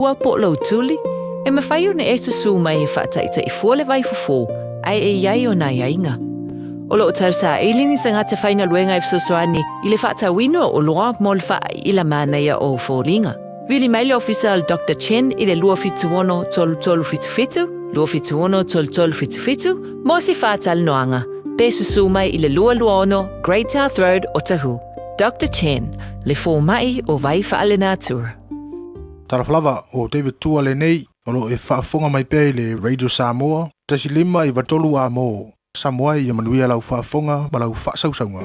Ua po o lou tuli, e mafai ona e susū mai e faataitaʻi fua le vaifofo, ae e i ai ona aiaiga. O lo o tausaili ni tagata faigaluega e fesoasoani i le faatauina o oloa mo le faaila manaia o foliga. Vili mai le ofisa o le Doctor Chen i le 276 3377, 276 3377, mo se faatalanoaga, pe susū mai i le 226 Great South Road, Otahuhu. Doctor Chen, le fomai o Vaifaalenatura. Talofa lava, o David Tua lenei, o lo o e faafofoga mai pea i le Radio Samoa, 1 5 9 3 A mo Samoa ia manuia lau faafofoga ma lau faasausauga.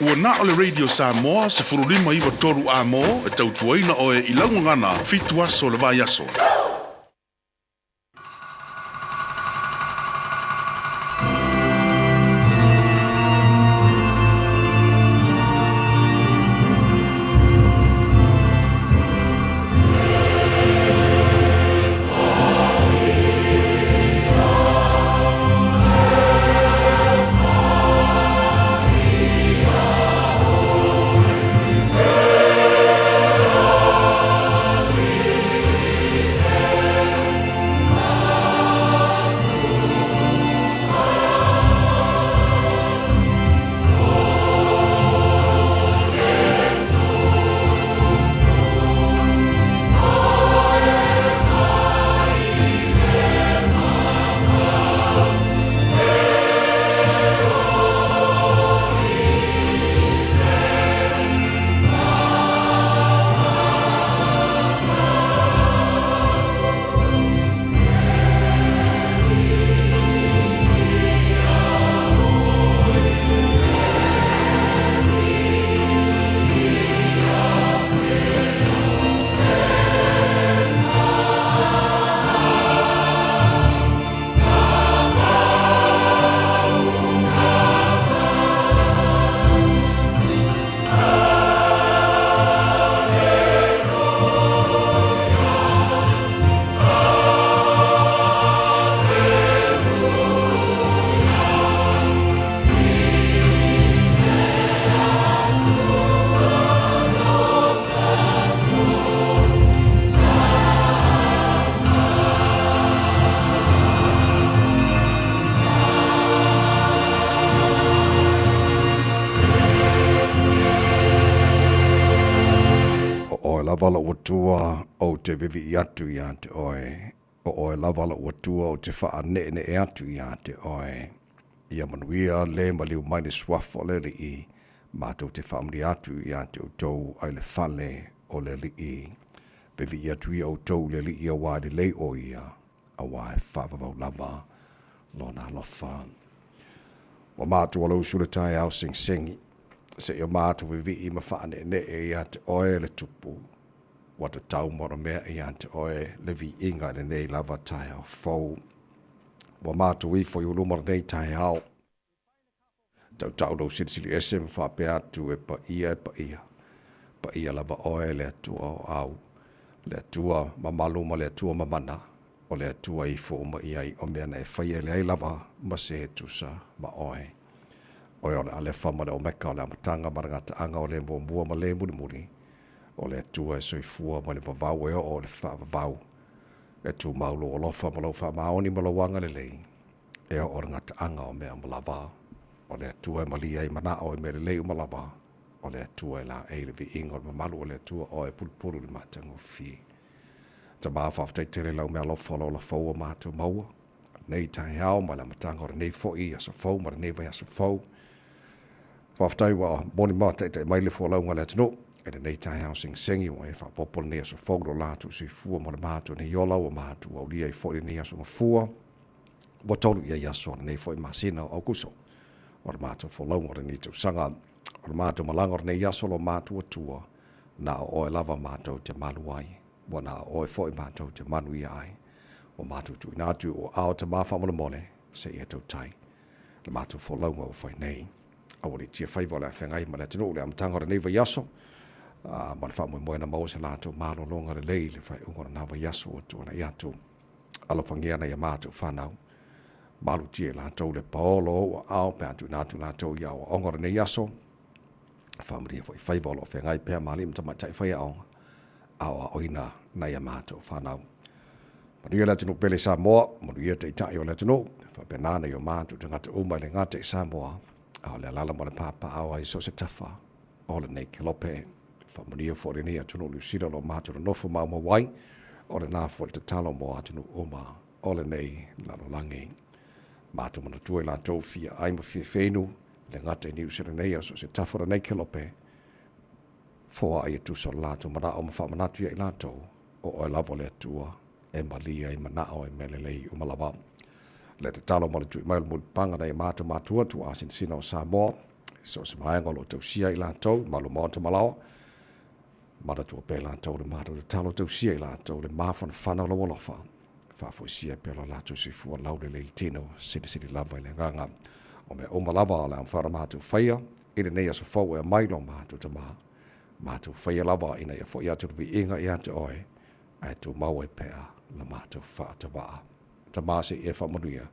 Ua na o le Radio Samoa 15 9 3 A mo e tautuaina oe i lau gagana fitu aso o le vaiaso. O oe lava lou Atua ou te vivii atu iā te oe, o oe lava lou Atua ou te faaneʻeneʻe atu iā te oe. Ia manuia le maliu mai le suafa o le Alii, matou te faamanuia atu iā te outou ai le fale o le Alii. Vivii atu ia outou i le Alii auā e lelei ʻo ia, auā e faavavau lava lona alofa. Ua matou alausu le taeao segisegi, seia matou vivii ma faaneʻeneʻe iā te oe le Tupu. Ua tatau mea ia te oe le viiga i lenei lava taeao fou. Ua matou ifo i uluma lenei taeao. Tautau lou silisili ese ma faapea atu e paia e paia. Paia lava oe le Atua o au, le Atua mamalu ma le Atua mamana, o le Atua ifo uma i ai o mea na e faia e leai lava ma se e tusa ma oe. Oe o le Alefa ma le Omeka, o le amataga ma le gataaga, o le muamua ma le mulimuli, o le Atua e soifua mai le vavau e oo i le faavavau. E tumau lou alofa ma lou faamaoni ma lou agalelei, e oo i le gataaga o mea uma lava. O le Atua e malie ai manao i mea lelei uma lava, o le Atua e laei le viiga o le mamalu o le Atua oe e pulupulu i le matagofie. Tama faafetai tele lau meaalofa o lo o lafou ua matou maua lenei taeao ma le amataga o lenei foi aso fou ma lenei vaiaso fou. Faafetai ua molimau taitai mai le folauga a le atunuu i lenei taeao segisegi ua e faaopoopo lenei aso fou lo latou soifua ma le matou nei ola ua matou aulia ai foi lenei aso gafua ua tolu i ai aso o lenei foi masina o Aukuso o le matou folauga o lenei tausaga o le matou malaga o lenei aso lo matou Atua na o oe lava matou te malu ai ua na o oe foi matou te manuia ai ua matou tuuina atu i ou aao Tama faamolemole seia tautai le matou folauga ua fai nei. Aua le tia faiva o le a feagai ma le atunuu i le amataga o lenei vaiaso, ma le faamoemoe na maua se latou malologa lelei i le faaiuga o lena vaiaso ua tuanai atu. Alofagia nai a matou fanau, malutia i latou le paolo o ou aao pe a tuuina atu latou i aoaoga o lenei aso, faamanuia foi faiva o lo o feagai pea ma alii ma tamaitai faiaoga, aoaoina nai a matou fanau. Manuia le atunuu pele i Samoa, manuia taitai o le atunuu, faapena nai o matou tagata uma e le gata i Samoa, a o le alaala ma le papaaao ai so o se tafa o lenei kelope. Faamanuia foi lenei atunuu Niu Sila o lo o matou nonofo maumau ai, o lena foi le tatalo mo atunuu uma o lenei lalolagi. Matou manatua i latou fia ai ma fia feinu, le gata i Niu Sila nei a o so o se tafa o lenei kelope, foai e tusa o le latou manao ma faamanatu ia i latou, o oe lava o le Atua e malie ai manao i mea lelei uma lava. Le tatalo ma le tui mai o le mulipapaga nai a matou matua tuuasinasina o Samoa, so o se vaega o lo o tausia i latou, malu maota ma laoa, manatua pea i latou le matou tatalo tausia i latou le mafanafana o lou alofa, faafoisia pea lo latou soifua laulelei le tino, silisili lava i le agaga o mea uma lava o le a mafai ona matou faia i lenei aso fou e aumai lo matou Tama. Matou faia lava ina ia foi atu le viiga ia te oe, ae tumau ai pea la matou faatavaa. Tama se i e faamanuia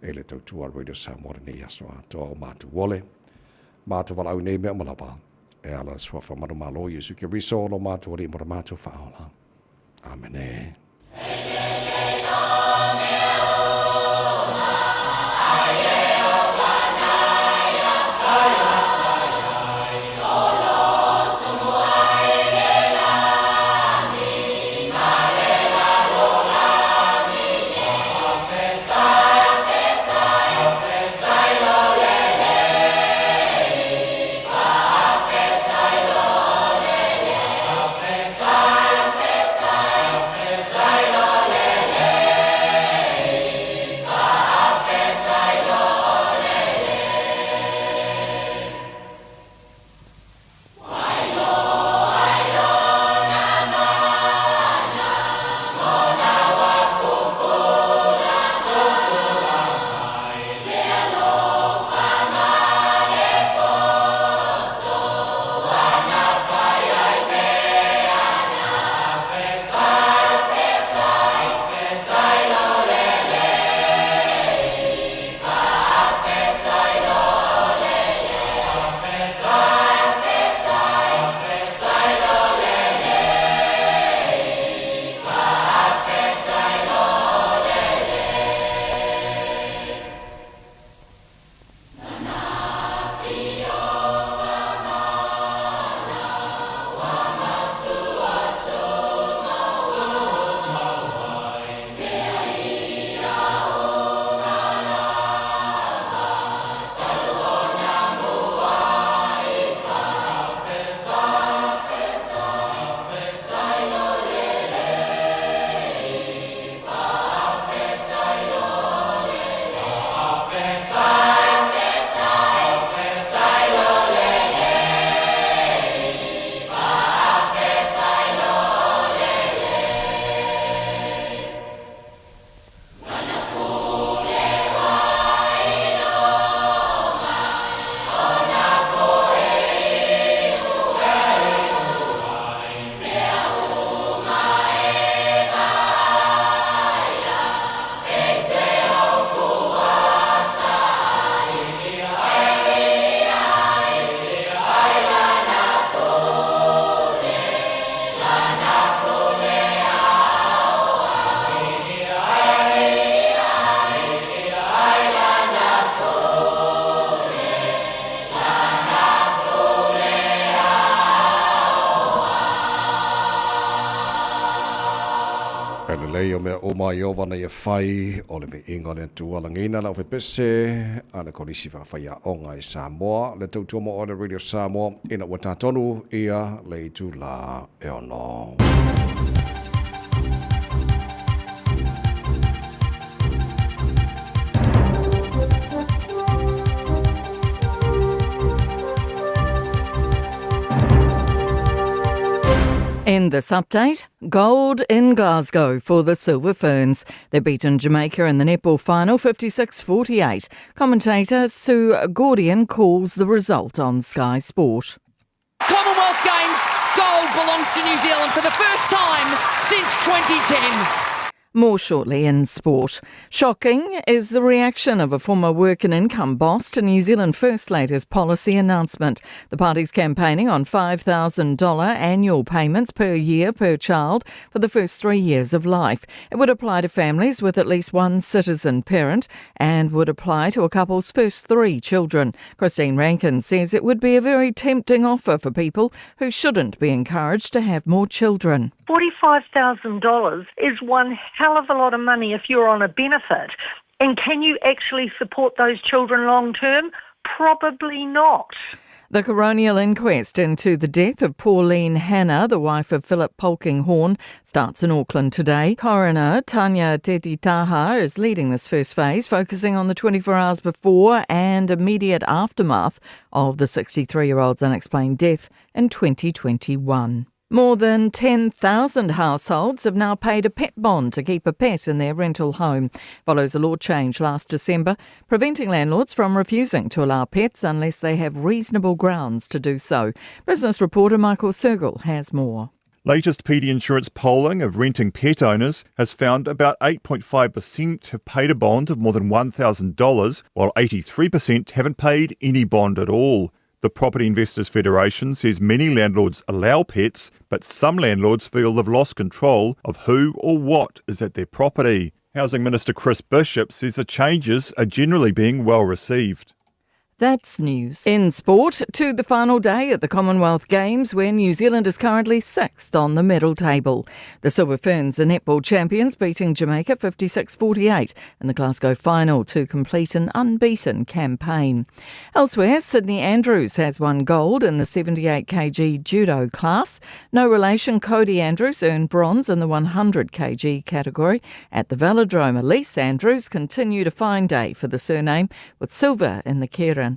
e le tautua Radio Samoa lenei aso atoa o matou ole. Matou valaau i nei mea uma lava, e ala le suafa manumalo Iesu Keriso lo matou Alii mo le matou faaola. Amene. lelei o mea uma Ieova na ia fai, o le viiga o le Atua lagiina le aufepese a le Kolisi Faafaiaoga i Samoa, le tautua mo oe le Radio Samoa, ina ua tatonu ia le itula e ono. In this update, gold in Glasgow for the Silver Ferns. They beaten Jamaica in the netball final 56-48. Commentator Sue Gaudion calls the result on Sky Sport. Commonwealth Games gold belongs to New Zealand for the first time since 2010. More shortly in sport. Shocking is the reaction of a former work and income boss to New Zealand First latest policy announcement. The party's campaigning on $5,000 annual payments per year per child for the first 3 years of life. It would apply to families with at least one citizen parent and would apply to a couple's first 3 children. Christine Rankin says it would be a very tempting offer for people who shouldn't be encouraged to have more children. $45,000 is one hell of a lot of money if you're on a benefit. And can you actually support those children long term? Probably not. The coronial inquest into the death of Pauline Hanna, the wife of Philip Polkinghorne, starts in Auckland today. Coroner Tanya Tetitaha is leading this first phase, focusing on the 24 hours before and immediate aftermath of the 63-year-old's unexplained death in 2021. More than 10,000 households have now paid a pet bond to keep a pet in their rental home. Follows a law change last December, preventing landlords from refusing to allow pets unless they have reasonable grounds to do so. Business reporter Michael Sergel has more. Latest PD Insurance polling of renting pet owners has found about 8.5% have paid a bond of more than $1,000, while 83% haven't paid any bond at all. The Property Investors Federation says many landlords allow pets, but some landlords feel they've lost control of who or what is at their property. Housing Minister Chris Bishop says the changes are generally being well received. That's news. In sport, to the final day at the Commonwealth Games, where New Zealand is currently sixth on the medal table. The Silver Ferns are netball champions, beating Jamaica 56-48 in the Glasgow final to complete an unbeaten campaign. Elsewhere, Sydney Andrews has won gold in the 78 kg judo class. No relation, Cody Andrews earned bronze in the 100 kg category. At the Velodrome, Elise Andrews continued a fine day for the surname with silver in the Keirin.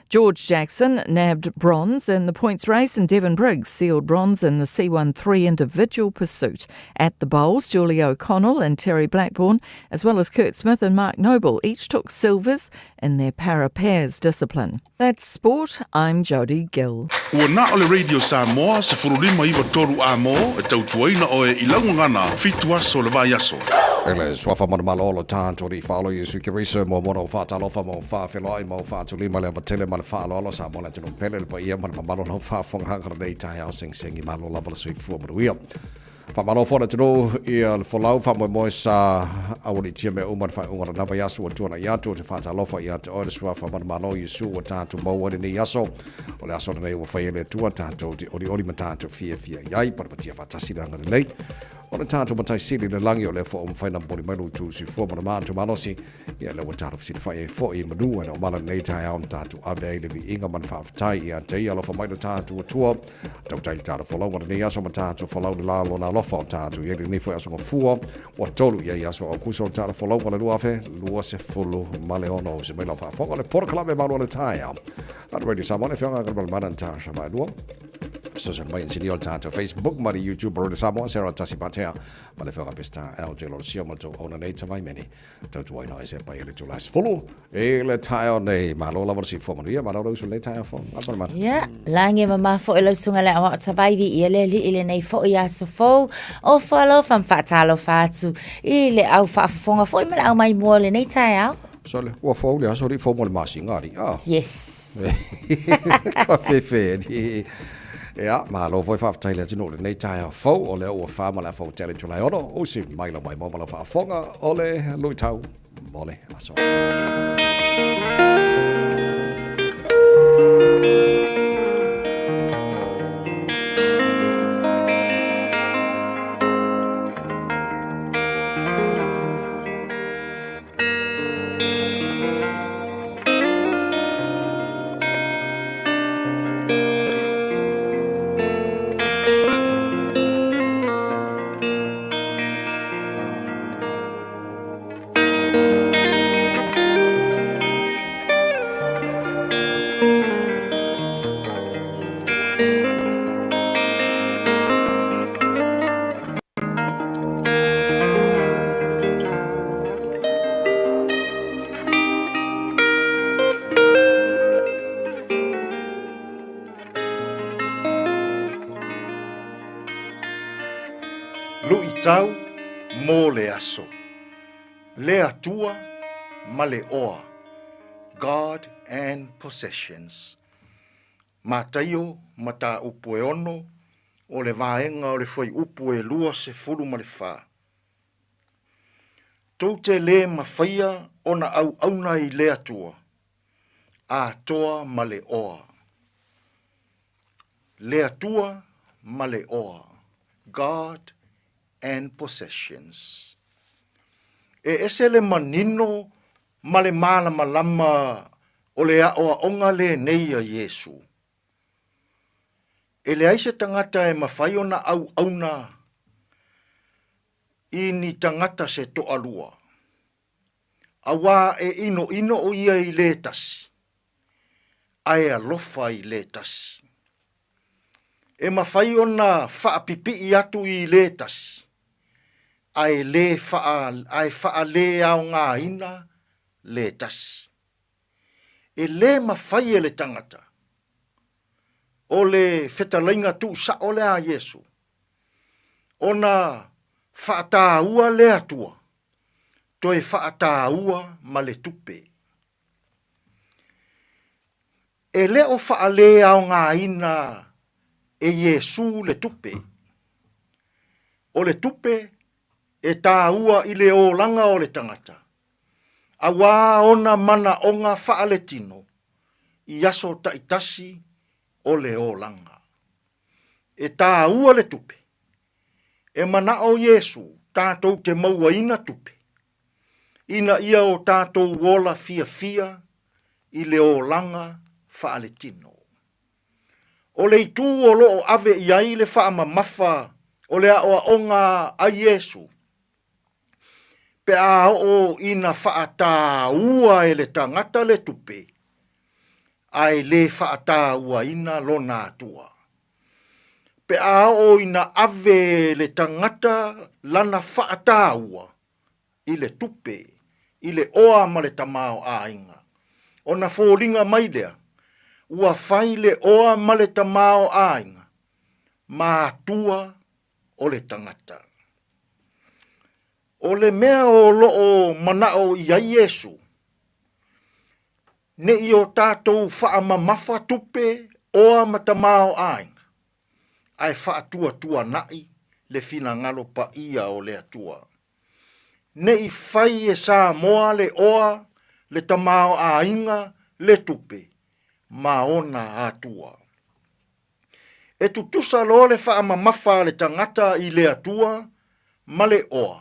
George Jackson nabbed bronze in the points race and Devon Briggs sealed bronze in the C13 individual pursuit. At the bowls, Julie O'Connell and Terry Blackburn, as well as Kurt Smith and Mark Noble, each took silvers in their para pairs discipline. That's sport. I'm Jodie Gill. Ua na o le Radio Samoa 1593 Amo e tautuaina oe i laugagana 7 aso le vaiaso. E le suafa manumalo o lo tatou alii faalo Iesu Keriso mo mona o faatalofa ma o faafeloai ma o faatulima le avatele ma le faaaloalo Samoa le atunuu pele le paia ma le mamalu o lau faafofoga lenei taeao segisegi malo lava le soifua manuia. Faamalo foi le atunuu ia le folau faamoemoe sa aualiitia mea uma i le faaiuga o lena vaiaso ua tuanai atu. Ou te faatalofa ia te oe le suafa manumalo Iesu ua tatou maua i lenei aso. O le aso lenei ua fai e le Atua tatou te olioli ma tatou fiafia i ai. Patapatia faatasi le agalelei o le tatou Matai Sili i le lagi, o lea foi ua mafai ona momoli mai lo outou soifua ma le matou malosi. Ia lea ua tatou fesilafai ai foi i manu e le o mala lenei taeao na tatou ave ai le viiga ma le faafetai ia te ia. Alofa mai lo tatou Atua, tautai le tatou folauga lenei aso ma tatou folau le la lona alofa o tatou i ai lenei foi aso gafua ua tolu i ai aso Aukuso o le tatou folauga le 2026. Se mai lau faafofoga le polokalame malu o le taeao a le Radio Samoa le afioga Galumalemana Natasha Vaelua. Fesoasoani mai inisinia o le tatou Facebook ma le YouTube o Radio Samoa, Sarah Tasi Patea ma le afioga Peseta LJ Lolosio ma le tou auauna nei Tavaimene. Tautuaina o ese pai e le itula 10 i le taeao nei. Malo lava le soifua manuia, malo le uso i lenei taeao fou. Galumalemana. Ia, lagi e mama foi lau susuga le aoao Tavaivi ia le alii lenei foi aso fou. Ofo alofa ma faatalofa atu i le au faafofoga foi ma le au maimoa o lenei taeao. Sole, ua fou le aso, alii fou mo le masina, alii. Ah. Yes. Ka fefe, alii. Ia, malo foi faafetai le atunuu i lenei taeao fou, o lea ua fa ma le afa ua tea le itula e ono, usi mai lau maimoa ma lau faafofoga o le luitau mo le aso. Tau mo le aso. Le Atua ma le oa. God and Possessions. Mataio, mataupu e ono, o le vaega o le fuaiupu e 24. Tou te lē mafaia ona auauna i le Atua, atoa ma le oa. Le Atua ma le oa, God and possessions. E ese le manino ma le malamalama o le aoaoga lenei a Iesu. E leai se tagata e mafai ona auauna i ni tagata se toalua, auā e inoino o ia i le tasi, ae alofa i le tasi. E mafai ona faapipii atu i le tasi, ae le faa, ae faaleaogaina le tasi. E lē mafai e le tagata o le fetalaiga tuusao lea a Iesu ona faataua le Atua, toe faataua ma le tupe. E le o faaleaogaina e Iesu le tupe. O le tupe e tāua i le olaga o le tagata, auā ona manaoga faaletino i aso taitasi o le olaga. E tāua le tupe. E manao Iesu tātou te mauaina tupe, ina ia o tātou ola fiafia i le olaga faaletino. O le itu o lo o ave i ai le faamamafa o le aoaoga a Iesu, pe a oo ina faataua e le tagata le tupe, ae le faatauaina lona Atua. Pe a oo ina ave e le tagata lana faataua i le tupe, i le oa ma le tamaoaiga, ona foliga mai lea, ua fai le oa ma le tamaoaiga ma atua o le tagata. O le mea o lo o manao i ai Iesu, ne i o tatou faamamafa tupe oa ma tamaoaiga, ae faatuatuanai le finagalo paia o le Atua. Ne i fai e Samoa le oa, le tamaoaiga, le tupe, ma ona atua. E tutusa loa le faamamafa a le tagata i le Atua ma le oa.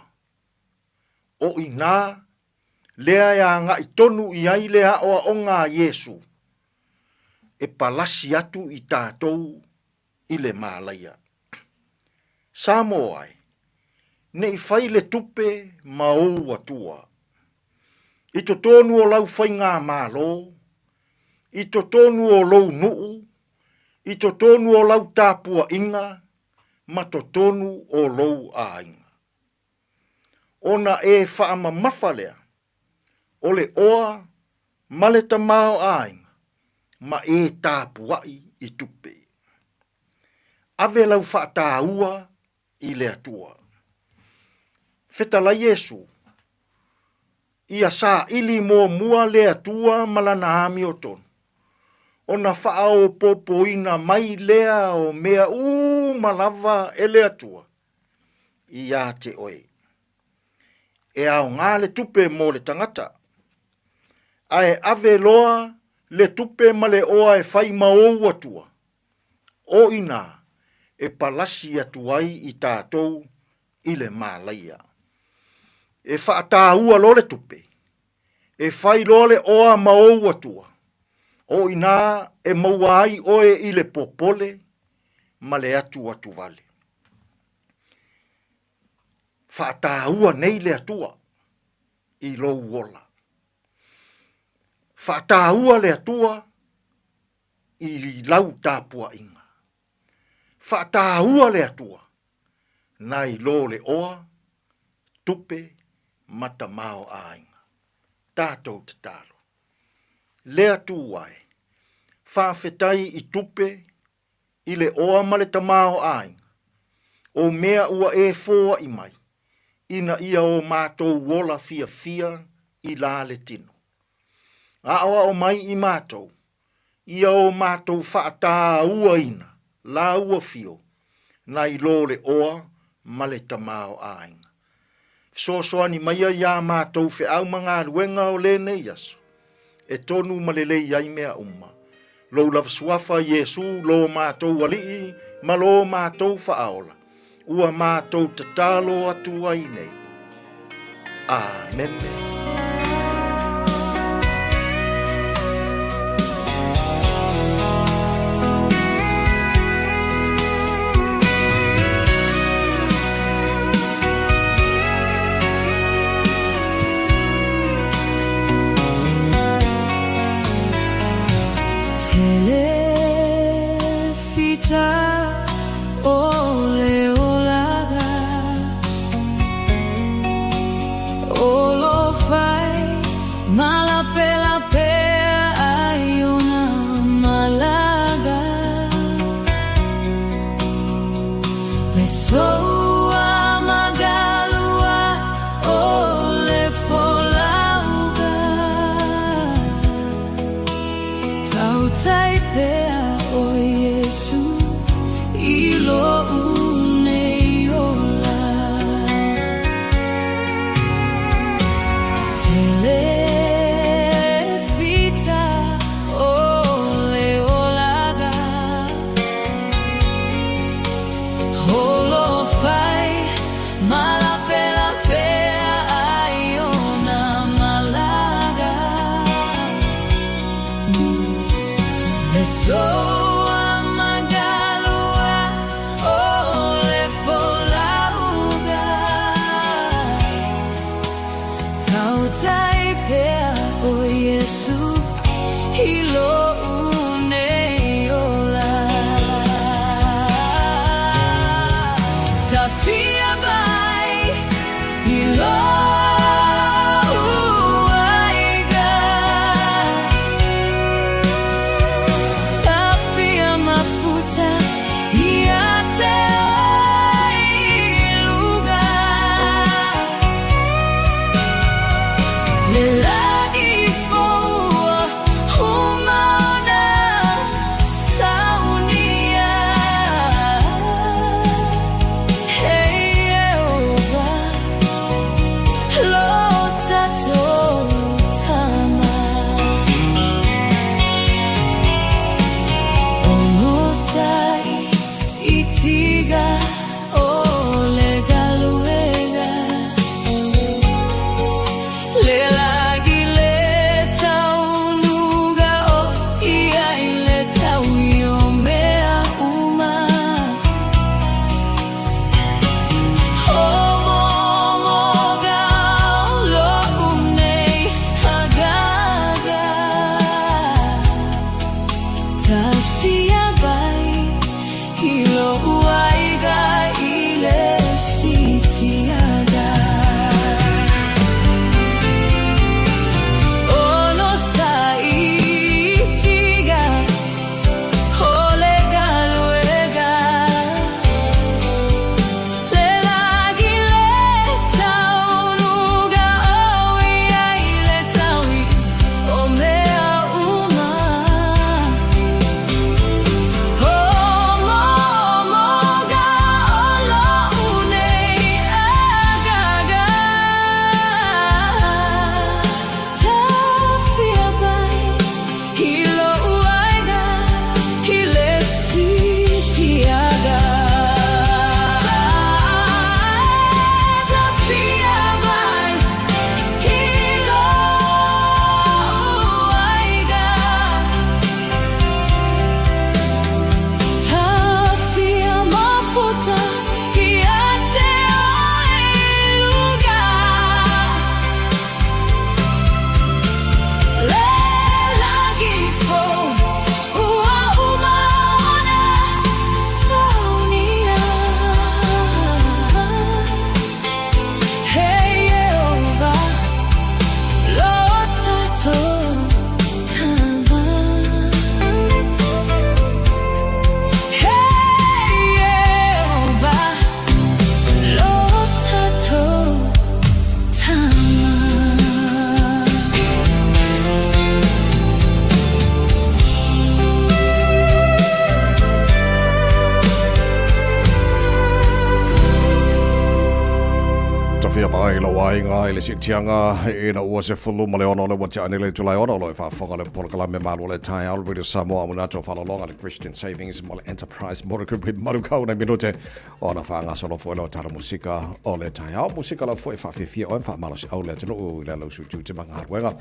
O inā lea e agai tonu i ai le aoaoga a Iesu, e palasi atu i tatou i le mālaia. Samoa e, ne i fai le tupe ma ou atua. I totonu o lau faigamalo, i totonu o lou nuu, i totonu o lau tapuaiga ma totonu o lou aiga. Ona e faamamafa lea o le oa ma le tamaoaiga ma e tapuai i tupe. Ave lau faataua i le Atua. Fetalai Iesu, ia saili muamua le Atua ma lana amiotonu, ona faaopoopoina mai lea o mea uma lava e le Atua ia te oe. E aoga le tupe mo le tagata, ae ave loa le tupe ma le oa e fai ma ou Atua, o inā e palasi atu ai i tatou i le mālaia. E faataua loa le tupe, e fai loa le oa ma ou atua, o inā e maua ai oe i le popole ma le atuatuvale. Faataua nei le Atua i lou ola. Faataua le Atua i lau tapuaiga. Faataua le Atua, nai lo le oa, tupe ma tamaoaiga. Tatou tatalo. Le Atua e, faafetai i tupe, i le oa ma le tamaoaiga. o mea ua e foaʻi mai, ina ia o mātou ola fiafia i la le tino. Aʻoaʻo mai i mātou, ia o mātou faʻatāuaina lāua fio nai lo le oa ma le tamaoaiga. Fesoasoani maia iā mātou feau ma galuega o lenei aso, e tonu ma lelei ai mea uma. Lou lava suafa Iesū lo mātou Aliʻi ma lo mātou Faaola, ua mātou tatalo atu ai nei. Āmene. Le aiga i le siitiaga ina ua 16 le ua tea nei le itula e 6 o lo o e faafofoga le polokalame malu o le taeao le Radio Samoa amuina atu o faalologa le Christian Savings ma le Enterprise Motor Group i Manukau nei minute ona faagasolo foi lea o tatou musika o le taeao musika lava foi e faafiafia oe ma faamalosiau le atunuu i le lausuitiuti ma galuega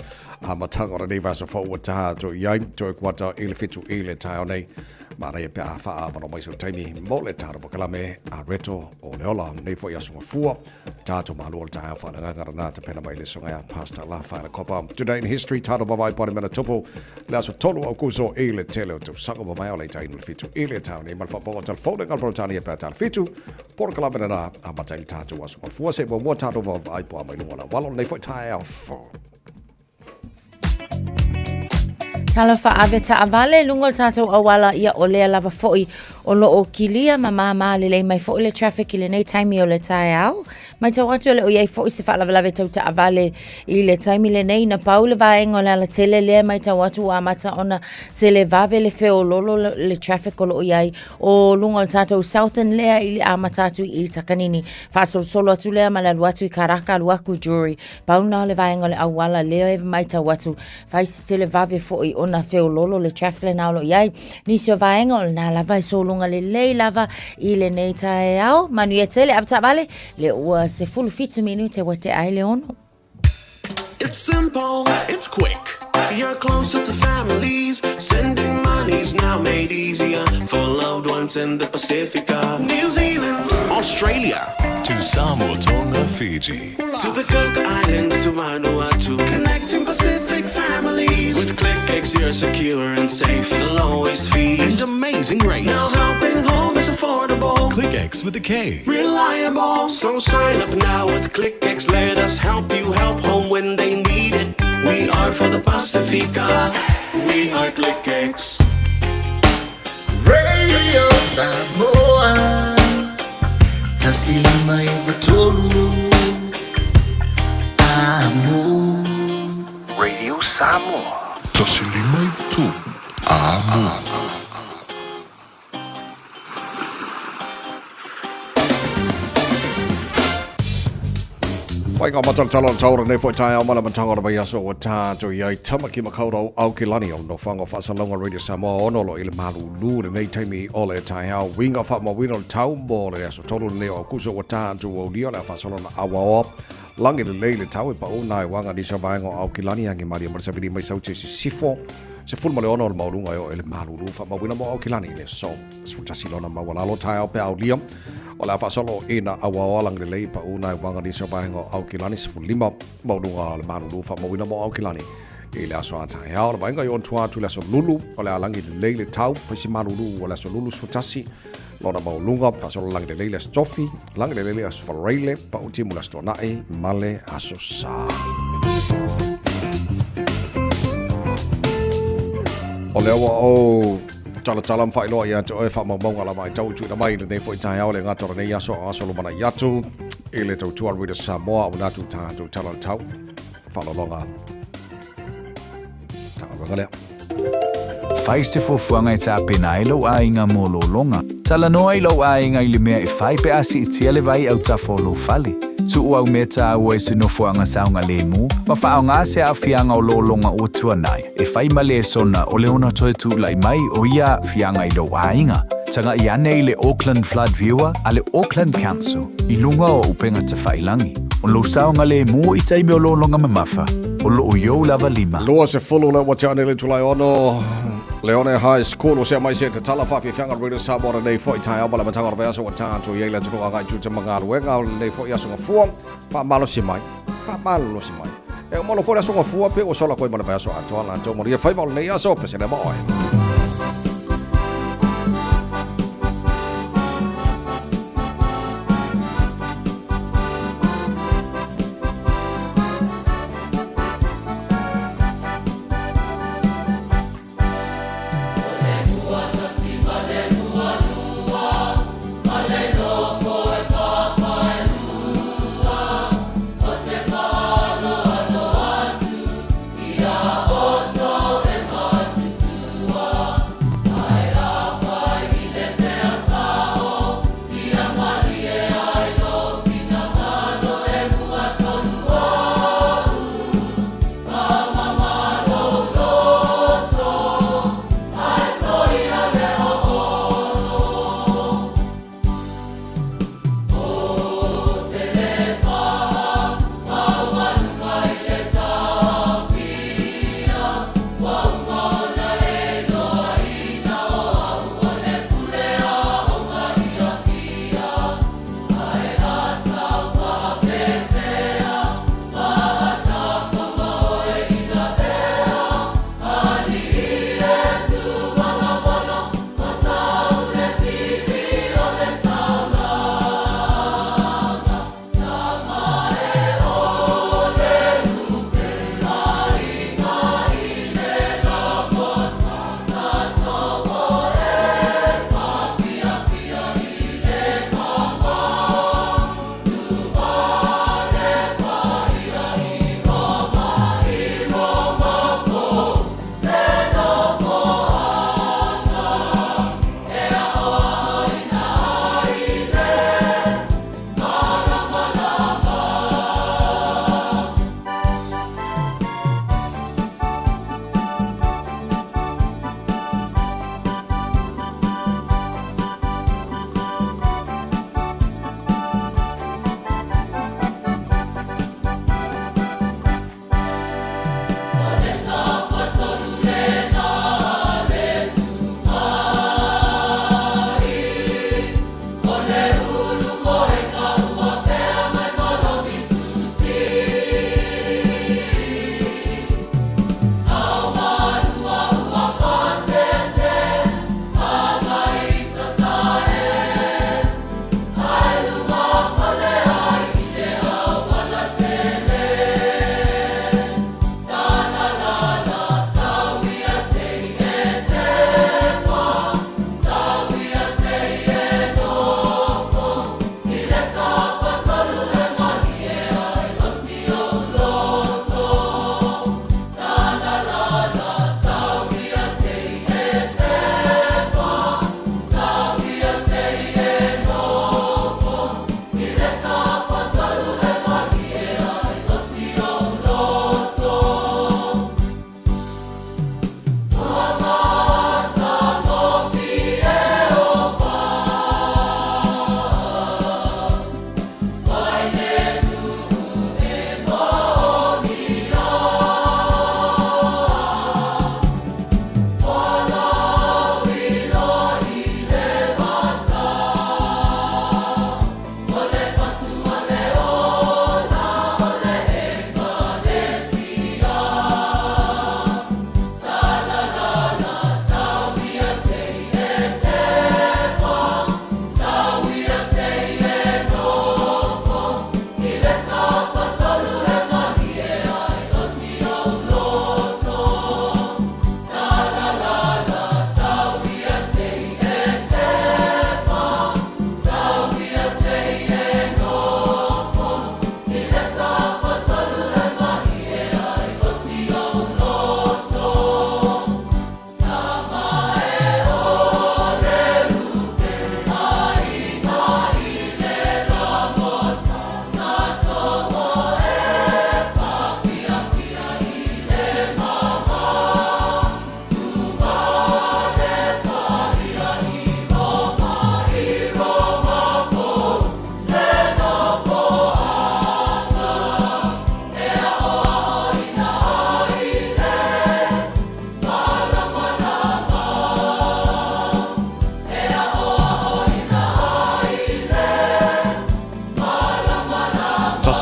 amataga o lenei vaiaso fou ua tatou i ai toe kuata i le 7 i le taeao nei manaia pe a faaavanoa mai sou taimi mo le tatou polokalame a Reto o le ola nei foi aso gafua Tatou malu o le taeao faaleagaga lena tapena mai le susuga ia Pastor Lafaela Kopa. Today in History, tatou vavaai po o le mea na tupu le aso 3 o Aukuso i le tele o tausaga mavae o le itaina o le 7 i le taeao nei ma le faaopooga o telefone i Peretania pe a tala 7. Polokalame lena amata ai le tatou aso gafua se i muamua tatou vaavaai po o a mai luga o le auala o lenei foi taeao fou. Talofa ave taavale i luga o le tatou auala, ia o lea lava foi o lo o kilia ma māmā lelei mai foi le traffic i lenei taimi o le taeao. Matau atu e le o i ai foi se faalavelave tau taavale i le taimi lenei. Na pau le vaega o le alatele lea e matau atu ua amata ona televave le feololo le traffic o lo o i ai o luga o le tatou Southern lea i le amata atu i Takanini. Faasolosolo atu lea ma le alu atu i Karaka alu atu i Drury. Pau na o le vaega o le auala lea e matau atu, fai si televave foi ona feololo le traffic lena o lo o i ai. Nisi o vaega o lena lava e sologa lelei lava i lenei taeao. Manuia tele, ave taavale, lea ua 17 minute ua tea ai le 6. It's simple, it's quick. You're closer to families. Sending money's now made easier for loved ones in the Pacifica. New Zealand, Australia, To Samoa, Tonga, Fiji. To the Cook Islands, to Vanuatu. Connecting Pacific families. With KlickEx, you're secure and safe. The lowest fees And amazing rates. Now helping home is affordable. KlickEx with a K. Reliable. So sign up now with KlickEx. Let us help you help home when they need it. We are for the Pacifica. We are KlickEx. Radio Samoa 159 Amo. Radio Samoa. 159 Amo. Pai ngā matalatala o taura nei foi taeao ma le amataga o le vaiaso ua tātou i ai Tamaki Makaurau Aukilani o le nofoaga o Faasalauga Radio Samoa ono lo i le malūlū lenei taimi o le taeao uiga faamauina o le tau mo le aso tolu lenei o Aukuso ua tātou aulia o le a faasolo na auaoa lagi lelei le tau e paʻu nā e waga nisi o vaega o Aukilani age malie ma le savili mai sauti i sisifo 16 o le maualuga e oo i le malūlū faamauina mo Aukilani i le aso 11 lona maualalo taeao pe aulia o le a faasolo i na auaoa lagi lelei paʻu nā e waga nisi o vaega o Aukilani 15 maualuga o le malūlū faamauina mo Aukilani i le aso a taeao o le vaega i ona tua atu i le aso Lulu o le a lagi lelei le tau fai si malūlū o le aso Lulu 11 lona maualuga faasolo lagi lelei le aso Tofi lagi lelei le aso Faraile paʻu timu le aso Toanaʻi ma le aso Sā. O lea ua ou talatala ma faailoa ia te oe faamaumauga lava ai tau i tuuina mai i lenei foi taeao le gata o lenei aso o aso lumanai atu i le tautua Radio Samoa o natu tatou tala o le tau faaaloaloga Matagaluega lea. Fai se fuafuaga e tapena ai lou aiga mo lologa. Talanoa i lou aiga i le mea e fai pe a siitia le vai autafa o lou fale. Tuu au mea taua i se nofoaga saogalemu ma faaaoga se aafiaga o lologa ua tuanai e fai ma lesona o le ono toe tulai mai o ia aafiaga i lou aiga. Tagai ane i le Auckland Flood Viewer a le Auckland Council i luga o upega tafailagi. O lou saogalemu i taimi o lologa mamafa, o loo i ou lava lima. 20 le ua tea nei le itula e 6, Leone High School o sea mai se tatala faafiafiaga o Radio Samoa lenei foi taeao ma le amataga o le vaiaso ua tatou i ai le atunuu agai tiute ma galuega o lenei foi aso gafua. Faamalosi mai, faamalosi mai. E uma loa foi le aso gafua pe ua sola koe ma le vaiaso atoa latou manuia faiva o lenei aso pesele ma oe.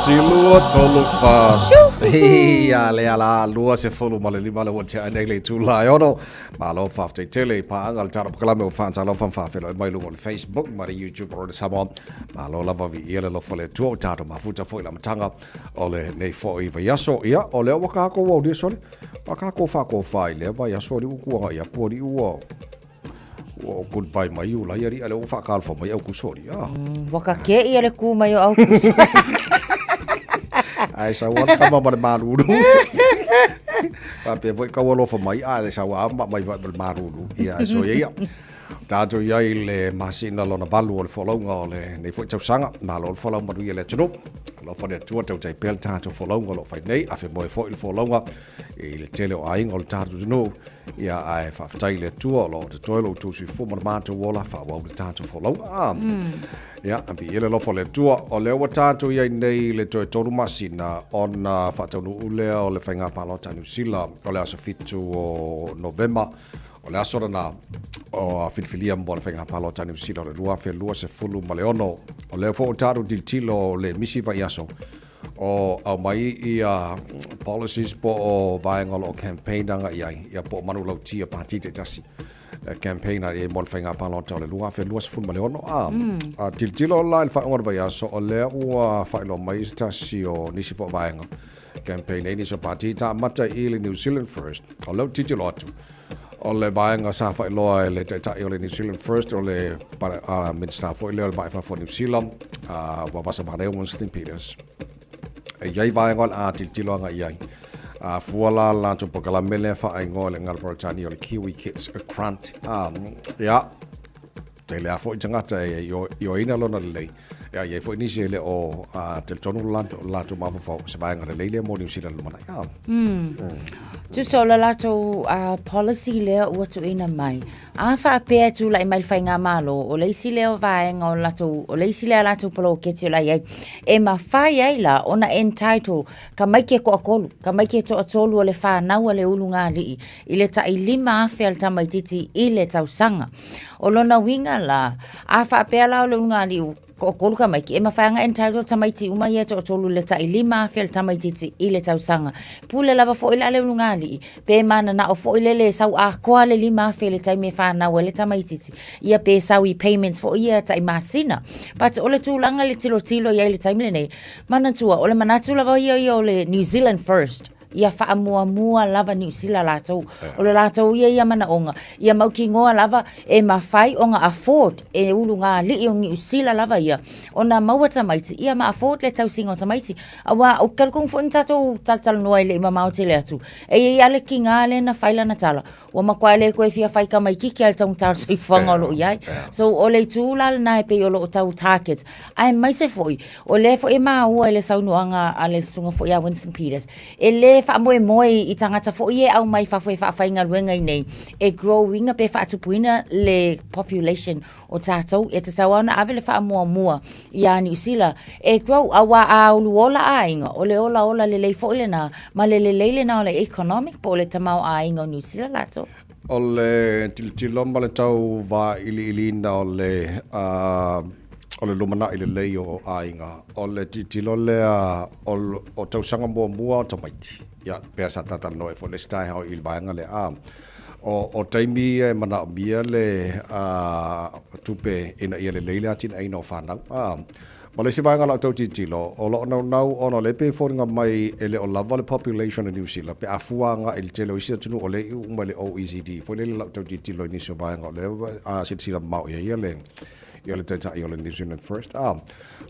Tasi, lua, tolu, fa. Ia le ala 25 le ua tea nei le itula e 6. Malo faafetai tele i paaga le tatou polokalame o Faatalofa ma faafeiloai mai luga o le Facebook ma le YouTube o Radio Samoa. Malo lava viia le alofa o le Atua ua tatou mafuta foi i le amataga o lenei foi vaiaso. Ia, o lea ua tatou aulia sole, ua tatou faatofa i lea vaiaso alii ua tuanai atu alii ua ua goodbye mai Iulai alii a lea ua faatalofa mai Aukuso alii. Ah. Ua kake ia le kū mai o Aukuso. Ae sau lava le tama ma le malulu. Faapea foi kau alofa mai, a le sau lava ma mai ma le malulu. Ia, ae soia ia. Tatou i ai i le masina lona valu o le folauga o lenei foi tausaga. Malo le folau manuia le atunuu. Alofa le Atua tautai pea le tatou folauga o lo o fai nei. Afemoe foi le folauga i le tele o aiga o le tatou atunuu. Ia, ae faafetai i le Atua o lo o totoe lo outou soifua ma le matou ola, faaauau le tatou folauga. Ia, viia le alofa o le Atua. O lea ua tatou i ai nei i le toe 3 masina ona faataunuu lea o le faiga palota a Niu Sila o le aso 7 o Novema. O le aso lena o filifilia mo le faiga palota a Niu Sila o le 2026. O lea foi ua tatou tilotilo le misi vaiaso o aumai ia policies po o vaega o lo o campaign agai i ai, ia po o manulauti a pati taitasi e campaign agai i ai mo le faiga palota o le 2026. A, a tilotilo la i le faaiuga o le vaiaso, o lea ua faailoa mai se tasi o nisi foi o vaega campaign ai nisi o pati taamata i le New Zealand First. O lea ou te tilotilo atu, o le vaega sa faailoa e le taitai o le New Zealand First, o le Minisita foi lea o le Vai i Fafo o Niu Sila, ua Vasa Maneo Winston Peters. E i ai vaega o le a tilotilo agai i ai. A fua la le latou polokalame lea faaigoa i le gagana Peretania o le Kiwi Kids Grant. Ia, tele lava foi tagata e ioeina lona lelei. Ia, e i ai foi nisi e le o talitonu le latou mafaufau, o se vaega lelei lea mo Niu Sila i le lumanai. Tusa o le latou policy lea ua tuuina mai, a faapea e tulai mai le faigamalo, o le isi lea o vaega o le latou, o le isi lea latou poloketi o le a i ai, e mafai ai la ona entitle tamaiti e toatolu, tamaiti e toatolu o le fanau a le ulugalii i le tai $5,000 a le tamaitiiti i le tausaga. O lona uiga la, a faapea la o le ulugalii toatolu tamaiti, e mafai ona entitle tamaiti uma ia e toatolu i le tai $5,000 a le tamaitiiti i le tausaga. Pule lava foi la le ulugalii, pe mananao foi lele e sau atoa le $5,000 i le taimi e fanau ai le tamaitiiti, ia pe sau i payments foi ia tai masina. But o le tulaga i le tilotilo i ai i le taimi lenei, manatua, o le manatu lava ia o le New Zealand first. Ia faamuamua lava Niu Sila latou. O le latou ia ia manaoga, ia mautinoa lava e mafai ona afford e ulugalii o Niu Sila lava ia ona maua tamaiti, ia ma afford le tausiga o tamaiti. Aua ou te talitonu foi na tatou talatalanoa e le i mamao tele atu, e i ai lava le tiga lea na fai lana tala, ua matua le toe fia fai tamaititi lava i le taugata o le soifuaga o lo o i ai. So o le itu la lena e pei o lo o tau target, aemaise foi o lea foi e maua i le saunoaga a le susuga foi ia Winston Peters, e le faamoemoe i tagata foi ia e aumai fafo e faafaigaluega i inei e grow ina pe faatupuina le population o tatou. E tatau lava ona ave le faamuamua ia Niu Sila e grow, aua a uluola aiga, o le olaola lelei foi lena ma le lelei lena o le economic po o le tamaoaiga o Niu Sila latou. O le tilotilo ma le tau vailiiliina o le o le lumanai lelei o aiga, o le tilotilo lea o tausaga muamua o tamaiti, ia pea sa talatalanoa ai foi le isi taeao i le vaega lea, a o taimi ia e manaomia le tupe ina ia lelei le atinaeina o fanau. A ma le isi vaega o lau tau tilotilo, o lo o naunau ona o lea e pei e foliga mai e le o lava le population o Niu Sila pe a fua agai i le tele o isi atunuu o lea e iu uma i le OECD. Foi lele lau tau tilotilo i nisi o vaega o lea silasila mamao i ai le ia le taitai o le New Zealand First. Ah.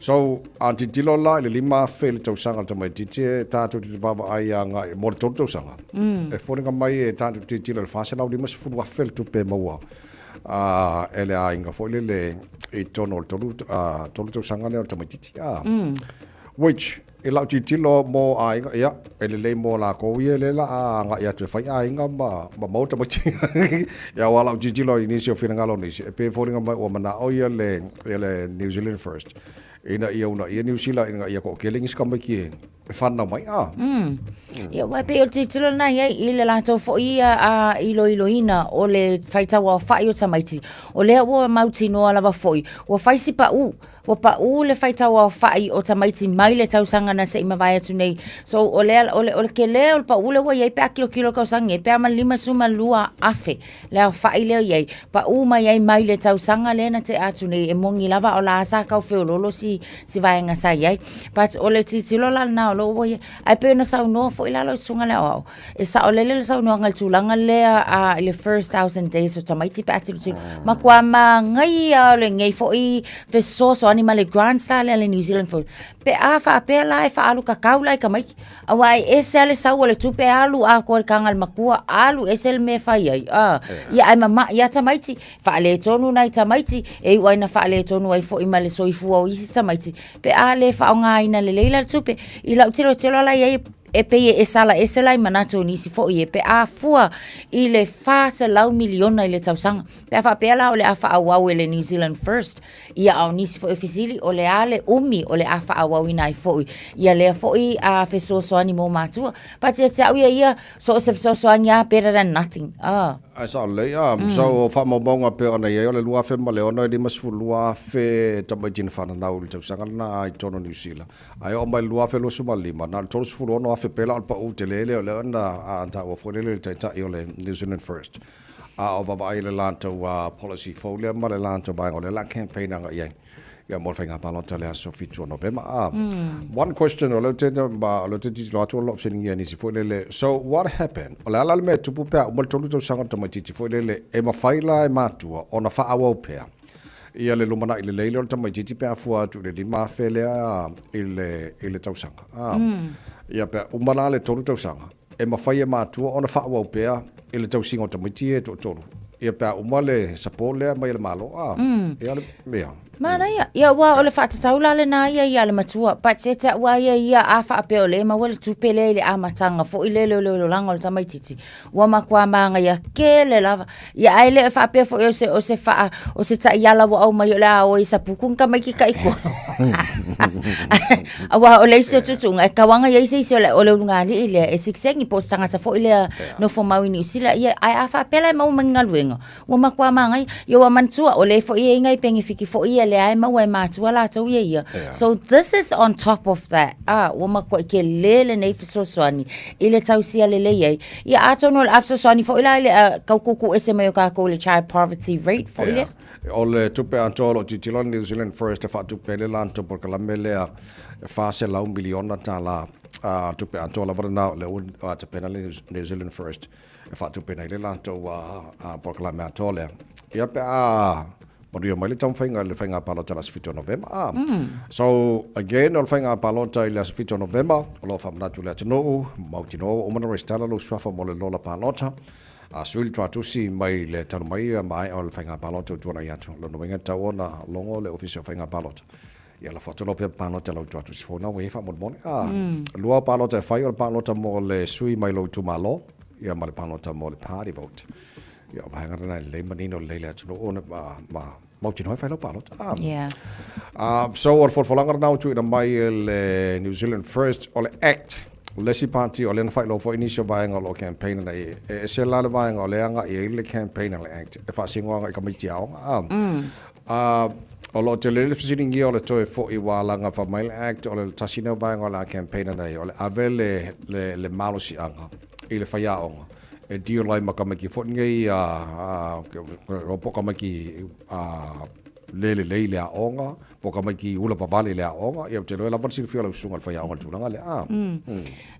So, a tilotilo la i le 5,000 i le tausaga o le tamaitiiti e tatou te vaavaai agai mo le 3 tausaga. E foliga mai e tatou te tilotilo i le $450,000 le tupe e maua e le aiga foi lele i totonu o le 3 tausaga lea o le tamaitiiti. Ah. Which, i lau tilotilo mo aiga, ia, e lelei mo lakou ia lea la a agai atu e fai aiga ma maua tamaiti. Ia, aua lau tilotilo i nisi o finagalo o nisi, e pei e foliga mai ua manao ia le, ia le New Zealand First, ina ia uunaia Niu Sila ina ia toatele nisi tamaiti e. e whanau mai a. Ia, ua pei o le tilotilo lena i ai i le latou foi ia a iloiloina o le faitau aofai o tamaiti. O lea ua mautinoa lava foi, ua fai si paʻu, ua paʻu le faitau aofai o tamaiti mai le tausaga na se i mavae atu nei. So, o le, o le, o le tele o le paʻu lea ua i ai pe a tilotilo i le tausaga nei, pe a ma le 52,000 le aofai lea e i ai, paʻu mai ai mai le tausaga lea na tea atu nei, e moni lava o la sa tau feoloolo si, si vaega sa i ai. But o le tilotilo la lena o lo o ua i ai. Ae pei ona saunoa foi la lau susuga i le aoao, e saolele le saunoaga i le tulaga lea i le first 1000 days o tamaiti pe a tilotilo. Matua manaia o lenei foi fesoasoani ma le grants la lea a le New Zealand First. Pe a faapea la e faaalu tatau la i tamaiti, aua e ese lava le sau o le tupe alu atoa i le taga a le matua, alu ese le mea e fai ai, a. Ia ae mamai lava tamaiti, faaletonu nai tamaiti, e iu lava ina faaletonu ai foi ma le soifua o isi tamaiti pe a le faaaogaina lelei la le tupe. I lau tilotilo la i ai, e pei e sala ese la i manatu o nisi foi e pe a fua i le $400 miliona i le tausaga. Pe a faapea la o le a faaauau e le New Zealand First, ia a o nisi foi o fesili, o le a le umi o le a faaauauina ai foi ia lea foi a fesoasoani mo matua. But ia te au ia ia, so o se fesoasoani lava, better than nothing. Ah. Ae sao lelei, a, so o faamaumauga pei ona i ai o le 2006 e 52,000 tamaiti na fananau i le tausaga lena i totonu o Niu Sila. Ae oo mai i le 2025, na o le 36,000 pea la o le pau tele lea o lea na taua foi lele e le Taitai o le New Zealand First. A o vaavaai i le latou policy fou lea ma le latou vaega o lea o le a campaign agai i ai ia mo le faiga palota i le aso 7 o Novema. A, one question o lea ou te, ma o lea ou te tilotilo atu o lo o fesiligia e nisi foi lele, so what happen, o le a la le mea e tupu pe a uma le tolu tausaga o le tamaitiiti foi lele, e mafai la e matua ona faaauau pea ia le lumanai lelei lea o le tamaitiiti pe a fua atu i le $5,000 lea i le, i le tausaga. A, ia pe a uma la le tolu tausaga, e mafai e matua ona faaauau pea i le tausiga o tamaiti ia e toatolu, ia pe a uma le support lea mai e le Malo, a, ia le mea. Manaia. Ia aua o le faatatau la lena ia ia le matua, but ia te au lava ia ia a faapea o lea e maua le tupe lea i le amataga foi lele o le olaga o le tamaitiiti, ua matua manaia tele lava. Ia ae le faapea foi o se o se faa o se taiala ua aumai o le a o e sapuku ni tamaiti taitolu. Aua o le isi o tuutuuga e tatau lava ona i ai se isi o le o le ulugalii lea e sikisegi po o se tagata foi lea nofo mau i Niu Sila. Ia ae a faapea la e maua mai ni galuega, ua matua manaia. Ia ua manatua o lea foi e i ai nai penefiti foi ia lea e maua e matua latou ia ia. So this is on top of that. Ah, ua matuai tele lenei fesoasoani i le tausia lelei ai. Ia atonu o le a fesoasoani foi la i le tau tuutuu ese mai o tatou i le child poverty rate foi lea. O le tupe atoa o lo o tilotilo New Zealand First e faatupe ai le latou polokalame lea e $400 miliona tala a tupe atoa lava lena o lea ua tapena le New Zealand First e faatupeina ai le latou polokalame atoa lea. Ia pe a manuia mai le taumafaiga i le faiga palota i le aso 7 o Novema. Ah. So, again, o le faiga palota i le aso 7 o Novema, o lo o faamanatu i le atunuu, mautinoa ua uma ona resitala lou suafa mo le lola palota. A sui le tuatusi mai le talu mai maea o le faiga palota ua tuanai atu. Lona uiga e tatau ona logo le Ofisa o Faiga Palota. Ia lafo atu lau pepa palota i lau tuatusi fou na ua i ai faamolemole. Ah, lua palota e fai, o le palota mo le sui mai lou itumalo, ia ma le palota mo le party vote. Ia, o vaega lena e lelei manino lelei le atunuu ona ma, ma mautinoa e fai lau palota. Ah. Ah, so o le folafolaga lena ua tuuina mai e le New Zealand First, o le Act, o le isi party o lea na faailoa foi nisi o vaega o lo o campaign ana i ai. E ese la le vaega o lea e agai i ai le campaign a le Act e faasino agai i tamaiti aoga. Ah. Ah, o lo o tele le fesiligia o le toe foi ua alaga fai mai le Act, o le tasi lea o vaega o le a campaign ana i ai, o le ave le, le, le malosiaga i le faiaoga e deal ai ma tamaiti foi nei a, po o tamaiti le lelei i le aoga, po o tamaiti ula vavale i le aoga, ia ou te iloa e lava le silafia o lau susuga i le faiaoga i le tulaga lea. A.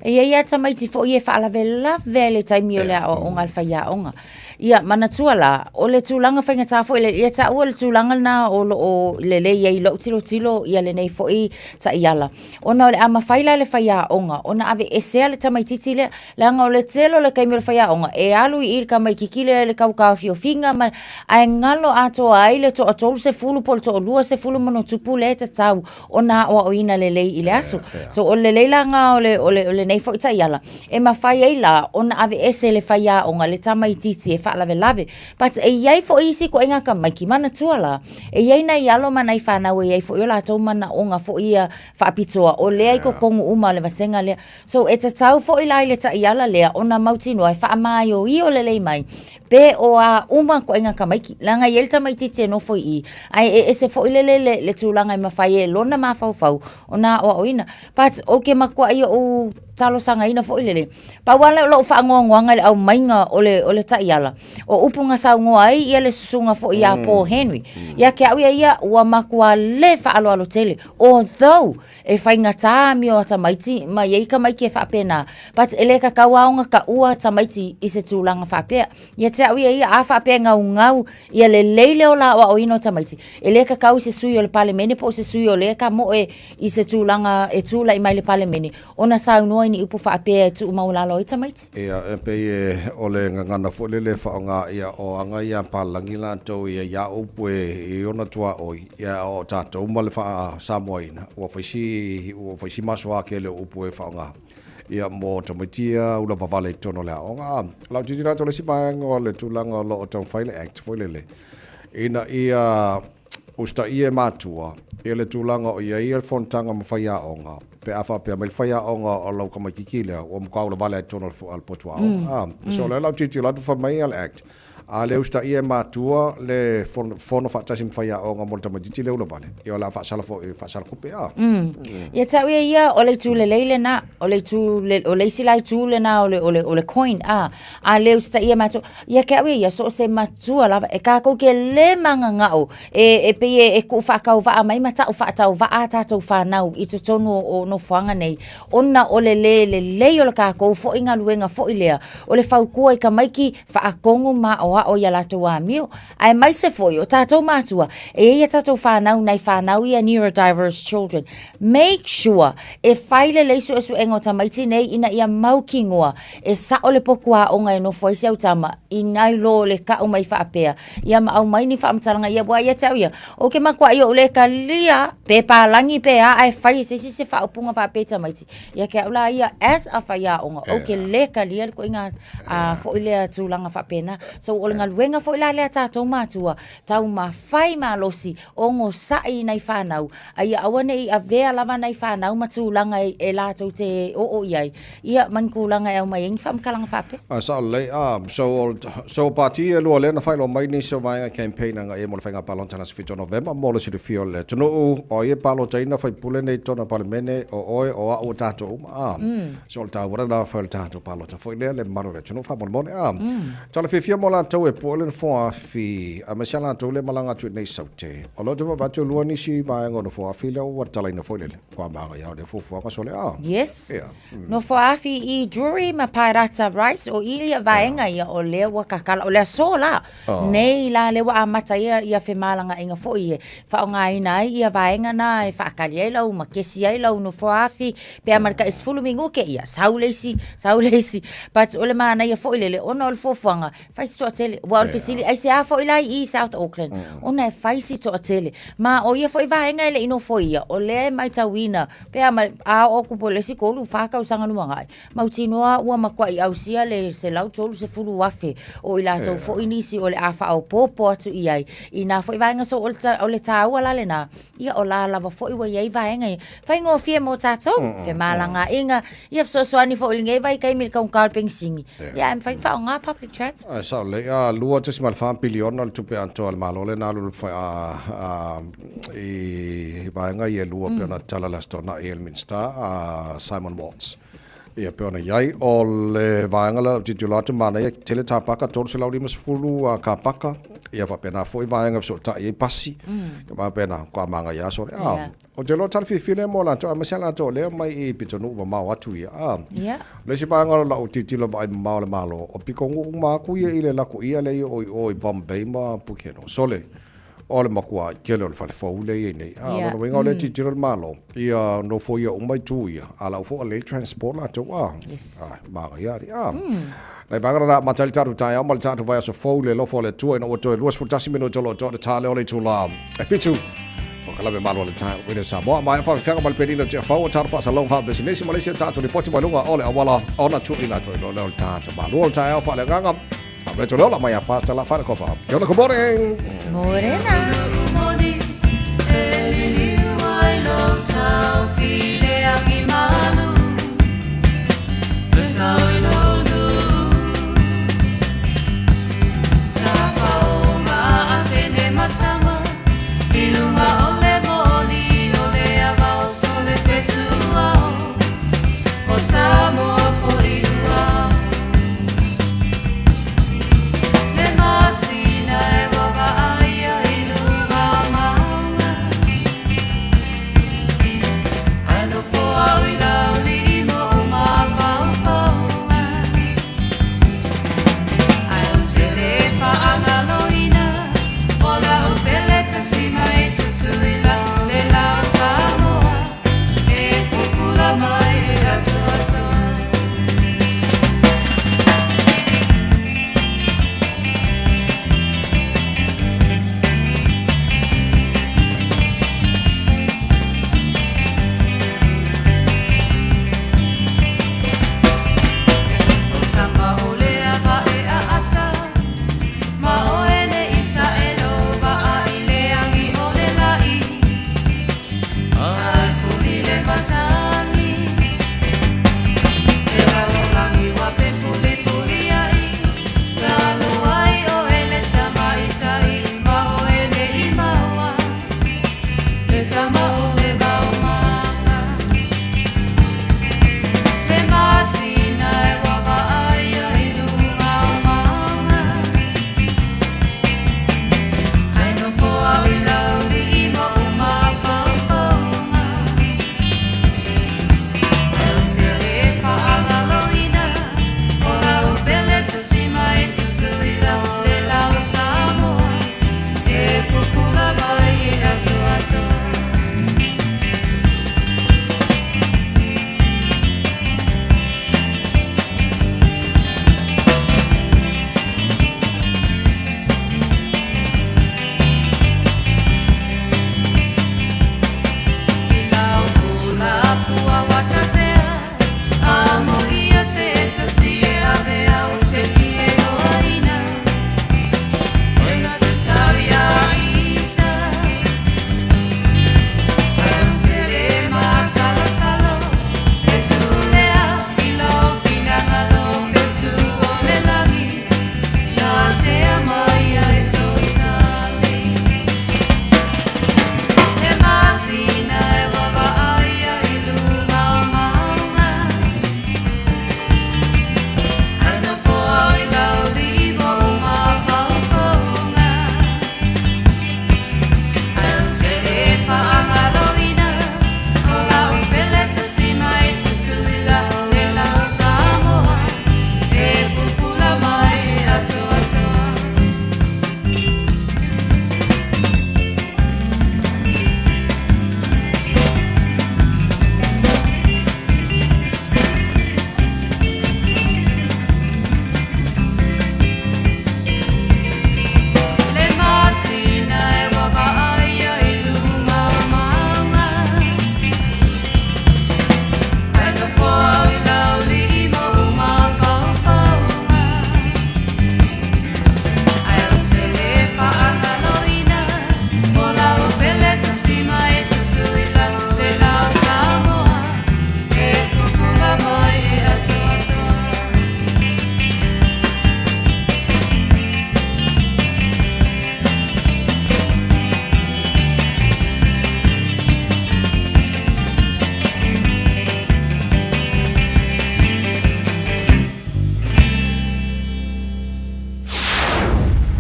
E i ai lava tamaiti foi e faalavelave i le taimi o le aoaoga a le faiaoga. Ia, manatua la, o le tulaga faigata foi lea, ia taua le tulaga lena o lo o lelei ai i lou tilotilo ia lenei foi taiala, ona o le a mafai la e le faiaoga ona aveesea le tamaitiiti lea, Leaga o le tele o le taimi o le faiaoga, e alu i i le tamaitiiti lea i le tau taofiofiga ma, ae galo atoa ai le toatolu 30 po o le toa-20 ma ona tupu lea e tatau ona aoaoina lelei i le aso. So o le lelei la lena o le, o le, o lenei foi taiala, e mafai ai la ona aveese le faiaoga, le tamaitiiti e faalavelave. But e i ai foi isi ituaiga tamaiti, manatua la, e i ai nai alo ma nai fanau e i ai foi o latou manaoga foi ia faapitoa, o lea i totonu uma o le vasega lea. So e tatau foi la i le taiala lea ona mautinoa e faamaioio lelei mai pe o a uma ituaiga tamaiti. Leaga e i ai le tamaitiiti e nofo i i, ae e ese foi lele le, le tulaga e mafai ai e lona mafaufau ona aoaoina. But ou te matuai ou talosagaina foi lele, pau lava lea o lou faanoanoaga i le aumaiga o le, o le taiala, o upu na saunoa ai ia le susuga foi ia Paul Henry. Ia te au ia ia, ua matua le faaaloalo tele, although E faigata amio a tamaiti ma i ai tamaiti e faapena, but e le tatau lava ona taua tamaiti i se tulaga faapea. Ia te au ia ia, a faapea e naunau ia lelei le ola aoaoina o tamaiti, e le tatau i se sui o le Palemene po o se sui o lea tamoe i se tulaga e tulai mai i le Palemene ona saunoa i ni upu faapea e tuumaualalo ai tamaiti. Ia, e pei e, o le gagana foi lele e faaaoga ia o aga ia a palagi latou ia ia upu e i ona tuaoi. Ia, o tatou ma le faa-Samoaina, ua fai si, ua fai si masoa tele o upu e faaaoga, ia, mo tamaiti ia ulavavale i totonu o le aoga. A, lau tilotilo atu o le isi vaega o le tulaga o lo o taumafai le Act foi lele, ina ia usitaia e matua ia le tulaga o i ai le fonotaga ma faiaoga, pe a faapea mai le faiaoga o lau tamaitiiti lea, ua matua ulavale lava i totonu o le potu aoga. A, so o lea la u tilotilo atu fai mai le Act, A le usitaia e matua le fono faatasi ma faiaoga mo le tamaitiiti le ulavale, ia o le a faasala foi, faasala tupe a. Ia te au ia ia, o le itu lelei lena, o le itu, o le isi la itu lena o le, o le, o le coin, a, a le usitaia e matua, ia te au ia ia, so o se matua lava, e tatou te le mananao e, e pei e, e tuu faatauvaa mai ma tau faatauvaa a tatou fanau i totonu o, o nofoaga nei, ona o le le lelei o le tatou foi galuega foi lea, o le fautua i tamaiti faatonu ma aoao i a latou amio. Aemaise foi o tatou matua, e i ai a tatou fanau, nai fanau ia neurodiverse children. Make sure e fai lelei suesuega o tamaiti nei ina ia mautinoa e sao le potu aoga e nofo ai si au tama, i lo le tau mai faapea, ia ma aumai ni faamatalaga ia, aua ia te au ia, ou te matuai ou le talia pe palagi pe a, ae fai e se isi se faaupuga faapea i tamaiti. Ia te au la ia, as a faiaoga, ou te le talia le ituaiga a foi lea tulaga faapena. So o le galuega foi la lea a tatou matua, taumafai malosi, onosai i nai fanau, a ia aua ne i avea lava nai fanau ma tulaga e latou te oo i ai, ia ma ni tulaga e aumai ai ni faamatalaga faapea. A sao lelei, a, so o, so o pati e lua lea na faailoa mai nisi o vaega campaign agai mo le faiga palota i le aso 7 o Novema mo le silafia o le atunuu, o ai e palotaina faipule nei i totonu o le Palemene, o oe, o au, o tatou uma, a. So o le taua lena fai o le tatou palota foi lea, le mamalu o le atunuu faamolemole, a. Tala fiafia mo latou e pue le nofoafi, aemaise a latou lea e malaga atu i nei Saute. O lea ou te vaavaai atu e lua nisi vaega o nofoafi lea ua tatalaina foi lele, matua manaia o lea fuafuaga sole, a. Yes. Ia. Nofoafi i Drury ma Paerata Rise, o i ia vaega ia o lea ua kakala, o le aso la. Nei la lea ua amata ai ia femalagaaiga foi e faaaogaina ai ia vaega na e faatali ai lau ma kesi ai lau nofoafi pe a ma le tai 10 minute ia sau le isi, sau le isi. But o le manaia foi lele ona o le fuafuaga e fai si toatele. Aua o le fesili, aisea foi la i South Auckland? Ona e fai si toatele. Ma o ia foi vaega e le i nofoia, o lea e matauina pe a ma, a oo atu po o le isi 3, 4 tausaga lumanai, Mautinoa ua matuai ausia le 130,000 o i latou foi nisi o le a faaopoopo atu i ai i nā foi vaega. So o le taua la lenā, ia o la lava foi ua i ai vaega ia faigofie mo tatou, femalagaaiga, ia fesoasoani foi i lenei vaitaimi i le taugata o le penisini, ia ae mafai ona faaaoga public transport. Ae sao lelei, a 2.4 piliona le tupe atoa a le Malo lea na alu i vaega ia e lua pei ona tatala i le Aso Toonai e le Minisita a Simon Watts. Ia pei ona i ai, o le vaega lea o tilotilo atu, manaia tele tapaka, 350 kapaka, ia faapena foi vaega e fesootai ai pasi, ia faapena, matua manaia lava sole. A, ou te iloa tala fiafia lea mo latou, aemaise lava latou o lea mai i pitonuu mamao atu ia. A, o le isi vaega o lau tilotilo vaai mamao a le Malo, o pitonuu uma atu ia i le lako ia lea e o i o i Bombay ma Pukeno. Sole, O le matua tele o le fale fou lea e i ai nei. A, o lona uiga o lea e tilotilo le Malo, ia nofoia uma itu ia, a o la ua foi o lea e transport latou, a. Yes. A, manaia alii, a. Nai vaega lena amata ai le tatou taeao ma le tatou vaiaso fou i le alofa o le Atua ina ua toe 21 minute o lo o toa le ta lea o le itula e fitu o ka lave malu o le taeao Radio Samoa. Maea faafefeaga ma le penina o Tiafau o tatou faasalalauga faapisinisi ma le isi a tatou lipoti mai luga o le auala ona tuuina atu ai loa lea o le tatou malu o le taeao faaleagaga. A me tole ola mai a Pastor La Whare Kopa. Kia ora, good morning! Morena!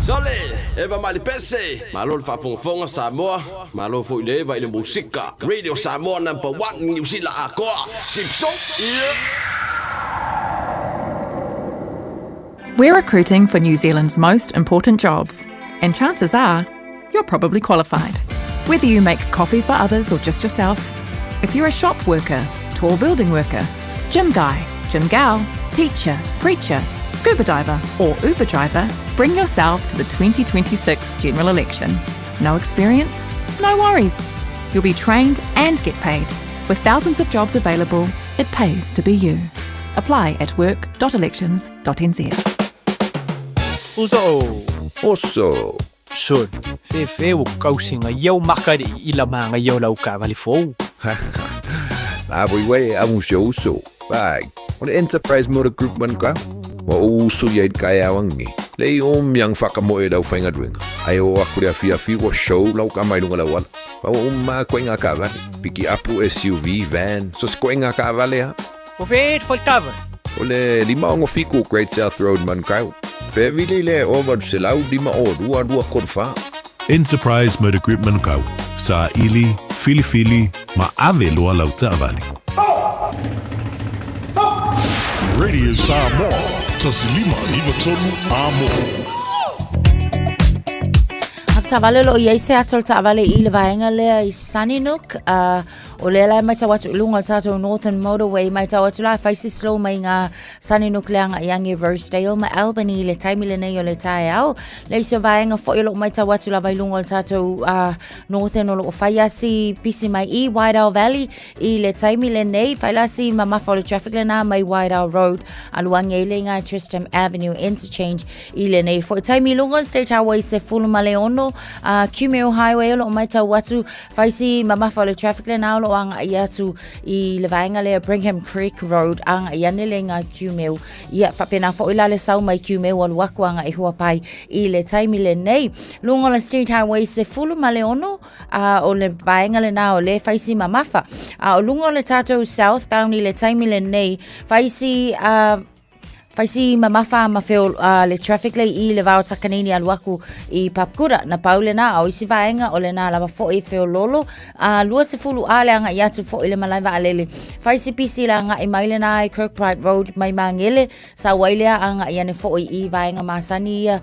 Sole, Eva Malipese, malo le faafogafoga Samoa, malo foi le Eva i le musika. Radio Samoa number one, Niu Sila atoa. Sipso, yeah. We're recruiting for New Zealand's most important jobs, and chances are you're probably qualified. Whether you make coffee for others or just yourself, if you're a shop worker, tall building worker, gym guy, gym gal, teacher, preacher, scuba diver, or Uber driver, bring yourself to the 2026 general election. No experience? No worries. You'll be trained and get paid. With thousands of jobs available, it pays to be you. Apply at work.elections.nz. Uso. Oso. Sol, fefe o kausinga iau makari i la manga iau lau kavali fou. La voi wei a un show so. Bai, o le Enterprise Motor Group man ka. Wa o usu ia i kai awangi. Le i o miang whaka mo e lau whainga duenga. Ai o aku rea fia fi wa show lau ka mai lunga lau ala. Pa o ma koe ngā kavale. Piki apu SUV, van, so se koe ngā kavale ha. O fe fo kava. O le lima o fiku Great South Road man kau. Pe vili le o valu se lau lima o lua lua kolu wha. Enterprise Motor Group Manukau, Saili, Filifili, ma ave loa lau taavale. Radio Samoa, 1593 Amo. Taavale o loo i ai se ata o le taavale i le vaega lea i Sunnynook. O lea la e matau atu i luga o le tatou Northern Motorway, matau atu la e fai se slow mai ngā Sunnynook le aga i age Rosedale ma Albany i le taimi lenei o le taeao. Le isi o vaega foi o loo matau atu lava i luga o le tatou Northern o loo fai a si pisi mai i Wairau Valley i le taimi lenei. Fai la si mamafa o le traffic lena mai Wairau Road alu age i le ngā Tristram Avenue Interchange I lenei foi taimi i luga o le State Highway 16, Kumeu Highway o loo matau atu, fai si mamafa o le traffic lena o loo agai atu i le vaega lea Brigham Creek Road agai ane le iga Kumeu. Ia, faapena foi la le sau mai Kumeu alu aku agai Huapai i le taimi lenei. Luga o le State Highway 16, o le vaega lena o le fai si mamafa. A o luga o le tatou southbound i le taimi lenei, fai si Fai si mamafa ma feo le traffic le i le vao Takanini alu aku i Papakura. Na pau lena a o isi vaega o lena lava foi feololo. A 20 a le aga'i atu foi le malae vaalele. Fai si pisi le aga'i mai lena i Kirkbride Road mai Magele. Sau ai lea aga'i ane foi i vaega masani ia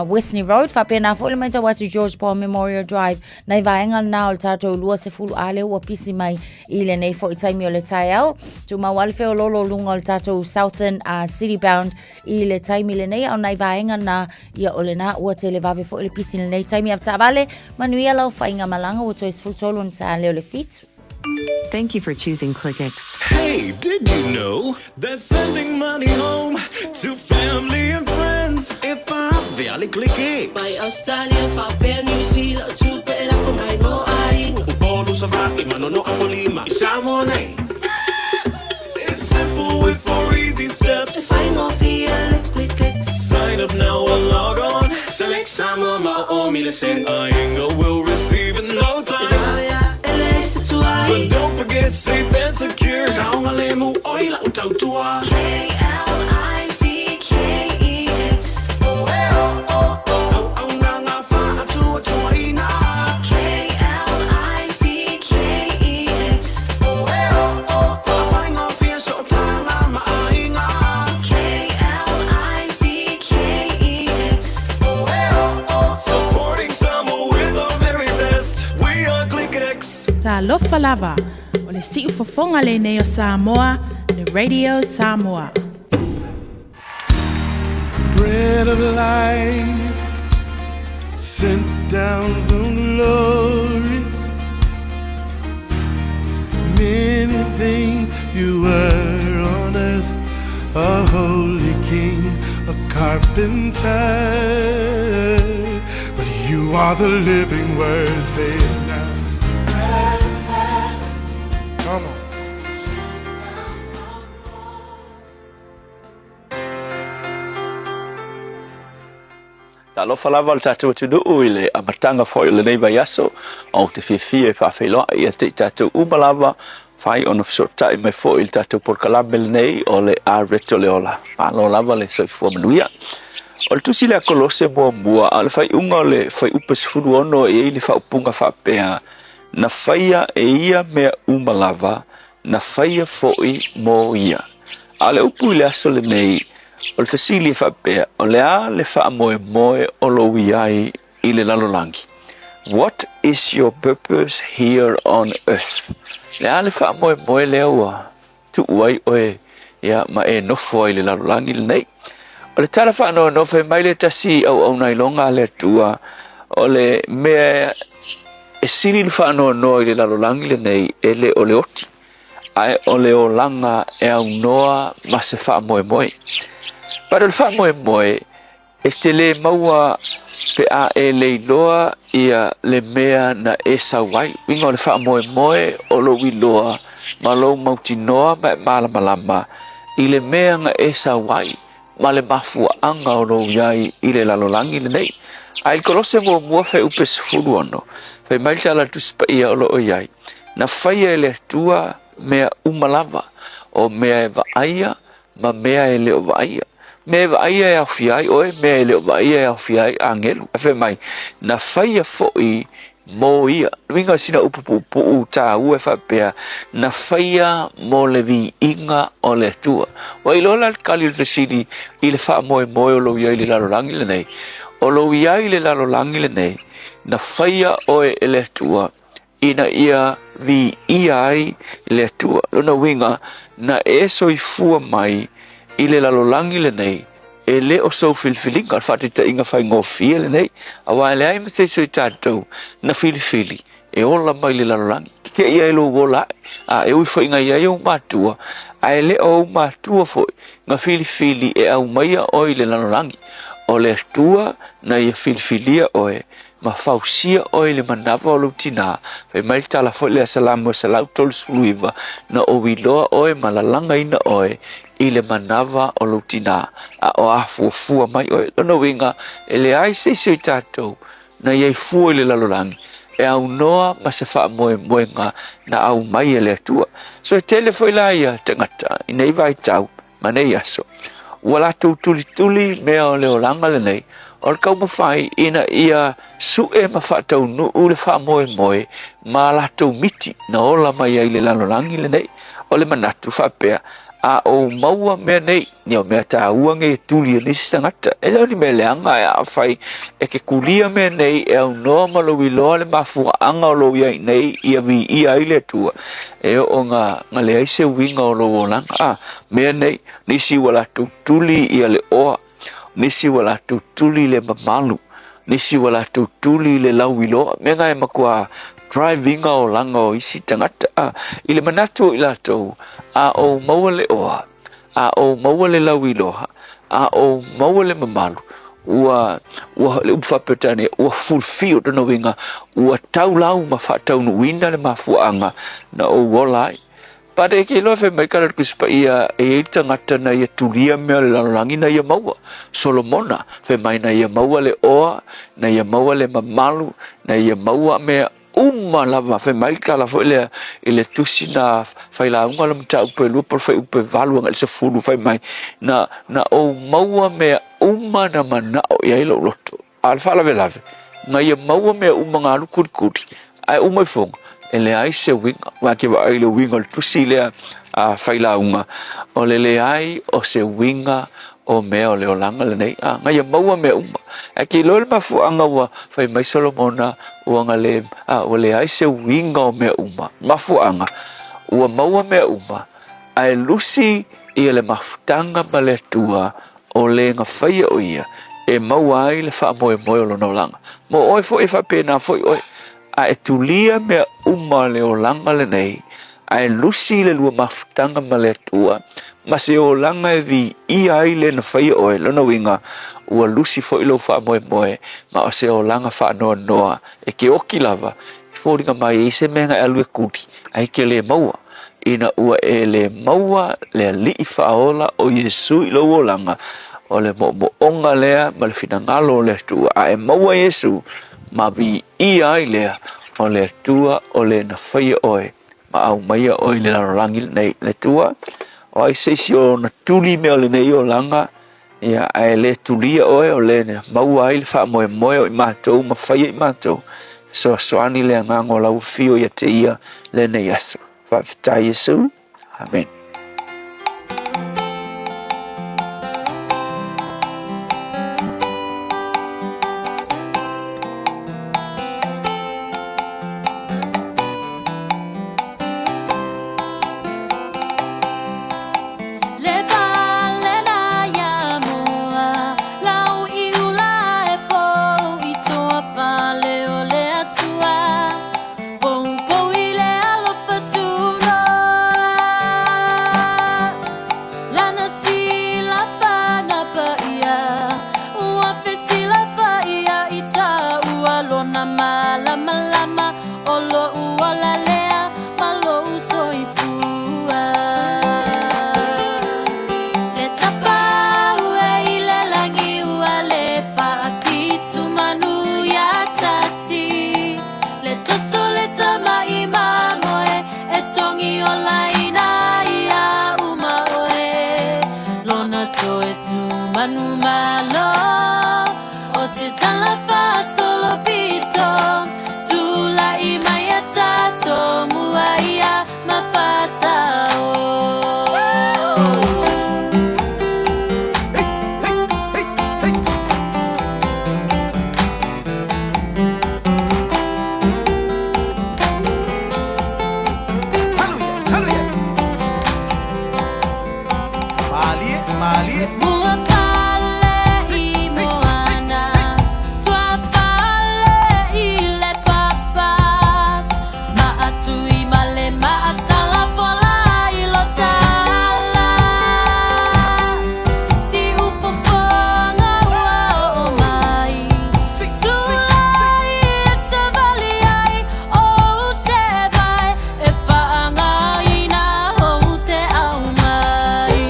Westney Road. Faapena foi le matau atu George Paul Memorial Drive. Nai vaega lena o le tatou 20 a lea ua pisi mai I lenei foi taimi o le taeao, tumau lava le feololo luga o le tatou Southern City Bound i le taimi lenei, a o nai vaega na, ia o lena ua televave foi le pisi i lenei taimi. Avetaavale, manuia lau faigamalaga ua toe 13 ona taeao o le fitu. Thank you for choosing ClickX. Hey, did you know that sending money home to family and friends e vave a le ClickX? Mai Australia faapea New Zealand o tupe e lafo mai mo aiga. Upolu, Savaii ma Nonoa ma Lima i Samoa nei. It's simple with four easy steps. E faigofie le ClickX. Sign up now or log on. Select Samoa ma o o mi le send. Aiga will receive in no time. E vave a e leai se tuai. But don't forget safe and secure. Saogalemu oi lau tautua. K-L-I-C-K-E-X. Auaunaga faatuatuaina. K-L-I-C-K-E-X. Faafaigofie sootaga ma aiga. K-L-I-C-K-E-X. Supporting Samoa with our very best. We are ClickX. Talofa lava, o le siufofoga lenei o Samoa, le Radio Samoa. Bread of life sent down from glory. Many things you were on earth, a holy king, a carpenter. But you are the living word, say it now. Come on. Talofa lava le tatou atunuu i le amataga foi o lenei vaiaso, ou te fiafia e faafeiloai ia te i tatou uma lava, fai ona fesootai mai foi i le tatou polokalame lenei o le Areto le Ola. Malo lava le soifua manuia. O le tusi lea Kolose muamua, a o le faaiuga o le fuaiupu 16 e i ai le faaupuga faapea, Na faia e ia mea uma lava, na faia foi mo ia. A o le upu i le aso lenei, o le fesili e faapea, o le a le faamoemoe o lou i ai i le lalolagi? What is your purpose here on earth? Le a le faamoemoe lea ua tuu ai oe ia ma e nofo ai i le lalolagi lenei? O le tala faanoanoa fai mai le tasi auauna iloga a le Atua, o le mea e sili le faanoanoa i le lalolagi lenei e le o le oti, ae o le olaga e aunoa ma se faamoemoe. But o le faamoemoe, e te le maua pe a e le iloa ia le mea na e sau ai. Uiga o le faamoemoe o lou iloa ma lou mautinoa ma e malamalama i le mea na e sau ai ma le mafuaaga o lou i ai i le lalolagi lenei. A i le Kolose muamua fuaiupu 16, fai mai le tala a le Tusi Paia o lo o i ai, Na faia e le Atua mea uma lava, o mea e vaaia ma mea e le o vaaia. Mea e vaaia e aofia ai oe, mea e le o vaaia e aofia ai agelu. Ae fai mai, na faia foi mo ia. Uiga o sina upu puupuu tāua e faapea, na faia mo le viiga o le Atua. Ua iloa la le tali o le fesili i le faamoemoe o lou i ai i le lalolagi lenei. O lou i ai i le lalolagi lenei, na faia oe e le Atua ina ia viia ai le Atua. Lona uiga, na e soifua mai i le lalolagi lenei, e le o sou filifiliga, o le faataitaiga faigofie lenei, aua e leai ma se isi o i tatou na filifili e ola mai le lalolagi. Tetee ai lou ola ae, a e ui foi ina i ai ou matua, ae le o ou matua foi na filifili e aumaia oe i le lalolagi. O le Atua na ia filifilia oe ma fausia oe i le manava o lou tinā. Fai mai le tala foi lea Salamo 139, Na ou iloa oe ma lalagaina oe i le manava o lou tinā, a o afuafua mai oe. Lona uiga, e leai se isi o i tatou na i ai fua i le lalolagi e aunoa ma se faamoemoega na aumai e le Atua. So e tele foi la ia tagata i nei vaitau ma nei aso, ua latou tulituli mea o le olaga lenei, o le taumafai ina ia sue ma faataunuu le faamoemoe ma latou miti na ola mai ai le lalolagi lenei. O le manatu faapea, a ou maua mea nei, ia o mea tāua nei e tuli e nisi tagata, e le o ni mea leaga ae afai e te kulia mea nei e aunoa ma lou iloa le mafuaaga o lou i ai nei ia viia ai le Atua, e oo na, na leai se uiga o lou olaga. A, mea nei, nisi ua latou tuli ia le oa, nisi ua latou tuli le mamalu, nisi ua latou tuli le lauiloa, mea na e matua drive ina olaga o isi tagata. A, i le manatu o i latou, a ou maua le oa, a ou maua le lauiloa, a ou maua le mamalu, ua, ua, le upu faa-Peretania, ua fulfill, lona uiga, ua taulau ma faataunuuina le mafuaaga na ou ola ai. But e ke iloa fai mai ka le Tusi Paia e i ai le tagata na ia tulia mea o le lalolagi na ia maua. Solomona, fai mai na ia maua le oa, na ia maua le mamalu, na ia maua mea uma lava. Fai mai le tala foi lea i le tusi na failauga o le mataupu e lua po o le fuaiupu e valu agai le sefulu, fai mai, na, na ou maua mea uma na manao i ai lou loto. A o le faalavelave, na ia maua mea uma na alu kulikuli, ae uma ifoga, e leai se uiga. Aua e te vaai i le uiga o le tusi lea a failauga, o le leai o se uiga o mea o le olaga lenei, a, na ia maua mea uma. Ae te iloa le mafuaaga ua fai mai Solomona ua na le, a, ua leai se uiga o mea uma. Mafuaaga, ua maua mea uma, ae lusi ia le mafutaga ma le Atua o le na faia o ia e maua ai le faamoemoe o lona olaga. Mo oe foi e faapena foi oe, a e tulia mea uma o le olaga lenei, ae lusi le lua mafutaga ma le Atua, ma se olaga e viia ai le na faia oe, lona uiga, ua lusi foi lou faamoemoe, ma o se olaga faanoanoa e ke oki lava, e foliga mai e i ai se mea na e alu e kuli, ae ke le maua. Ina ua e le maua le Alii Faaola o Iesu i lou olaga, o le moomooga lea ma le finagalo o le Atua, a e maua Iesu, ma viia ai lea o le Atua o le na faia oe ma aumaia oe i le lalolagi lenei. Le Atua, o ai se isi o ona tuli mea o lenei olaga, ia, ae le tulia oe o le na maua ai le faamoemoe o i matou ma faia i matou, fesoasoani le agaga o lau afio ia te ia lenei aso. Faafetai Iesu. Amen. tapau e i le lagi ua le faapitu manu ia tasi Le toto le tama'i mamoe e togi olaina ia uma oe Lona toe tumanu malo o se tala faasolo pito Tula'i mai a tatou mua ia ma faasao. Ua fale i moana, tua fale i le papa. Maatui ma le maatala fola i lo tala. Siu fofoga ua oo mai. Tulai e savali ai ou sevae e faagaina ou te au mai.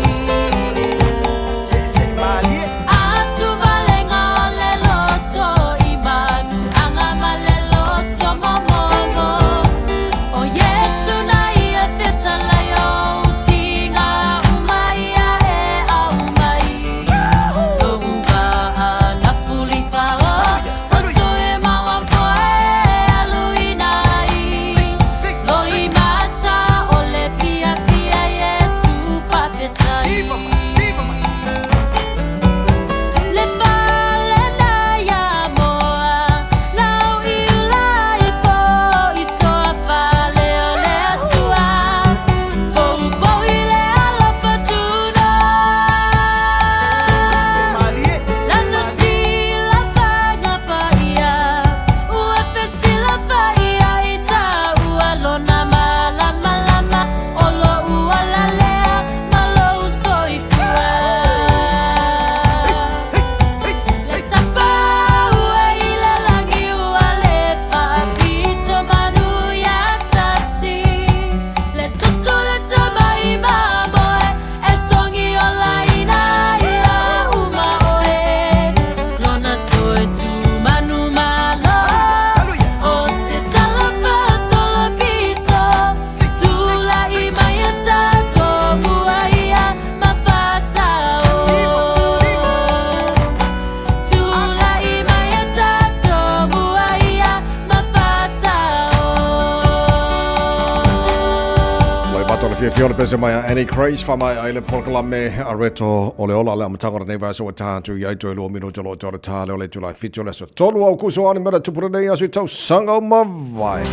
Atu valega o le loto i manu anga ma le loto momomo. O Iesu na ia fetalai o tiga uma ia e au mai. Lou vaa na fulifa o o toe maua foe aluina ai. Loi mata o le fiafia Iesu faafetai. Le fale na ia moa lau i ula i po i toa fale o le Atua. Poupou i le alofa tuna. Lana silafaga paia ua fesilafaia i taua lona malamalama o lou ola lea ma lou soifua. Le tapau e i le lagi ua le faapito manu ia tasi. Le toto le tama'i mamoe e togi olaina ia uma oe. Lona toe tumanu malo o se tala faasolo pito. Tula'i mai a tatou mua ia ma faasao. Tula'i mai a tatou mua ia ma faasao. Loi matou le fiafia o le pese mai a Annie Grace faamaea ai le polokalame a Reto o le Ola le amataga o lenei vaiaso ua ta atu i ai toe lua minuta o lo o toe ta le o le itula e fitu o le aso tolu o Aukuso a ni mea tupu lenei aso i tausaga o mavae.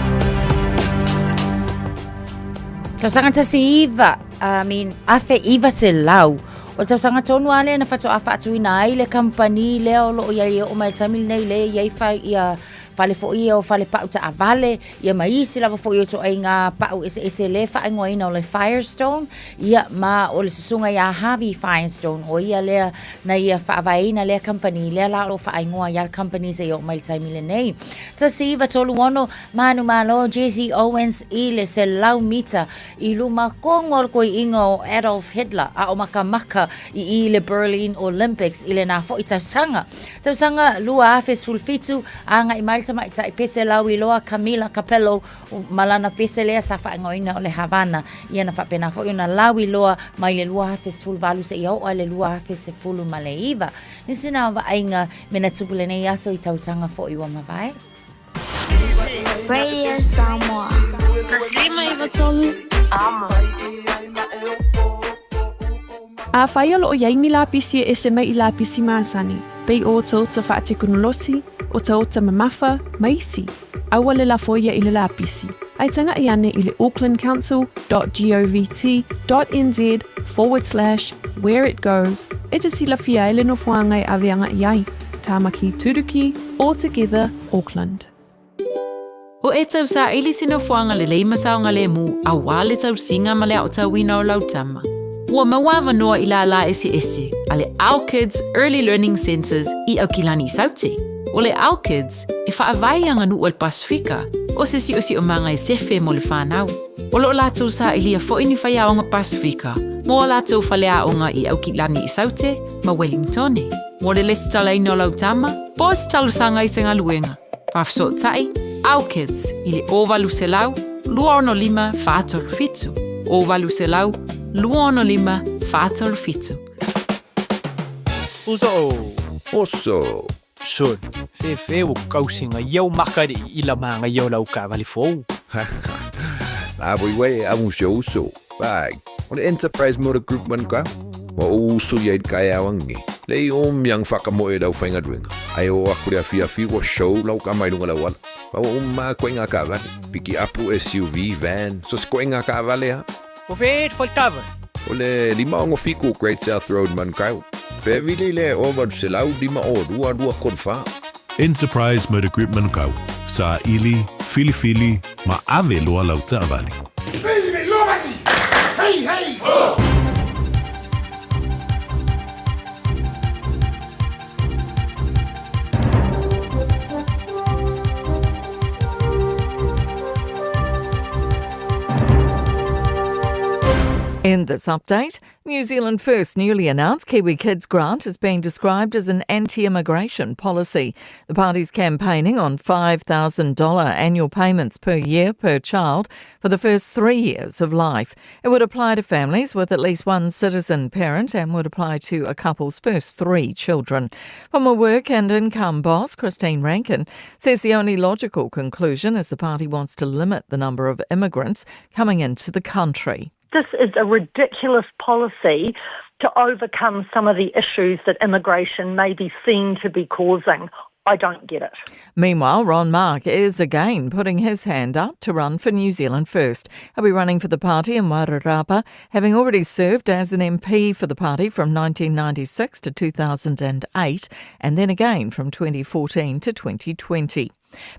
Tausaga 19, I mean, 1900. O le tausaga tonu lava lea na faatoa faatuina ai le kamupani lea o lo o i ai e oo mai i le taimi lenei lea e i ai fa, ia, fale foi ia o fale pau taavale, ia ma isi lava foi o ituaiga pau eseese lea e faaigoaina o le Firestone, ia ma o le susuga ia Harvey Firestone, o ia lea na ia faavaeina lea kamupani, lea la o lo o faaigoa ai lava le kamupani seia oo mai i le taimi lenei. 1936, Manumalo Jesse Owens i le 100 mita i luma tonu o le koiʻiga o Adolf Hitler a o makamaka i i le Berlin Olympics i lenā foi tausaga. Tausaga 2017, agai mai le tamaitai pese lauiloa Camila Capello ma lana pese lea sa faaigoaina o le Havana. Ia na faapena foi ona lauiloa mai le 2018 seia oo i le 2019. Nisi na o vaaiga me na tupu lenei aso i tausaga foi ua mavae. Radio Samoa. 1993 Amo. Afai o lo o i ai ni lapisi e ese mai i lapisi masani, pei o otaota faatekonolosi, otaota mamafa, ma isi, aua le lafo ia i le lapisi, ae tagaʻi ane i le aucklandcouncil dot govt dot nz forward slash where it goes e te silafia ai le nofoaga e ave agaʻi ai. Tāmaki Turuki, All Together, Auckland. O e tausaili se nofoaga lelei ma saogalemu aua le tausiga ma le aotauina o lau tama. Ua maua avanoa i lālā eseese a le Our Kids Early Learning Centres i Aukilani Saute. O le Our Kids e faavae i aganuu a le Pasifika o se siosiomaga e sefe mo le fanau. O lo o latou sailia foi ni faiaoga Pasifika. Mo a latou faleaoga i Aukilani i Saute ma Wellingtone. Mo le lesitalaina o lau tama, po o se talosaga i se galuega, faafesootai Our Kids i le 0800 265 437, 0800 265 437. Uso. Oso. Son, fefe ua kausiga ia o makali'i i la magaia o lau taavale fou. La voi uē amu si ou uso. Bai, o le Enterprise Motor Group man ka. Ua ou uso ia i le taeao angi. Lei o miang whakamoe lau whaingaluenga. Ai o aku le afiafi ua show lau kama i lunga lau ala. Ma ua uma koe ngā kaavale. Piki apu SUV, van, so se koe ngā kaavale ha. O whē te whai taavale? O le 567 Great South Road Manukau. Pe vili le 805 2 34. Enterprise Motor Group Manukau, saili, filifili, ma ave loa lau taavale. Hey, hey, ho! In this update, New Zealand First newly announced Kiwi Kids grant has been described as an anti immigration policy. The party's campaigning on $5,000 annual payments per year per child for the first three years of life. It would apply to families with at least one citizen parent and would apply to a couple's first three children. Former work and income boss Christine Rankin says the only logical conclusion is the party wants to limit the number of immigrants coming into the country. This is a ridiculous policy to overcome some of the issues that immigration may be seen to be causing. I don't get it. Meanwhile, Ron Mark is again putting his hand up to run for New Zealand First. He'll be running for the party in Wairarapa, having already served as an MP for the party from 1996 to 2008 and then again from 2014 to 2020.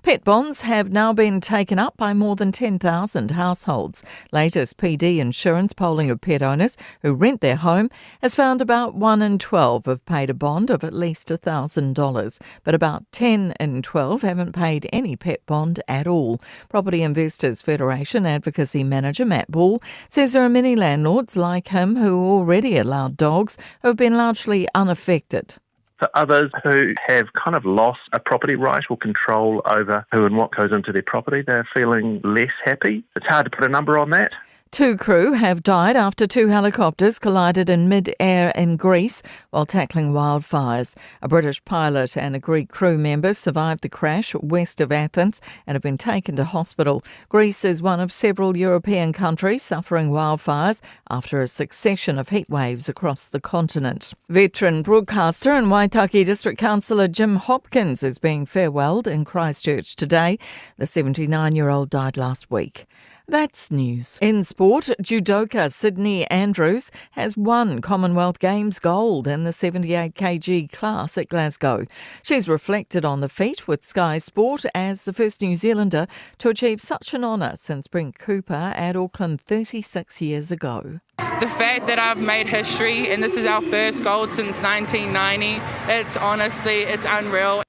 Pet bonds have now been taken up by more than 10,000 households. Latest PD insurance polling of pet owners who rent their home has found about 1 in 12 have paid a bond of at least $1,000, but about 10 in 12 haven't paid any pet bond at all. Property Investors Federation Advocacy Manager Matt Ball says there are many landlords like him who already allow dogs who have been largely unaffected. For others who have kind of lost a property right or control over who and what goes into their property, they're feeling less happy. It's hard to put a number on that. Two crew have died after two helicopters collided in mid-air in Greece while tackling wildfires. A British pilot and a Greek crew member survived the crash west of Athens and have been taken to hospital. Greece is one of several European countries suffering wildfires after a succession of heat waves across the continent. Veteran broadcaster and Waitaki District Councillor Jim Hopkins is being farewelled in Christchurch today. The 79 year old died last week. That's news. In sport, judoka Sydney Andrews has won Commonwealth Games gold in the 78 kg class at Glasgow. She's reflected on the feat with Sky Sport as the first New Zealander to achieve such an honour since Brent Cooper at Auckland 36 years ago. The fact that I've made history and this is our first gold since 1990, it's honestly, it's unreal.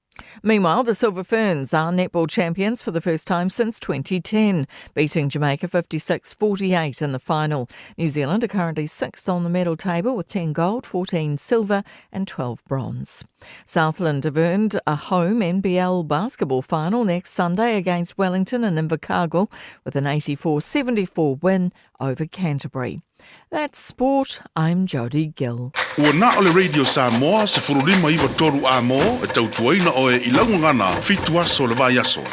Meanwhile, the Silver Ferns are netball champions for the first time since 2010, beating Jamaica 56 48 in the final. New Zealand are currently sixth on the medal table with 10 gold, 14 silver, and 12 bronze. Southland have earned a home NBL basketball final next Sunday against Wellington and Invercargill with an 84 74 win over Canterbury. That's sport. I'm Jodie Gill. Ua na o le Radio Samoa 1593 a mō e tautuaina oe i lau gagana fitu aso le vaiaso.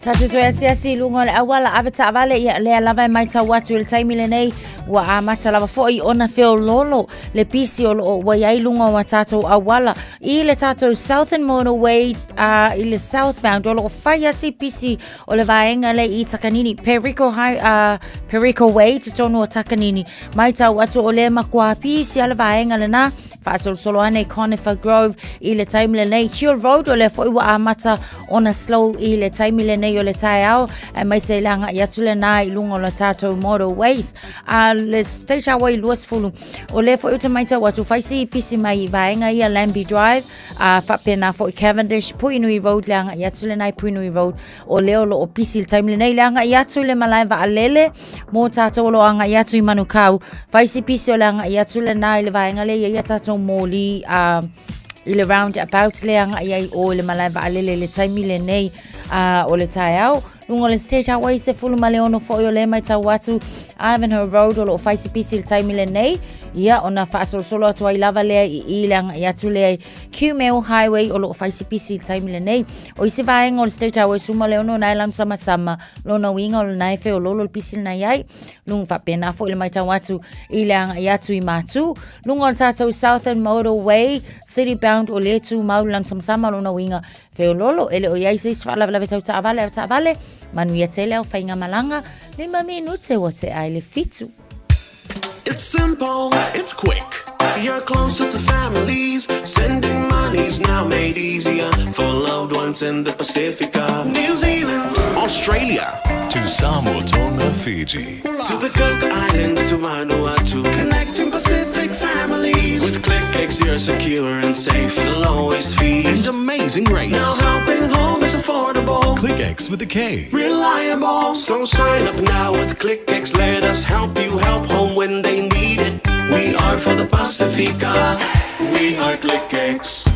Tatou toe asiasi i luga o le auala ave taavale ia lea lava e matau atu i le taimi lenei ua amata lava foi ona feololo le pisi o loo ua iai luga o a tatou auala i le tatou Southern Motorway uh, i le southbound o loo fai asi pisi o le vaega lea i Takanini, Perico, High, uh, Perico Way, totonu o Takanini. Matau atu o lea makuā pisi a le vaega lena, faasolosolo ane i Conifer Grove i le taimi lenei. Hill Road o lea foi ua amata ona slow i le taimi lenei. lenei o le taeao, aemaise i le agai atu lena i luga o le tatou motorways. A le State Highway 20, o lea foi ou te matau atu, fai si pisi mai i vaega ia Lambie Drive, a faapena foi Cavendish, Puhinui Road, le agai atu lena i Puhinui Road, o lea o lo o pisi i le taimi lenei, le agai atu i le malae vaalele mō tātou o lo o agai atu i Manukau, fai si pisi o le agai atu lena i le vaega lea e i ai a tātou moli, a i le roundabout le agai ai o i le malae vaalele i le taimi lenei o le taeao. Luga o le State Highway 16 foi o lea matau atu Ivanhoe Road o lo o fai si pisi i le taimi lenei. Ia, ona faasolosolo atu ai lava lea i i le agai atu lea i Kumeu Highway o lo o fai si pisi i le taimi lenei. O isi vaega o le State Highway 16 na e lanusamasama, lona uiga o lena e feololo le pisi lena i ai. Luga faapena foi le matau atu i le agai atu i Matu. Luga o le tatou Southern Motorway, City Bound o lea e tumau le lanusamasama, lona uiga feololo e le o i ai se isi faalavelave tau taavale a taavale. Manuia tele au faigamalaga, 5 minute ua tea ai le 7. It's simple, it's quick. You're closer to families. Sending money's now made easier for loved ones in the Pacifica, New Zealand, Australia, To Samoa, Tonga, Fiji. To the Cook Islands, to Vanuatu. Connecting Pacific families. With KlickEx, you're secure and safe. The lowest fees and amazing rates. Now helping home is affordable. KlickEx with a K. Reliable. So sign up now with KlickEx. Let us help you help home when they need it. We are for the Pacifica. We are KlickEx.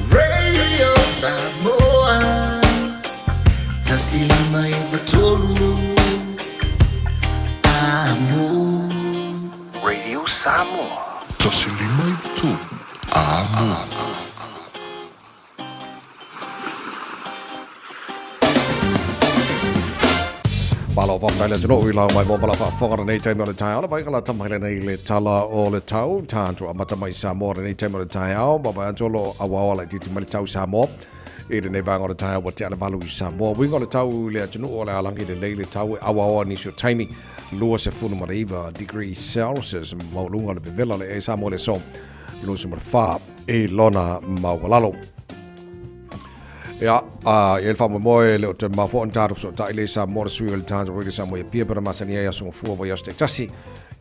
Radio Samoa 105 3 Amo. Radio Samoa 105 3 Amo. Malo faafetai le atunuu i lau mai mo mala faafofoga lenei taimi o le taeao. Le vaaiga la tama lenei le tala o le tau. Tātou amata mai Samoa lenei taimi o le taeao. Vaavaai atu o lo o auaoa laitiiti mai le tau Samoa. I lenei vaega o le taeao ua tea le 8 i Samoa. Uiga o le tau i le atunuu o le a lagi lelei le tau e auaoa nisi o taimi 29 degrees Celsius maualuga o le vevela o le ea i Samoa i le aso 24 i lona maualalo. Ia, a i ai le faamoemoe le o toe mafua ona tatou fesootai lea i Samoa, le sui o le tatou Radio Samoa i Apia, pena masani ai aso gafua vaiaso taitasi.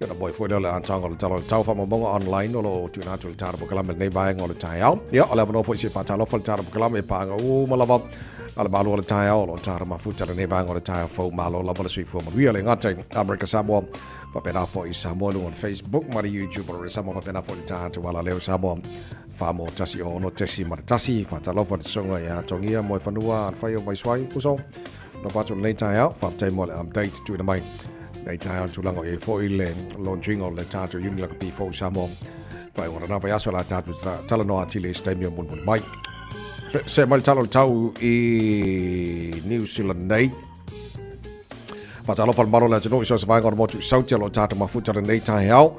Ia ona moe foi lea o le atoaga o le Tala o le Tau faamaumauga online o lo o tuuina atu i le tatou polokalame i lenei vaega o le taeao. Ia, o le avanoa foi se faatalofa i le tatou polokalame e paaga uma lava a le Malo o le taeao o lo o tatou mafuta i lenei vaega o le taeao fou. Malo lava le soifua manuia le gata i Amerika Samoa, faapena foi i Samoa i luga o le Facebook ma le YouTube o le Radio Samoa, faapena foi i le tatou alaleo Samoa. 4 1 6.1 Faatalofa le soga ia Togia Moefanua Alfaio Vaisuai Uso Nofo atu lenei taeao faafetai mo le update tuuina mai lenei taeao tulaga o i ai foi le launching o le tatou Uni Lakapi fou i Samoa faaiuga o lena vaiaso la tatou talanoa atili i se taimi o mulimuli mai. Se mai le tala o le tau i New Zealand nei. Faatalofa le malo le atunuu i so o se vaega o le motu i Sauti o lo o tatou mafuta lenei taeao.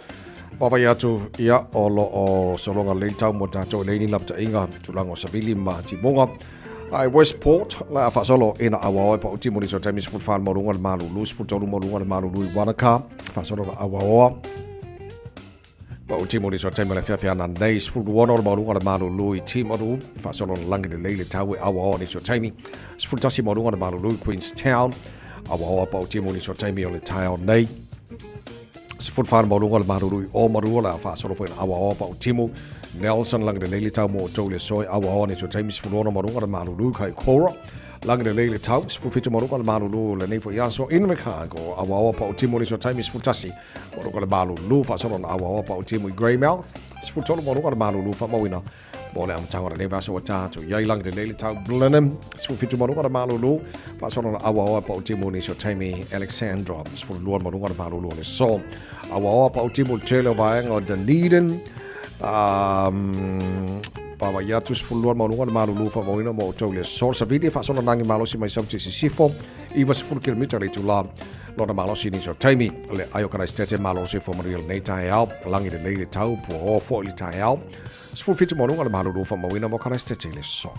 Vaavaai atu ia o lo o sologa lelei le tau mo tatou e leai ni lapataiga tulaga o savili ma timuga. Ai Westport la a faasolo ina auaoa e pau timu nisi o taimi 14 le maualuga le malulu 13 maualuga le malulu i Wanaka faasolo na auaoa. Pau timu nisi o taimi o le afiafi ana nei 16 le maualuga le malulu i Timaru faasolo na lagi lelei le tau e auaoa nisi o taimi 11 maualuga le malulu i Queenstown auaoa pau timu nisi o taimi o le taeao nei 14 maualuga le malulu i Oamaru o le a faasolo foi na auaoa pau timu Nelson lagi lelei le tau mo outou i le aso e auaoa nisi o taimi 16 maualuga le malulu i Kaikoura Lagi lelei le tau 17 maualuga le malulu lenei foi aso Invercargill auaoa pau timu nisi o taimi 11 Maualuga le malulu faasolo na auaoa pau timu i Greymouth 13 maualuga le malulu faamauina mo le amataga o lenei vaiaso ua tatou i ai lagi lelei le tau Blenheim 17 maualuga le malulu faasolo na auaoa pau timu nisi o taimi Alexandra 12 maualuga le malulu o le aso auaoa pau timu le tele o vaega o Dunedin vaavaai atu 12 maualuga le malulu faamauina mo outou i le aso savili faasolo nagi malosi mai Sauti i sisifo 90 kilomita le itula lona malosi nisi o taimi le ai o Karaisitete malosi fua manuia lenei taeao lagi lelei le tau puaoa foi le taeao 17 maualuga le malulu faamauina mo Karaisitete i le aso.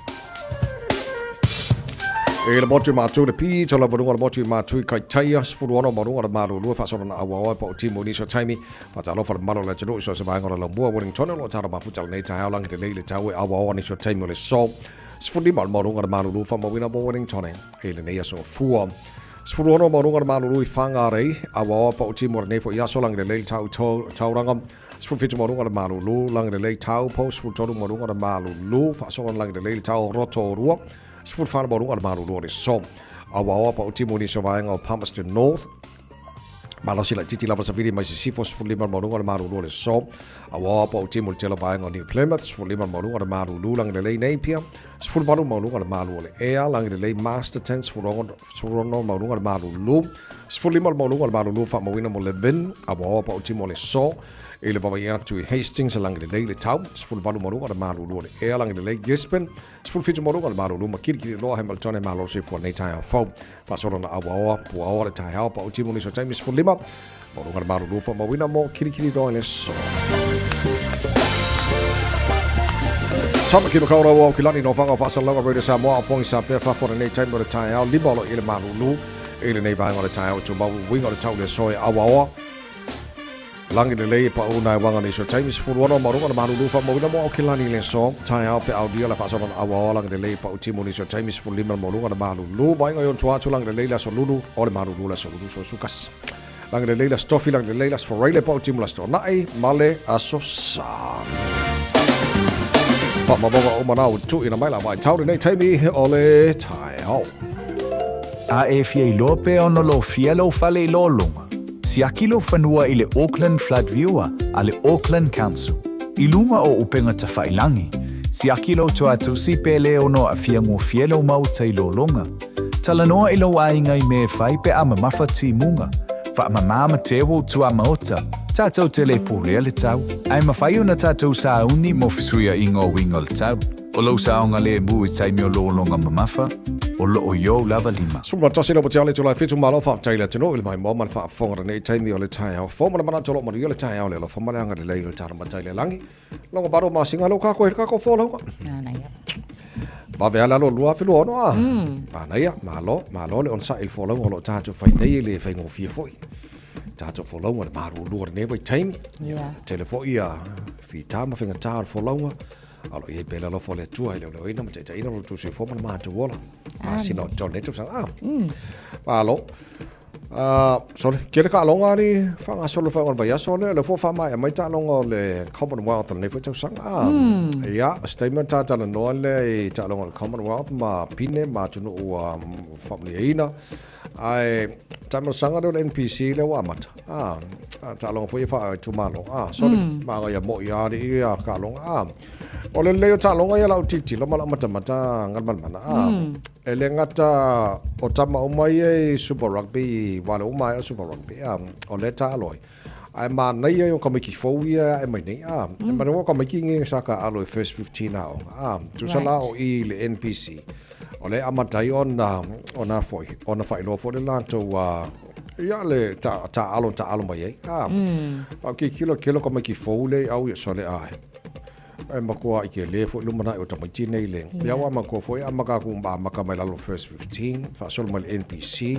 E le motu i Matu le pito lava luga le motu i Matu i Kaitaia 16 maualuga le malulu e faasolo na auaoa e pau timu i nisi o taimi faatalofa le mamalu o le atunuu i so o se vaega o le laumua Wellington o lo o tala mafuta lenei taeao lagi lelei le tau e auaoa nisi o taimi o le aso. 15 o le maualuga o le malulu faamauina mo Wellington i lenei aso Gafua. 16 maualuga o le malulu i Whangarei, Awaoa Paʻuti mo lenei foi aso, Lagilelei le tau tauranga, 17 maualuga o le malulu, Lagilelei Taupo, 13 maualuga o le malulu, faasolo Lagilelei le tau Rotorua, 14 maualuga o le malulu o le so. Awaoa Paʻuti mo nisi o vaega o Palmerston North, Malosi laititi lava savili mai sisifo 15 le maualuga o le malulu o le so. Awaoa Paʻuti mo le tele o vaega o New Plymouth, 15 le maualuga o le malulu, Lagilelei Napier, 18 maualuga o le malu o le ea, Lagilelei Masterton, 16 maualuga o le malulu, 15 le maualuga o le malulu faamauina mo Levin, Awaoa Paʻuti mo le so, i le vavaia atu i Hastings, Lagilelei le tau, 18 maualuga o le malulu o le ea, Lagilelei Gisborne, 17 maualuga o le malulu ma Kilikili Loa, Hamilton e malo soifua nei taeao fou. Faasolo na Awaoa, Puaoa le taeao, Paʻuti mo nisi o taimi 15 maualuga o le malulu faamauina mo Kilikili Loa i le aso. Tamaki Makaurau o Kilani no whanga whaasalauga Radio Samoa o pongi sa pea whafo lenei taimi o le taeao lima o lo i le malulu i lenei vaega o le taeao tumau uiga o le tau le soe awaoa Lagi lelei e paʻu nai waga nisi o taimi 16 maualuga o le malulu faamauina mo Aukilani i le aso taeao pe aulia le faasologa auaoa lagi lelei e paʻu timu nisi o taimi 15 le maualuga o le malulu vaaiga i ona tua atu lagi lelei le aso lulu o le malulu le aso lulu soisukasi lagi lelei le aso tofi lagi lelei le aso foraile paʻu timu le aso toanai ma le aso sa. Faamaumaunga uma na ua tuuina mai la vaitau lenei taimi o le taeao. A e fia iloa pe ono lofia lou fale i lologa, siaki lou fanua i le Auckland Flood Viewer a le Auckland Council. I luma o upega tafailangi, siaki lou toatusi pe le ono aafia gofie lou maota i lologa. Talanoa i lou aiga i mea e fai pe a mamafa timuga. Faamama ma teu ou tuamaota, tatou te le pulea le tau, ae mafai ona tatou sauni mo fesuiaiga o uiga o le tau. O lou saogalemu i taimi o lologa mamafa, o loo i ou lava lima. 11 le Tiale Tulae Fitu Malo faafetai i le atunuu i le maimoa ma le faafofoga lenei taimi o le taeao fou ma le manatu o loo manuia le taeao le alofa ma le agalelei o le tala matai le lagi logo valo masina lo kako i le kako folauga vave ala lo lua filu ono a manaia malo malo le onosai i le folauga o loo tatou fai nei e le faigofie foi tatou folauga le malulua lenei vaitaimi tele foi ia fita ma faigata o le folauga A o lo o i ai pea le alofa o le Atua i le leoleoina ma taitaiina lo outou soifua ma le matou ola. Masina o tolu nei tausaga. Ah. Malo. Sorry, kele taaloga ni faagasolo le faaiuga o le vaiaso lea, o lea foi ua faamaea mai taaloga o le Commonwealth o lenei foi tausaga. Ia, o se taimi ona ta talanoa lea i taaloga o le Commonwealth ma Pine ma atunuu ua faamanuiaina. Ae taamilosaga lea o le NPC lea ua amata. A, taaloga foi ia faaitumalo. A, sorry, maga ia moi a alii ia taaloga. A, o le lelei o taaloga ia lau tilotilo ma lau matamata galumalemana. A, e le gata o tama uma ia i Super Rugby, wale uma ai o Super Rugby. A, o lea taalo ai. Ae manaia ia o tamaiti fou ia e ae mai nei. A, e manawa o tamaiti nei sa taalo i first 15 aoga. A, tusa la o i i le NPC. O lea e amata ai ona, ona foi, ona faailoa foi le latou, a, ia le ta, taaalo na taaalo mai ai. A, a o tilotilo tele o tamaiti fou lea i au ia sole ae. E matua i tele foi lumanai o tamaiti nei le. Ia ua matua foi amata atu ma amata mai lalo first 15, faasolo mai le NPC.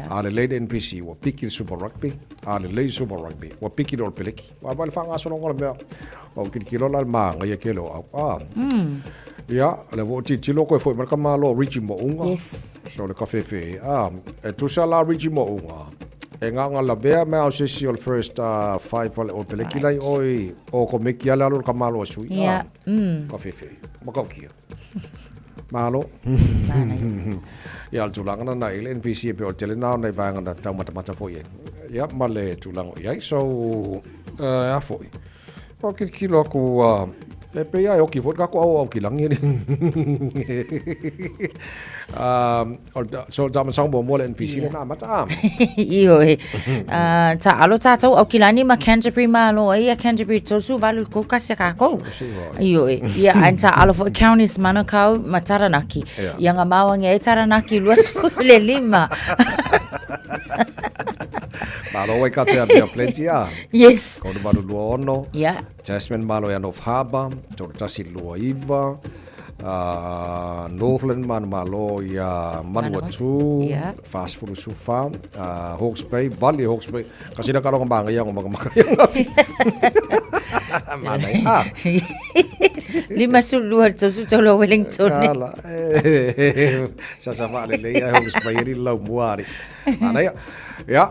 A lelei le NPC, ua piki le Super Rugby. A lelei le Super Rugby, ua piki le All Peleki. Ua vai le faagasologa o le mea. Ua tilotilo la le magaia tele o au. A. Ia, o lea foi ua tilotilo koe foi mai le tamaloa o Richie Mo'unga. Yes. So le kafefe. A, e tusa la Richie Mo'unga. E gaga lavea mai ao se isi o le first five o le All Peleki lai oi o komeki ale alo le tamaloa sui. Yeah. Kafefe. Makaukia. Malo. Ia, o le tulaga lena i le NPC e pei o le tele lena o nai vaega na taumatamata foi ai. Ia, ma le tulaga o i ai. So, a foi. O kilokilo aku, e pei lava e oki foi le tatou auau ki lagi So, le tamasaga muamua le NPC lena amata a. Ioe. Taalo tatou Aukilani ma Canterbury malo ai ia Canterbury 38 i le 31 a kākou. Ioe. Ia, ae taalo foi Counties Manukau ma Taranaki. Ia nga maoangi ai Taranaki 25. Malo Waikato ia Bay of Plenty a. Yes. 3826. Yeah. Tasman malo ia North Harbour, 3129. Northland manumalo ia Manuatu, Yeah. 44, Hawke's Bay, vali Hawke's Bay. Kasi na kalonga manga ia ngomaka maka ia ngapi. Mana ah. 52 i le 33 o Wellington. Tala. Sasa faalelei ae hogus mai ali lau mua ali. Manaia. Ia,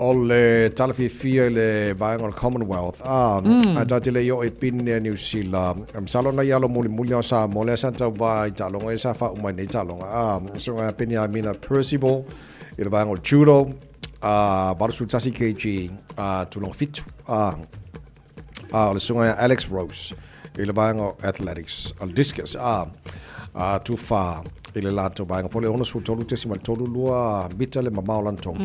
o le tala fiafia i le vaega o le Commonwealth. Ah, ae ta te le i oo i pine a Niu Sila. Masalo nai alo mulimuli o Samoa lea sa tauva i taaloga ia sa faauma ai nei taaloga. Ah, susuga ia Peniamina Percival i le vaega o le judo, ah, 81 kg, ah, tulaga fitu. Ah, ah, o le susuga ia Alex Rose i le vaega o athletics, o le discus, ah, ah, tufa i le latou vaega foi le 63.32 mita le mamao lana togi.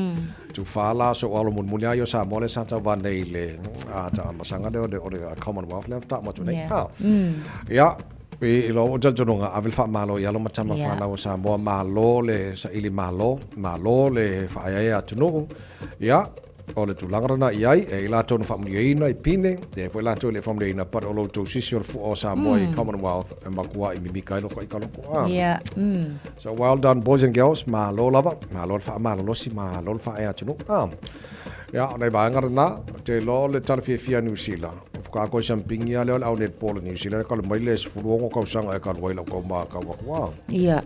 Tufa la so alo mulimuli lava ia o Samoa lea sa tauva nei i le ah, taamasaga lea o le, o le Commonwealth lea faatoa uma atu nei. Ah. Ia, i lou talitonuga, ave le faamalo i alo ma tama fanau o Samoa, malo le saili malo, malo le faaeaea atunuu. Ia, O le tulaga lena i ai, e i latou na faamanuiaina i Pine, e ai foi latou e le i faamanuiaina, but o lo outou sisi o le fua o Samoa i Commonwealth e matuai mimika ai loko i ka loko. Ah. Yeah. So well done boys and girls, malo lava, malo le faamalolosi, malo le faaea atunuu. Ah. Ia, o nai vaega lena, ou te iloa o le tala fiafia a Niu Sila. Faatoa toe sampingi lava lea o le au netball a Niu Sila, e kala mai le 16 tausaga e kalu ai lau tau makau atu. Ah. Ia,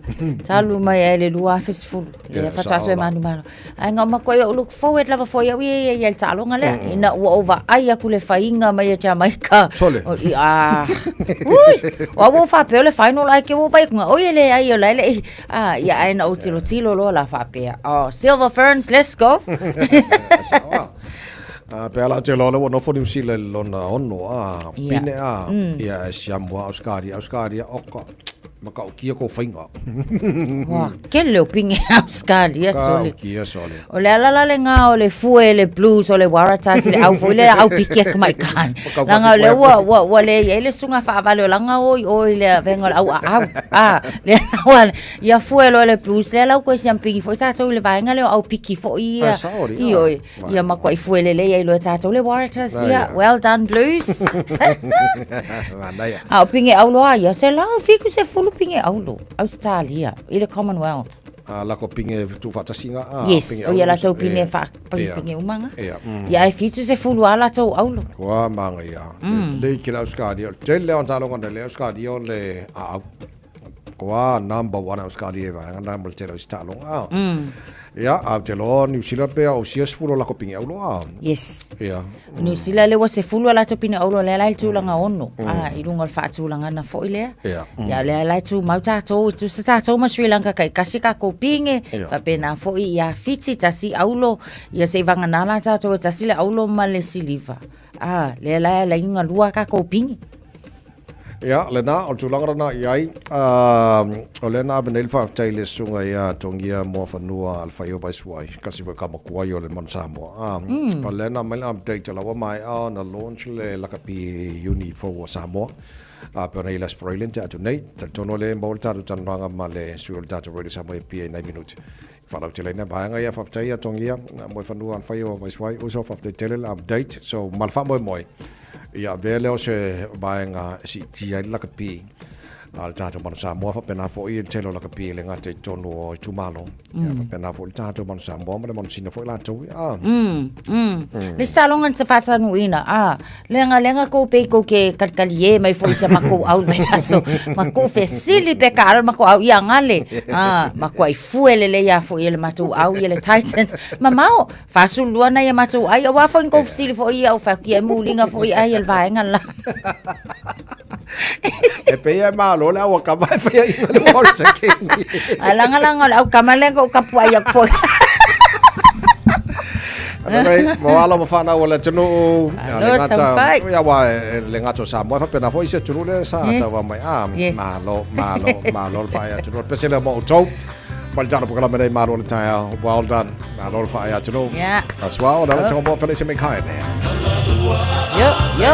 talu mai ai le 2010, lea Ia, faatoa sao toe la. manumanu. Ae na o makuai ou look forward lava foi au ia ia ia le taaloga lea. Ina ua ou vaai atu le faiga mai a Jamaica. Sole. O, i, ah, ui, o au ua ou faapea o le final ae ke ua ou vaai atu, oi e leai o la e le i, ah, ia ae na ou tilotilo loa la faapea, oh, Silver Ferns, let's go. Ah, pe ala te loa ua nofo Niu Sila i lona ono, ah, Ia. pine, ah, ia, e siamu a Auskaria, Auskaria, oka. Matautia kou faiga. Ua kele o pinge Auskalia sole. Matautia sole. O le ala la lena o le fue le blues o le waratahs le au foi le au piki atu mai kan. Langa o le ua ua ua le iai le suga faavale o langa o i o i le avega o le au aau. Ah, le ua ia fue loa le blues lea la ua toe siampigi foi tatou i le vaega lea o au piki foi ia. Ah, sao alii. I oi. Ia makuai fue lelei ai loa e tatou le Waratahs ia. Well done Blues. Manaia. A o pinge aulo a ia, se lau fiku se fulu pinge aulo, Australia, i le Commonwealth. A lako pinge tuufaatasi ga. A, Yes, pinge o ia aulo, latou pine e, fa, ia, pinge uma ga. Ia. Ia e fitu se fulu a latou aulo. Ua manaia. Lelei ke le Australia. O le tele o taaloga nei le Australia o le aau. Koa number one Auskalia i vaega na mo le tele o isi taaloga. Ah. Ia, a ou te iloa Niu Sila pe a o sia sefulu o lako pinge aulo. Ah. Yes. Ia. O Niu Sila lea ua sefulu a latou pine aulo lea la i le tulaga ono. Ah, i luga o le faatulagana foi lea. Ia. Ia lea la e tumau tatou, e tusa tatou ma Sri Lanka taitasi tatou pinge, Ia. faapena foi ia Fiti tasi aulo, ia se'i vagana la tatou e tasi le aulo ma le siliva. Ah, lea la e ala ai ona lua tatou pinge. Ia, lena, o le tulaga lena i ai, o lea na ave nei le faafetai i le susuga ia Togia Muafanua Alfaio Vaisuai, kasi foi ka makuai o le Manu Samoa. O lea na aumai le update o la ua maea ona launch le lakapi uni fou a Samoa, pei ona i le Aso Faraile na tea atu nei. Talitonu o lea e maua le tatou talanoaga ma le sui o le tatou Radio Samoa e pia i nai minute. Faalauteleina vaega ia, faafetai ia Togia Muafanua Alfaio Vaisuai, uso, faafetai tele le update. So, ma le faamoemoe, Ia avea lea o se vaega e siitia ai le lakapi a le tatou Manu Samoa, faapena foi le tele o lakapi e le gata i totonu o itumalo. Ia faapena foi le tatou Manu Samoa ma le Manu Sina foi latou. Ah. Le isi taaloga na te faatanuuina, ah, leaga leaga kou pei kou ke kalikali e mai foi i sa makou au i le vaiaso, ma kou fesili pe ka ala le makou au ia gale, ah, makuai fue lelei a foi e le matou au ia le Titans. Mamao, 42 nai a matou ai, auā foi ni kou fesili foi ia au fai atu ia e muliga foi ai e le vaega le la. E pei e malo le au kama e whai ai le Warriors King. Ae lagalaga o le aukama lea na ou tapuai atu foi. Ana nei, mo alo ma whanau o le atunuu. Alo, Le gata, taumafai. ia wa, le gata o Samoa, faapena foi isi atunuu lea sa taua mai. Ah, Yes. malo, malo, malo le whaea atunuu. Pese lea mo outou. Ma le tala pokalame nei malo le taeao. Well done. Malo le whaea atunuu. Yeah. As well, na le tonga mo whale se me kai ne. Yo, yo.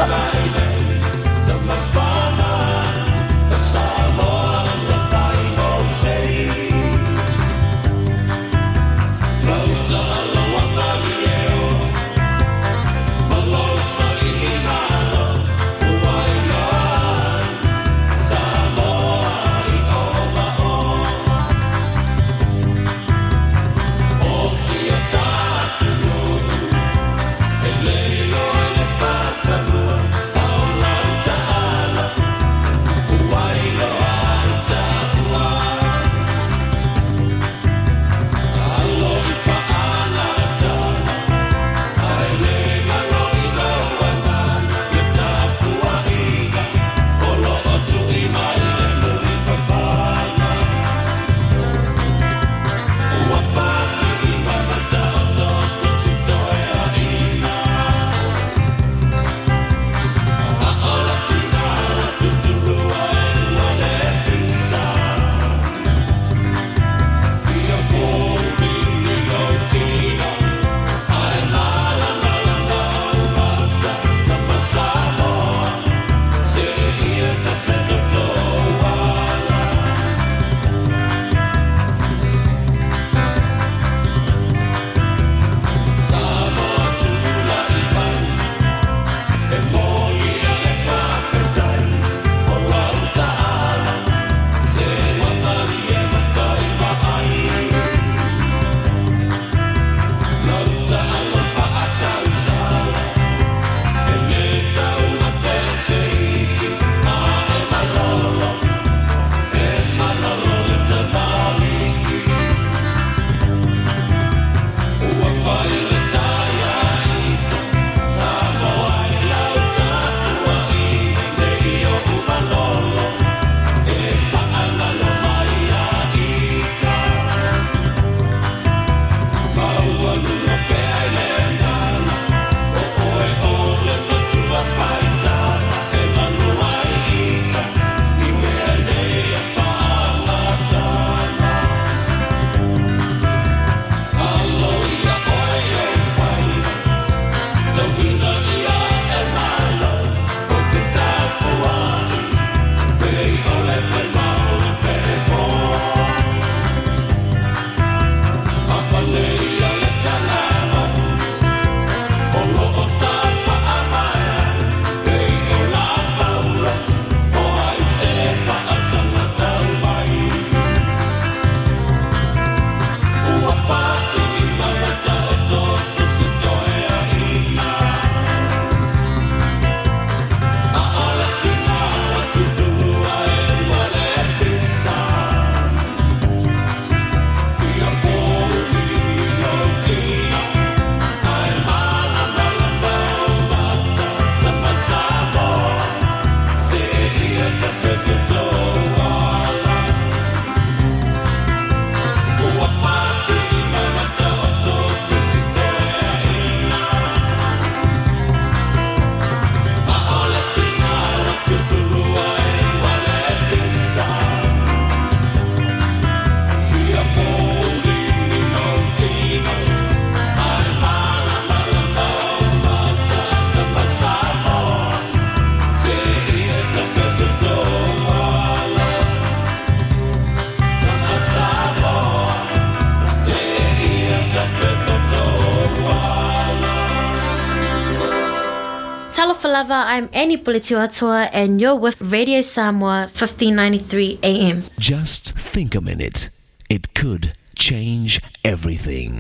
lava, I'm Annie Puletiuatoa and you're with Radio Samoa 1593 AM. Just think a minute. It could change everything.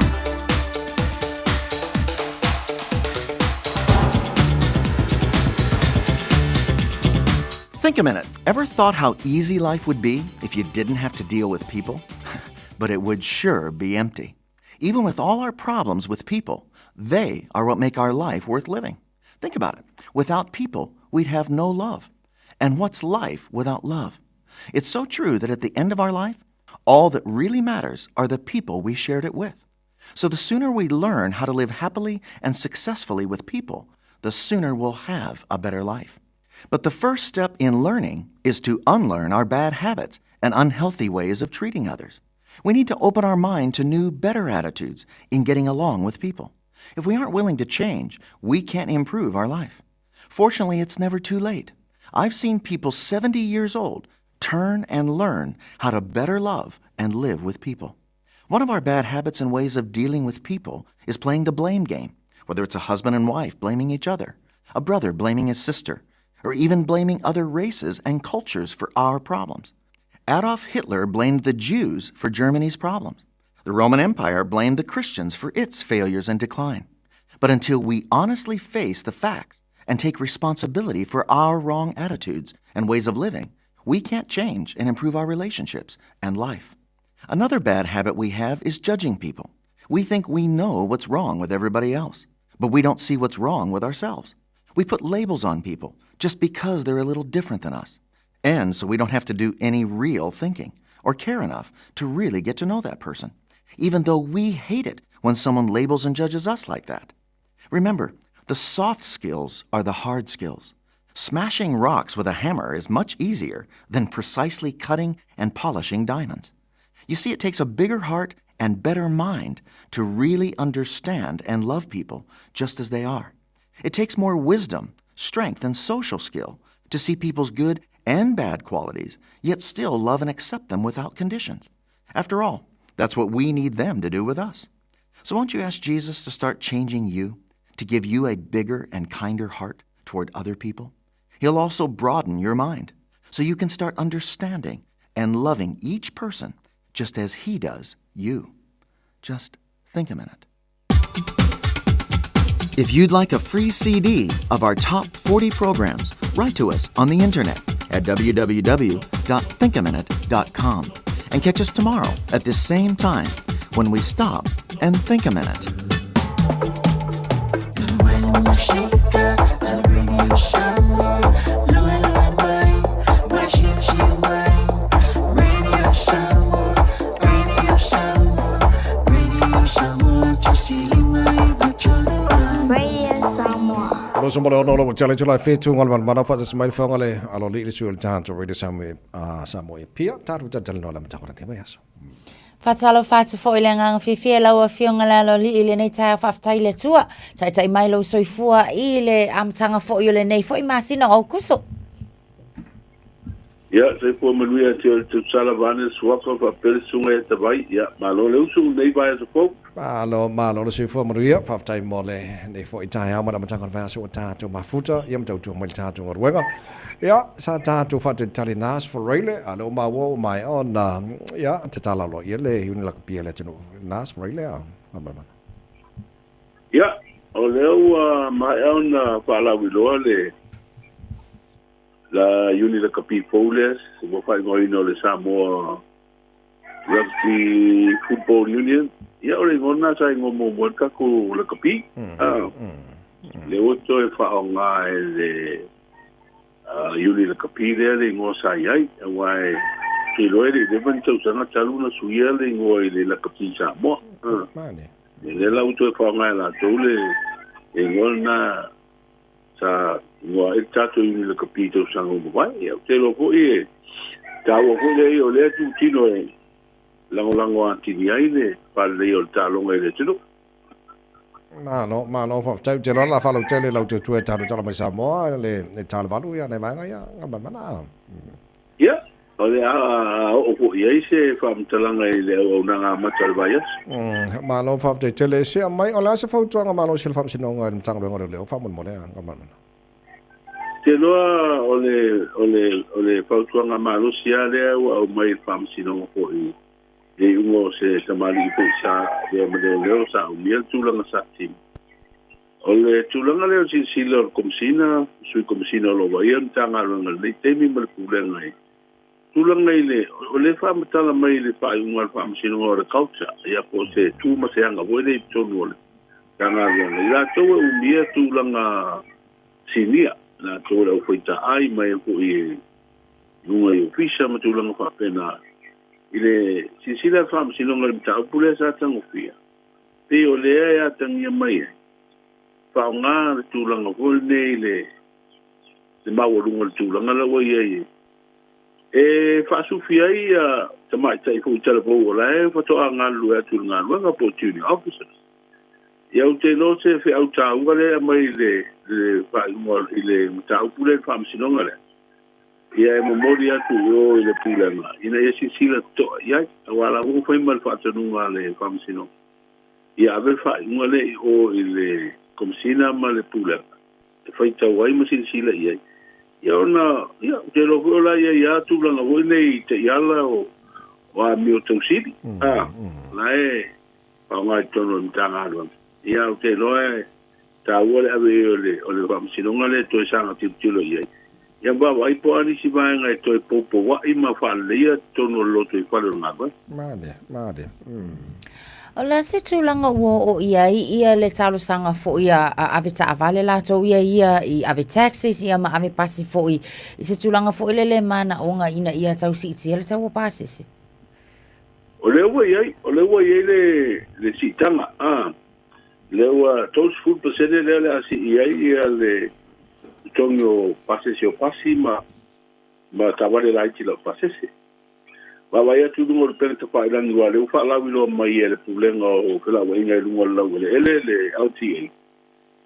Think a minute. Ever thought how easy life would be if you didn't have to deal with people? but it would sure be empty. Even with all our problems with people, they are what make our life worth living. Think about it. Without people, we'd have no love. And what's life without love? It's so true that at the end of our life, all that really matters are the people we shared it with. So the sooner we learn how to live happily and successfully with people, the sooner we'll have a better life. But the first step in learning is to unlearn our bad habits and unhealthy ways of treating others. We need to open our mind to new, better attitudes in getting along with people. If we aren't willing to change, we can't improve our life. Fortunately, it's never too late. I've seen people 70 years old turn and learn how to better love and live with people. One of our bad habits and ways of dealing with people is playing the blame game, whether it's a husband and wife blaming each other, a brother blaming his sister, or even blaming other races and cultures for our problems. Adolf Hitler blamed the Jews for Germany's problems. The Roman Empire blamed the Christians for its failures and decline. But until we honestly face the facts and take responsibility for our wrong attitudes and ways of living, we can't change and improve our relationships and life. Another bad habit we have is judging people. We think we know what's wrong with everybody else, but we don't see what's wrong with ourselves. We put labels on people just because they're a little different than us. And so we don't have to do any real thinking or care enough to really get to know that person, even though we hate it when someone labels and judges us like that. Remember, the soft skills are the hard skills. Smashing rocks with a hammer is much easier than precisely cutting and polishing diamonds. You see, it takes a bigger heart and better mind to really understand and love people just as they are. It takes more wisdom, strength, and social skill to see people's good and bad qualities, yet still love and accept them without conditions. After all, that's what we need them to do with us. So won't you ask Jesus to start changing you, to give you a bigger and kinder heart toward other people? He'll also broaden your mind so you can start understanding and loving each person just as he does you. Just think a minute. If you'd like a free CD of our top 40 programs, write to us on the internet at www.thinkaminute.com and catch us tomorrow at this same time when we stop and think a minute. Radio Samoa. Lo so mo le ono lo tele tula fetu ngal man mana fa mai le fanga le alo li le su le tato radio Samoa a Samoa pia tato tele no la mata ko ne aso. Faatalofa atu foi i le agaga fiafia i lau Afioga i le Aloalii i lenei taeao faafetai i le Atua, taitai mai lou soifua i le amataga foi o lenei foi masina o Aokuso. Ia, soifua manuia atu le Tusala Vane Suafa faapea le Susuga ia Tavai. Ia, malo le usu i lenei vaiaso fou. Malo, malo le soifua manuia. Faafetai mo le nei foi taeao ma le amataga o le vaiaso ua tatou mafuta, ia ma tautua mai le tatou galuega. Ia, sa tatou faatalitali na Aso Faraile, a lea ua maua ua maea ona, ia, tatala aloaia le iuni lakapi a le atunuu na Aso Faraile a Malamalama. Ia, o lea ua maea ona faalauiloa le la iuni lakapi fou lea ua faaigoaina o le Samoa Rugby Football Union. Ia, o le igoa lena sa igoa muamua ai le tatou lakapi. Lea ua toe faaaoga e le Iuni Lakapi lea le igoa sa i ai, aua e te iloa e le i leva ni tausaga talu ona suia le igoa i le Lakapi Samoa. Ia lea la ua toe faaaoga e latou le igoa lena sa igoa ai le tatou Iuni Lakapi i tausaga ua mavae. Ia ou te iloa foi e taua foi lea ia o lea itutino e lagolago atili ai le faaleleia o le taaloga i le atunuu. Malo, malo, faafetai. Ou te iloa la faalautele lau tuatua e talu tala mai Samoa le le talovalu ia nai vaega ia Gamalmana. Ia, o le a oo foi i ai se faamatalaga i le auaunaga amata o le vaiaso. Malo, faafetai tele. Sea mai, o le a se fautuaga malosi a le Faamasinoga i le Matagaluega o Leoleo faamolemole a Gamalmana? te iloa o le, o le, o le fautuaga malosi lava lea ua aumai i le Faamasinoga foi i le iuga o se tamalii foi sa avea ma leoleo sa umia le tulaga sa tino. O le tulaga lea o le silasila o le Komesina, Sui Komesina o lo o vaaia le Matagaluega i lenei taimi ma le Pulega i tulaga i le, o lea e faamatala mai i le faaiuga a le Faamasinoga o le culture, ia po o se tu ma se aga foi lea i totonu o le Matagaluega, i latou e umia tulaga sinia, latou o le aufaitaai ma e foi i luga i ofisa ma tulaga faapena. I le silasila a le Faamasinoga i le mataupu lea sa tagofia, pei o lea e atagia mai ai, faaaoga le tulaga foi lenei i le le maualuga o le tulaga la ua i ai e faasufi ai ia tamaitai foi talavou o la e faatoa galulue atu i le galuega po o junior officers. Ia ou te iloa o se feau taua lea e aumai i le le faaiuga i le mataupu lea i le faamasinoga lea. Ia e momoli atu i o i le pulega ina ia silasila totoa i ai, aua o la ua fai ma le faatonuga a le faamasinoga ia ave le faaiuga lea i o i le Komesina ma le Pulega e faitau ai ma silasila i ai. Ia ona, ia, ou te iloa foi o la e i ai lava tulaga foi nei i taiala o amio tausili, a, la e faaaoga i totonu o le Matagaluega. Ia, ou te iloa e taua le ave i ai o le, o le Faamasinoga lea e toe saga tilotilo i ai. Ia vaavaai po o a nisi vaega e toe poupoua'i ma faaleleia totonu o le lotoifale o le galuega. Male, male, mm. O le a se tulaga ua oo i ai ia le talosaga foi a ave taavale latou ia ia i ave taxis ia ma ave pasi foi i se tulaga foi lele manaoga ina ia tau siitia le tau o pasese? O lea ua i ai, o lea ua i ai le, le siitaga, a. Lea ua 30% lea o le a sii ai ia le totogi o pasese o pasi ma ma taavale laiti laupasese. Vaavaai atu i luga o le upega tafailagi aua o lea ua faalauiloa mai e le Pulega o Felauaiga i luga o le laueleele, le LTA,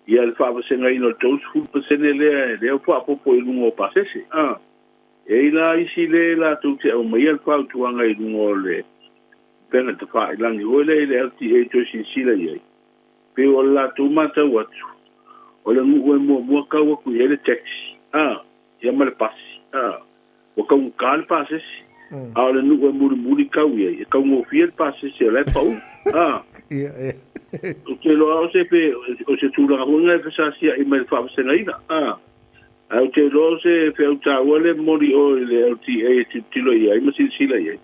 ia le faavasegaina o le 30% lea lea ua faaopoopo i luga o pasese. A e i ai la isi lea latou te aumaia le fautuaga i luga o le upega tafailagi foi lea i le LTA toe silasila i ai, pei o le latou matau atu, o le nuu e muamua kau atu i ai le taxi, a, ia ma le pasi, a, ua taugata le pasese, a o le nuu e mulimuli kau i ai, e taugofie le pasese o la e pau, a. Ou te iloa o se pe, o se tulaga foi lena e fesasia'i mai le faavasegaina, a. Ae ou te iloa o se feau taua lea e momoli i o i le LTA e tilotilo i ai ma silasila i ai.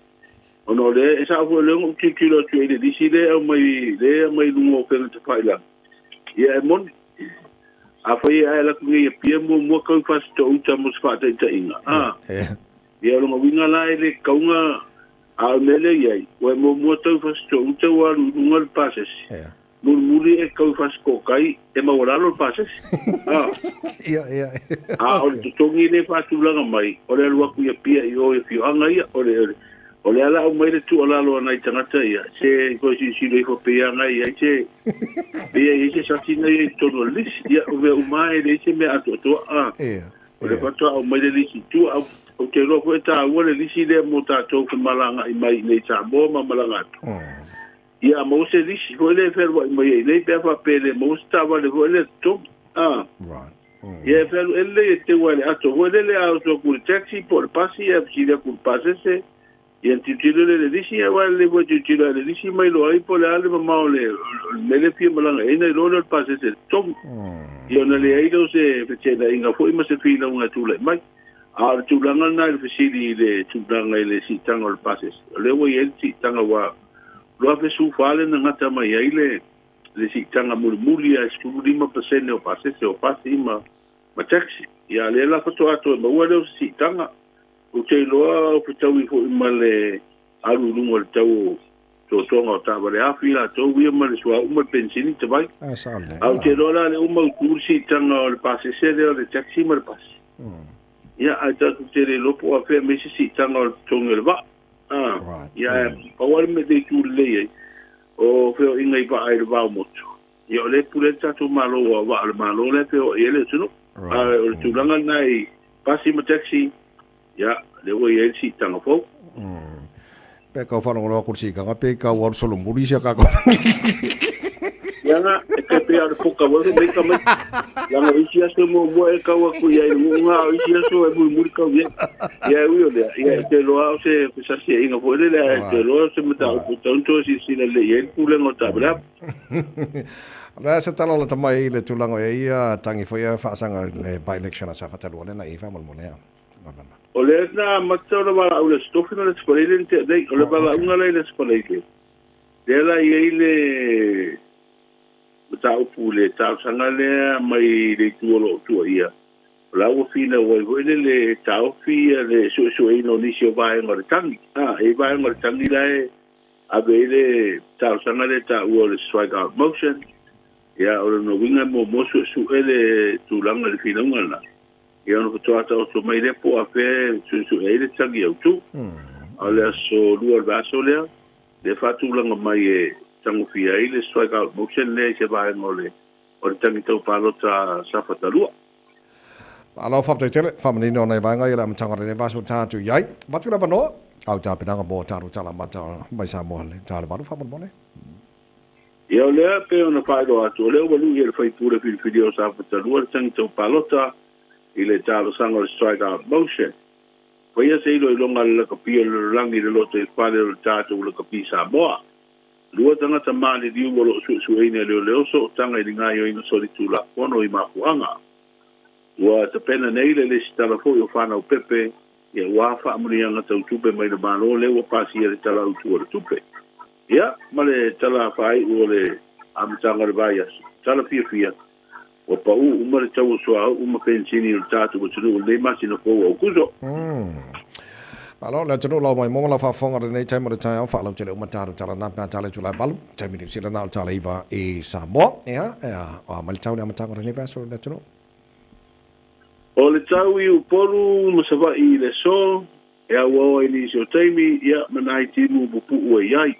Ona o lea, e sao foi o lea na ou tilotilo atu i ai i le lisi lea e aumai, lea e aumai i luga o upega tafailagi. Ia e moni. Afai e ae alu atu nei i Apia muamua kau i Fasitoo-uta mo se faataitaiga, a. Ia o lona uiga la e le tatau ona, a o le mea lea e i ai, ua e muamua tau i Fasitoo-uta ua alu i luga le pasese. Mulimuli e tau i Fasitootai e maualalo le pasese. A. Ia, ia. A o le totogi lea e faatulaga mai, o le alu atu i Apia i o i afioaga ia, o le, o le ala aumai le tuualalo a nai tagata ia, se toe silasila ifo pei lava na i ai se, pei e i ai se sasi na i ai i totonu o le lisi. Ia, o mea uma lava e leai se mea atoatoa. A. O le faatoa aumai le lisi i tua, ou te iloa foi e taua le lisi lea mo tatou femalagaai mai i inei i Samoa ma malaga atu. Ia maua se lisi foi lea e fealuai mai ai nei pe a faapea e le maua se taavale foi lea totogi. A. Right. Ia e fealuai lelei e teu ai le ato foi lele a oso atu i le taxi po o le pasi ia fesili atu i le pasese ia ona tilotilo lea i le lisi aua e lelei foi e tilotilo i le lisi ma iloa ai po o le a le mamao o le mea lea e fia malaga i ai ona iloa lea o le pasese e totogi. Ia ona leai lea o se feteenaiga foi ma se finauga e tulai mai. A o le tulaga lena i le fesili i le tulaga i le siitaga o le pasese, o lea ua i ai le siitaga ua 2014 lea na gata mai ai le le siitaga mulimuli a e 15% o pasese o pasi ma ma taxi. Ia a lea la faatoa toe maua lea o se siitaga. Ou te iloa o fetaui foi ma le alu i luga o le tau o totoga o taavale afi latou ia ma le suauu ma le penisini te vai. A sao lelei. A ou te iloa la lea ua mautu le siitaga o le pasese lea o le taxi ma le pasi. Ia ae tatou te le iloa po o afea mai se siitaga o le totogi o le vaa. A, ia ae pau lava le mea e itu lelei ai, o feoaiga i vaa i le va o motu, ia o lea e pule ai le tatou Malo aua o vaa o le Malo la e feoai ai le atunuu. A o le tulaga lena i pasi ma taxi, ia, lea ua i ai le siitaga fou. Pe kau whalongolo aku le siitaga, pe kau alu solomuli sia kako. Leaga e te pea o le poka wai mai ka mai. Leaga o isi aso muamua e kau atu i ai i le gu'uga a o isi aso e mulimuli kau i ai. Ia e ui o lea, ia e te iloa o se fesasiaiga foi lele ae e te iloa o se mataupu e tatau ona toe silasila lelei i ai le pulega o taavale. O le a se tala lata mai i le tulaga o ia tangi foi ia faasaga i le by-election a Safata 2 lea na i ai faamolemole a. O lea na amata ona valaau i le Aso Tofi ma le Aso Faraile na tea nei. O le valaauga la i le Aso Faraile, lea la e i ai le mataupu i le talosaga lea mai le itu o lo o tuuaia, o la ua finau ai foi lele e taofi le suesueina o nisi o vaega o le tagi. E i ai vaega o le tagi la e ave ai le talosaga lea e taua o le strike out motion. Ia, o lona uiga e muamua suesue le tulaga i le finauga lena, ia ona faatoa taoto mai lea po o afea e suesue ai le tagi autu. A o le aso Lua o le vaiaso lea, lea faatulaga mai e tagofia ai le strike out motion lea i se vaega o le o le tagi tau palota a Safata 2. Malo faafetai tele, faamanino nai vaega ia le amataga o lenei vaiaso ta atu i ai. Avatu le avanoa, au tapenaga mo tatou tala amata mai Samoa le ta le valu faamolemole. Ia o lea pei ona faailoa atu, o lea ua lui e le faipule filifilia o Safata 2 le tagi tau palota i le talosaga o le strike out motion. Faia se iloiloga a le lakapi o le lalolagi i le lotoifale o le tatou lakapi Samoa. Lua tagata maliliu o lo o suesueina e leoleo sootaga i le gaoioiga solitulafono i mafuaaga. Ua tapena nei le lesitala foi o Fanau Pepe ia ua faamanuiaga tau tupe mai le Malo lea ua pasia le Tala Autu o le Tupe. Ia, ma le tala faaiu o le amataga o le vaiaso, tala fiafia, ua pau uma le tau o suauu ma penisini o le tatou atunuu i lenei masina fou o Aokuso. Malo le atunuu lau mai moa lau faafofoga lenei taimi o le taeao faalautele uma tatou tala na pe a tala itula e valu taimi Niu Sila na o le tala iva i Samoa ia ea o a mai le tau le amataga o lenei vaiaso le atunuu. O le tau i Upolu ma Savaii i le aso, e auau ai nisi o taimi, ia, ma nai timu pupuu e i ai.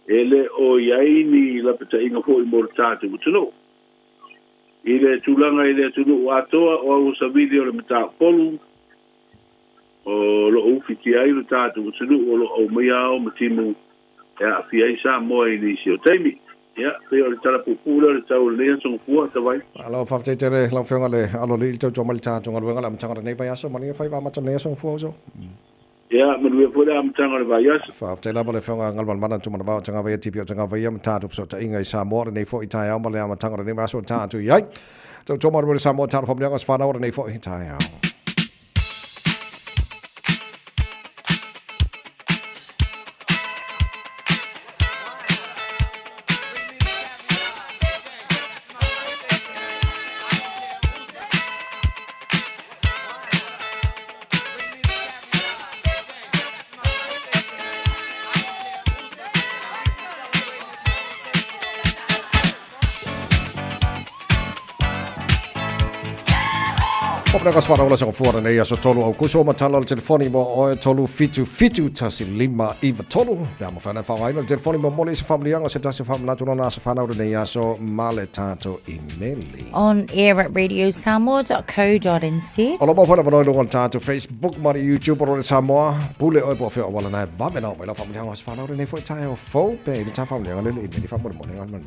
E le o i ai ni lapataiga foi mo le tatou atunuu. I le tulaga i le atunuu atoa o Auosavili o le Mataupolu, o lo o ufitia ai lo tatou atunuu o lo o aumaia ao ma timu e aafia ai Samoa i nisi o taimi. Ia, pei o le tala puupuu lea o le tau o lenei aso Gafua, Tavai. Malo, faafetai tele lau Afioga le Aloalii i le tautua mai i le tatou galuega i le amataga o lenei vaiaso. Manuia faiva amata o lenei aso Gafua uso. Ia, manuia foi le amataga o le vaiaso. Faafetai lava le Afioga Galumalemana Tumanavao Tagavaia TPO Tagavaia ma tatou fesootaiga i Samoa lenei foi taeao ma le amataga o lenei vaiaso tatou i ai. Tautua malu le Samoa talofa mliaga se whanau o lenei foi taeao. Popena ka sefana ola se fua nei aso tolu au kuso matala le telefoni mo oe tolu fitu fitu tasi lima iva tolu. Pe ama whana whawaina le telefoni mo mole se whamlianga se tasi whamlatu nona asa whanau nei aso male tato imeli. On air at radiosamoa.co.nz. O lo mau whana whanau lunga le tato Facebook ma le YouTube o le Samoa. Pule oe po whio awala nai vave nao mai la whamlianga asa whanau nei foi tae o fou pe i le tā whamlianga lele imeli whamole mole ngal mana.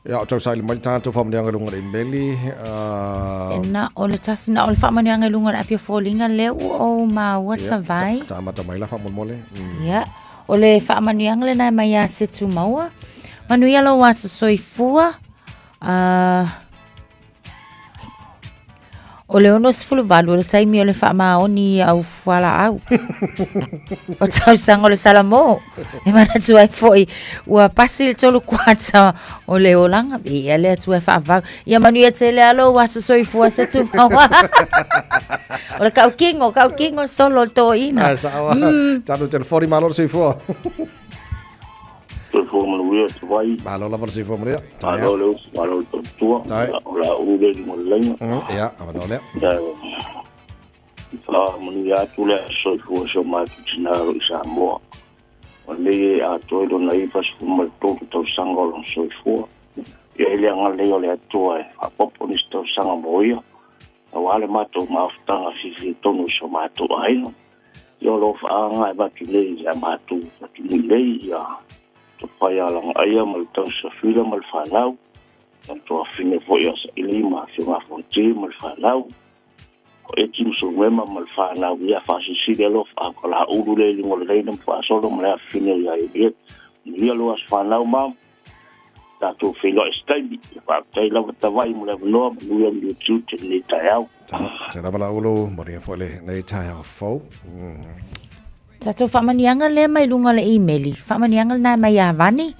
Ia, o tau saili mai tātou whamanuianga i lunga le imeli. E na o le tasi na o le whamanuianga i lunga le apia fōlinga lea ua o māua yeah, tavai. Ta, ta mai la whamolemole. Yeah. O le whamanuianga le nai mai a se tu maua. Manuia lo aso soifua. O le 68 o le taimi o le faamaoni i au fualaau. O tausaga o le Salamo. E manatu ai foi ua pasi le tolu kuata o le olaga. Ia le Atua e faavau. Ia manuia tele alo ua aso soifua se tumaua. O le kau kingo, kau kingo solo le toeaina. Ai, sawa. Talo telefoni malo le soifua. Soifua manuia te wai. Malo lava le soifua manuia. Malo le upu, malo le tautua. O la u le lunga le laina. Ia, avanoa lea. Faamanuia atu le aso soifua si o matou tina o lo i Samoa. O lenei e atoa i lona 93 tausaga o lona soifua. Ia i le agalelei o le Atua e faaopoopo nisi tausaga mo ia, aua le matou mafutaga fiafia tonu i so matou aiga. Ia o alofaaga e avatu nei ia matou atunuu nei ia Topaia Lagaaia ma le Tausafila ma le fanau, ia le tuafafine foi ia Saili ma Afioga Fonoti ma le fanau, o Eti ma Suluema ma le fanau, ia faasilisili alofaaga o Laulu lea i luga o le laina ma faasolo ma le afafine ia Elieta. Manuia lou aso fanau mama, tatou feiloai se taimi. Faafetai lava Tavai mo le avanoa, manuia ma tiute i lenei taeao. Tēnā lava Laulu, manuia foi lenei taeao fou. Tatou faamanuiaga lea mai luga o le imeli. Faamanuiaga lena mai ia Vani.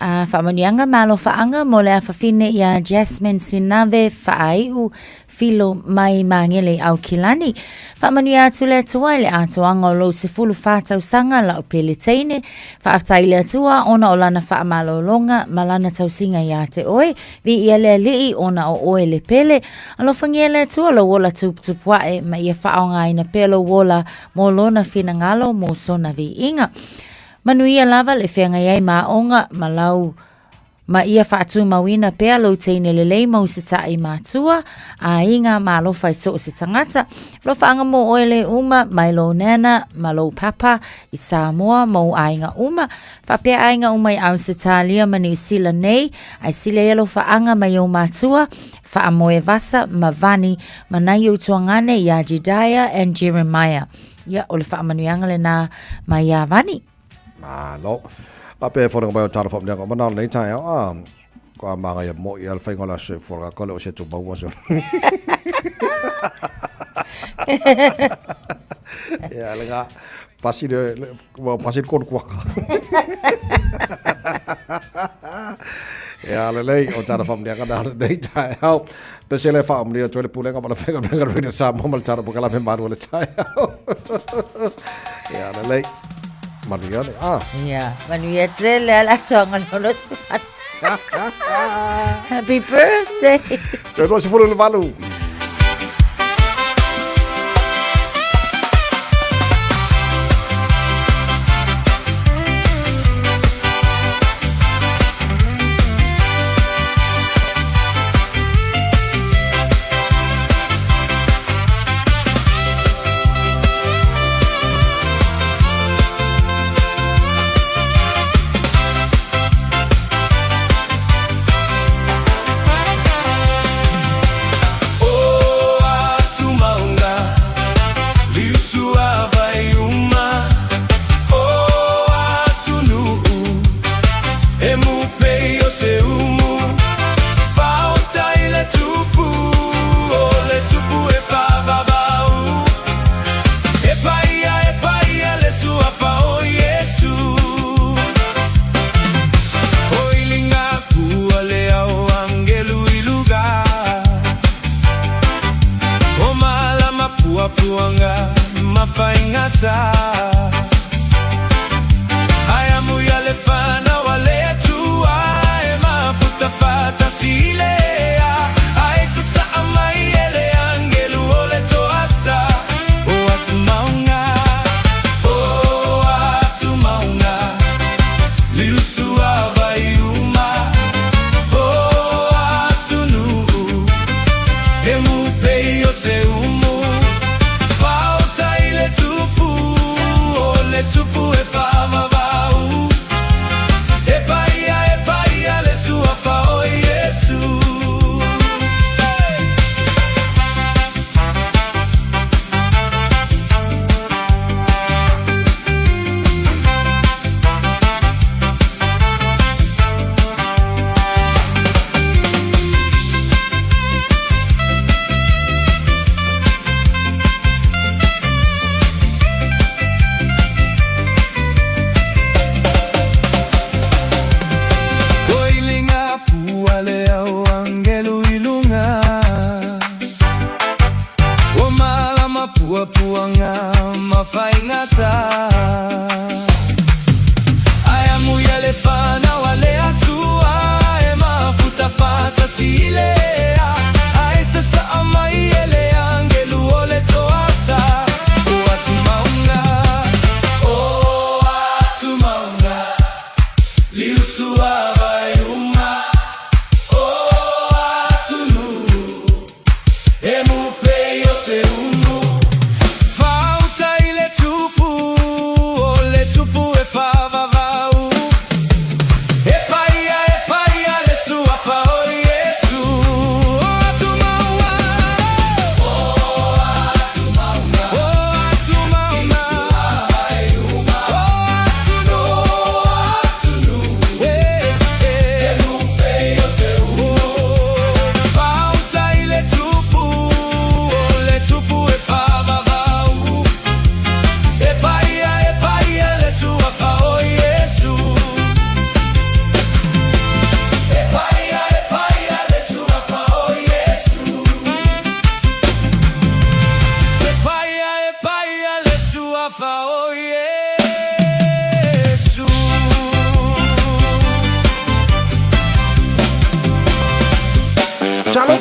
A faamanuiaga ma alofaaga mo le afafine ia Jasmine Sinave Faaiu Filo mai Magele i Aukilani. Faamanuia atu le Atua i le atoaga o lou 14 tausaga lau pele teine. Faafetai i le Atua ona o lana faamalologa ma lana tausiga ia te oe. Viia le Alii ona o oe le pele. Alofagia le Atua lou ola tuputupu ae ma ia faaaogaina pea lou ola mo lona finagalo mo sona viiga. Manuia lava le feagai ai ma aoga ma lau ma ia faatumauina pea lou teine lelei ma usitaʻi matua, aiga ma alofa i so o se tagata. Alofaaga mo oe le uma mai lou nana ma lou papa i Samoa ma ou aiga uma, faapea aiga uma i Ausetalia ma Niu Sila nei, ae sili ai alofaaga mai ou matua, Faamoe Vasa ma Vani ma nai ou tuagane iā Jedaiah and Jeremiah. Ia, o le faamanuiaga lenā mai iā Vani. Malo. Faapea e foliga mai o talo faamanuiaga o manao lenei taeao. A, ko a māngaia mo'i a le faiga o le aso soifua le le o se tumau aso. Ia, le ngā, pasi le, pasi le konu kuaka. Ia, lelei, o tana faamanuiaga na lenei taeao. Pese le faamanuia atu ai le pulega ma le faigaluega Radio Samoa ma le tana pokalame malu o le taeao. Ia, lelei. Manuia le, ah. Ia, manuia tele a le atoaga lona suana. Happy birthday. Toe 28.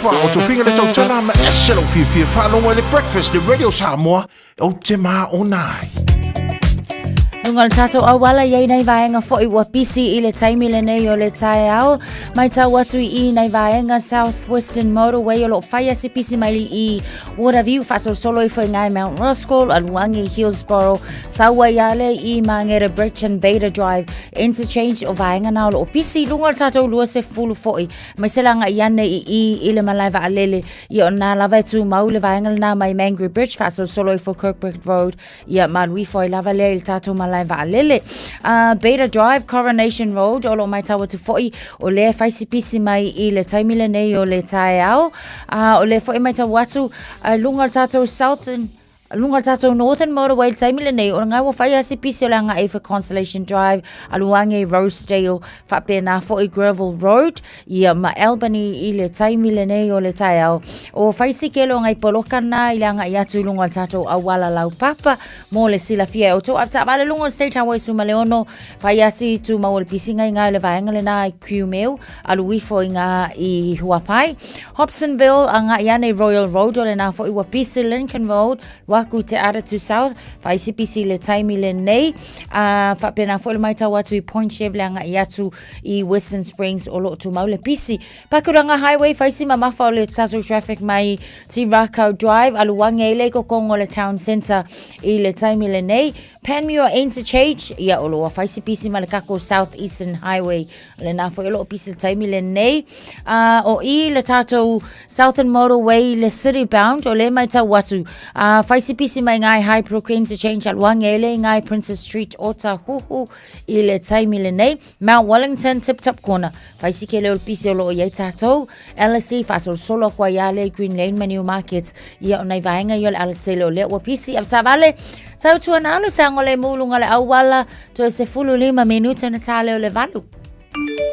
Talofa, o tofiga le tautala ma ese lou fiafia faalogo i le Breakfast i Radio Samoa, ou te māona ai. Luga o le tātou auala i nei vaega foi ua pisi i le taimi lenei o le taeao. Mai tau atu i i nei vaega South Western Motorway o loo whaia se pisi mai i Waterview whasolosolo ifo i ngai Mount Roskill, aluangi Hillsborough, saua i ale i Mangere Bridge and Beta Drive Interchange o vaega na o loo pisi luga o le tātou lua se fulu foi. Mai se langa i ane i i i le malae vaalele ia o nā lava e tūmau le vaega lenā mai Mangere Bridge faasolosolo ifo Kirkbride Road ia malu ifo ai lava lea i le tātou malae vaalele. Beta Drive, Coronation Road o lo o matau atu foi o lea e fai si pisi mai i le taimi lenei o le taeao. O lea foi e matau atu i luga o le tātou Southern Lunga o le tātou Northern Motorway le taimi lenei, o le ngai ua whai ase pisi o le anga e for Constellation Drive, aluange Rosedale, whapena foi Gravel Road, ia ma Albany i le taimi lenei o le taeao. O whai si kelo ngai poloka nā i le anga i atu i lunga o le tātou auala laupapa, mō le silafia e o tō avta wale lunga o State Highway Sumaleono, whai asi tū mau o le pisi ngai ngai le vaenga le nā i Kiumeu, alu ifo i ngā i Huapai. Hobsonville, a ngā iane Royal Road o le nā foi ua pisi Lincoln Road, waku te ara to South, whaisi pisi le taimi le nei, a whapena foi le maitau atu i Point Chev le anga i atu i Western Springs o loo tumau le pisi. Pakuranga Highway, whaisi mamafa o le tatou traffic mai Ti Rakau Drive, aluange i le kokongo le town centre i le taimi le nei. Panmure Interchange, ia o loa whaisi pisi ma le kako South Eastern Highway. Le nā foi o loo pisi le taimi le nei. O i le tātou Southern Motorway le City Bound, o le mai tau atu. Whaisi pisi mai ngai Highbrook Interchange, aluange le ngai Princess Street o Tahuhu i le taimi le nei. Mount Wellington, Tip Top Corner. Whaisi ke leo le pisi o loo iai tātou. LSE, whaasolosolo a koa ia le Green Lane ma Newmarket. Ia o nei vaenga i o le alatele o lea ua pisi. Avtavale, tautua na alu sa ngole mulunga le auala, toe se fulu lima minuta na tā leo le valu.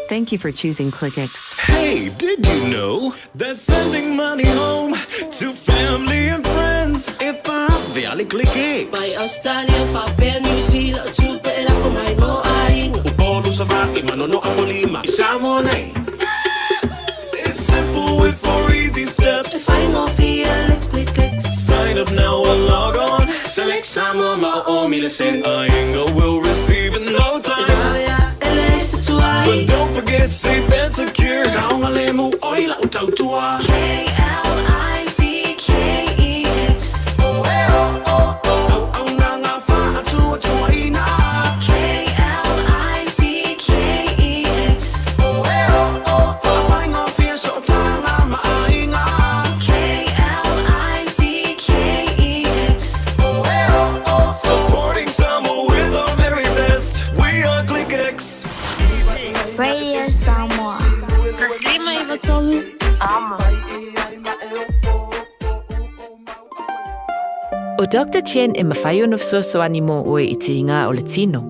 Thank you for choosing ClickX. Hey, did you know that sending money home to family and friends if I the ClickX? Mai Australia, whapea New Zealand, tupe e lafo mai mo aiga. Upolu sa va'i, manono a polima, i Samoa nei. It's simple with four easy steps. Sign up now or log on. Select Samoa ma o o mile sen. Ainga will receive in no time. But don't forget safe and secure. Saoga le mu oi lau tautua. K-L-I-C-K-E-X. Au ngā ngā whaatua tua ina. K-L-I-C-K-E-X. Whawhai ngā whia so tāngā maainga. K-L-I-C-K-E-X. Supporting Samoa with our very best. We are ClickX. Radio Samoa. Taslima Ivatolu. Amo. O Dr. Chen e mawhai ona fesoasoani mō oe i tīngā o le tino.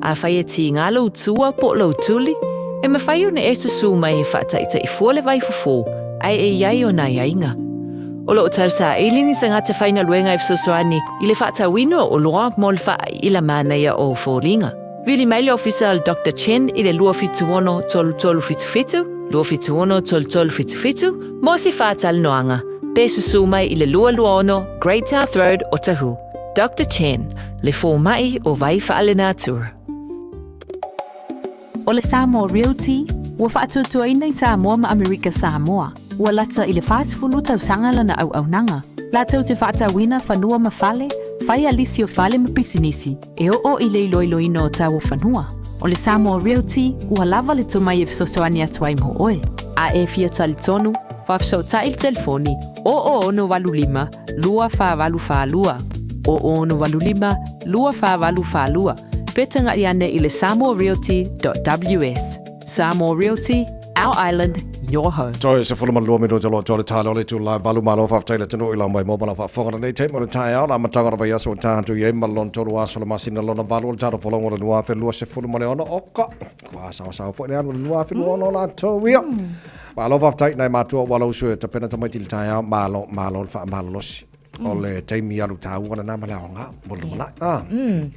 A whai e tīngā lou tua po lou tuli, e mawhai ona e susū mai he whaataita'i fua le vai fofō, ai e iai o nā iaiga. O loo tau saili ni tagata faigaluega e fesoasoani i le faatauina o oloa mo le faaiila manaia o foliga. Vili mai le ofisa o le Dr Chen i le 276 3377, 276 3377 mo se faatalanoaga, pe susū mai i le 226 Great South Road, Otahuhu. Dr Chen, le fōmaʻi o Vai Faalenatura. O le Samoa Realty, ua faatuatuaina i Samoa ma Amerika Samoa. Ua lata i le 40 tausaga lana auaunaga, latou te faatauina fanua ma fale, fai a lisi o fale ma pisinisi, e oo i le iloiloina o tau o fanua. O le Samoa Realty, ua lava le tomai e fesoasoani atu ai mo oe. A e fia talitonu, faafesootai i le telefoni 0085 2482, 0085 2482, pe tagaʻi ane i le samoarealty.ws. Samoa Realty, our island, your home. Toe se fulu ma lua minuta loa toa le tale o le itula valu malo faafetai le atunuu i lau mai mo ma lau faafofoga lenei taimi o le taeao le amataga o le vaiaso ua ta atu i ai ma le lona tolu aso o le masina lona valu o le tatou folauga o le 2026 oka ua saosaoa foi le alu o le 2026 latou ia malo faafetai nai matua ua lau uso e tapena tamaiti i le taeao malo malo le faamalolosi o le taimi alu taua lena ma le aoga mo le lumanai.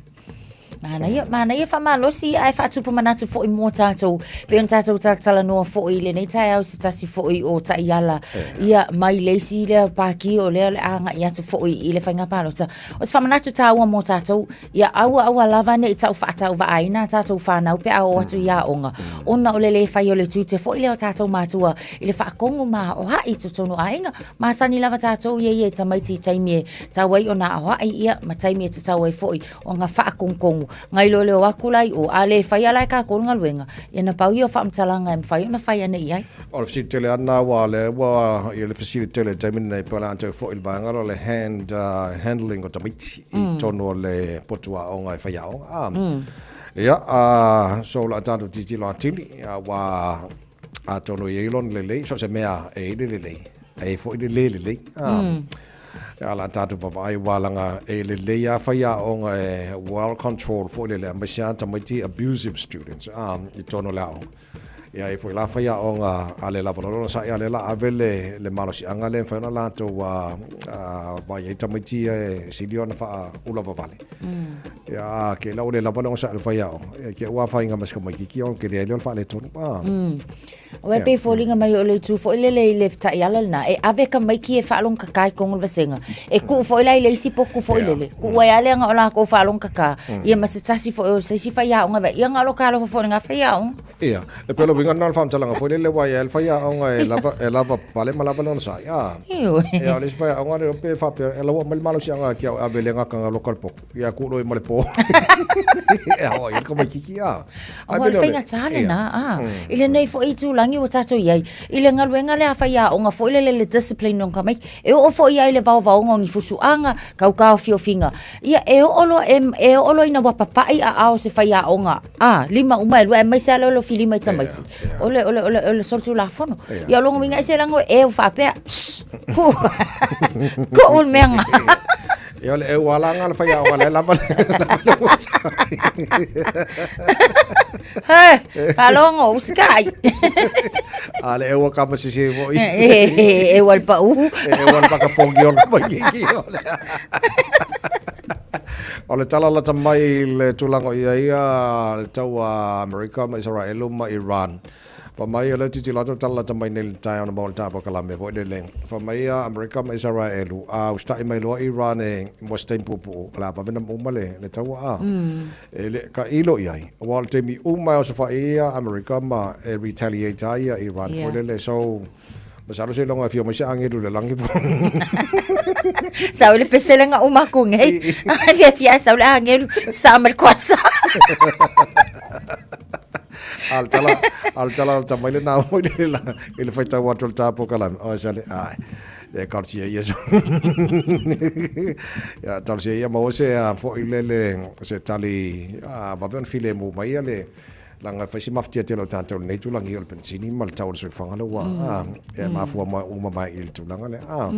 Manaia, manaia faamalosi ae faatupu manatu foi mo tatou. Pei ona tatou talatalanoa foi i lenei taeao i se tasi foi o taiala ia mai le isi lea pāti o lea o le a agai atu foi i le faiga palota. O se faamanatu taua mo tatou, ia aua aua lava ne i tau faatauvaaina a tatou fanau pe a oo atu i aoga, ona o le le fai o le tiute foi lea o tatou matua i le faatonu ma aoai i totonu o aiga. Masani lava tatou ia ia i tamaiti i taimi e tatau ai ona aoai ia ma taimi e tatau ai foi ona faatonutonu nai lo le o atu la i o, a le faia la e tatou le galuega, ia na pau ia o faamatalaga e mafai ona fai ane i ai. O le fesili tele lava lena aua o lea ua i ai le fesili tele i le taimi lenei pe o le a toe foi i le vaega lea o le hand handling o tamaiti i totonu o le potu aoga e faiaoga a. Ia, so o le a tatou tilotilo atili aua atonu e i ai lona lelei, so o se mea e i ai le lelei, e i ai foi le le lelei. A o le a tatou vaavaai aua leaga e lelei lava faiaoga e well controlled foi lele aemaise lava tamaiti abusive students i totonu o le aoga. Ia e i ai foi la faiaoga a le lava loa lona sa'i a o lea o le a ave le malosiaga lea e mafai ona latou vaai ai tamaiti ia e sili ona faaulavavale. Ia a ke la ua le lava le onosai o le faiaoga, ia ke ua afaina ma si tamaititi ona tele ai lea o le faaletonu. Aua e pei e foliga mai o le itu foi lele i le taiala lena, e ave tamaiti e faalogotata i totonu o le vasega, e tuu foi la i le isi potu foi lele, tuu ai lava le aga o latou faalogotata, ia ma se tasi foi o se isi faiaoga e vaai, ia na o lou talofa foi i lena faiaoga. Ia, e pei o le uiga lena o le faamatalaga foi lele aua e i ai le faiaoga e lava, e lava pale ma lava lona sa'i, a. Ioe. Ia, o le isi faiaoga le iloa pe faapea, e lau aumai le malosiaga ia te au e ave i le gataga loka le potu, ia tuu loa i ma le po. E aoai ai le tamaititi, a. Aua o le faigata lena, a. I lenei foi itulagi ua tatou i ai, i le galuega lea a faiaoga foi lele le discipline o tamaiti, e oo foi i ai le vaovaoga o ni fusuaga, tautaofiofiga, ia e oo loa, e oo loa ina ua papai aao o se faiaoga, a, lima uma e lua, aemaise lava le o le filima i tamaiti, o le, o le, o le, o le solitulafono. Ia o lona uiga ese leaga e faapea, shh, kuu, kuu le mea lena. Ia o le eu ala nga le faiaoga lea lava le He, faalogo, usikai. A le eu a kama sisi foi. E, eu al pau. E eu al pakapongi o le maikiki o le. O le tala lata mai i le tulaga o i ai le taua a Amerika ma Isaraelu ma Iran. Fai mai o lea tilotilo atu le tala lata mai nei i le taeao na maua i le tapolokalamme foi lele. Fai mai a Amerika ma Isaraelu a usitai mai loa Iran e mo se taimi puupuu o le a vave ona uma le taua a. E le tailo i ai aua o le taimi uma e osofai ai a Amerika ma e retaliate ai ia Iran foi lele. So Masalo seiloga e afio mai se agelu i le lagi po. Sau le pese le ngau maku nei. Fia fia sau le agelu sa ma le kuasa. Al tala al tala al tamai le nā moi le la i le whaitau atu le tāpo kalame. Oi sale, ai. E talosia ia so. Ia talosia ia maua se foi lele se tali a vave ona filemu mai ia le Leaga e fai si mafatia tele o tatou i lenei tulaga i o le penisini ma le tau o le soifuaga lea ua e mafua mai uma mai i le tulaga lea.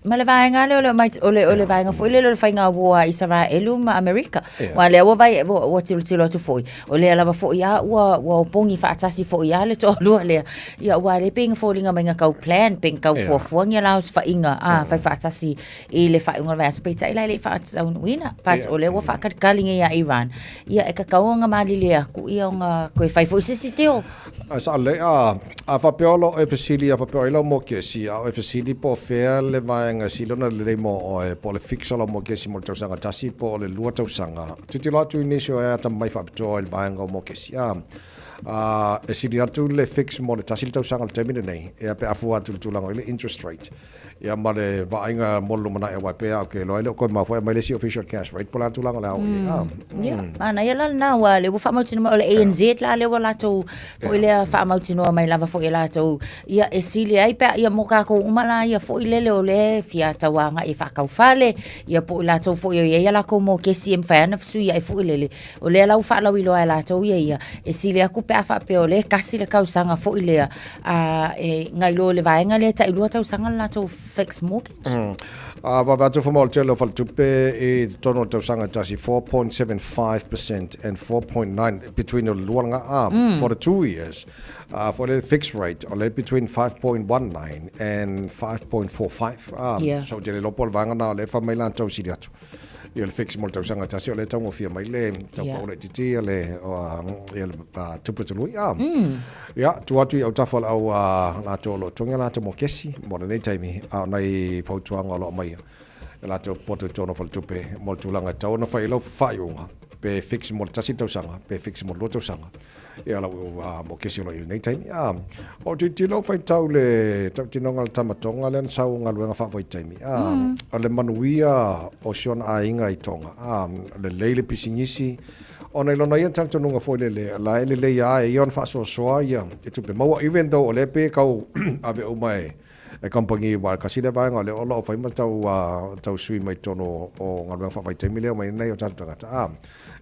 Ma le vaega lea o le o le o le vaega foi lele o le faiga war a Isaraelu ma Amerika. Aua lea ua vai ua tilotilo atu foi, o lea lava foi a ua ua opogi faatasi foi a le toalua lea. Ia aua lea pei na foliga mai na tau plan pe na tau fuafua ni a la osofaiga a fai faatasi i le faaiuga o le vaiaso, peitai la e le i faataunuuina. But o lea ua faakalikali nei ia Iran, ia e tatau ona malilie atu ia ona toe fai foi se isi deal. Ae sao lelei, a, a faapea o lau e fesili, a faapea o ai lau mokesi, a o e fesili po o fea le vaega e sili ona lelei mo oe, po o le fix o lau mokesi mo le tausaga tasi po o le lua tausaga, tilotilo atu i nisi o e atamamai faapitoa i le vaega o mokesi, a, a, e sili atu le fix mo le tasi le tausaga i le taimi lenei, ia pe a fua atu i le tulaga o i le interest rate. Ia ma le vaaiga mo le lumanai aua e pei lava ou te iloa e le o toe maua foi aumai le isi official cash rate po o le a le tulaga o le a oo i ai. Ah. Ia, manaia la lena aua o lea ua faamautinoa mai o le ANZ la lea ua latou foi lea faamautinoa mai lava foi e latou ia e sili ai pe a ia mo tatou uma la ia foi lele o lea e fia tau agai e faatau fale ia po o i latou foi o i ai a latou mokesi e mafai lava ona fesuiai foi lele. O lea la ua faalauiloa e latou ia ia e sili atu pe a faapea o lea e tasi le tausaga foi lea A e nai lo le vaega lea tai lua tausaga le latou fixed mortgage. A vave atu fua mo le tele o faletupe i totonu o le tausaga e tasi, 4.75% and 4.9 between o le lua lena a for the 2 years for le fixed rate o le between 5.19 and 5.45 a so ou te le iloa po o le vaega lena o lea e fai mai latou sili atu. Ia le fix mo le tausaga e tasi o lea e taugofie mai le tau pau laitiiti ia le ia le tupe tului a. Ia tuu atu i autafa o le au latou o lo o togi a latou mokesi mo lenei taimi a o nai fautuaga o lo o aumaia e latou poto i totonu o faletupe mo le tulaga e tatau ona fai ai lau faaiuga pe fix mo le tasi tausaga pe fix mo le lua tausaga ia lau mokesi o lo o i lenei taimi. A o tilotilo ou faitau i le tautinoga o le tama Tonga lea na sau i galuega faavaitaimi, a o le manuia o si ona aiga i Tonga, a lelei le pisinisi, ona i lona ia talitonuga foi lele, o la e lelei lava e ia ona faasoasoa ia tupe maua, even though o lea pei e tau ave uma e e kamupani aua tasi lea vaega o lea o lo o fai ma tau tau sui mai totonu o galuega faavaitaimi lea e omai ai o tatou tagata a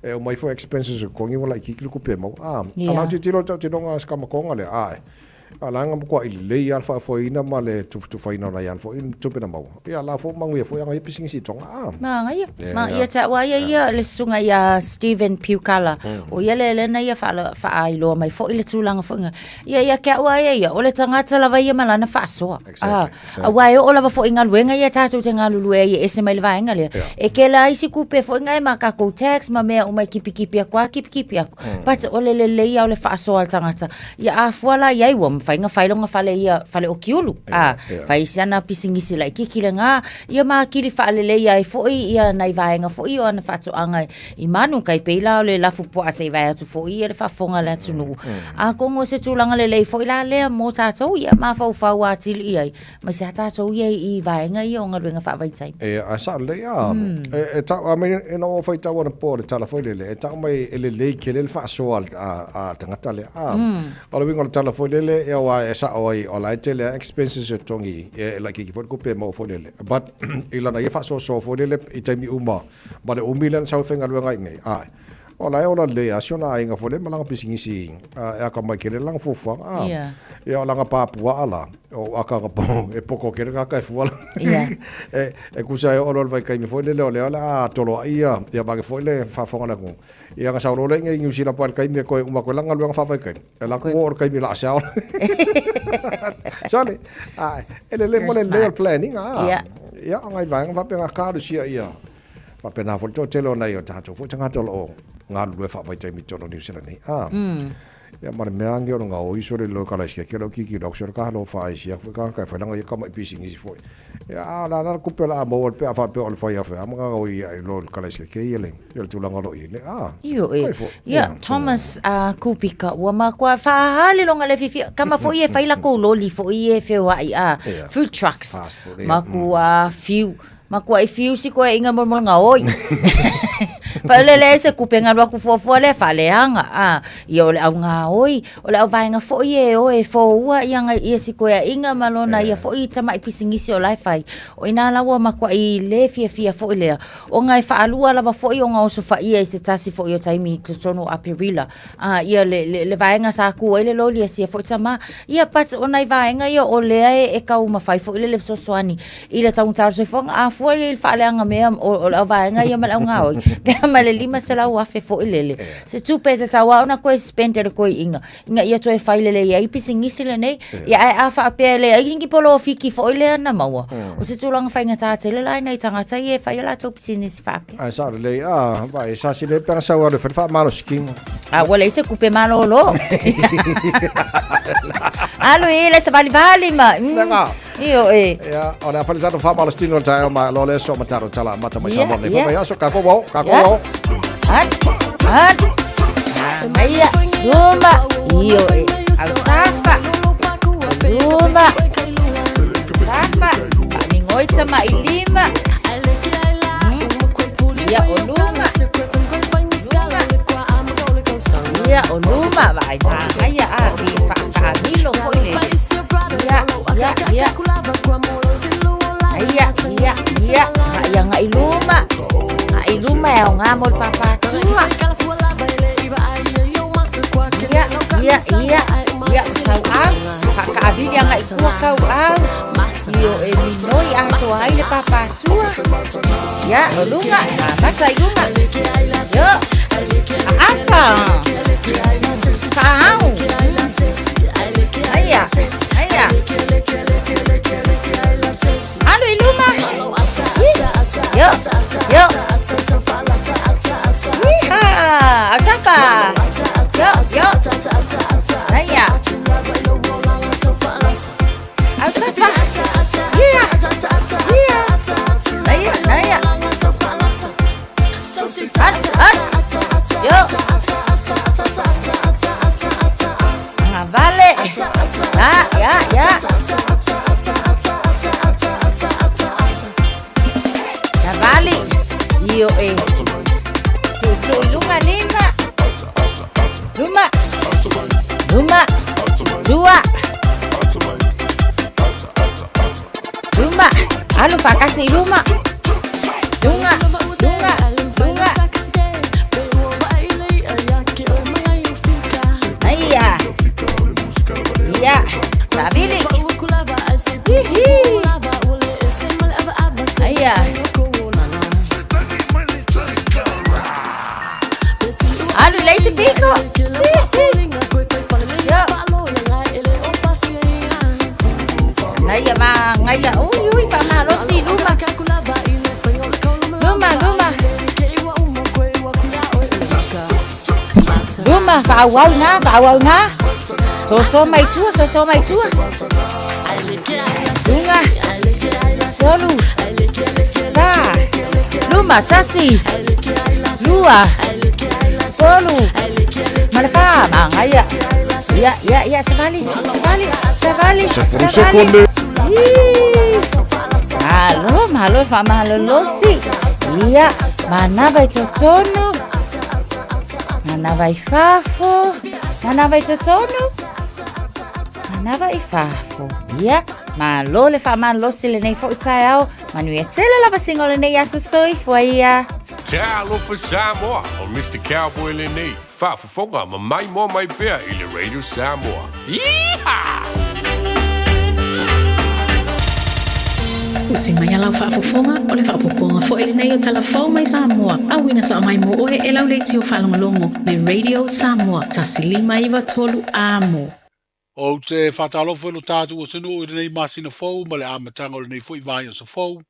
e omai foi expenses e totogi ua laitiiti le tupe e maua a yeah. A tilotilo i le tautinoga a si tama Tonga lea a a la na matuai lelei lava le faafoeina ma le tufatufaina o nai ana foi tupe na maua ia la foi manuia foi ana ia pisinisi i Tonga a Manaia. Ma ia te au ia ia le susuga ia Steven Piukala. O ia le le na ia faailoa mai foi le tulaga foi nga. Ia ia ke au ia ia o le tagata lava ia ma lana faasoa. Ah, aua e oo lava foi i galuega ia tatou te galulue ai e ese mai le vaega lea. E kele ai isi kupe foi nga e ma tatou tax ma mea uma e kipikipi aku a kipikipi aku. But o le lelei ia o le faasoa a le tagata. Ia a fua la i ai ua mafai ona fai lona fale ia fale okiulu. Ah, fai si ana pisinisi laitiiti lena. Ia ma akili faalelei ai foi ia nai vaega foi o ana faatoaga i manu kai pei la o le lafu puaa se i vae atu foi ia le faafofoga a le atunuu. Atonu o se tulaga lelei foi la lea mo tatou ia mafaufau atili i ai ma se a tatou ia i vaega ia o galuega faavaitaimi. E, ae sao lelei a, e tau, I mean, ina ua faitau anapo i le tala foi lele, e tau mai e lelei tele le faasoa a le tagata lea, a. O le uiga o le tala foi lele, ia aua e sao ai, o la e tele lava expenses e totogi, e laitiiti foi le tupe e maua foi lele. But i lana ia faasoasoa foi lele i taimi uma, ma le umi lea na sau e faigaluega ai i inei, a'e, o la e ola lelei lava si ona aiga foi lele ma lana pisinisi e akamai tele lana fuafuaga, a. Ia o lana pā pua'a la, o aka e poko tele tagata e fua la. E tusa e oo loa i le vaitaimi foi lele o lea o le a toloa'i ia, ia vaeane foi le faafofoga a le atunuu. Ia na sau loa lea i inei i Niu Sila pa i le taimi e toe uma atu ai lana galuega faavaitaimi, e alu atu oo i le taimi o le a seao. Sole, a e lelei mo le lelei o le planning a. Ia, o nai vaega faapena talosia ia faapena foi le toatele o nai o tatou foi tagata o lo o galulue faavaitaimi i totonu o Niu Sila nei. A. Ia ma le mea ange o le gaoi sole lo kala sia ke lo kiki lo sole ka lo fa sia foi ka ka fa langa ia kama pisinisi foi. Ia a la la kupe la mo pe a fa pe o le fai a fa ma gaoi ia lo kala sia ke ia le ia le tulaga lo i le a. Io e. Ia Thomas a Kupika ua makoa faahali longa le fifi kama foi e fai la kou loli foi e feoai a food trucks. Maku a fiu Makua i fiu si koe inga mo mo oi. Whaelele e se kupenga lua kufuafua lea whaaleanga. A, ia o le au ngā oi, o le au vaenga foi e o e fōua ia ngai ia si koe a inga ma lona ia foi i tamai pisinisi o lae whai. O ina laua makua i le fia fia foi lea. O ngai whaalua lava foi o ngā oso whaia i se tasi foi o taimi i totonu o Aperila. A, ia le, le, le vaega sa kū ai le loli a sia foi tama. Ia, but o nai vaega ia o lea e, e taumafai foi le le fesoasoani i le taugata o le soifuaga. A fua i le faaleaga mea o, o le au vaega ia ma le au gaoi, pe a ma le 500,000 foi lele. Se tupe e tatau lava ona toe spend e le toeaina ina ia toe fai lelei ai pisinisi lenei. Ia, ae a faapea e leai ni polofiki foi lea na maua, o se tulaga faigata tele la i nai tagata ia e fai a latou pisinisi faapea. Ae sao lelei, a, vai, sa si le pea sau alu e fai le faamalosi kino. A ua leai se kupe malolo. Alu i le savalivali ma. Io e. Ia, o le a fai le tatou faamalosi tino le taeao ma lo le so ma tatou tala amata mai Samoa nei. Fai aso, kākou wao, kākou wao. Alu, alu. Maia, luma, io e. Au safa. Luma. Safa. Faamingoita ma i lima. Ia o luma. Ia o luma vaai pākaia a i whaakaamilo foi le. Ia, ia, ia. Ia, ia, ia. Ia ngai luma. Ngai luma e au ngā mo le pāpātua. Ia, ia, ia. Ia, o tau au. Whaakaawili anga i kua kau au. Io e minoi atoa ai le pāpātua. Ia, o lunga, mata i lunga. Io, apa. Whaahau. Aia, aia. Alu i luma. Io, io. Ioe. Tuutuu i luga lima. Luma. Luma. Tua. Luma. Alu faatasi i luma. Luga. Luga. Luga. Aia. Ia. Savili. Hihi. Aia. Alu i le isi piko. Hihi. Ia. Ngaia ma ngaia. Ui ui faamalosi i luma. Luma luma. Luma faaauau i gā faaauau i gā. Soso mai tua soso mai tua. Luga. Tolu. Fā. Luma tasi. Lua. Tolu. Ma le fā magaia. Ia ia ia savali savali savali Sefulu savali. sekonde. Ii. Malo malo faamalolosi. Ia manava i totonu. Manava i fafo. Manava i totonu. Manava i fafo. Ia, malo le faamalolosi lenei foʻi taeao. Manuia tele lava siga o lenei aso soifua ia. Talofa Samoa, o Mr. Cowboy lenei, faafofoga ma maimoa mai pea i le Radio Samoa. Yeehaw! Usi mai a lau faafofoga, o le faaopoopoga foi lenei o Tala Fou mai Samoa, auina sao mai mo oe e lau leitio faalogologo le Radio Samoa 1593 Amo. Ou te faatalofa i lo tatou atunuu i lenei masina fou ma le amataga o lenei foi vaiaso fou.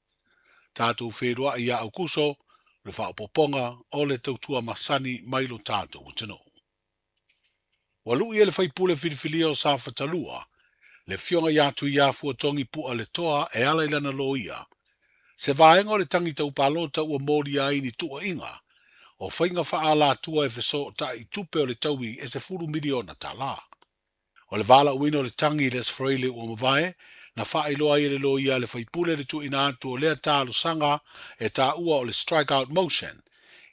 Tatou feiloai ia Aukuso, le faaopoopoga o le tautua masani mai lo tatou atunuu. Ua lu'i e le faipule filifilia o Safatalua, le Afioga ia Tuiafua Togi Pu'a Letoa e ala i lana loia, se vaega o le tagi tau palota ua molia ai ni tuuaiga o faiga faaalatua e fesootai i tupe o le taui e $10 miliona. O le valaauina o le tagi i le Aso Faraile ua mavae, na faailoa ai e le loia a le faipule le tuuina atu o lea talosaga e taua o le strike out motion,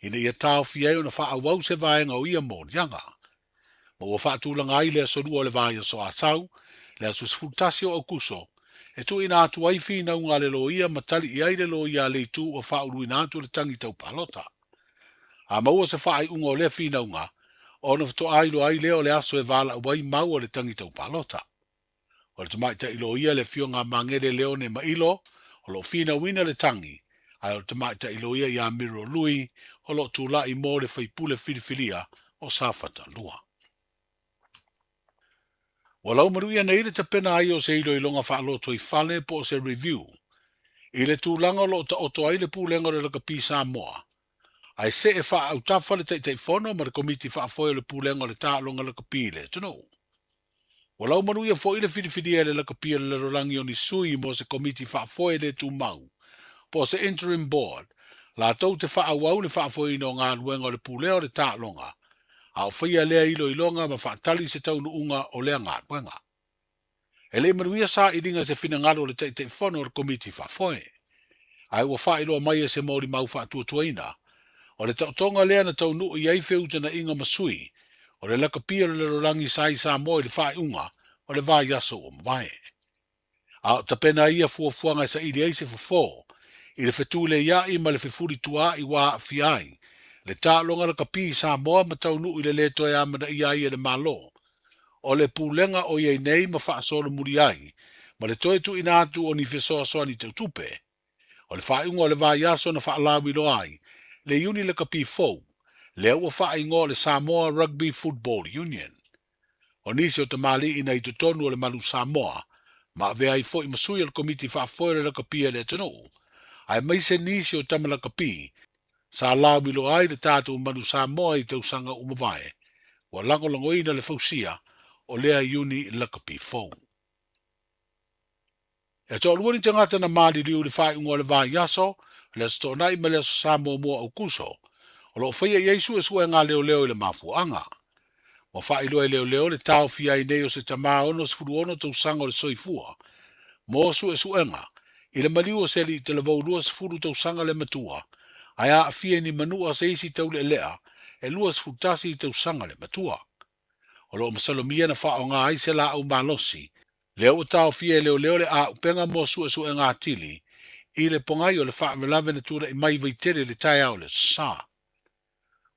ina ia taofia ai ona faaauau se vaega o ia moliaga. Ma ua faatulaga ai le aso Lua o le vaiaso Asau, le aso 11 o Aukuso, e tuuina atu ai finauga a le loia ma tali i ai le loia a le itu ua faauluina atu le tagi tau palota. A maua se faaiuga o lea finauga, ona faatoa iloa ai lea o le aso e valaau ai mau o le tagi tau palota. O le tamaitai loia le Afioga a Magele Leone Mailo o lo o finauina le tagi, ae o le tamaitai loia ia Miro Lui o lo o tulai mo le faipule filifilia o Safata 2. Ua laumaluia nei le tapena ai o se iloiloga faalotoifale po o se review i le tulaga o lo o taoto ai le Pulega o le Lakapi Samoa, ae see faaautafa le Taitaifono ma le Komiti Faafoe o le Pulega o le Taaloga Lakapi i le atunuu. Ua laumanuia foi le filifilia e le lakapi o le lalolagi o ni sui mo se komiti faafoe le tumau, po o se interim board, latou te faaauau le faafoeina o galuega o le pulea o le taaloga, a o faia lea iloiloga ma faatali se taunuuga o lea galuega. E le i manuia sailiga se finagalo o le Taitaifono o le Komiti Faafoe. Ae ua faailoa mai e se molimau faatuatuaina, o le taotoga lea na taunuu i ai feutanaiga ma sui o le lakapi o le lalolagi sa i Samoa i le faaiuga o le vaiaso ua mavae. A o tapena ai ia fuafuaga e saili ai se fofo i le fetuleia'i ma le fefulituaa'i ua aafia ai le taaloga lakapi i Samoa ma taunuu i le lē toe amanaia ai e le Malo o le pulega o i ai nei ma faasolomuli ai ma le toe tuuina atu o ni fesoasoani tautupe. O le faaiuga o le vaiaso na faalauiloa ai le iuni lakapi fou, lea ua faaigoa o le Samoa Rugby Football Union. O nisi o tamalii na i totonu o le Malu Samoa, ma avea ai foi ma sui o le Komiti Faafoe o le Lakapi a le atunuu, aemaise nisi o tama lakapi sa lauiloa ai le tatou Manu Samoa i tausaga ua mavae, ua lagolagoina le fausia o lea iuni lakapi fou. E toalua ni tagata na maliliu i le faaiuga o le vaiaso, le Aso Toonai ma le Aso Sa muamua o Aukuso, o lo o faia i ai suesuega a leoleo i le mafuaaga. Ua faailoa e leoleo le taofia ai nei o se tama 66 tausaga o le soifua mo suesuega i le maliu o se alii talavou 20 tausaga le matua, ae aafia i ni manua se isi taulealea e 21 tausaga le matua. O lo o masalomia na faaaoga ai se laau malosi, lea ua taofia e leoleo le auupega mo suesuega atili i le pogai o le faalavelave na tulai mai i Vaitele i le taeao o le Aso Sa.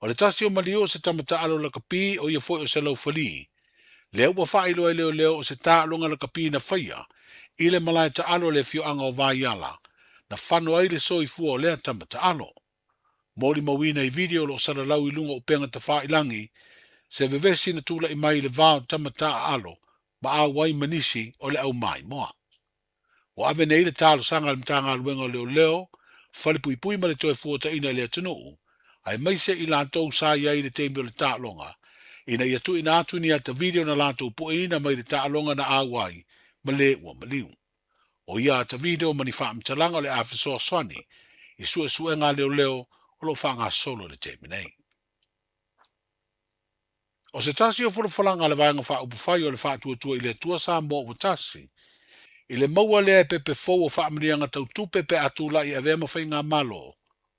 O le tasi o maliu o se tama taalo lakapi o ia foi o se laufali, lea ua faailoa e leoleo o se taaloga lakapi na faia i le malae taalo o le afioaga o Vaiala, na fano ai le soifua o lea tama taalo. Molimauina i video o lo o salalau i luga o upega tafailagi, se vevesi na tulai mai i le va o tama taaalo ma auai ma nisi o le au maimoa. Ua ave nei le talosaga a le Matagaluega o Leoleo, Falepuipui ma le Toefuataiga i le atunuu, aemaise i latou sa i ai i le taimi o le taaloga, ina ia tuuina atu ni ata video na latou pueina mai le taaloga na auai ma le ua maliu. O ia ata video ma ni faamatalaga o le a fesoasoani i suesuega a leoleo o lo o faagasolo i le taimi nei. O se tasi o folafolaga a le Vaega Faaupufai o le Faatuatua i le Atua Samoa ua tasi, i le maua lea e pepe fou o faamanuiaga tau tupe pe a tulai e avea ma faigamalo,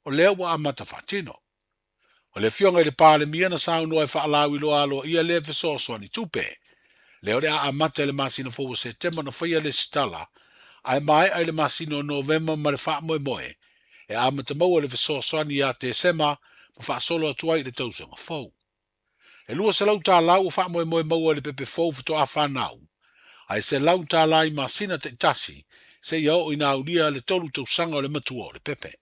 o lea ua amata faatino. O le Afioga i le Palemia na saunoa e faalauiloa aloaia lea fesoasoani tupe. Lea o le a amata i le masina fou o Setema na faia lesitala, ae maea i le masina o Novema ma le faamoemoe e amata maua le fesoasoani ia Tesema ma faasolo atu ai i le tausaga fou. E $200 ua faamoemoe maua i le pepe fou faatoa fanau, ae $100 i masina taitasi seia oo ina aulia le tolu tausaga o le matua o le pepe.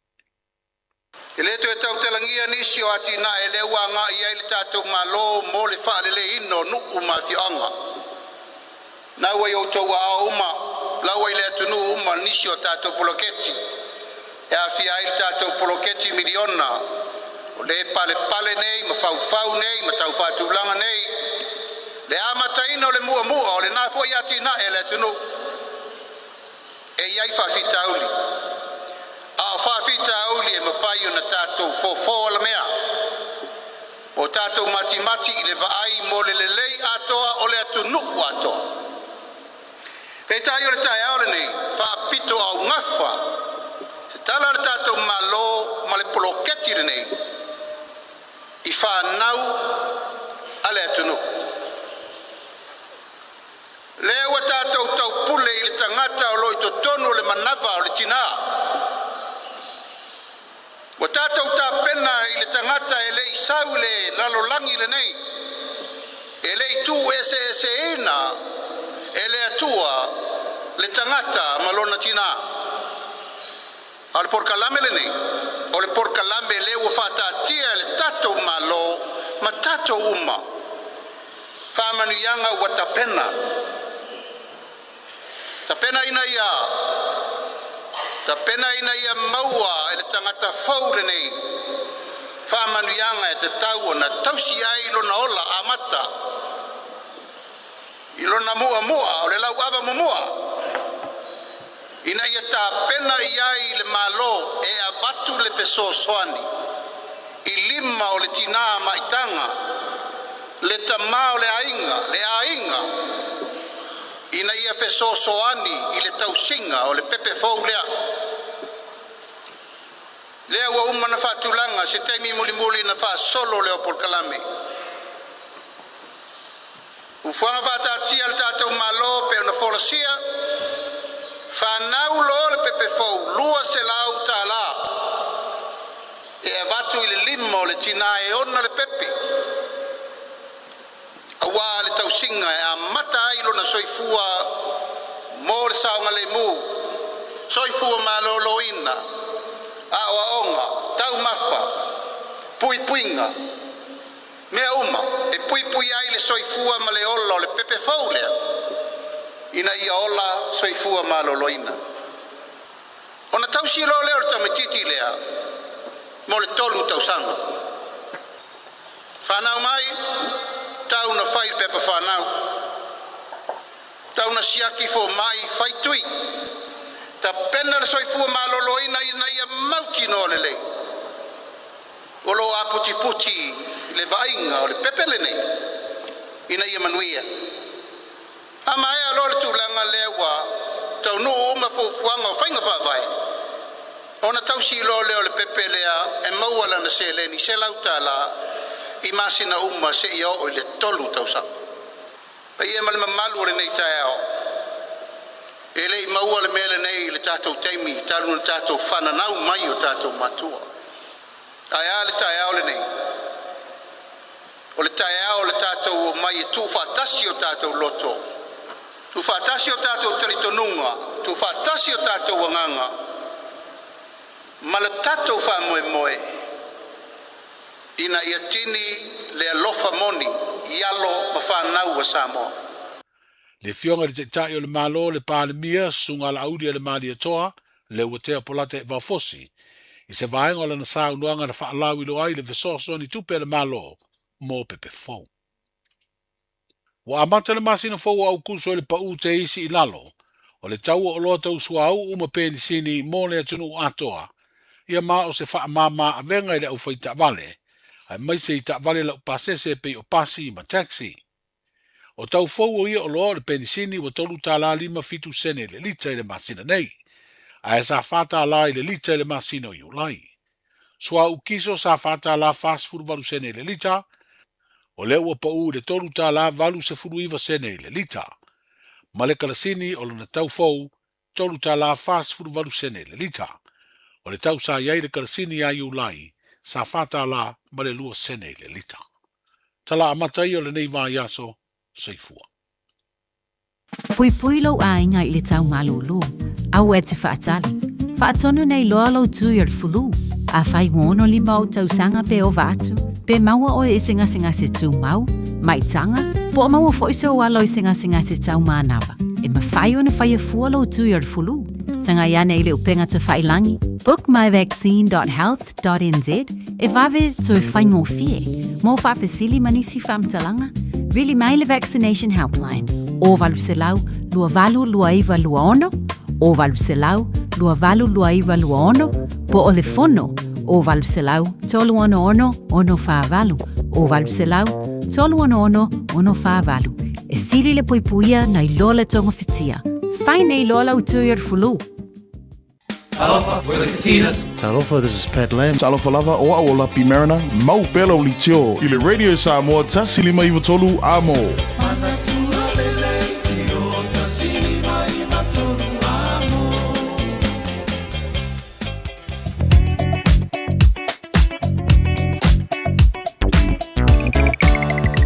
E le toe tautalagia nisi o atinae lea ua agai i ai le tatou Malo mo le faaleleiina o nuu ma afioaga. Na ua i outou aao uma, laua i le atunuu uma nisi o tatou poloketi e aafia ai le tatou poloketi miliona o le palepale nei ma faufau nei ma tau faatulaga nei le amataina o le muamua o lena foi atinae a le atunuu. E i ai faafitauli, a o faafitauli e mafai ona tatou fofo alamea o tatou matimati i le vaai mo le lelei atoa o le atunuu atoa. Peitai o le taeao lenei, faapito augafa se tala a le tatou Malo ma le poloketi lenei i fanau a le atunuu. Lea ua tatou taupule i le tagata o lo o i totonu o le manava o le tinā. Ua tatou tapena i le tagata e le i sau i le lalolagi lenei, e le i tuueseeseina e le Atua le tagata ma lona tinā. A o le polokalame lenei, o le polokalame lea ua faataatia e le tatou Malo ma tatou uma, faamanuiaga ua tapena. Tapena ina ia tapena ina ia maua e le tagata fou lenei faamanuiaga e tatau ona tausi ai lona ola amata i lona muamua o le lauava muamua, ina ia tapena i ai le Malo e avatu le fesoasoani i lima o le tinā maitaga, le tamā o le aiga, le aiga, ina ia fesoasoani i le tausiga o le pepe fou lea. Lea ua uma na faatulaga se taimi mulimuli na faasolo lea o polokalame. Fuafuaga faataatia a le tatou Malo pei ona folasia, fanau loa le pepe fou $200 e avatu i le lima o le tinā e ona le pepe, auā le tausiga e amata ai lona soifua mo le saogalemu, soifua maloloina, aoaoga, taumafa, puipuiga, mea uma e puipui ai le soifua ma le ola o le pepe fou lea, ina ia ola soifua maloloina. Ona tausi loa lea o le tamaitiiti lea mo le tolu tausaga. Fanau mai, tau na fai le pepa fanau, tau na siaki fomai fai tui, tapena le soifua maloloina ina ia mautinoa lelei o lo o aputiputi le vaaiga o le pepe lenei ina ia manuia. A maea loa le tulaga lea ua taunuu uma fuafuaga o faiga faavae, ona tausi tausi loa lea o le pepe lea e maua lana seleni $100 i masina uma seia oo i le 3 tausaga. Paia ma le mamalu o lenei taeao, e le i maua le mea lenei i le tatou taimi talu ona tatou fananau mai o tatou matua. Ae a le taeao lenei? O le taeao o le tatou omai e tuufaatasi o tatou loto, tuufaatasi o tatou talitonuga, tuufaatasi o tatou agaga ma le tatou faamoemoe ina ia tini le alofa moni i alo ma fanau a Samoa. Le Afioga i le Taitai o le Malo, le Palemia, Susuga Laauli a le Malietoa, Leuatea Polata Vaofosi, i se vaega o lana saunoaga na faalauiloa ai le fesoasoani tupe a le Malo mo pepe fou. Ua amata le masina fou o Aukuso i le paʻū teisi i lalo o le tau o oloa tau suauu ma penisini mo le atunuu atoa, ia ma o se faamāmā avega i le aufai taavale, aemaise i taavale laupasese e pei o pasi ma taxi. O tau fou o ia oloa o le penisini ua $3.57 i le lita i le masina nei, ae sa $4 i le lita i le masina o Iulai. Suauu kiso sa $4.48 i le lita, o lea ua paʻū i le $3.89 i le lita. Ma le kalasini o lona tau fou $3.48 i le lita. O le tau sa i ai le kalasini ia Iulai sa $4.02 i le lita. Tala amata ia o lenei vaiaso, soifua. Puipui lou aiga i le tau malūlū. Aua e te faatali. Faatonu nei loa lou tui o le fulu. Afai ua 65 ou tausaga pe ova atu, pe maua oe i se gasegase tumau, maitaga, po o maua foi sou alo i se gasegase tau manava, e mafai ona faia fua lou tui o le fulu. Tagai ane i le upega tafailangi bookmyvaccine.health.nz e vave toe faigofie mo faafesili ma nisi faamatalaga, vili mai le Vaccination Helpline o 800 282926 o 800 282926 po o le fono o 800 366 648 o 800 366 648. E sili le puipuia nai lo le togafitia. Fai nei loa lau tui o le fulu. Talofa, we're the Katinas. Talofa, this is Pat Lam. Talofa lava, o au o Lapi Mariner, mau pea lau leitio i le Radio Samoa 153 Amo.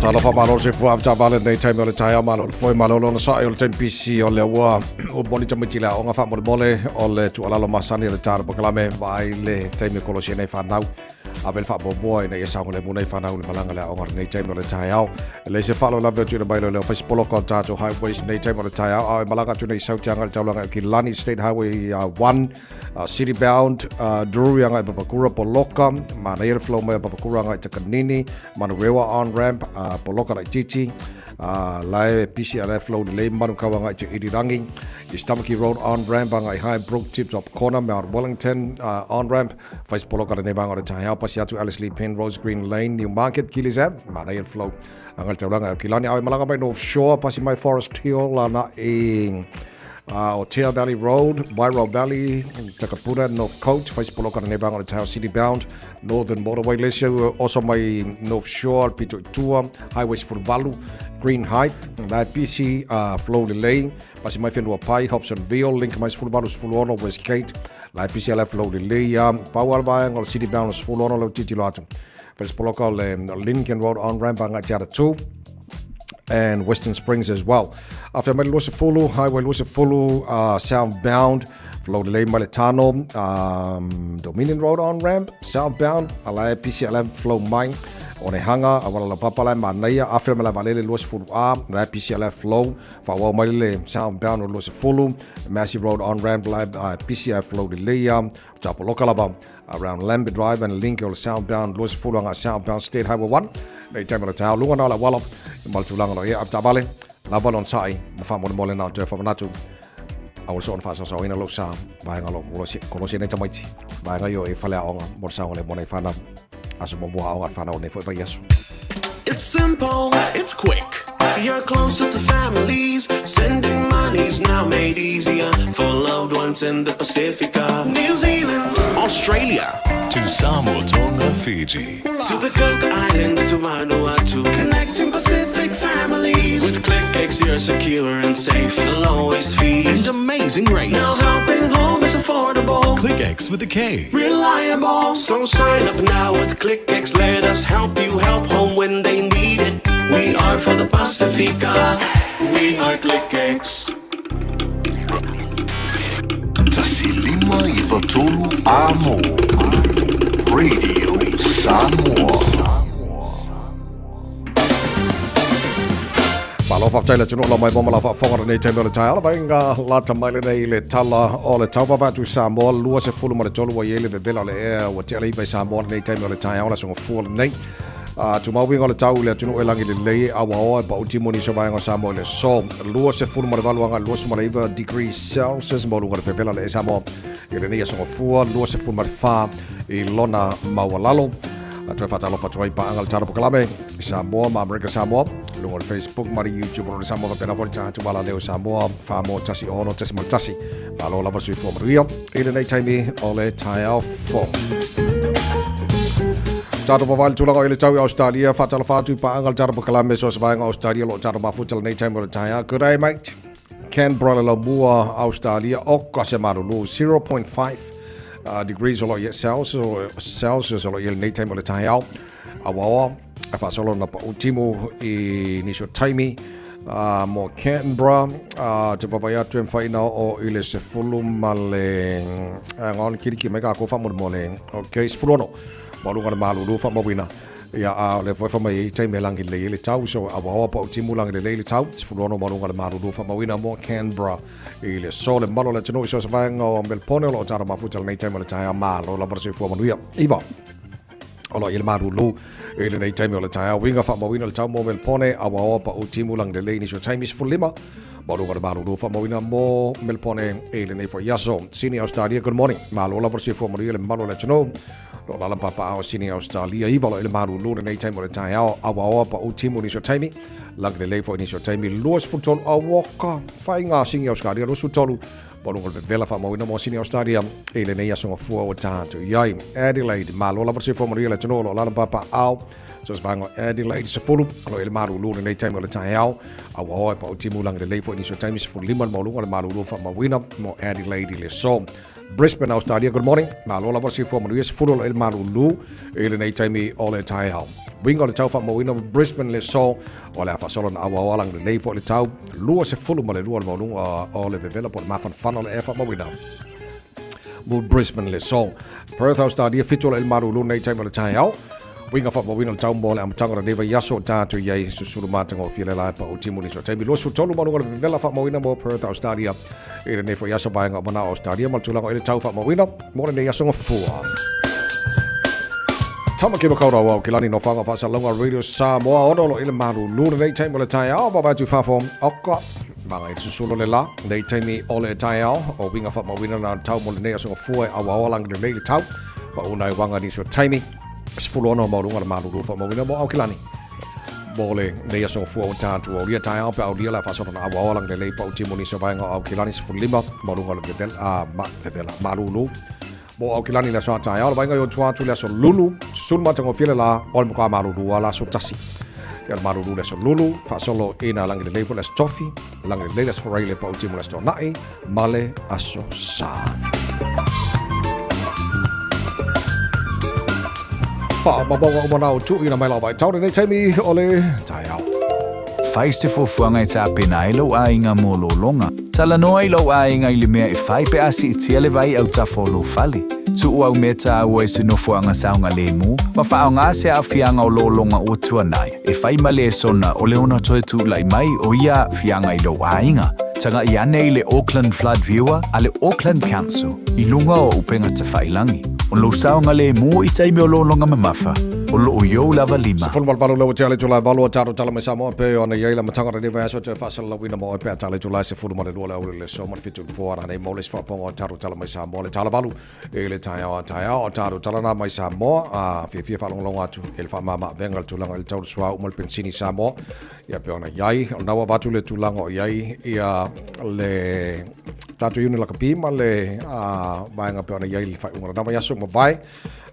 Talofa malo se fua avita vale nei taimi o le taeao malo le foe malo lona sa'i o le taimi pisi o le ua ua moli tamaiti le aoga faamolemole o le tuualalo masani o le tala pakalame vaai le taimi kolosi nei whanau ave le faamuamua ina ia saogalemu nei fanau le malaga le aoga lenei taimi o le taeao. E leai se faalavelave atu ina mai leo leo faisipoloka o tatou highways lenei taimi o le taeao a e malaga atu nei sau te aga i le taulaga i Kilani State Highway 1 City Bound Drury agai Papakura Poloka manaia le flow mai o Papakura agai Takanini Manurewa on ramp Poloka laitiiti lae pisi a lae flow lelei Manukau agai te Irirangi East Tamaki Road on ramp agai Highbrook Tip Top Corner Mount Wellington on ramp Faisipoloka lenei vaega o le taeao pasi atu Alice Lee Penrose Green Lane Newmarket Gillies Ave manaia le flow agai le taulaga i Aukilani awe malaga mai North Shore pasi mai Forest Hill ana i o Tea Valley Road, Wairau Valley, Takapuna, North Coast, Faisipoloka lenei vaega o le taeao City Bound, Northern Motorway, le isi oso mai North Shore, pito i tua, Highway 18, Green Height, la e pisi flow lelei, pasi mai whenua pai, Hobsonville, link mai 18, 16, Westgate, la e pisi ala flow lelei, pau ala vaega o le City Bound 16 lau titilo atu. Faisipoloka o le Lincoln Road on-ramp a ngai te ara 2 and Western Springs as well. Awhea mai le 20, Highway 20, southbound, flow lelei mai le Tano, Dominion Road on-ramp, southbound, ala e pisi ala flow mai, o ne hanga, a wala la papa lai manaia, awhea mai la valele 20 A, la e pisi ala flow, whaawau mai le southbound o 20, Massey Road on-ramp, la e pisi ala flow lelei, Tapoloka lava, around Lambert Drive and link o le southbound 20 anga southbound State Highway 1 nei taimi o le taeao luga na o le auala i ma le tulaga lo ia avetaavale lava lona sa'i ma faamolemole na o toe faamanatu aua le soona faasaosaoina lou sa vaega lo kolosi nei tamaiti vaega io e fale aoga mo le saogalemu nei whanau aso muamua aoga le whanau nei foi vaiaso. It's simple, it's quick. You're closer to families. Sending money's now made easier for loved ones in the Pacifica. New Zealand, Australia. To Samoa, Tonga, Fiji. To the Cook Islands, to Vanuatu. Connecting Pacific families. With ClickX, you're secure and safe. The lowest fees and amazing rates. Now helping home is affordable. KlickEx with a K. Reliable. So sign up now with ClickX. Let us help you help home when they need it. We are for the Pacifica. We are ClickX. 1593 Amo Radio Samoa. Malo faafetai le atunuu o lau mai ma la faafofoga lenei taimi o le taeao lava inga lata mai lenei i le tala o le tau vavaatu Samoa 23 ua i ai le vevela o le ea ua tea le iva i Samoa lenei taimi o le taeao le aso gafua lenei. Tumau uiga o le tau i le atunuu e lagi lelei e auaoa e pau timu nisi o vaega o Samoa i le aso 28 agai 29 degrees Celsius maualuga le vevela o le ea Samoa i lenei aso gafua 24 i lona maualalo. Toe faatalofa atu ai paaga le tala pokalame Samoa ma Amerika Samoa luga o le Facebook ma le YouTube o le Samoa faapena foi le tatou malaleo Samoa 4 1 6.1. Malo lava soifua manuia i lenei taimi o le taeao fou. Tatou vavai le tulaga i le tau i Australia, faatalofa atu i paaga le tala pokalame so se vaega Australia lo tatou mafuta lenei taimi o le taeao. Good day mate. Canberra le laumua Australia o ka se malulu 0.5 degrees o lo i Celsius o lo i lenei taimi o le taeao. Auaoa e faasolo na pau timu i nisi o taimi mo Canberra te vavai atu e mawhai o i le 10 ma le ngaon kiriki mai ka ko whamore ok 16 maluga le malulu whamawina ia a le foi whamai i taimi e langi le le tau so auaoa pau timu langi le le tau 16 maluga le malulu whamawina mo Canberra i le so le malo le tino i so sa vaenga o Melpone o lo o tara mafuta lenei taimi o le taeao malo lava le soifua manuia iva o lo i le malulu i lenei taimi o le taeao uiga faamauina le tau mo Melpone auaoa pau timu lagi lelei nisi o taimi 15 maluga le malulu faamauina mo Melpone i lenei foi aso. Sydney Australia, good morning, malo lava le soifua manuia le mamalu o le atunuu lo lala papaao Sydney Australia iva lo i le malulu lenei taimi o le taeao auaoa pau timu nisi o taimi lagi lelei foi nisi o taimi 23 auoka faiga Sydney Australia 23 maluga le vevela faamauina mo Sydney Australia i lenei aso gafua ua tatou i ai. Adelaide, malo lava le soifua manuia le atunuu o lo o lala papaao so se vaega Adelaide 10 o lo i le malulu lenei taimi o le taeao auaoa e pau timu lagi lelei foi nisi o taimi 15 le maualuga le malulu faamauina mo Adelaide i le aso. Brisbane, Australia, good morning. Malo lava le soifua manuia 10 o lo i le malulu i lenei taimi o le taeao. Uiga o le tau faamauina mo Brisbane le aso o le a faasolo na auaoa lagi lelei foi le tau 22 le maualuga o le vevela po le mafanafana o le ea faamauina mo Brisbane le aso. Perth, Australia, 7 o lo i le malulu lenei taimi o le taeao. Uiga faamauina le tau mo le amataga o lenei vaiaso o tatou i ai susulu matagofie le lae pau timu nisi o taimi 23 maluga le vevela faamauina mo Perth, Australia i lenei foi aso vaega o manao Australia ma le tulaga i le tau faamauina mo lenei aso gafua. Tama ke makaurau au ke lani no whanga whaasalauga Radio Samoa ono lo i le malulu lenei taimi o le taeao ma vatu fafo oka manga i le susulu le la nei taimi o le taeao o winga whaamauina na tau mo lenei aso gafua e awaoa langi lenei le tau pa una e wanga nisi o taimi 16 mauluga le malulu whaamauina mo Aukilani mo le nei aso gafua o tatou aulia taeao pe aulia le faasolo na auaoa lagi lelei pau timu nisi o vaega o Aukilani 15 mauluga le vevela a ma vevela malulu mo Aukilani le aso a taeao le vaega i o tua atu le aso lulu susulu matagofie le la o le matua malulu a le aso tasi ia le malulu le aso lulu faasolo ina lagi lelei foi le aso tofi lagi lelei le aso forai le pau timu le aso toanai ma le aso sa. Whaamamaunga o manao tuuina mai lau vaitau lenei taimi o le taeao. Fai se fuafuaga e tapena ai lou aiga mo lologa. Talanoa i lou aiga i le mea e fai pe a siitia le vai autafa o lou fale. Tuu au mea taua i se nofoaga saogalemu ma faaaoga se aafiaga o lologa ua tuanai e fai ma lesona o le ono toe tulai mai o ia aafiaga i lou aiga. Tagai ane i le Auckland Flood Viewer a le Auckland Council i luga o upega tafailagi. O lou saogalemu i taimi o lologa mamafa, o loo i ou lava lima. 18 le ua tea le itula e 8 o tatou tala mai Samoa pe ona i ai le amataga o lenei vaiaso toe faasalalauina mo oe pe a tala itula e 12 le aoauli o le aso ma le 7 i le po a nei mo le isi faaopoopoga o tatou tala mai Samoa le tala valu i le taeao a taeao o tatou tala na mai Samoa a fiafia faalogologo atu i le faamama avega le tulaga i le tau le suauu ma le penisini i Samoa. Ia pei ona i ai, o lena ua avatu le tulaga o i ai ia le tatou iuni lakapi ma le vaega pei ona i ai le faaiuga o lena vaiaso ua mavae.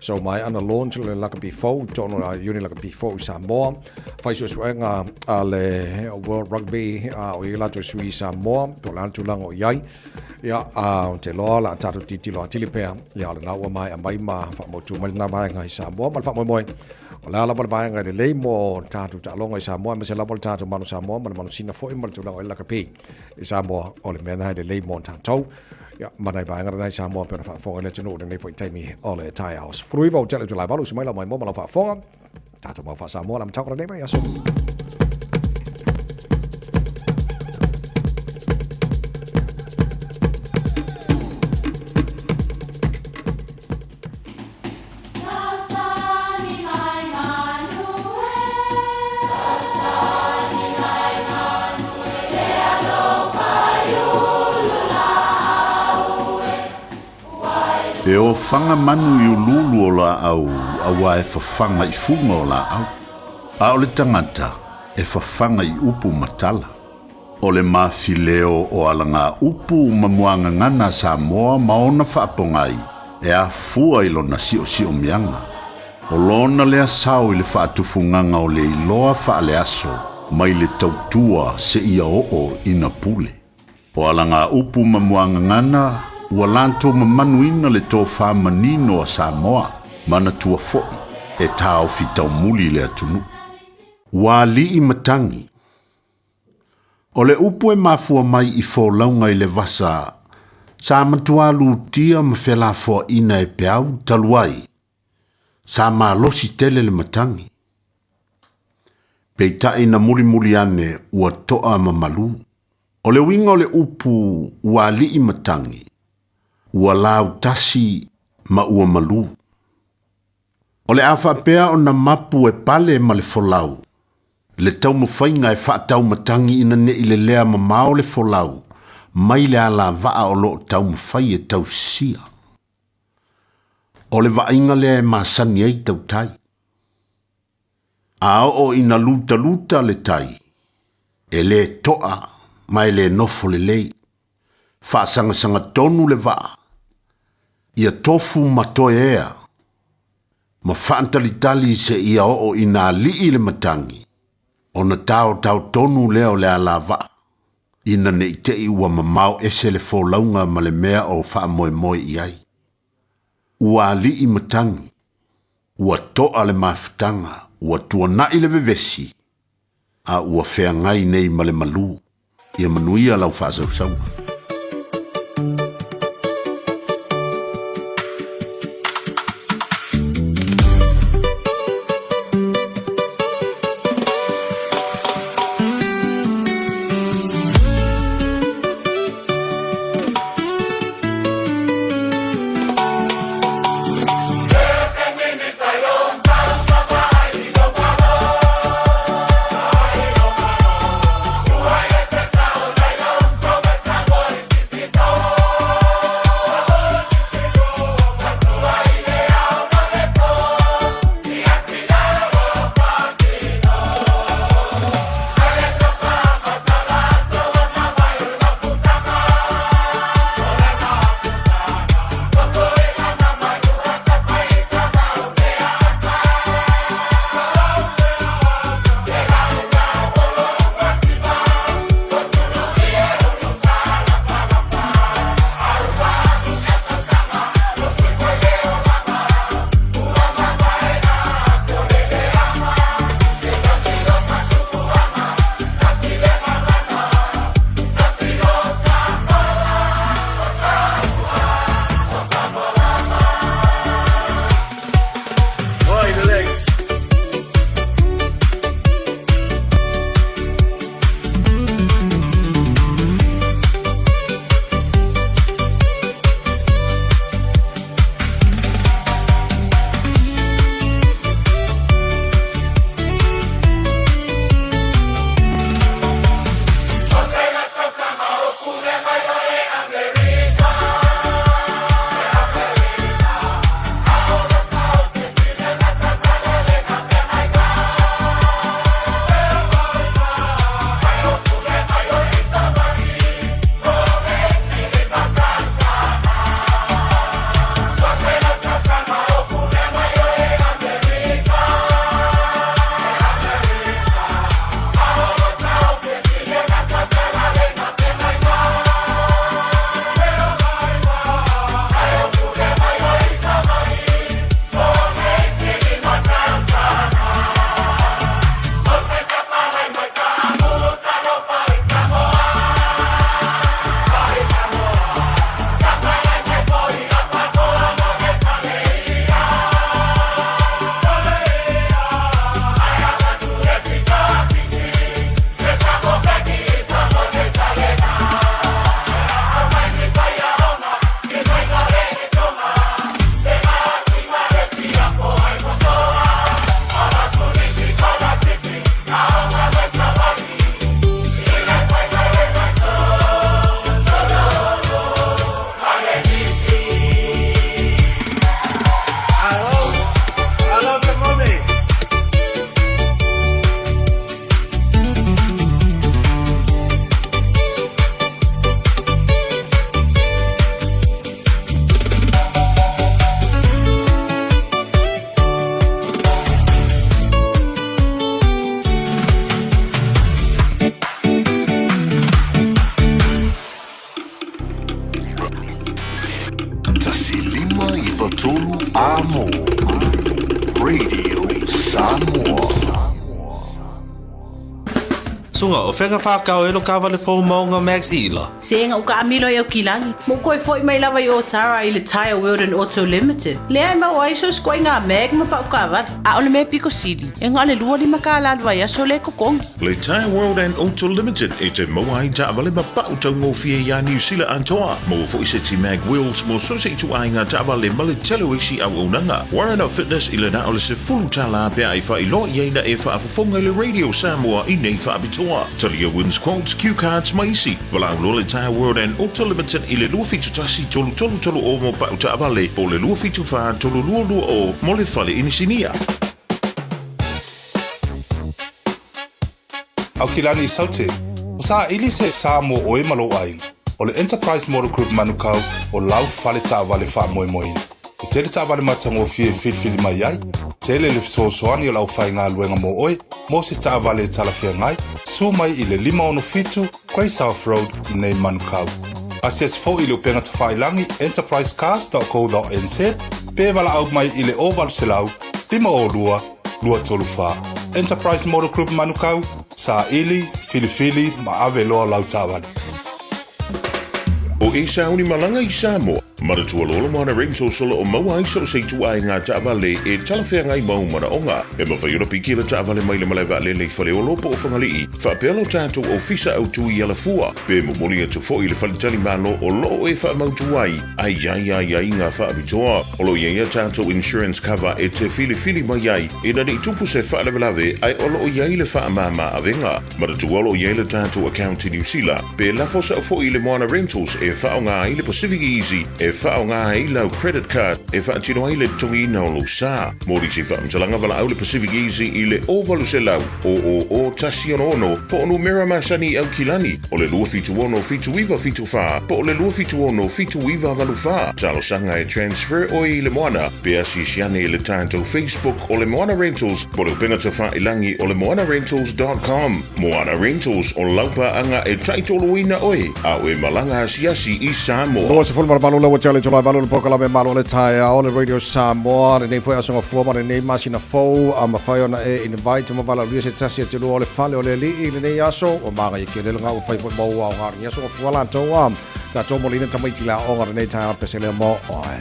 So maea ona launch le lakapi fou i totonu o le iuni lakapi fou i Samoa. Fai suesuega a le World Rugby o i ai latou sui i Samoa, po o le a le tulaga o i ai. Ia, ou te iloa o le a tatou tilotilo atili pea, ia o lena ua maea mai ma faamautu mai lena vaega i Samoa ma le faamoemoe. O le a lava le vaega e lelei mo tatou taaloga i Samoa, aemaise lava le tatou Manu Samoa ma le manusina foi ma le tulaga o i ai le lakapi i Samoa, o le mea lena e lelei mo tatou. Ia, ma nai vaega na i Samoa pei ona faafofoga i le atunuu i lenei foi taimi o le taeao. 19 o tele Julai 8, usu mai lau maimoa ma lau faafofoga. Tatou mau faa-Samoa le amataga o lenei vaiaso. E ofaga manu i uluulu o laau auā e fafaga i fuga o laau, a o le tagata e fafaga i upu ma tala. O le mafileo o alagaupu ma muagagana a Samoa ma ona faapogai e afua i lona siosiomiaga. O lona lea sao i le faatufugaga o le iloa faaleaso mai le tautua seia oo ina pule. O alagaupu ma muagagana ua latou mamanuina le tofa manino a Samoa, manatua foi e taofi taumuli le atunuu. Ua alii matagi. O le upu e mafua mai i folauga i le vasa sa matuā lutia ma felafoaina e peau talu ai, sa malosi tele le matagi. Peitai na mulimuli ane ua toa ma malū. O le uiga o le upu ua alii matagi, ua lautasi ma ua malū. O le a faapea ona mapu e pale ma le folau, le taumafaiga e faataumatagi ina ne i lelea mamao le folau mai le alavaa o lo o taumafai e tausia. O le vaaiga lea e masani ai tautai. A oo ina lutaluta le tai, e le toa ma e le nofo lelei. Faasagasega tonu le vaa, ia tofu ma toe ea, ma faatalitali seia oo ina alii le matagi, ona taotao tonu lea o le alavaa, ina ne i te i ua mamao ese le folauga ma le mea o faamoemoe i ai. Ua alii matagi, ua toa le mafutaga, ua tuanai le vevesi, a ua feagai nei ma le malū. Ia manuia lau faasausauga. 93 Amo. Radio Samoa. Suga, o fega whākau e lo kāwale fō maunga Max Ila. Se nga uka amilo i au kilagi. Mo koe foi mai lava i o tara i le Tire World and Auto Limited. Lea e mau ai so skoe ngā mag ma pau kawara. A ole me piko sili. E ngā le lua lima ka la lua so le kokongi. Le Tire World and Auto Limited e te maua ai taavale ma pau taugofie iā Niu Sila atoa. Maua foi se ti mag wheels mo so se ituaiga taavale ma le tele o isi auaunaga. Warren of Fitness i le na o le $10 pe a e faailoa i ai na e faafofoga i le Radio Samoa i nei faapitoa. Talia wins quotes, cue cards ma isi. Valaau loa le Tire World and Auto Limited i le 271 3330 mo pau taavale po o le 274 3220 mo le fale inisinia. Aukilani Saute, o saili se sa mo oe ma lou aiga. O le Enterprise Motor Group Manukau o lau fale taavale faamoemoeina. E tele taavale matagofie e filifili mai ai, tele le fesoasoani o le aufaigaluega mo oe mo se taavale e talafeagai, susu mai i le 567 Grey South Road i nei Manukau. Asiasi foi i le upega tafailagi enterprisecars.co.nz pe valaau mai i le 0800 502 234. Enterprise Motor Group Manukau, saili, filifili ma ave loa lau taavale. O e sauni malaga i Samoa, manatua loa le Moana Rentals o lo o maua ai so o se ituaiga taavale e talafeagai ma ou manaoga. E mafai ona piki le taavale mai le malae vaalele i Faleolo po o Fagalii, faapea lo tatou ofisa autu i Alafua, pe momoli atu foi i le faletalimalo o lo o e faamautu ai a i ai aiaiga faapitoa. O lo o i ai a tatou insurance cover e te filifili mai ai ina ne i tupu se faalavelave ae o lo o i ai le faamama avega. Manatua o lo o i ai le tatou account i Niu Sila, pe lafo sao foi i le Moana Rentals e faaaoga ai le Pacific Easy e faaaoga ai lau credit card e faatino ai le totogiina o lou sa. Mo nisi faamatalaga valaau le Pacific Easy i le 0800 000 166 po o numera masani i Aukilani o le 276 7974 po o le 276 7984. Talosaga e transfer oe i le Moana pe asiasi ane i le tatou Facebook o le Moana Rentals po o le upega tafailagi o le moanarentals.com. Moana Rentals, o lau paaga e taitoloina oe a o e malaga asiasi i Samoa. 28 le ua tele July 8 le polokalame malo o le taeao le Radio Samoa lenei foi aso gafua ma lenei masina fou a mafai ona e invite ma valaaulia se tasi e te lua o le fale o le alii i lenei aso ua magaia kele le ua fai foi ma ua aoga lenei aso gafua latou a tatou moliina tamaiti le aoga lenei taeao pese lea mo oe.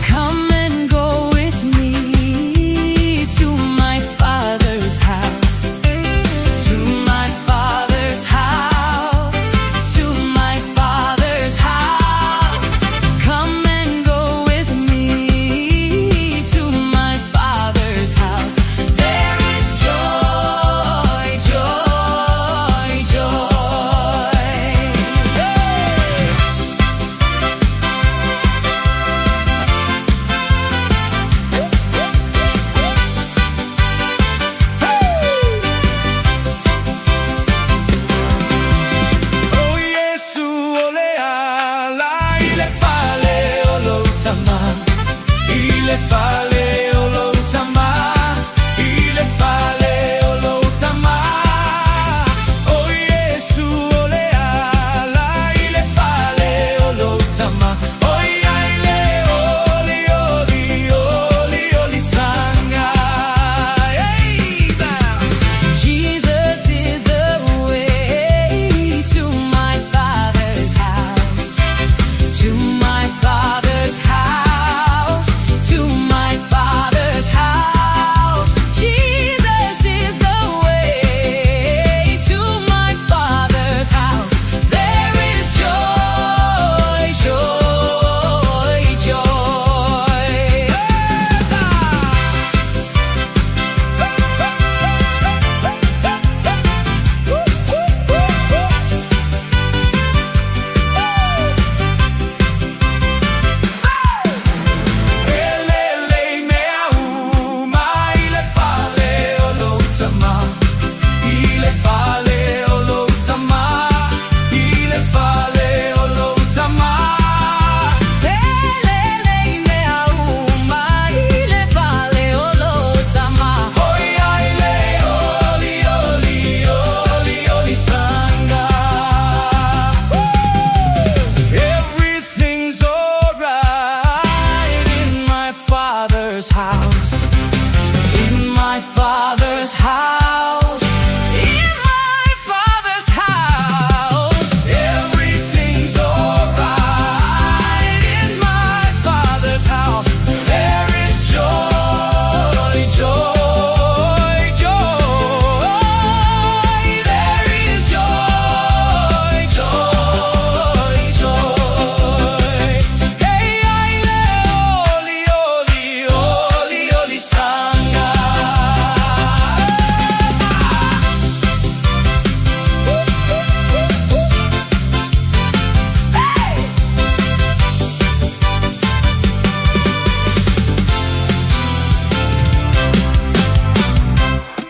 Come and go with me to my father's house. To my father's house. To my father's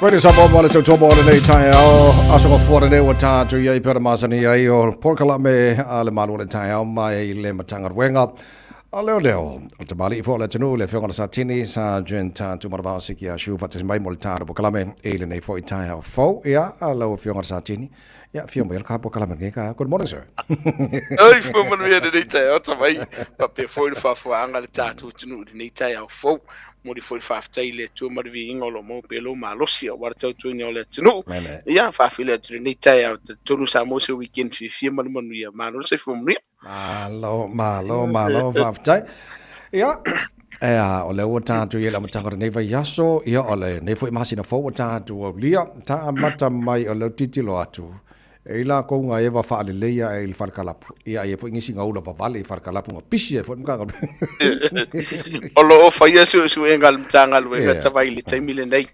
Radio Samoa mo le tautoa mo lenei taeao. Aso mafua lenei ua tātou i ai pea masani ai o polokalame a le Malo o le taeao mai le Matagaluega a Leoleo. O tamalii foi o le atunuu le Afioga i le Satini Sergeant Tumanavao Sikiasiu faatasi mai mo le tatou polokalame i lenei foi taeao fou. Ia, lau Afioga i le Satini, ia, afio mai le ka polokalame lenei taeao. Good morning, sir. Oi, fua manuia lenei taeao tamai. Faapea foi le faafofoga a le tatou atunuu i lenei taeao fou. Momoli foi le faafetai i le Atua ma le viiga o lo o maua pea lou malosi aua le tautuaina o le atunuu. Ia, faafeiloai atu i lenei taeao. Talitonu sa maua se weekend fiafia ma le manuia. Malo le soifua manuia. Malo, malo, malo, faafetai. Ia, e a, o lea ua tatou i ai i le amataga o lenei vaiaso, ia, o lenei foi masina fou ua tatou aulia, ta amata mai o lea ou te tilotilo atu, E i lakou nga eva faaleleia ae i le falekalapu, ia ai foi nisi nga ula vavale i falekalapu nga pisi ai foi le Matagaluega. O lo o faia suesuega a le Matagaluega tavai i le taimi lenei,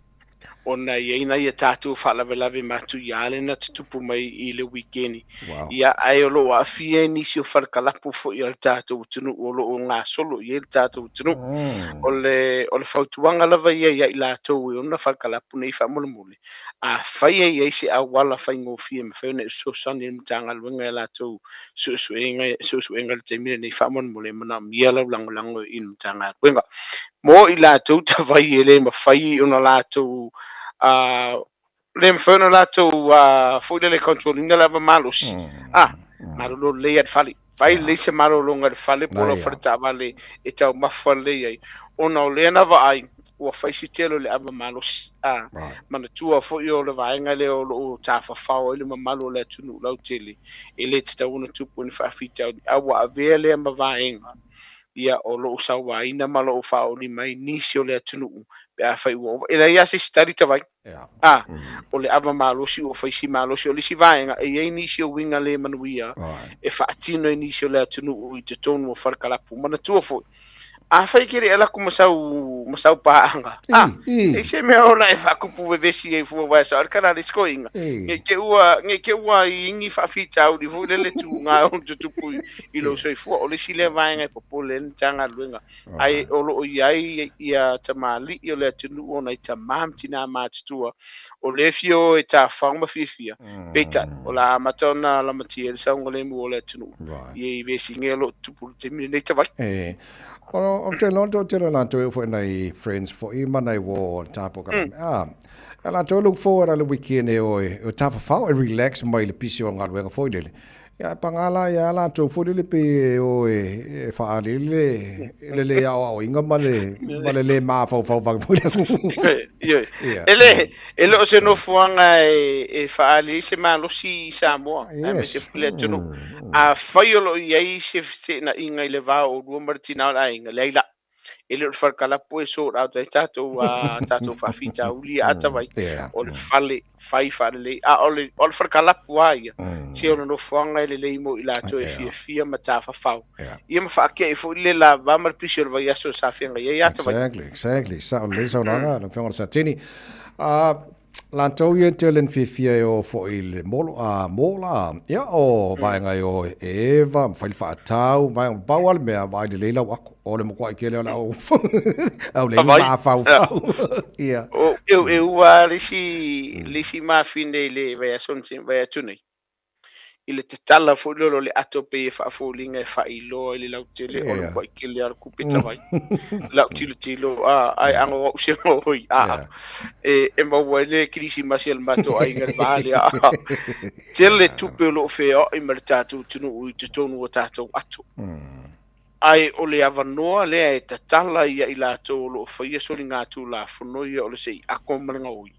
ona e i ai nai a tatou faalavelave matuia lena tutupu mai i le wikeni. Ia, ae o lo o aafia ai nisi o falekalapu foi a le tatou atunuu o lo o gasolo i ai le tatou atunuu. O le, o le fautuaga lava ia ia i latou e ona falekalapu nei faamolemole, Afai e i ai se auala faigofie e mafai ona e fesoasoani ai le Matagaluega i a latou suesuega suesuega i le taimi lenei, faamolemole e manaomia lau lagolago i le Matagaluega. Mo i latou tavai e le mafai ona latou le mafai ona latou foi lele control ina le ava malosi, malolo lelei lava i le fale. Fai lelei se malologa i le fale po o lau fale taavale e taumafa lelei ai, ona o lea na vaai ua fai si tele o le ava malosi. A manatua foi o le vaega lea o lo o tafafao ai le mamalu o le atunuu lautele, e le tatau ona tupu ni faafitauli, a ua avea lea ma vaega ia o lo o sauaina ma lo o faaoli mai nisi o le atunuu pe afai ua ova. E leai lava se isi tali tavai. A, o le ava malosi ua fai si malosi. O le isi vaega, e i ai nisi o uiga le manuia e faatino e nisi o le atunuu i totonu o falekalapu. Manatua foi, afai e te le i alu atu ma sau, ma sau paaga, a, e i se mea ona e faakupu vevesi ai fua aua e sao ai le tala a le isi toeaina, ne i te ua, ne i te ua i ni faafitauli foi lele tuga e ono tutupu i lou soifua. O le isi lea vaega e popole ai le Matagaluega. Ae o lo o i ai ia tamalii o le atunuu o nai tama ma tinā matutua o lea e fia o e tafafao ma fiafia, peitai, o le a amata ona lamatia ai le saogalemu o le atunuu i vesiga o lo o tutupu i le taimi lenei tavai. E, o te iloa toatele o latou e oo foi nai friends foi ma nai uo o le tapu ka a, a latou look forward a le weekend e o e tafafao e relax mai le pisi o galuega foi lele. Ia, e pagā la iā latou foi lele pei e o e faaali le, le lē aoaoina ma le, ma le lē mafaufau vave foi lea. Ioe. Ia. E le, e le o se nofoaga e, e faaali ai se malosi i Samoa, aemaise foi le atunuu. Afai o lo o i ai se feteenaiga i le va o oulua ma le tina o le aiga, leai la. E le o le falekalapu e sort out ai tatou tatou faafitauli ia atawai. O le fale fai faalelei. A o le, o le falekalapu lava ia, se o le nofoaga e lelei mo i latou e fiafia ma tafafao. Ia ma faate'i foi le lava ma le pisi o le vaiaso sa feagai ai atawai. Exactly, exactly. Sao lelei saunoaga lau Afioga i le Satini. Latou ia tele na fiafia e o foi i le molo, a mola, ia o vaega e o e eva, ma fai le faatau, vaega, pau lava le mea, vaai lelei lau ako, o le matuai tele o le au, au le mafaufau. Ia. O, e, e ua le isi, le isi mafine i le vaiaso na vai atu nei. I le tatala foi lea o le ato pei e faafoliga e faailoa i le lautele o le matuai tele lava o le tupe tavai. Lau tilotilo, a, ae ago au se moi, a, e, e maua ai le kerisimasi a le matou aiga i le va lea, a. Tele tupe o lo o feoai ma le tatou atunuu i totonu o tatou ato. Ae o le avanoa lea e tatala ia i latou o lo o faia soligatulafono ia o le se i ako ma le gaoi.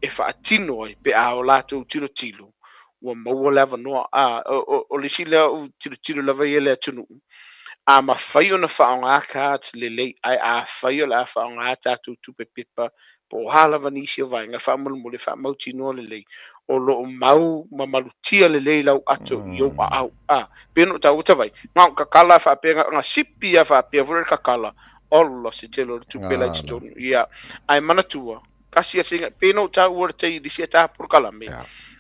E faatino ai pe a o latou tilotilo ua maua le avanoa. A, o, o le isi lea ou tilotilo lava ia i le atunuu, a mafai ona faaaoga cards lelei, ae afai o le a faaaoga tatou tupe pepa po o a lava nisi o vaega, faamolemole faamautinoa lelei o lo o mau ma malutia lelei lau ato i ou aao. A, pei ona ou taua tavai, na o kakala faapea, na sipi lava faapea foi le kakala, ola se tele o le tupe la i totonu. Ia, ae manatua, tasi a sega pe no taua le tai le sia ta polokalame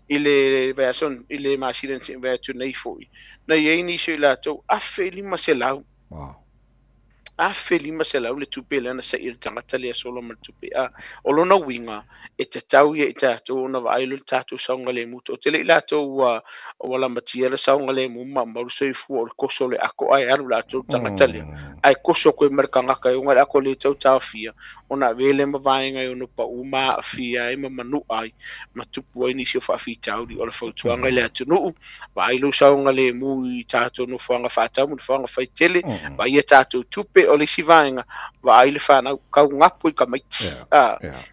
i le vaiaso i le masina na sei atu nei foi na i ai nisi o i latou 1500. Wow. 1500 le tupe lea na se'i e le tagata lea sola ma le tupe. A o lona uiga, e tatau ia i tatou ona vaai loa i le tatou saogalemu. Toatele i latou ua ua lamatia le saogalemu ma maumau le soifua o le koso o le ako ae alu latou le tagata lea. Ae koso atu ai ma le tagata e oga le ako le tau taofia ona avea lea ma vaega e ono pau ma aafia ai ma manua ai ma tupu ai nisi o faafitauli. O le fautuaga i le atunuu, vaai lou saogalemu i tatou nofoaga faatau ma nofoaga faitele, vaai a tatou tupe. O le isi vaega, vaai le fanau, kau gapo i tamaiti.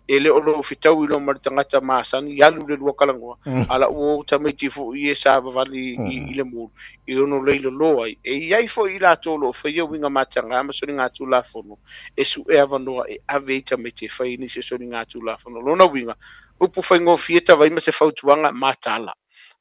E le o lou fetaui loa ma le tagata masani, alu le lua talanoa, a la ua o tamaiti foi ia savavali i le mulu, e ono leilolo ai. E i ai foi i latou o lo o faia uiga mataga ma soligatulafono e sue avanoa e ave ai tamaiti e fai nisi o soligatulafono. O lona uiga, upu faigofie tavai ma se fautuaga, mataala.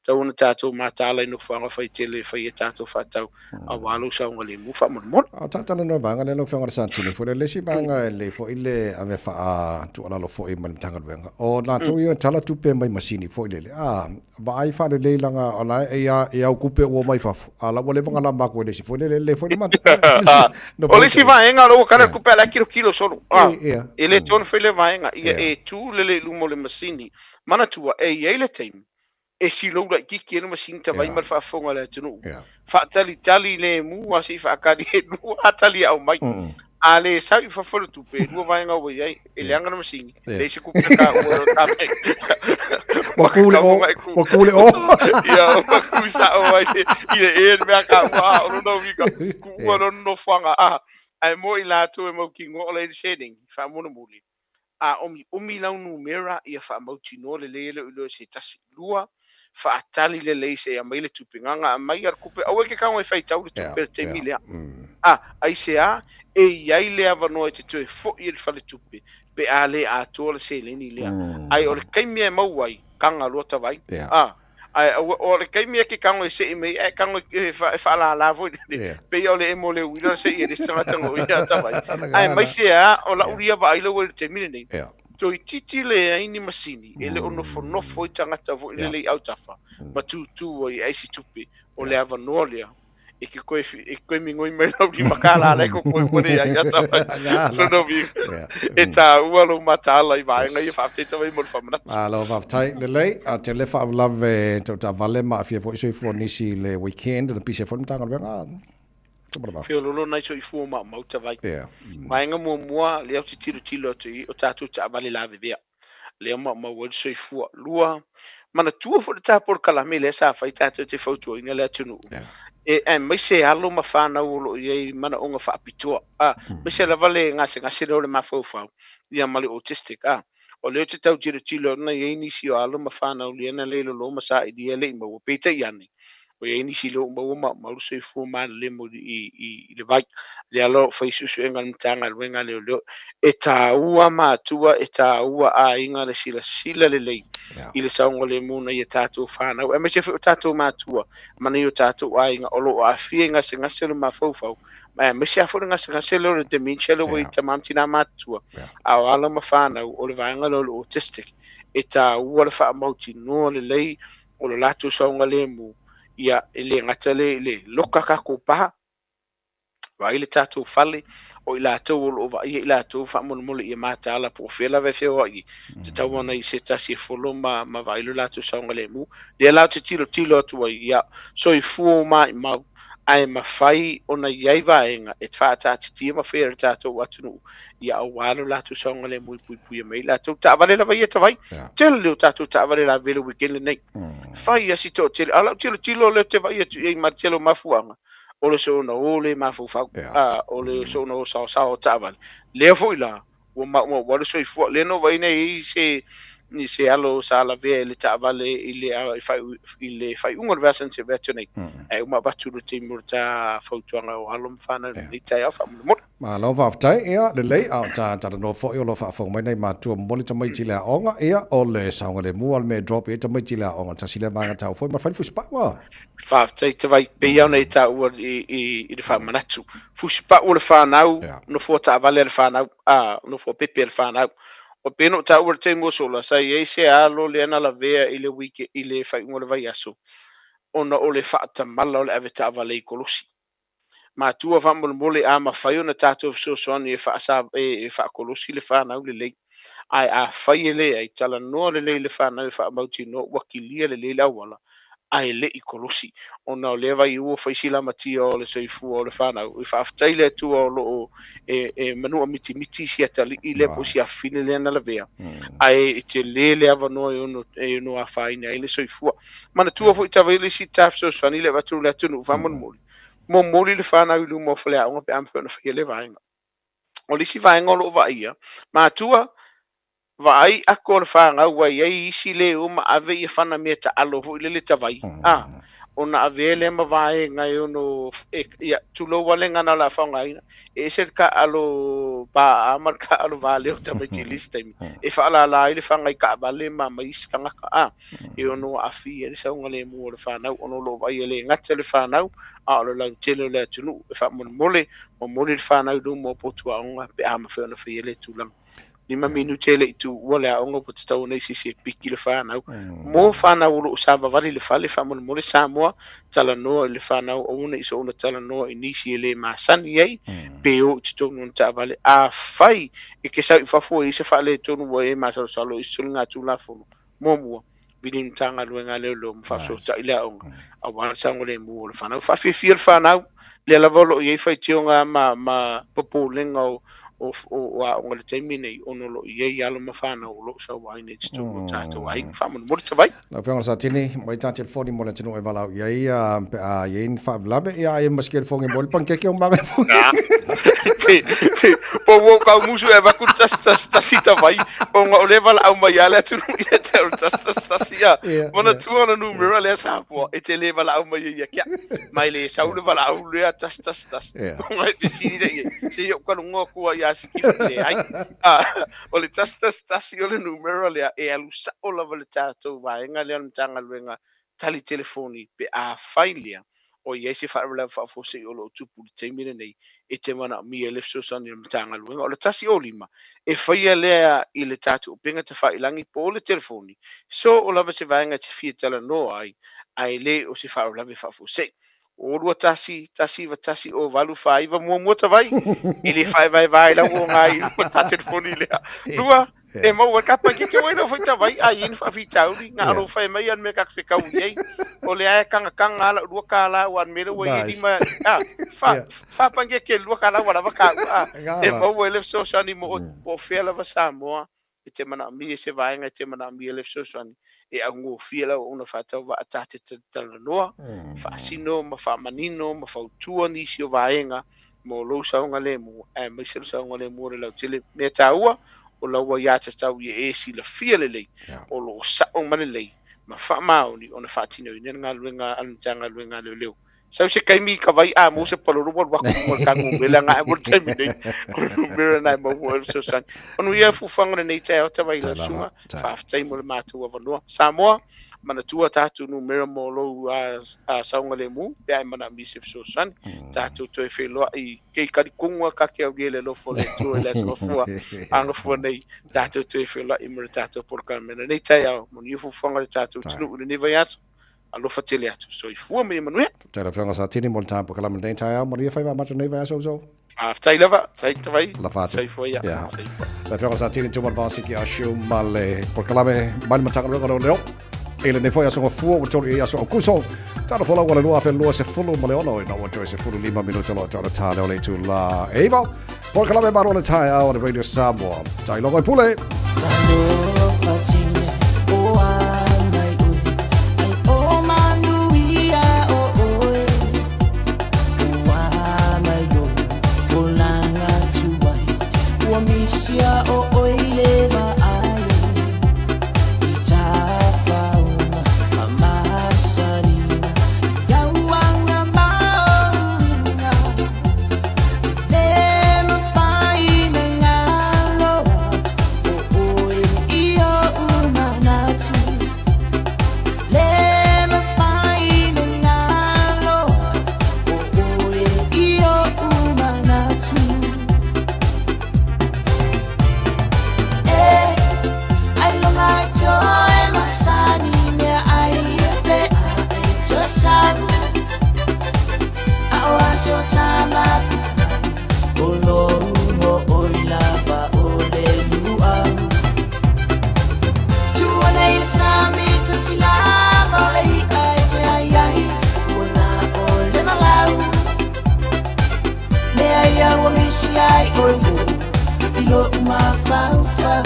Tatau ona tatou mataala i nofoaga faitele e fai ai tatou faatau aua lou saogalemu faamolemole. A o talanoa vaega lea lau Afioga i le Satini foi lea, le isi vaega e lelei foi le ave faatuualalo foi mai le Matagaluega, o latou ia e tala tupe mai masini foi lele, a vaai faalelei leaga o la e e au tupe ua omai fafo, a o la ua leva ona lama atu e le isi foi lele, e lelei foi le O le isi vaega o la ua tala tupe a o la e tilotilo solo, e le toe fai lea vaega, ia e tu lelei i luma o le masini. Manatua, e i ai le taimi e silou laitiiti ai le masini tavai ma le faafofoga a le atunuu. Faatalitali lemu lava se i faatali e lua lava tali e aumai. A le sau i fafo le tupe, e lua vaega ua i ai, e leaga le masini, leai se tupe a taua e tape. Ua ku le o, ua ku le o. Ia, ua ku sao ai i le e le mea taua, a o lona uiga, kuua lona nofoaga, a, ae mo i latou e mautinoa o la e i le seleni, faamolemole, A omi'omi lau numera ia faamautinoa lelei e le o iloa e se tasi. Lua, faatali lelei se i aumai le tupe. Gaga aumai a le tupe, aua e te tago e faitau le tupe i le taimi lea. A, aisea, e i ai le avanoa e te toe fo'i i le faletupe pe a le atoa le seleni lea. Ae o le taimi e maua ai, taga loa tavai. A. Ae o le taimi e te tago e se'i mai ai, ae tago e faalala foi lele, pei o le emo o le uila na se'i e le isi tagata na o ia tavai. Aemaise lava o lau ia vaai lea ua i le taimi lenei, toeitiiti leai ni masini e le o nofonofo ai tagata foi lele i autafa ma tutū ai e ai se tupe. O le avanoa lea e ke koe e ke koe migoi mai lau lima kālā la e kokoe ua leai a tavai. Lona uiga, e tāua lou mataala i vaega ia faafetai tavai mo le faamanatu. Malo faafetai lelei, a tele faalavelave tau taavale ma aafia foi soifua nisi i le weekend na pisi ai foi le Matagaluega. Feololo nai soifua maumau tavai. Vaega muamua lea ou te tilotilo atu i o tatou taavale lavevea. Lea maumau ai le soifua. Lua, manatua foi le ta polokalame lea sa fai tatou te fautuaina le atunuu. E aemaise alo ma fanau o lo o i ai manaoga faapitoa. A, aemaise lava le gasegase lea o le mafaufau, ia ma le autistic. A, o lea ou te tau tilotilo atu na i ai nisi o alo ma fanau lea na le lolo ma sailia e le i maua. Peitai ane, ua i ai nisi lea ua maua maumau le soifua malelemo i le vai. Lea la o fai suesuega a le Matagaluega a Leoleo. E taua matua, e taua aiga le silasila lelei i le saogalemu o nai a tatou fanau, aemaise foi o tatou matua ma nai o tatou aiga o lo o aafia i gasegase o le mafaufau, aemaise lava foi le gasegase lea o le dementia lea ua i tama ma tina matutua, a o alo ma fanau o le vaega lea o le autistic. E taua le faamautinoa lelei o lo latou saogalemu, ia, e le gata le, le loka tatou pa, vaai le tatou fale, o i latou o lo o vaaia i latou faamolemole ia mataala po o fea lava e feoai ai, tatau ona i se tasi e folo ma, ma vaai lo latou saogalemu. Lea la ou te tilotilo atu ai, ia, soifua maimau, ae mafai ona i ai vaega e faataatitia ma faia e le tatou atunuu, ia aua lo latou saogalemu e puipuia mai ai latou. Taavale lava ia tavai, tele o tatou taavale lavevea le weekend lenei. Fai lava si toatele, a o lau tilotilo lea ou te vaai atu i ai ma le tele o mafuaaga, o le soona o le mafaufau, a, o le soona o saosaoa o taavale. Lea foi la, ua maumau ai le soifua. Lea na ou vaai na i ai se i se alo sa lavea i le taavale i le i le faaiuga o le vaiaso na tea atu nei. Ae uma avatu le taimi o le ta fautuaga o alo ma fanau i lenei taeao faamolemole. Malo faafetai, ia lelei, a o ta talanoa foi o lo o faafofoga mai nai matua momoli tamaiti i le aoga, ia o le saogalemu lava le mea e drop i ai tamaiti i le aoga, tasi lea vaega taua foi ma fai le fusipau a. Faafetai Tavai, pei lava ona e taua i le faamanatu. Fusipau o le fanau, nofoa taavale a le fanau, a, nofoa pepe a le fanau. O pei ona ou taua i le taimi ua sola, sa i ai se alo lea na lavea i le week, i le faaiuga o le vaiaso, ona o le faatamala o le avetaavale i kolosi. Matua faamolemole a mafai ona tatou fesoasoani e faasa e faakolosi le fanau lelei. Ae afai e leai, talanoa lelei i le fanau e faamautinoa ua kilia lelei le auala ae le i kolosi, ona o lea vaiu ua fai si lamatia o le soifua o le fanau. E faafetai i le Atua o lo o e manua mitimiti si atalii lea po o si afafine lea na lavea, ae e tele le avanoa e ono e ono afaina ai le soifua. Manatua foi tava le isi ta fesoasoani le avatu i le atunuu faamolemole, momoli le fanau i luma o faleaoga pe a mafai ona faia lea vaega. O le isi vaega o lo o vaaia, matua, vaai ako o le fanau ua i ai isi le o ma ave ia fana mea taalo foi lele tavai, a, ona avea lea ma vaega e ono, e, ia, tulou lava le gagana o le a faaaogaina, e ese le taaalo paaa ma le taaalo valeo o tamaiti i le isi taimi, e faalala ai le faga i taavale ma ma isi tagata, a, e ono aafia ai le saogalemu o le fanau, ona o lo o vaaia e le gata le fanau, a o le lautele o le atunuu. E faamolemole, momoli le fanau i luma o potu aoga pe a mafai ona faia lea tulaga. 5 minute e le i tuua le aoga ua tatau ona i se isi e piki le fanau. Mo fanau o lo o savavali i le fale, faamolemole Samoa, talanoa i le fanau, aua ne i soona talanoa i nisi e le masani ai, pe o i totonu o ni taavale. Afai e te sau i fafo e i ai se faaletonu ua e masalosalo i se soligatulafono, muamua, vili le Matagaluega a Leoleo ma faafesootai le aoga aua le saogalemu o le fanau. Faafiafia le fanau, lea lava o lo o i ai faitioga ma, ma popolega o, o, o, o aoga i le taimi nei, ona o lo o i ai alo ma fanau o lo o sauaina i totonu o tatou aiga. Faamolemole Tavai. Lau Afioga i le Satini, mai ta telefoni mo le atunuu e valaau i ai pe a i ai ni faalavelave, ia ai ma se telefoni mo le panikeke o maga foi. Po ua kau musu e avatu le tasi tasi tasi tavai, ona o lea e valaau mai lava le atunuu ia te au le tasi tasi tasi ia. Manatua o le numera lea Samoa e te le valaau mai ai ia ke au. Ma e le sau le valaau lea tasi tasi tasi. Ona e fesili lea i ai, se i ou taluga atu ai ia Sikifu, leai. O le tasi tasi tasi o le numera lea e alu sao lava le tatou vaega lea o le Matagaluega tali telefoni pe afai lea o i ai se faalavelave faafuasei o lo o tupu i le taimi lenei e te manaomia le fesoasoani a le Matagaluega. O le 105, e faia lea i le tatou upega tafailagi po o le telefoni, so o lava se vaega e te fia talanoa ai, ae le o se faalavelave faafuasei. O 21 191 o 8 4 9 muamua tavai, e le faevaevae lau oga i luma ta telefoni lea. Lua, E maua ka pai ke te wai lau whai a i ni whaafitauri, ngā aro whai mai an me ka whekau i ei. O le ae kanga kanga ala rua ka la ua me ua i lima, a, wha, wha pange ke lua ka la ua lava ka ua, a, e maua e le fesoasoani mo, po o whea lava Samoa, e te manaomia i se vaega e te manaomia le fesoasoani, e augofie lau auauna faatauvaa ta te talanoa, faasino ma faamanino ma fautua nisi o vaega mo lou saogalemu, aemaise le saogalemu o le lautele. Mea taua, o lau aiatatau ia e silafia lelei, o lo o sao ma lelei ma faamaoni ona faatinoina le galuega a le Matagaluega a Leoleo. Sau se taimi i ka vai a mo se palolo ua alu atu i luga o le ta numera na e mo le taimi nei, o le numera na e maua ai le fesoasoani. Manuia fuafuaga o lenei taeao tavai lau susuga, faafetai mo le matou avanoa. Samoa, manatua tatou numera mo lou saogalemu pe a e manaomia se fesoasoani. Tatou toe feiloai kei kalikuga ka ke aulia i le alofa o le Atua i le aso gafua a gafua nei. Tatou toe feiloai mo le tatou polokalame o lenei taeao. Manuia fuafuaga o le tatou atunuu i lenei vaiaso. Alofa tele atu. Soifua ma ia manuia. Faafetai lau Afioga Satini mo le polokalame i lenei taeao. Manuia faiva matou i lenei vaiaso uso. Faafetai lava. Sai tavai. Lafa atu. Soifua ia. Yeah. Soifua. Lau Afioga Satini Tumanuvao Siki Ashu ma le polokalame mai le Matagaluega o Leoleo. I lenei foi aso gafua ua tolu i aso Aukuso. Tala folau o le 2026 ina ua toe 15 minuta loa taona tā leo le itulā e iwa. Polokalame malo le taeao o le Radio Samoa. Tai logo e pule! Talofa tine o a mai ui ai o manuia o oe Ua mai lo o langa tuai Ua misia o oi le vaai I tafaunga ma masalina I auanga ma ouina Le mawhai na ngalo atu o oe i misi ai oe I lo'u mafaufau.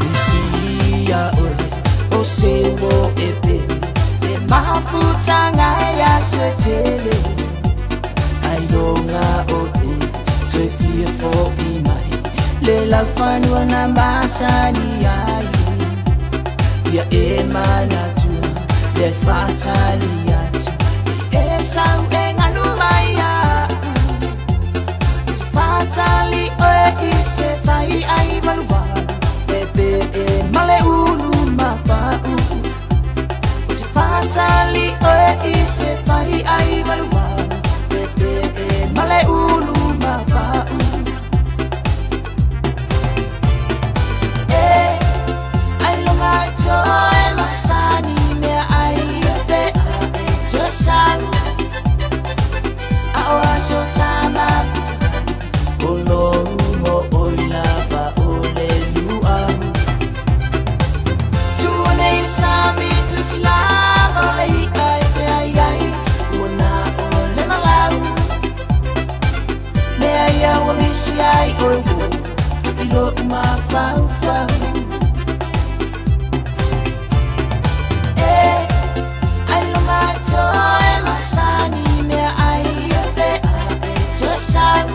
Misia oe o se o e te E mafutanga ia se tele Ai longa o te Toe fia fo'i mai Le laufanua na masani ai Ia e manatua Le whaatali atu E sau e nganu mai au Te whaatali oe i se whai ai malua E pe e male ulu mapa'u Te whaatali oe i se whai ai malua E pe e male ulu mapa'u E ai longa i toe masani mea ai e pe a e toe sau A o aso tama O lou mo oi lava o le luau Tua nei le sami tusi lava o le i'a e te ai ai Ua na o le malau Mea ia ua misi ai oe ua I lo'u mafaufau E ai longa i toe masani mea ai e pe a e toe sau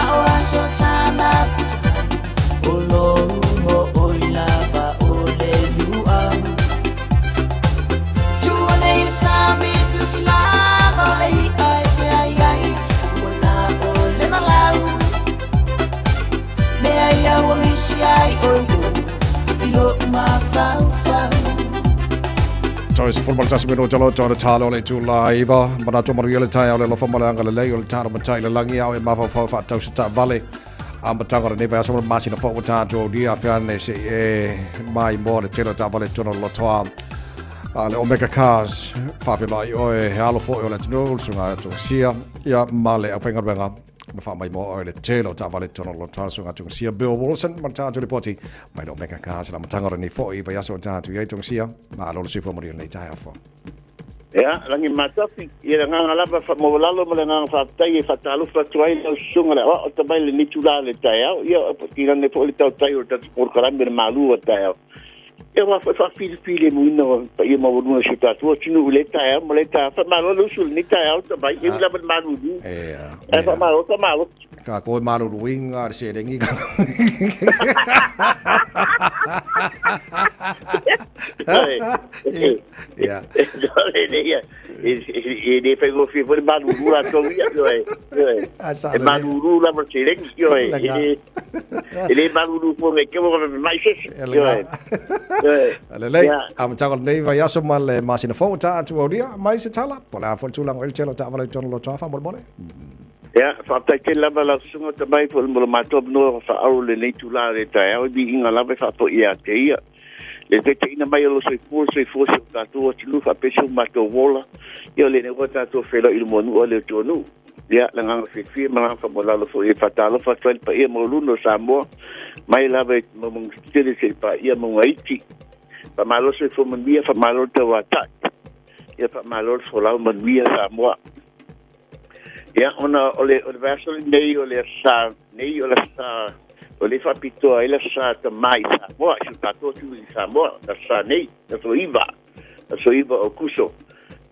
A o aso tama O lou mo oi lava o le luau Tua nei le sami tusi lava o le i'a e te ai ai Ua na o le malau Mea ia ua misi ai oe ua I lo'u mafaufau. Toe 11 minute loto o le talo le itula 9. Manatu manuia le taeao le alofa ma le agalelei o le talo matai i le lagi ao e mafaufau faatausi taavale. Amataga o lenei vaiaso ma le masina fou ua tatou aulia afeane se i e mai moa le tele o taavale i totonu o le lotoa a le Omega Cars. Faafeiloai oe he alo foi o le atunuu, le susuga ia Tosia, ia ma le aufaigaluega ma faamaimoa oe le tele o taavale i totonu o le lotoa, le susuga Tosia Bill Wilson ma le tatou lipoti mai le Omega Cars i le amataga o lenei foi vaiaso ua tatou i ai Tosia. Malo le soifua manuia i lenei taeao fou. Ia, lagi matafi, ia le agaga lava faamaualalo ma le agaga faafetai e faatalofa atu ai lau susuga le aoao tamai i lenei itula o le taeao, ia tinane foi le tautai o le tatou polokalame o le malu o le taeao. Ia aua foi faafilifilemuina o le paia maualuga o si o tatou atunuu i lea taeao ma lea taeao. Faamalo le usu i lenei taeao tamai, e ui lava i le malulu, ae faamalo tamalo. Ka koe maluluina le seleni ka. Ia. E le faigofie foi le malulu latou ia, ioe, ioe. E malulu lava le seleni, ioe. E le malulu fua i te ua mai se isi, ioe. Lelei, amataga o lenei vaiaso ma le masina fou ua tatou aulia mai se tala, po o le a foi le tulaga o i le tele o taavale i totonu o Lotoa faamolemole. Ia, faafetai tele lava lau susuga Tamai foi mo le matou avanoa faaauau i lenei itula o le taeao, e viiga lava e faafoi ia te ia le taitaiina mai o lou soifua, le soifua o si o tatou atunuu faapea si o matou ola. Ia o lenei ua tatou feiloai i le muanuu a le atunuu. Ia, le agaga fiafia ma le agaga faamaualalo foi e faatalofa atu ai le paia maualuga o Samoa mai lava i mauga tetele seia paia mauga iti. Faamalo le soifua manuia, faamalo le tauatai. Ia faamalo le folau manuia Samoa. Ia, ona o le, o le vaiaso lenei o le Aso Sa nei o le Aso Sa o le faapitoa ai le Aso Sa Tamā i Samoa, i si o tatou atunuu i Samoa, le Aso Sa nei, le aso 9, aso 9 o Aokuso.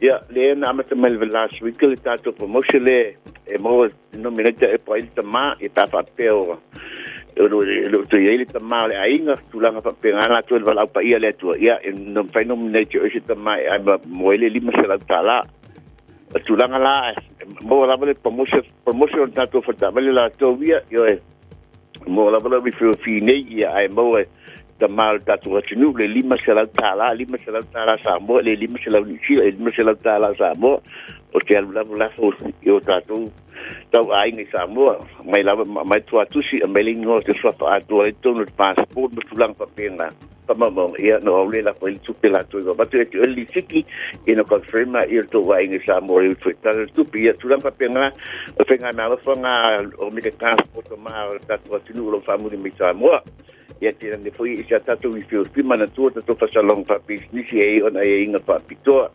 Ia, lea na amata mai le last week le tatou promotion lea e maua e nominate e po ai le tamā, ia pe a faapea o e le o toe i ai le tamā o le aiga, tulaga faapena latou e valaau paia le Atua, ia, e mafai nominate oe se tamā e ave mo ai le $500. O le tulaga la, e maua lava le promotion, promotion o le tatou faletaavale latou ia, ioe, e maua lava le referral fee nei, ia, ae maua e tama o le tatou atunuu le $500, $500 Samoa, le 500 Niu Sila, le $500 Samoa, o te alu lava lafo i o tatou tau aiga i Samoa, mai lava, mai tuatusi, mai le igoa o te suafa atoa i totonu o le passport ma tulaga faapena. Faamaumauga, ia, na o le lafo ai le tupe latou i avatu e te le lisiti, ia na confirm lea o le tou vaaiga i Samoa e utu e tala le tupe. Ia, tulaga faapena, o le faigameaalofa lena o le transport ma o le tatou atunuu o lo o faamuli mai Samoa. Ia, tainane foi i si a tatou refill fee, manatua tatou faasalauga faapisinisi e i ai ona aiaiga faapitoa.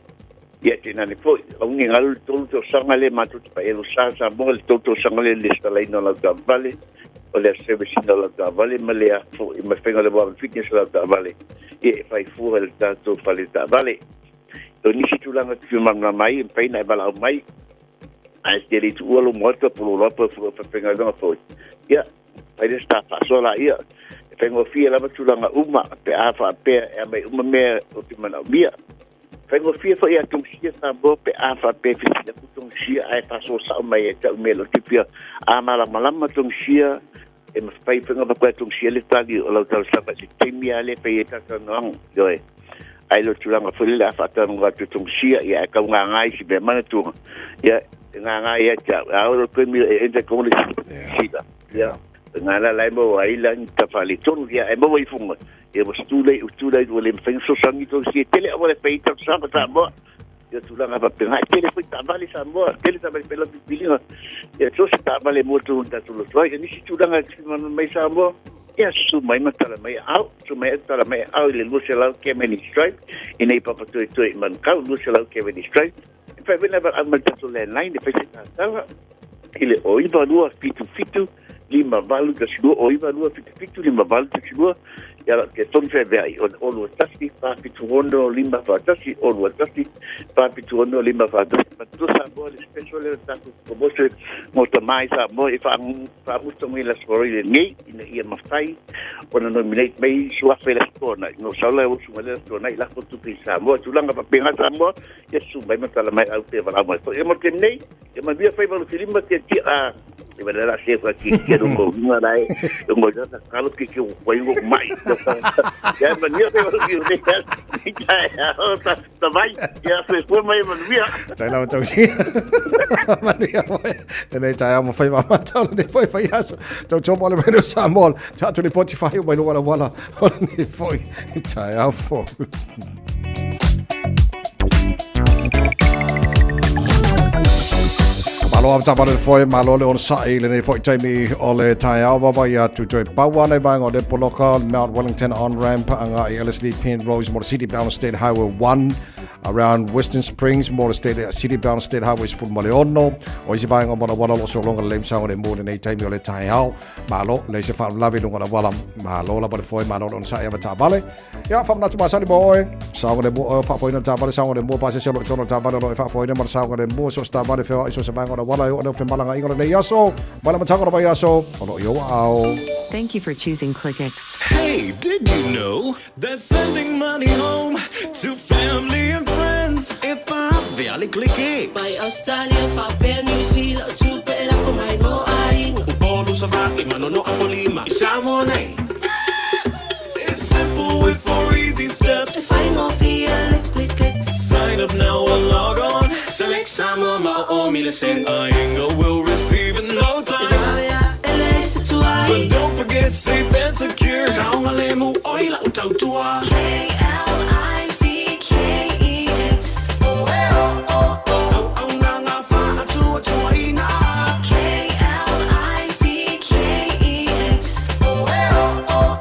Ia, tainane foi, aua ne i galo le 3 tausaga lea matou te paelo sa Samoa, le 3 tausaga lea i le lesitalaina o lau taavale, o le service ina o lau taavale ma le foi ma le faiga o le warrant fitness o lau taavale, ia e fai fua e le tatou fale taavale. O nisi tulaga e te fia malamalama ai, e mafai ona e valaau mai, ae e te le i tuua lou maota po o lou loto e faafaigaluega foi. Ia, fai le sa faasoa laia, e faigofie lava tulaga uma pe a faapea e aumai uma mea ou te manaomia. Faigofie foi ia Tongisia Samoa pe a faapea e fesili atu Tongisia ae faasoa sao mai ia te au mea o te fia a malamalama Tongisia e mafai foi ona avatu e Tongisia le tali o lau talosaga i se taimi lava lea e fai ai talatalanoaga. Ioe. Ae le o tulaga foi lele a faatalanoa atu e Tongisia ia ae tau gaga i si mea manatua ia e gaga ia te au. A o le taimi e enda i le sila. Ia. Ngā la lai maua ai la ni tafaaletonu ia e maua i funga. Ia was too late, was too late, ua le mafai ona fesoasoani tonu sia tele aua le fai talosaga Samoa. Ia tulaga faapena, e tele foi taavale Samoa, tele taavale fai lau filifiliga. Ia so se taavale mo tonu tatou loto ai. Nisi tulaga e fimana mai Samoa, ia susu mai ma tala mai au, susu mai tala mai au i le 200 Cavendish Drive, i nei Papatoetoe i Manukau, 200 Cavendish Drive. E fai foi na valaau mai le tatou landline, e fai se tatala i le o 92 77 5812, o 92 77 5812, ia la te tonu feaveai, o le 021 476 541, 021 476 541. Manatua Samoa le special lea o le tatou promotion mo tama i Samoa e faamuta mai le Aso Faraile lenei ina ia mafai ona nominate mai suafa i le Aso Toonai. No sau la e osu mai le Aso Toonai lafo tupe i Samoa. Tulaga faapena Samoa, ia susu mai ma tala mai au pe valaau mai foi. Ia mo le taimi nei, Ia manuia faiva lo filima tia tia a e wale la se fa ki ki ro ko nga lai ngo ja ta kalo ki ki wai ngo mai ya manuia faiva lo ki ne ya ya ta ta vai ya se fue mai manuia Tai lau tau si. Manuia foi. Tēnei taeao ma whai mama tau nei foi whai aso. Tau tō mo le radio Samoa. Tātou le poti whai o mai lunga la wala. O nei foi. Taeao fou. Malo a tama le foi, malo le onosai lenei foi taimi o le taeao wawa atu toe pau ana i vaega o le poloka Mount Wellington on ramp anga i Ellerslie Penrose mo le City Bound State Highway 1 around Western Springs mo le State City Bound State Highway 16 o isi vaega o Manawala lo solonga le lemsanga le mo lenei taimi o le taeao malo le se whaalawe lunga la wala malo lava le foi malo le onosai ava taavale Ia, whamanatu masani mo oe. Saoga le mua, whaafoina le taavale, saoga le mua, pasese o lo i tonu le taavale o lo e whaafoina ma le saoga le mua, so se taavale wheoai, so se vaenga o le wala e o leo whemalanga inga lenei aso, mai le amataga o le vaiaso, o lo i ou aao. Thank you for choosing Clickex. Hey, did you know that sending money home to family and friends e faavea le Clickex? Mai Australia faapea New Zealand o tupe e lafo mai mo aiga. Upolu, Savaii, Manono, Apolima i Samoa nei. It's simple with four easy steps. E faigofie le Clickex. Sign up now or log on. Select Samoa ma o o mile send. Aiga will receive in no time. E vave a e leai se tuai. But don't forget safe and secure. Saogalemu oi lau tautua. K-L-I-C-K-E-X. Auaunaga faatuatuaina. K-L-I-C-K-E-X.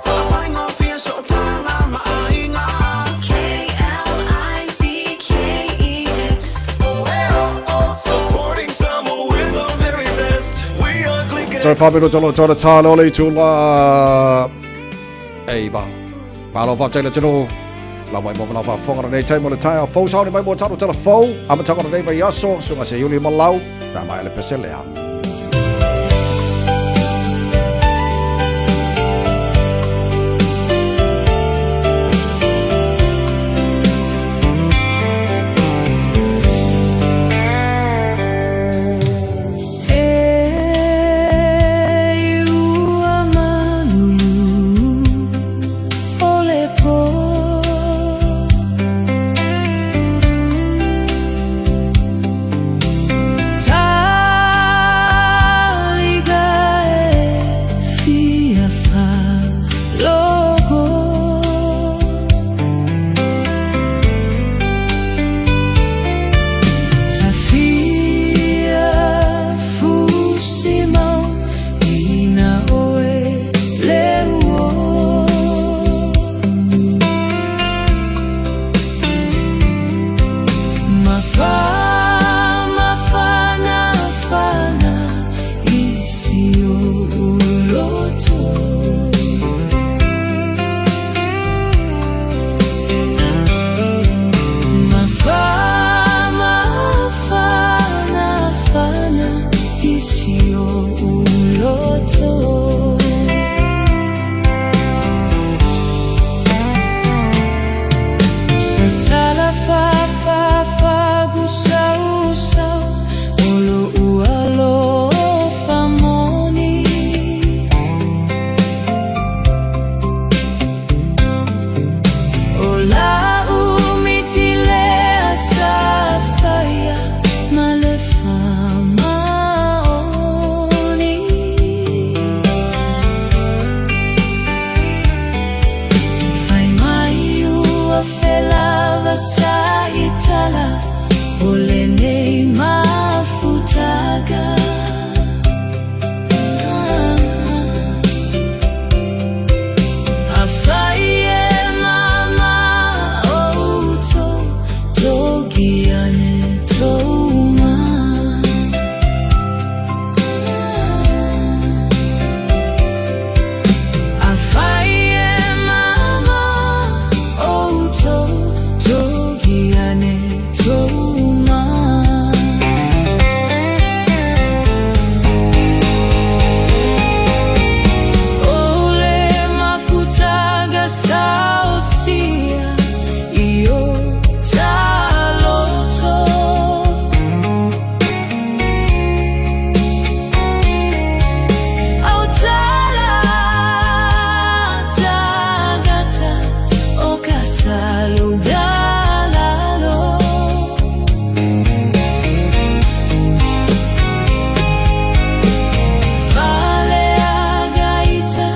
Faafaigofie sootaga ma aiga. K-L-I-C-K-E-X. Supporting Samoa with our very best. We are Clickex. Toe wha minuta lo tōna tāle o le itula. Eiva. Malo faafetai le atunuu. Lau mai mo lau faafofoga lenei taimi o le taeao fou. Sauni mai mo talo tala fou. Amataga o lenei vaiaso. Susuga Seiuli Malau. Pe a maea le pese lea. E ua malulu o le pō. sa i tala o lenei mafutaga. Afai e mama outou togiane touma. Afai e mama outou togiane touma. O le mafutaga saosia i o ta loto. Au tala tagata o ka salugalalo. Faleagaita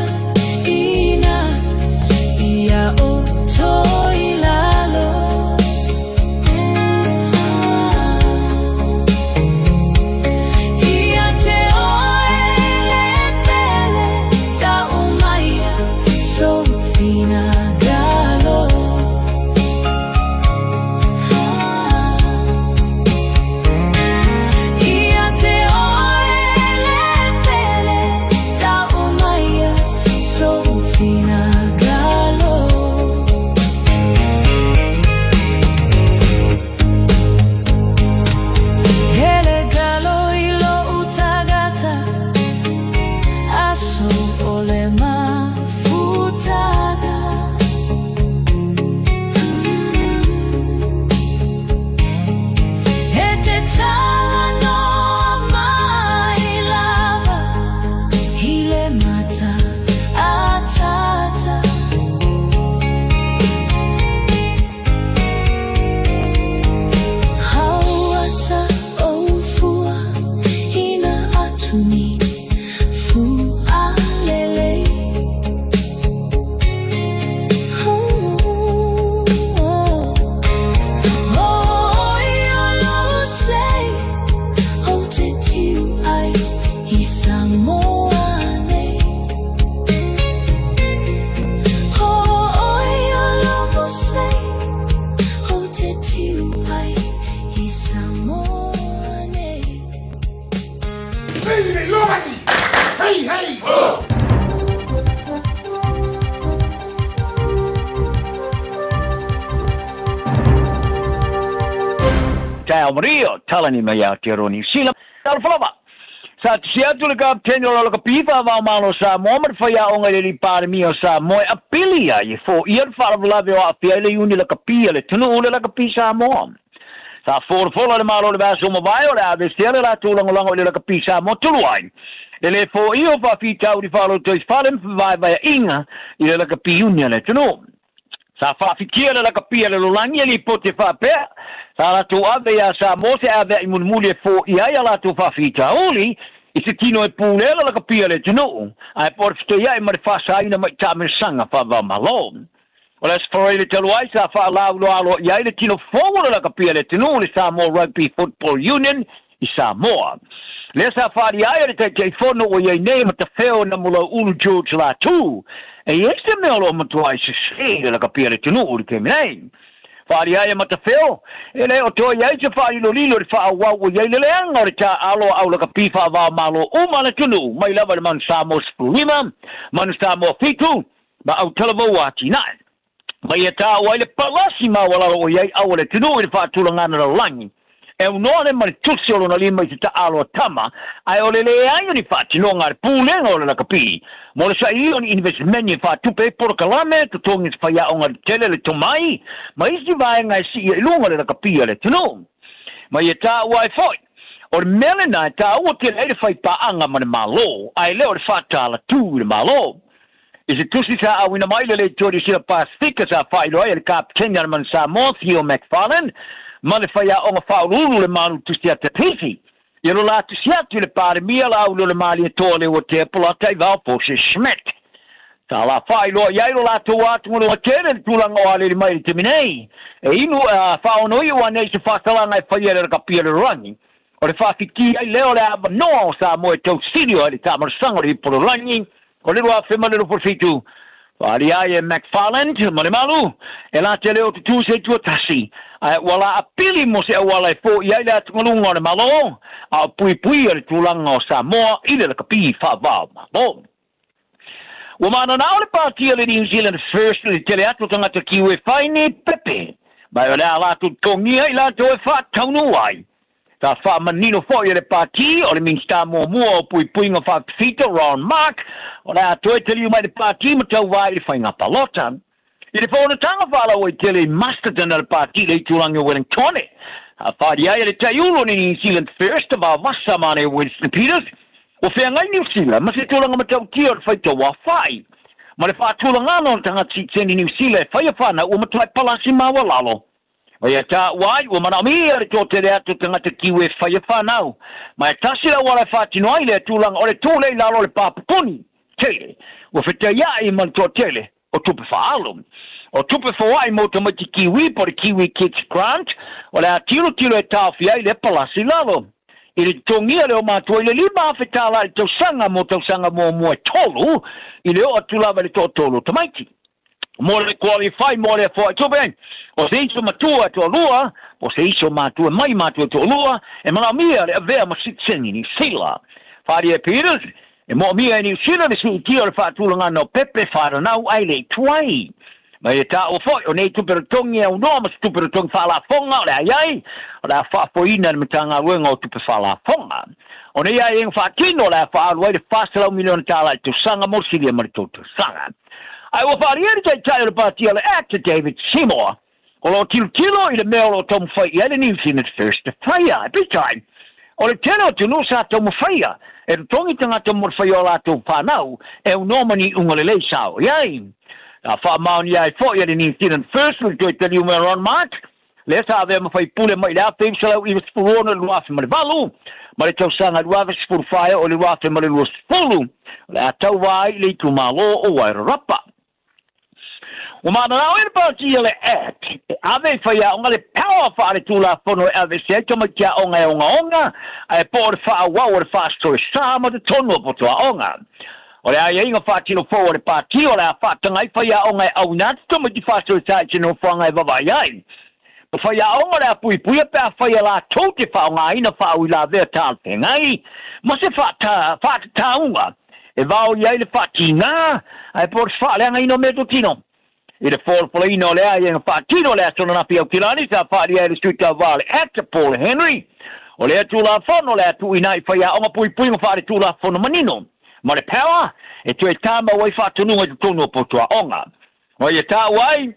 ina ia o toilalo. Ia te oe le pele taumaia so finagalo. Ia te oe le pele taumaia so finagalo. Hele galo i lou tagata aso o le mafutaga. E te talanoa mai lava i le mata atata. Hauasa ou fua ina atu ni fualele. Oh, io lo sei, o te tiu ai i Samoa nei. Oh, io lo sei, o te tiu ai i Samoa nei. Hey, hey! Ho! Taeao maria, talani mai Aotearoa Niu Sila. Talofa lava! Sa tusi atu le Kapitene o le Lakapi Faavaomalo o Samoa ma le Faiaoga i le Alii Palemia o Samoa e apili ai e foia le faalavelave o aafia ai le Iuni Lakapi a le atunuu le Lakapi Samoa. Sa folafola le Malo i le vaiaso ua mavae o le a aveesea le latou lagolago i le Lakapi Samoa talu ai le lē foia o faafitauli faalotoifale ma fevaevaeaiga i le Lakapi Iuni a le atunuu. Sa faafikia le lakapi a le lalolagi e lipoti e faapea, sa latou ave iā Samoa se avea'i mulimuli e foia ai a latou faafitauli i se tino e pulea le lakapi a le atunuu, ae po o le fetoia'i ma le faasaina mai taamilosaga faava-o-Malo. O le Aso Faraile talu ai sa faalauiloa aloaia ai le tino fou o le lakapi a le atunuu, le Samoa Rugby Football Union i Samoa. Lea sa faaalia ai e le Taitaifono ua i ai nei Matafeo Namulau'ulu George Latu, e i ai se mea o lo o matuai sesē i le lakapi a le atunuu i le taimi nei. Faaalia ai e Matafeo, e le o toe i ai se faalilolilo i le faaauau ua i ai le leaga o le taaalo a au lakapi faava-o-Malo uma a le atunuu mai lava i le Manu Samoa 15, Manu Samoa 7, ma au talavou atinae. Ma ia taua ai le palasi maualalo o i ai au a le atunuu i le faatulagana lalolagi. E aunoa le ma le tusi o lona lima i se taaalo a tama, ae o le leai o ni faatinoga a le Pulega o le Lakapi mo le saili o ni inivesimeni e faatupe ai polokalame, totogi se faiaoga tele le tomai, ma isi vaega e sii ai i luga le lakapi a le atunuu. Ma ia taua ai foi, o le mea lena e taua tele ai le faipaaga ma le Malo, ae le o le faatalatū i le Malo. I se tusi sa auina mai le Leitoa Niu Sila Pasifika sa faailoa ai e le Kapitene a le Manu Samoa, Theo Macfarlane, ma le faiaoga faauluulu le Malu Tusi a Tapisi, ia lo la tusi atu i le Palemia la Aulole Malietoa Leuatea Polataivao Fosi Schmidt. Sa alafa'i loa i ai lo latou atugaluga tele i le tulaga o aleli mai i le taimi nei. E inu a faaonoi'u anei se faasalaga e faia e le lakapi a le lalolagi. O le faafiti ai lea o le avanoa o Samoa e tausilio ai le taamalosaga o le Ipololagi o le 2027. Faaalia ai e McFarland ma Lemalu e la te leo tutū se itu e tasi, ae ua la apili mo se auala e fo'i ai le atugaluga o le Malo a o puipuia le tulaga o Samoa i le lakapi faava-o-Malo. Ua mananao le pāti a le New Zealand First i le tele atu o tagata kiu e whai nei pepe, ma o le a latou totogia i latou e faataunuu ai. Sa faamanino foi e le pāti o le Minisita muamua o Puipuiga Faapifita, Ron Mark, o le a toe taliu mai le pāti ma tauva i le faiga palota. I le fonotaga faalauaitele i Masterton a le pāti i le itulagi o Wellingtone, sa faaali ai e le taiulu o le New Zealand First a Vavasa ma le Winston Peters, Ua feagai Niu Sila ma se tulaga matautia o le faitauaofai, ma le faatulagana o le tagata sitiseni Niu Sila e faia fanau ua matuai palasi maualalo. Ma ia taua ai, ua manaomia le toatele atu o tagata kiu e faia fanau. Ma e tasi le auala e faatino ai lea tulaga o le tu lea i lalo o le pā pupuni tele ua fetaiaʻi ma le toatele o tupe faaalu. O tupe foai mo tamaiti Kiwi po o le Kiwi Kids Grant, o le a tilotilo e taofi ai lea palasi i lalo. I le totogia lea o matua i le $5,000 i le tausaga mo tausaga muamua e tolu, i le oo atu lava i le toatolu o tamaiti. Mo le qualify mo lea foai tupe, o se isi o matua e toalua, po o se isi o matua mai matua e toalua, e manaomia le avea ma sitiseni Niu Sila. Wharia Peters, E moomia e Niu Sila le siitia o le faatulagana o pepe wharanau ai le i tuai. Mai e tāua foi, o nei tupe totogi e aunoa ma se tupe totogi faalafoga o le a i ai, o le a faafoeina e le Matagaluega o Tupe Faalafoga. O nei aiaiga faatino o le a faaalu ai le $400 miliona tala i le tausaga mo le silia ma le tou tausaga. Ae ua faaalia le Taitai o le Pāti o le Act, David Seymour, o lo o tilotilo i le mea o lo o taumafai i ai le New Zealand First e faia. Ae peitai, o le tele o atunuu sa taumafaia e totogi tagata mo le faia o latou fanau e aunoa ma ni iuga lelei sa oo i ai. Sa faamaonia ai foi e le New Zealand First le toe taliu mai o Ron Mark, lea sa avea ma faipule mai i le 1996 i le 2008 ma le tausaga 2014 e oo i le 2020, o le a tauva ai i le itumalo o Wairarapa. Ua mananao ai le pāti a le Act e ave i faiaoga le power faale-tulafono e aveese ai tamaiti aoga e ogaoga ae po o le faaauau o le faasoesa ma totonu o poto aoga. O le aiaiga faatino fou a le pāti o le a faataga ai faiaoga e auina atu tamaiti faasoesa i se nofoaga e vavaai ai. O faiaoga o le a puipuia pe afai e latou te faaaogaina faauilavea talafeagai ma se faatatauga e vaoia ai le faatigā ae po o le faaleagaina o meatotino. I le folafolaina o le aiaiga faatino o le Aso Ananafi i Aukilani sa faaalia ai le Sui Tauva o le Act Paul Henry, o lea Tulafono o le a tuuina ai i faiaoga puipuiga faaletulafono manino ma le power e toe tāmau ai faatonuga i totonu o poto aoga. Ma ia taua ai,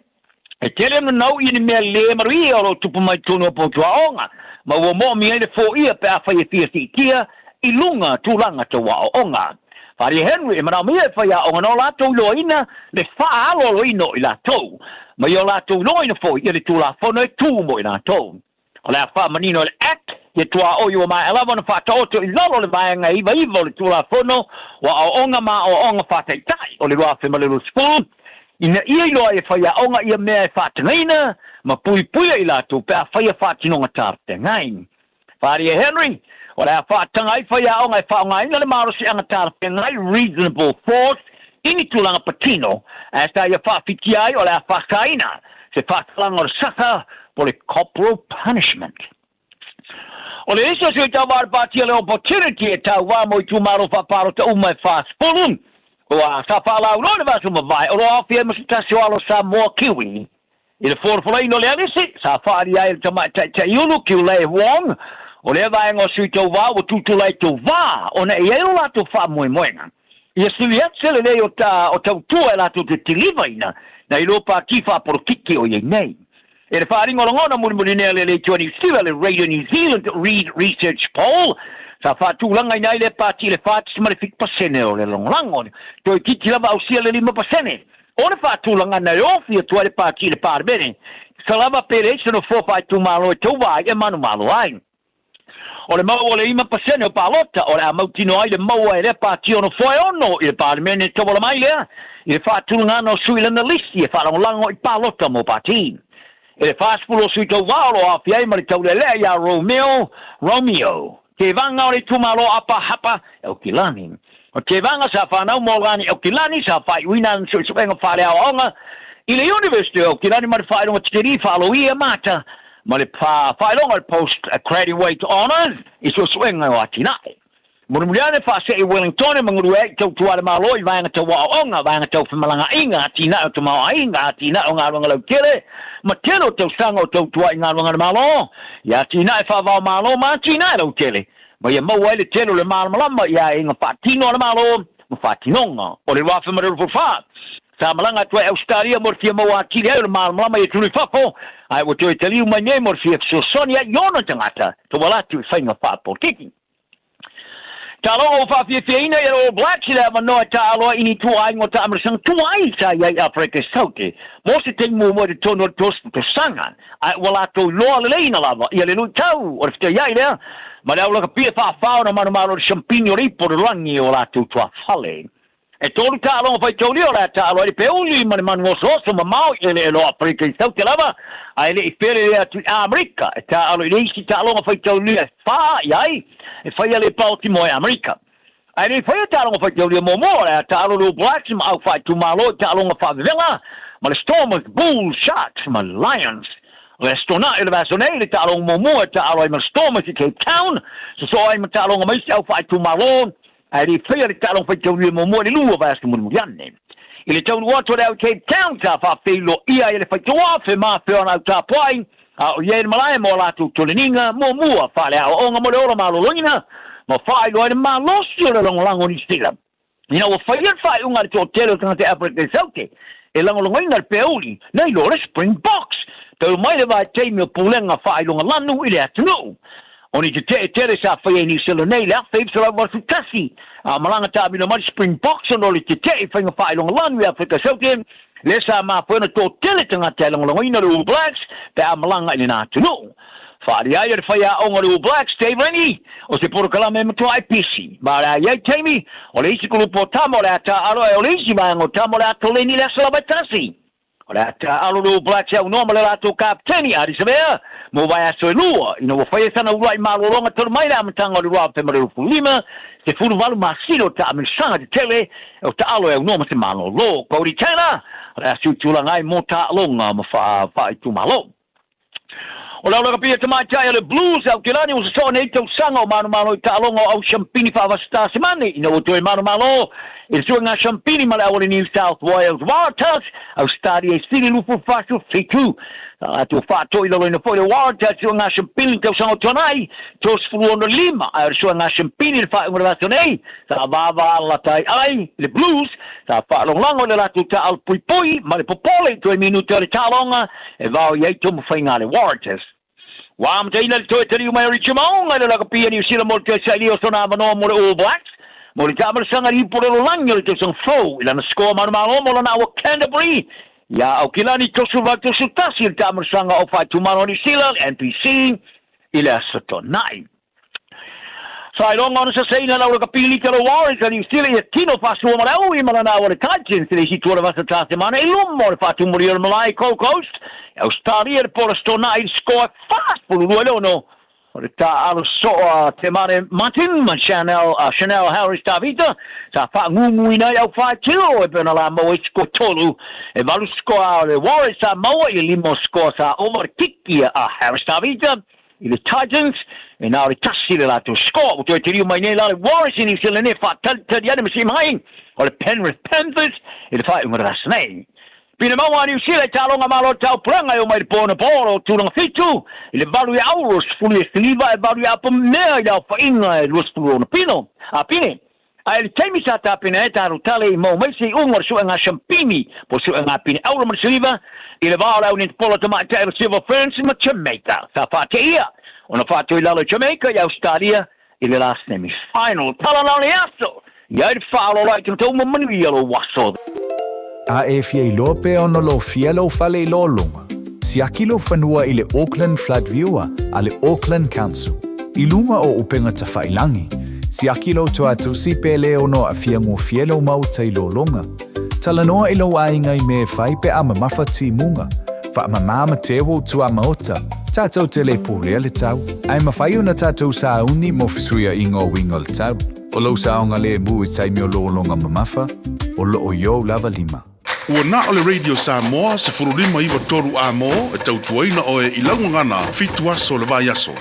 E tele ona nau i ni mea lē maluia o lo o tupu mai totonu o poto aoga, ma ua moomia ai le foia pe afai e fia siitia i luga tulaga tau aoaoga. Wharia Henry e manaomia e faiaoga no latou iloaina le faaaloaloina o i latou, ma i o latou iloaina foi ia le Tulafono e tu mo i latou. O le a faamanino e le Act ia tuaoi ua maea lava ona faataoto i lalo o le Vaega 99 o le Tulafono o Aoaoga ma Aoaoga Faataitai o le 2020, ina ia iloa ai e faiaoga ia mea e faatagaina ma puipuia i latou pe a faia faatinoga talafeagai. Wharia Henry, o le a faataga ai faiaoga e faaaogaina le malosiaga talafeagai, reasonable force, i ni tulaga patino, ae sa ia faafitia ai o le a faasaina se faasalaga o le sasa po o le corporal punishment. O le isi o sui tauva o le Pāti o le Opportunity e tauva mo itumalo faapalota uma e 40, ua sa faalauiloa i le vaiaso mavae o lo o aofia ai ma se tasi o alo Samoa Kiwi. I le folafolaina o le alisi, sa faaalia ai e le tamaitai Taiulu, Kiulei Wong, o lea vaega o sui tauva ua tutula ai tauva ona e i ai lo latou faamoemoega. Ia sili atu se lelei o ta o tautua e latou te tilivaina nai lo pāti faapolokiki o i ai nei. E le faaaliga o lagona mulimuli nei a le Leitoa Niu Sila, le Radio New Zealand Reid Research Poll, sa faatulagaina ai lea pāti i le 4.7% o le lagolago, toeitiiti lava ausia le 5%. O le faatulagana e ofi atu ai le pāti i le Palemene, sa lava pe leai se nofoa faaitumalo e tauva ai e manumalo ai. O le mau o le 5% o palota o le a mautinoa ai le maua e lea pati o nofoa e ono i le Palemene e tauala mai lea i le faatulagaga o sui lana lisi e faalagolago i palota mo pati. I le 40 o sui tauva o lo o aofia ai ma le taulealea ia Romeo Romeo Tevaga o le itumalo Apa Hapa e Aukilani. O Tevaga sa fanau mo Lani Aukilani sa faaiuina ana suesuega faaleaoaoga i le University o Aukilani ma le faailoga tikeri faaloia mata ma le faailoga o le Post Graduate Honours i suesuega o atinae. Mulimuli ane faasee i Wellingtone ma galue ai i tautua a le Malo i vaega tau aoaoga, vaega tau femalagaaiga, atinae o tamaoaiga, atinae o galuega lautele, ma tele o tausaga o tautua i galuega a le Malo, i atinae faava-o-Malo ma atinae lautele, ma ia maua ai le tele o le malamalama i aiaiga faatino a le Malo ma faatinoga o le 2024. Sa malaga atu ai Ausetalia mo le fia maua atili ai o le malamalama i atunuu i fafo, ae ua toe taliu mai nei mo le fia fesoasoani ai i ona tagata tauala atu i faiga faapolokiki. Taaloga ua faafiafiaina i le All Blacks i le avanoa e taaalo ai i ni ituaiga o taamilosaga tuai sa i ai i Aferika i Saute mo se taimi muamua i totonu o le 30 tausaga, ae ua latou iloa leleiina lava ia le luitau o le fetaiai lea ma le aulakapia faafao na manumalo i le siampini o le ipu o le lagi o latou tuafale. E tolu taaloga faitaulia o le a taalo ai le peuli ma le manu osooso mamao i eleele o Aferika i Saute lava, a e le i felelei atu i Amerika e taalo i le isi taaloga faitaulia e fa i ai e faia le Baltimore i Amerika. A e le i faia taaloga faitaulia muamua o le a taalo le All Blacks ma au faaitumalo i taaloga faavevela ma le Stormers, Bulls, Sharks ma Lions. O le Aso Toonai o le vaiaso nei le taaloga muamua e taalo ai ma le Stormers i Cape Town, sosoo ai ma taaloga ma isi au faaitumalo. Ae le i faia le taaloga faitaulia muamua i le lua vaiaso mulimuli ane. I le taunuu atu o le au Cape Town sa faafeiloia ai e le faitauafe ma afea ona au tapuai a o i ai le malae mo a latou toleniga muamua faaleaoaoga mo le ola maloloina ma faailoa ai le malosi o le lagolago o Niu Sila. Ina ua faia le faaiuga a le toatele o tagata i Afrika i Saute e lagolagoina le peauli nai lo le Springboks, tau mai le vaitaimi o pulega faailoga lanu i le atunuu. O ni tetee tele sa faia i Niu Sila nei i le 1981, a malaga taamilo mai le Springboks ona o le tetee i faiga faailoga lanu i Afrika Saute, lea sa mafua ai ona toatele tagata e lagolagoina le All Blacks pe a malaga i lena atunuu. Faaalia ai e le faiaoga o le All Blacks, Dave Rennie, o se polokalame e matua ai pisi. Ma o le a i ai taimi, o le isi kulupu o tama o le a taaalo ae o le isi vaega o tama o le a toleni i le aso lava e tasi. O le a taaalo le All Blacks e aunoa ma le latou kapeteni, Ardie Savea, mo vaiaso e lua, ina ua faia sana uluai malologa talu mai le amataga o le 2025, 18 masina o taamilosaga tetele o taalo e aunoa ma se malolo. Codie Taylor, o le a siutulaga ai mo taaloga ma faaitumalo. O le aulakapia tamaitai a le Blues i Aotearoa ua sosoo nei tausaga o manumalo i taaloga o au siampini faavasatasemane ina ua toe manumalo i le suega siampini ma le au a le New South Wales Waratahs, Ausetalia i sili 24-7. Sa latou faatoilaloina foi le Waratahs i suega siampini i le tausaga o tuanai 36-5, ae o le suega siampini i le faaiuga o le vaiaso nei sa vavalalata ai ai le Blues sa faalagolago i le latou taaalo puipui ma le popole i toe minute o le taaloga e vao i ai taumafaiga a le Waratahs. Ua amataina le toe taliu mai o Richie Maunga i le lakapi a Niu Sila mo le toe sailia o sona avanoa mo le All Blacks mo le taamalasaga i le ipu o le lalolagi o le tausaga fou i lana sikoa manumalo mo lana aua Canterbury iā Aukilani 38-31 i le taamalasaga o faaitumalo a Niu Sila, le NPC, i le Aso Toonai. Sailoga ona sasaina lau lakapi lita le Warriors a Niu Sila ia tino faasua ma le aui ma lana aua le Titans i le isi tua o le vasa tasemana i luma o le faatumulia o le malae i Gold Coast i Ausetalia i le Pola Toonai i le score 42 i le 6 o le taaalo soo a Te Mare Martin ma Chanel, a Chanel Harris Tavita sa faaguguina ai au faitio e pei ona la maua ai score tolu e valu score a le Warriors sa maua i le lima o score sa ova le kiki a Harris Tavita i le Titans, e na o le tasi le latou score. Ua toe taliu mai nei la le Warriors i New Zealand e faatalitali ane ma sii mai o le Penrith Panthers i le faaiuga o le vaiaso nei. Pine maua a Niu Sila i taaloga malo taupulega e o mai le po anapo o tulaga fitu i le valu i auro sefulu i siliva e valu i apamea i le aofaiga e 20 ona pino a pine. A i le taimi sa tapena ai tatou tale i maua mai se iuga o le suega siampini po o suega pine auro ma le siliva i le va o le aunetopola tamaitai o le Silver Ferns ma Jamaica. Sa faateia ona faatoi lalo i Jamaica i Ausetalia i le la semi final. Tala la o le aso i ai le faaaloalo ai tagata uma manuia lou aso. A e fia iloa pea ona lofia lou fale i lo luga, siaki lou fanua i le Auckland Flood Viewer a le Auckland Council. I luga o upega tafailangi, siaki lou toatusi pe le ono aafia gofie lou maota i lologa. Talanoa i lou aiga i mea e fai pe a mamafa timuga. Faamama ma teu ou tuamaota, tatou te le pulea le tau, ae mafai ona tatou sauni mo fesuiaiga o uiga o le tau. O lou saogalemu i taimi o lologa mamafa, o loo i ou lava lima. Ua na o le Radio Samoa 15 93 A-mo e tautuaina oe i lau gagana fitu aso o le vaiaso.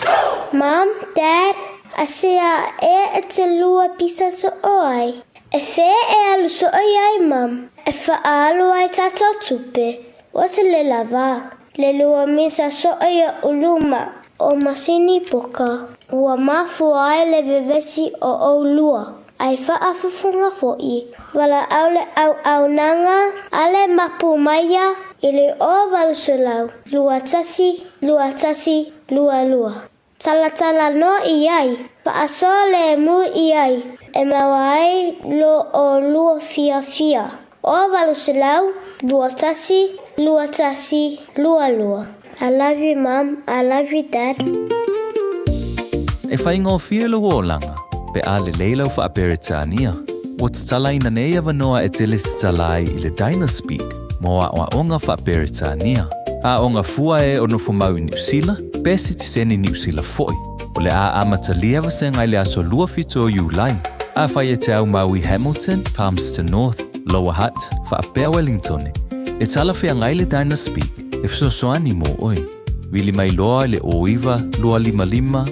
Mom, Dad, asia ea e te lua pisa soo ai? E fea e alu soo iai, Mom? E faaalu ai tatou tupe. Ua tele lava. Le lua misa soo ioʻu luma o masini poka. Ua mafua ai le vevesi o ʻolua. Ai faafofoga foʻi. Valaau le auaunaga a le mapu maia i le 0800 21 21 22. Talatala noa i ai, faasoa lemu i ai, e maua ai lo ʻolua fiafia. 0800 21 21 22. I love you mom, I love you dad. E faigofie lou olaga, pe a lelei lau Faa-Peretania. Ua tatalaina nei avanoa e te lesitala ai i le Dynaspeak mo aoaoga Faa-Peretania. Aoga fua e o nofomau i Niusila, pe sitiseni Niusila foi. O le a amatalia vasega i le aso 27 o Iulai. Afai e te aumau i Hamilton, Palmerston North, Lower Hutt, faapea Wellingtone, e talafeagai le Dynaspeak e fesoasoani mo oe. Vili mai loa i le 09 255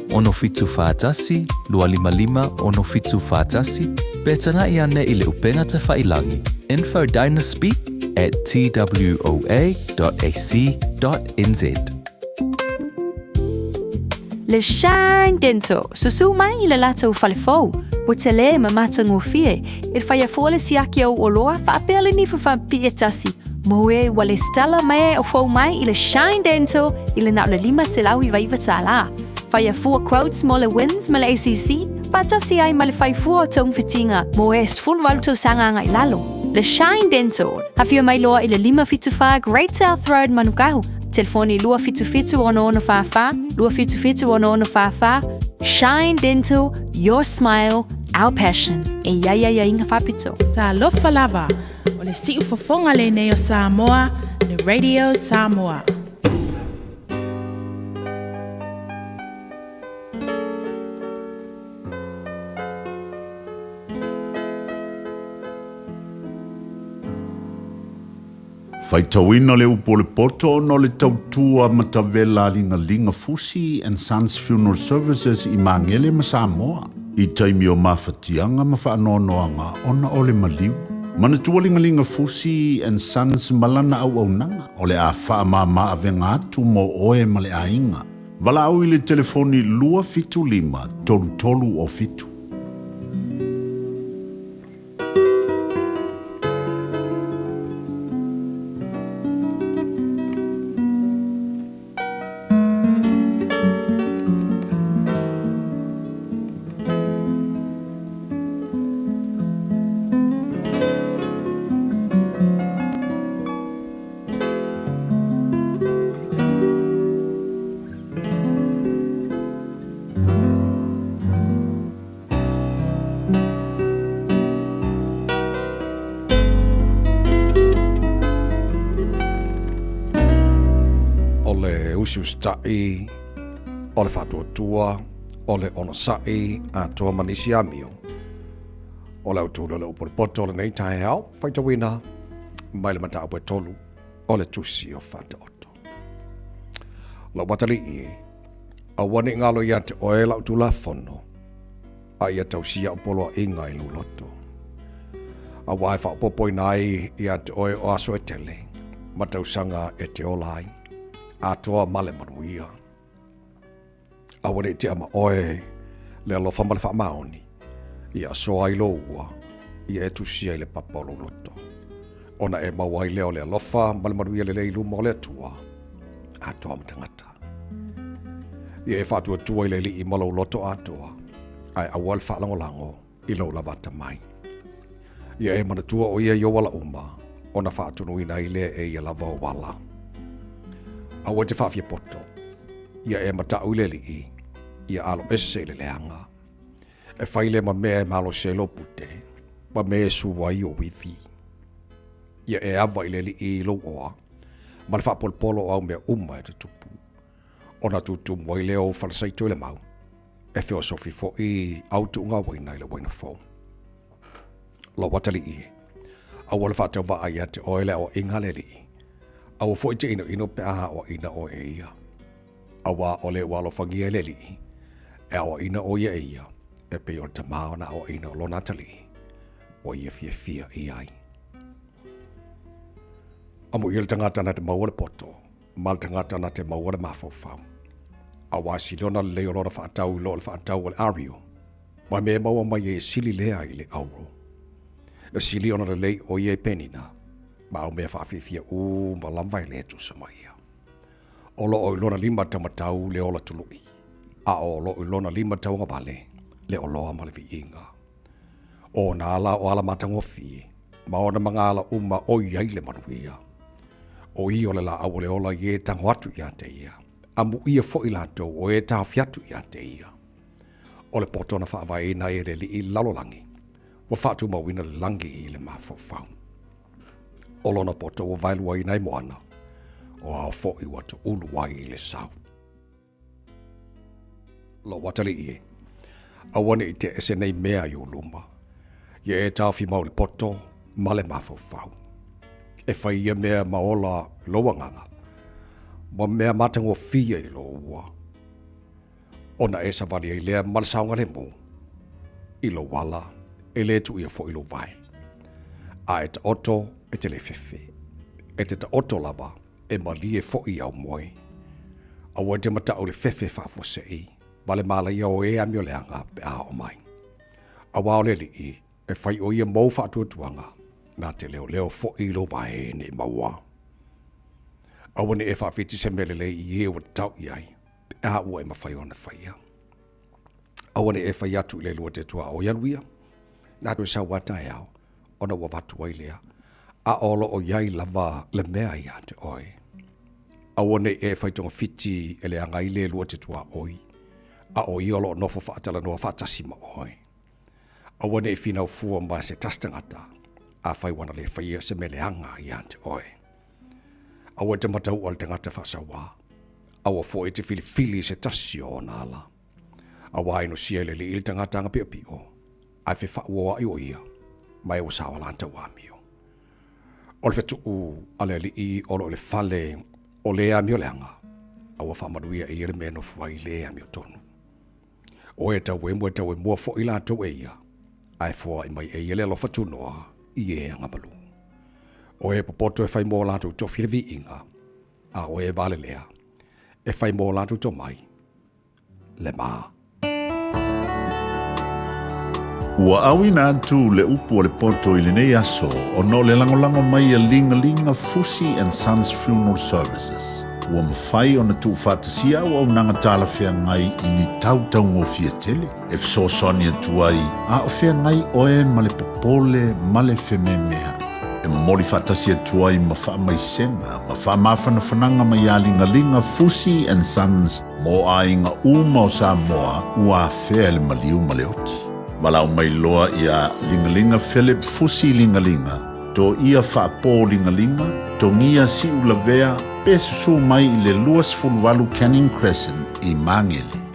6741 255 6741 pe tanaʻi ane i le upega tafailangi info dynaspeak at twoa.ac.nz. Le Shine Dental, susu mai i le latou fale fou, ua tele ma matagofie, e faia fua le siaki o oloa faapea le nifa faapipii e tasi, mo e ua lesitala mai ai o fou mai i le Shine Dental i le na o le $599 tālā. Faia fua quotes mo le WINZ ma le ACC, faatasi ai ma le fai fua o togafitiga mo e 18 tausaga agai lalo. Le Shine Dental, afio mai loa i le 574 Great South Road Manukau, telefoni 277 6644, 277 6644, Shine Dental, your smile, our passion. E i ai aiaiga faapito. Talofa lava, o le siufofoga lenei o Samoa, le Radio Samoa. Faitauina le upu o le poto ona o le tautua matavela a Ligalinga Fusi and Sons Funeral Services i Magele ma Samoa i taimi o mafatiaga ma faanoanoaga ona o le maliu. Manatua Ligalinga Fusi and Sons ma lana auaunaga o le a faamama avega atu mo oe ma le aiga. Valaau i le telefoni 275 33 07. O le usiusitaʻi, o le faatuatua, o le onosai atoa ma nisi amio. O le autū lea o le upu o le poto o lenei taeao, faitauina mai le mataupu e tolu o le tusi o Faataoto. Lou matalii e, aua ne i galo ia te oe lau Tulafono, a ia tausia au poloaiga i lou loto. Auā e faaopoopoina ai ia te oe o aso e tele, ma tausaga e te ola ai, atoa ma le manuia. Aua ne i tea ma oe le alofa ma le faamaoni, ia asoa ai lou ua, ia e tusia i le papa o lou loto. Ona e maua ai lea o le alofa ma le manuia lelei i luma o le Atua, atoa ma tagata. Ia e faatuatua i le Alii ma lou loto atoa, ae aua le faalagolago i lou lava atamai. Ia e manatua o ia i ou ala uma, ona faatonuina ai lea e ia lava ou ala. Aua e te faafiapoto, ia e mataʻu i le Alii, Ia alo ese i le leaga. E fai lea ma mea e malosi ai lou pute, ma mea e su ai ou ivi. Ia e ava i le Alii i lou oa, ma le faapolopolo o au mea uma e tutupu. Ona tutumu ai lea o ou falesaito i le mau, e feosofi foi au tuuga uaina i le uaina fou. Lou atalii e, aua le faatauvaa ia te oe le aoaiga a le Alii, aua foi te inoino pe a aoaina oe e ia. Auā o le ua alofagia e le Alii, e aoaina ʻo ia e ia, e pei o le tamā ona aoaina o lona atalii, ua ia fiafia i ai. Amuia le tagata na te maua le poto, ma le tagata na te maua le mafaufau. Auā sili ona lelei o lona faatau i lo le faatau o le ario, ma mea e maua mai ai e sili lea i le auro. E sili ona lelei ʻo ia i penina, ma au mea faafiafia uma lava e le tusa ma ia. O loo i lona lima taumatau le ola tului, a o loo i lona lima tauagavale le oloa ma le viiga. O ona ala o ala matagofie, ma ona magaala uma o i ai le manuia. O ia o le laau o le ola i e tago atu ia te ia, amuia foi latou o e taofi atu ia te ia. O le poto na faavaeina ai e le Alii i le lalolagi, ua faatumauina le lagi i le mafaufau. O lona poto ua vaeluaina i moana, o ao foi ua toulu ai i le sau. Lou atalii e, aua ne i te ese nei mea i ou luma, ia e taofi mau le poto ma le mafaufau. E fai ia mea ma ola lou agaga, ma mea matagofie i lou ua. Ona e savali ai lea ma le saogalemu i lou ala, e le tuuia foi lou vae. A e taoto e te le fefe, e te taoto lava e malie foi au moe. Aua e te mataʻu i le fefe faafuasei ma le malaia o e amioleaga pe a oo mai. Auā o le Alii e fai ʻo ia mou faatuatuaga na te leoleo foi i lou vae nei maua. Aua ne i e faawhiti se mea lelei i e ua tatau i ai, pe a ua e mafai ona faia. Aua ne i e fai atu i le lua te tuaoi alu ia, na toe sau a taeao, ona ua avatu ai lea, a o lo o i ai lava le mea ia te oe. Aua ne i e fai togafiti e leaga ai le lua te tuaoi, a o ia o lo o nofo faatalanoa faatasi ma oe. Aua ne i finau fua ma se tasi tagata, afai ua na le faia se mea leaga ia te oe. Aua e te mataua le tagata faasauā, aua foi e te filifili i se tasi o ona ala. Auā e inosia i le alii le tagata agapiopio, ae fefaauoaʻi o ia, ma e ua sao latou amio. O le fetuu a le alii o lo o i le fale o le amioleaga, a ua faamanuia e ia le mea e nofo ai le amiotonu. O e tau emo e tau emoa foi latou e ia, ae foai mai e ia le alofa tunoa i e agamalu. O e popoto e fai mō latou tofi le viiga, a o e valelea e fai mō latou tomai le ma. Ua auina atu le upu o le poto i lenei aso ona o le lagolago mai a Ligalinga Fusi and Sons Funeral Services. Ua mafai ona tuufaatasia auaunaga talafeagai i ni tautaugofie tele e fesoasoani atu ai a o feagai oe ma le popole ma le fememeaʻi. E momoli faatasi atu ai ma faamaisega ma faamafanafanaga mai iā Ligaliga Fusi and Sons mo aiga uma o Samoa ua afea e le maliu ma le oti. Valaau mai loa iā Ligaliga Philip Fusi Ligaliga, Toia Faapō Ligaliga, Togia Siulavea pe susū mai i le 28 Canning Crescent i Magele.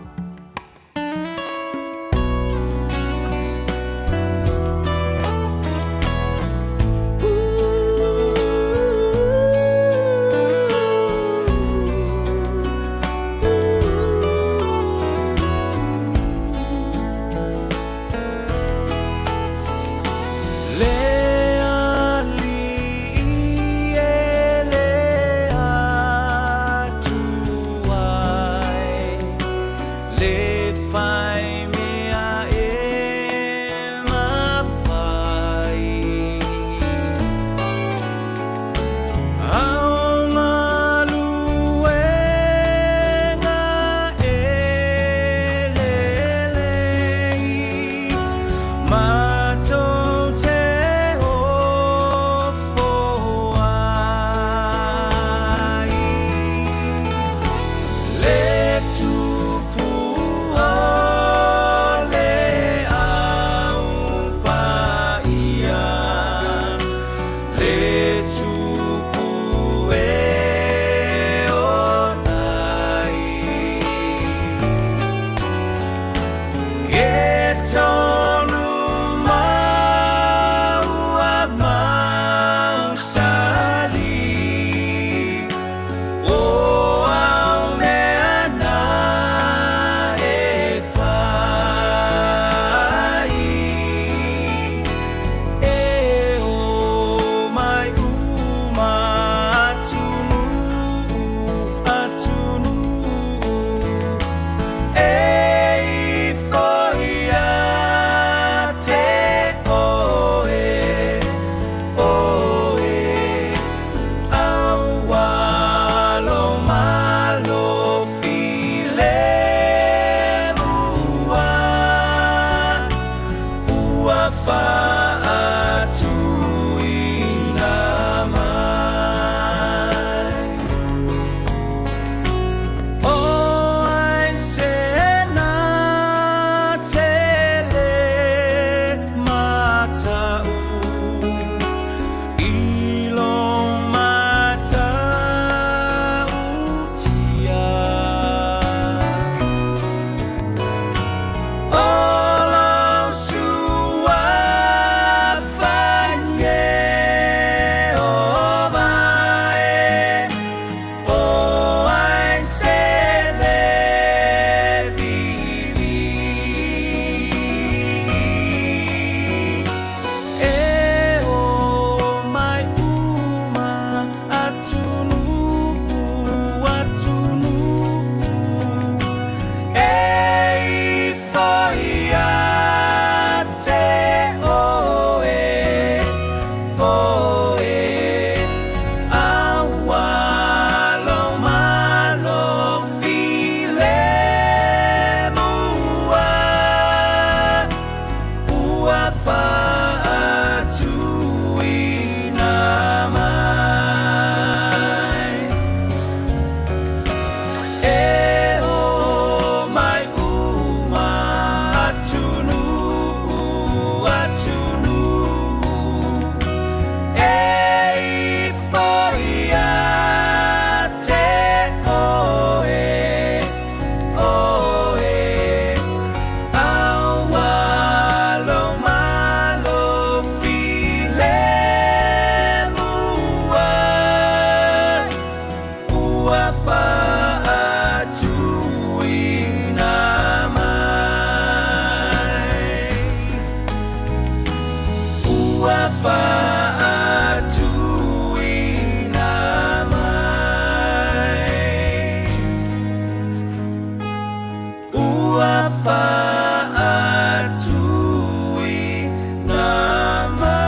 faatuina mai.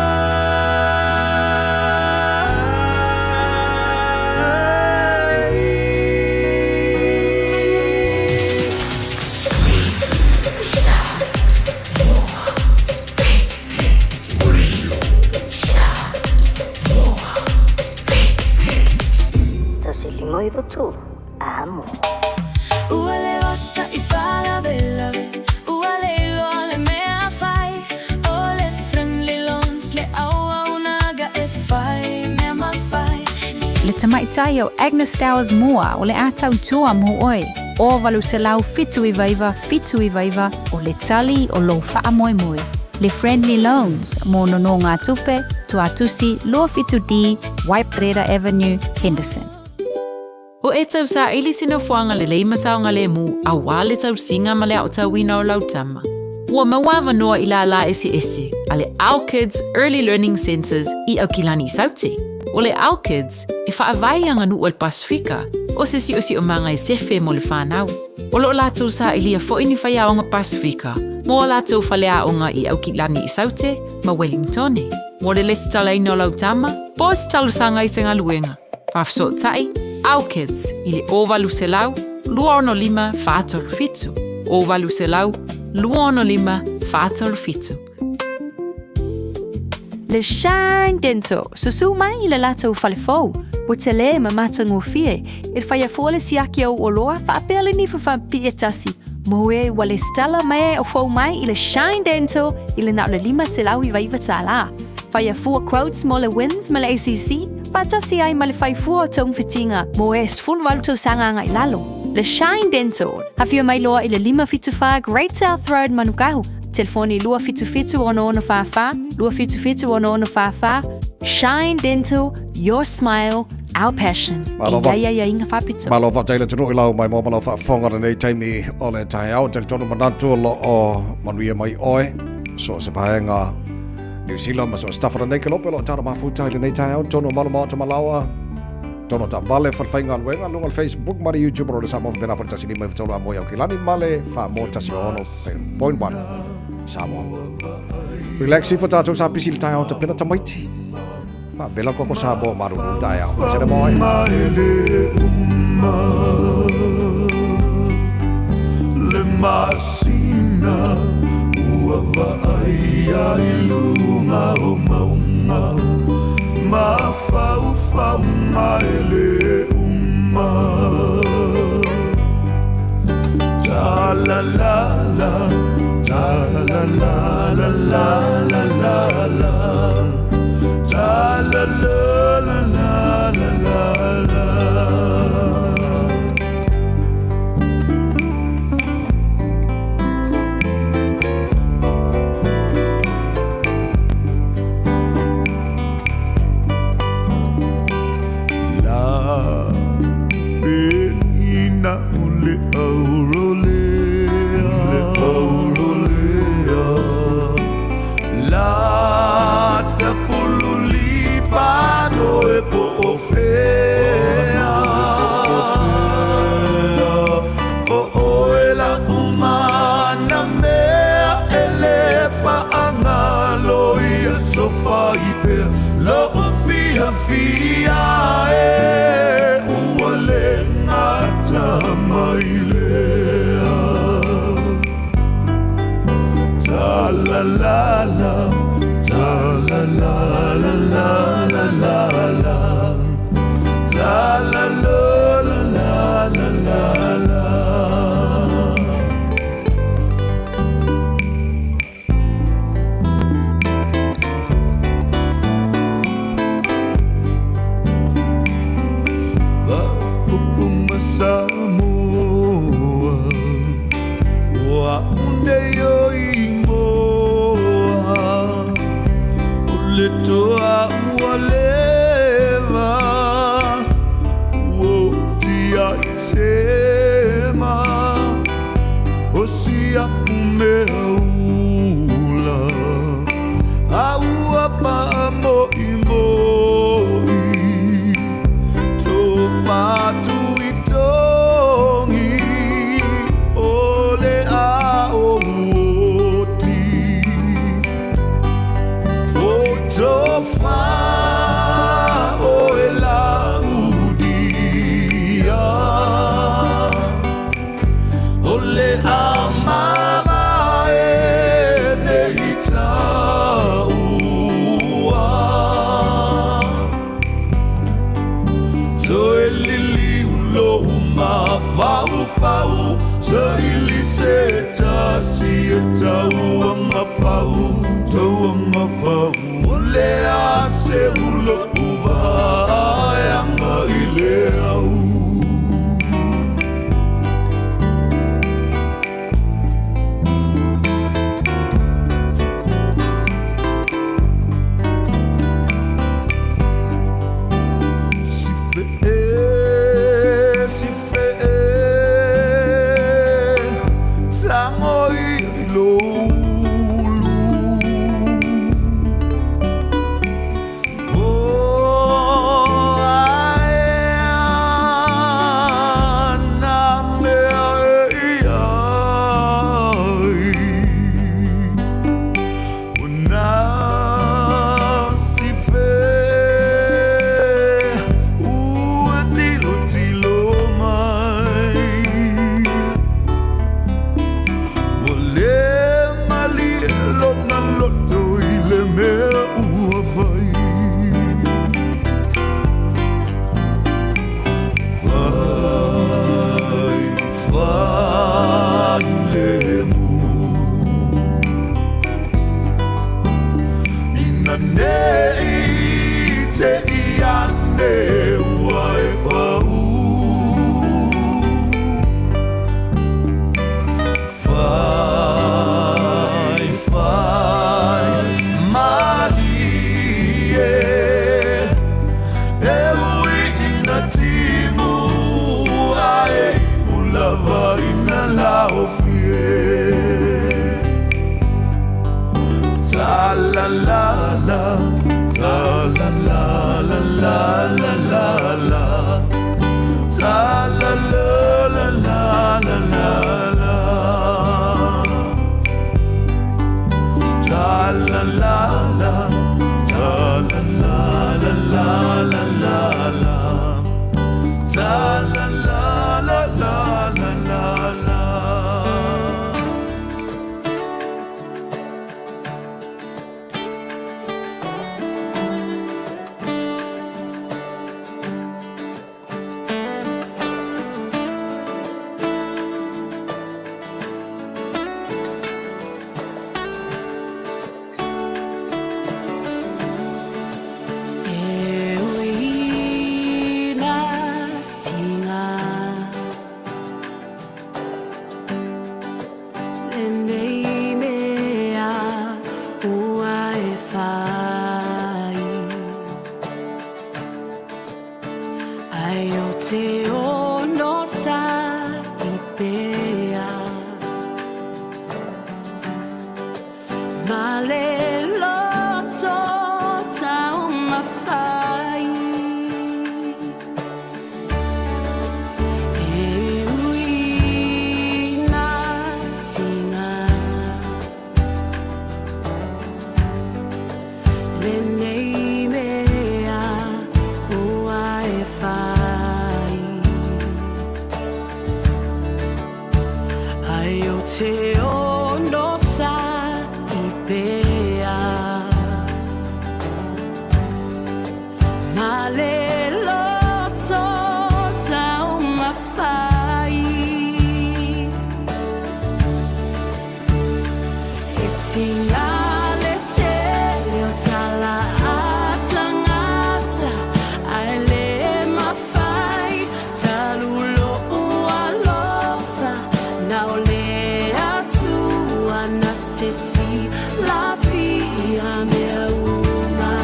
1993, amo. Ua leva sa i faalavelave, ua le iloa le mea fai, o le Friendly Loans le auaunaga e fai mea ma fai. Le tamaitai o Agnes Towers Moa o le a tautua mo oe, o 879 799 o le tali o lou faamoemoe. Le Friendly Loans mo nonogatupe, Tuatusi 27D, Waiparera Avenue, Henderson. O e tausaili se nofoaga lelei ma saogalemu auā le tausiga ma le aotauina o lau tama. Ua maua avanoa i lālā eseese a le Our Kids Early Learning Centres i Aukilani i Saute. O le Our Kids, e faavae i aganuu a le Pasefika, o se siosiomaga e sefe mo le whanau. O loo lātou sailia fo'i ni faiaoga Pasefika mo a latou faleaoga i Aukilani i Saute ma Wellingtone. Mo le lesitalaina o lau tama, po o se talosaga i se galuega. Faafesootai, Our Kids i le 0800 265 437, 0800 265 437. Le Shine Dental, susu mai i le latou fale fou, ua tele ma matagofie, e faia fua le siaki o oloa faapea le nifa faapipii e tasi, mo e ua lesitala mai o fou mai i le Shine Dental i le na o le $599 tālā. Faia fua quotes mo le WINZ ma le ACC, faatasi ai ma le fai fua o togafitiga mo e 18 tausaga agai lalo. Le Shine Dental, afio mai loa i le 574 Great South Road Manukau, telefoni 277 6644, 277 6644, Shine Dental, your smile, our passion. Malo E i ai aiaiga faapitoa. Malo faafetai le atunuu i lau mai mo ma lau faafofoga lenei taimi o le taeao. Talitonu manatu o lo o manuia mai oe so o se vaega New Zealand ma so o se tafa lenei ke lope o lo o tala mafuta i lenei taeao tonu o malo maota malaoa tono taavale falefaigaluega luga o le Facebook ma le YouTube o le Samoa faapena foi le tasi lima iva tolu a moe Aukilani ma le faa mo 106.1 Samoa. Relax ifo tatou sa pisi i le taeao tapena tamaiti. Faavela koko Samoa malulu taeao. Sena moe. Le masina ua vaaia i luga o mauga Mafaufauga e lē uma Ta la la la Ta la la la la la la la Ta la la la la la la la La peina o le aurolea Le aurolea La tapululi pano e po o fea O oe la umana mea e le faagalo ia so fai pea Lo'u fiafia e ua le gata mai lea Ta la la la ta la la la la la la la Ta la la la la la la la. fau Saili se tasi e tauanga fau Tauanga fau O le a se ulo uva Anga i le au. Si fe e Tango i lo ulu. Oh, ae ana mea e iai. O nā si fe Ua tilo tilo mai. Ua le malie lona loto i le mea ua fai. Fai, fai le mu. Ina nei te iane ua e pau. Fai, fai, malie. E ui ina timu ae ulava ina laofie. Ta la la la, ta la la la la la la la. Ta la la la la la la la. Ta la la la, ta la la la la la la la. Ta la la la la la la la. E uina tinga Lenei mea ua e fai. Ai o te ono sa i pea. Ma le loto tau mawhai. E uina tinga Lenei mea ua e fai. Ai o te ono sa i pea. Ma le loto tau mawhai. E tinga le tele o tala a tangata Ai le mawhai talulo ua lofa Na o le atua na te si lafia mea uma.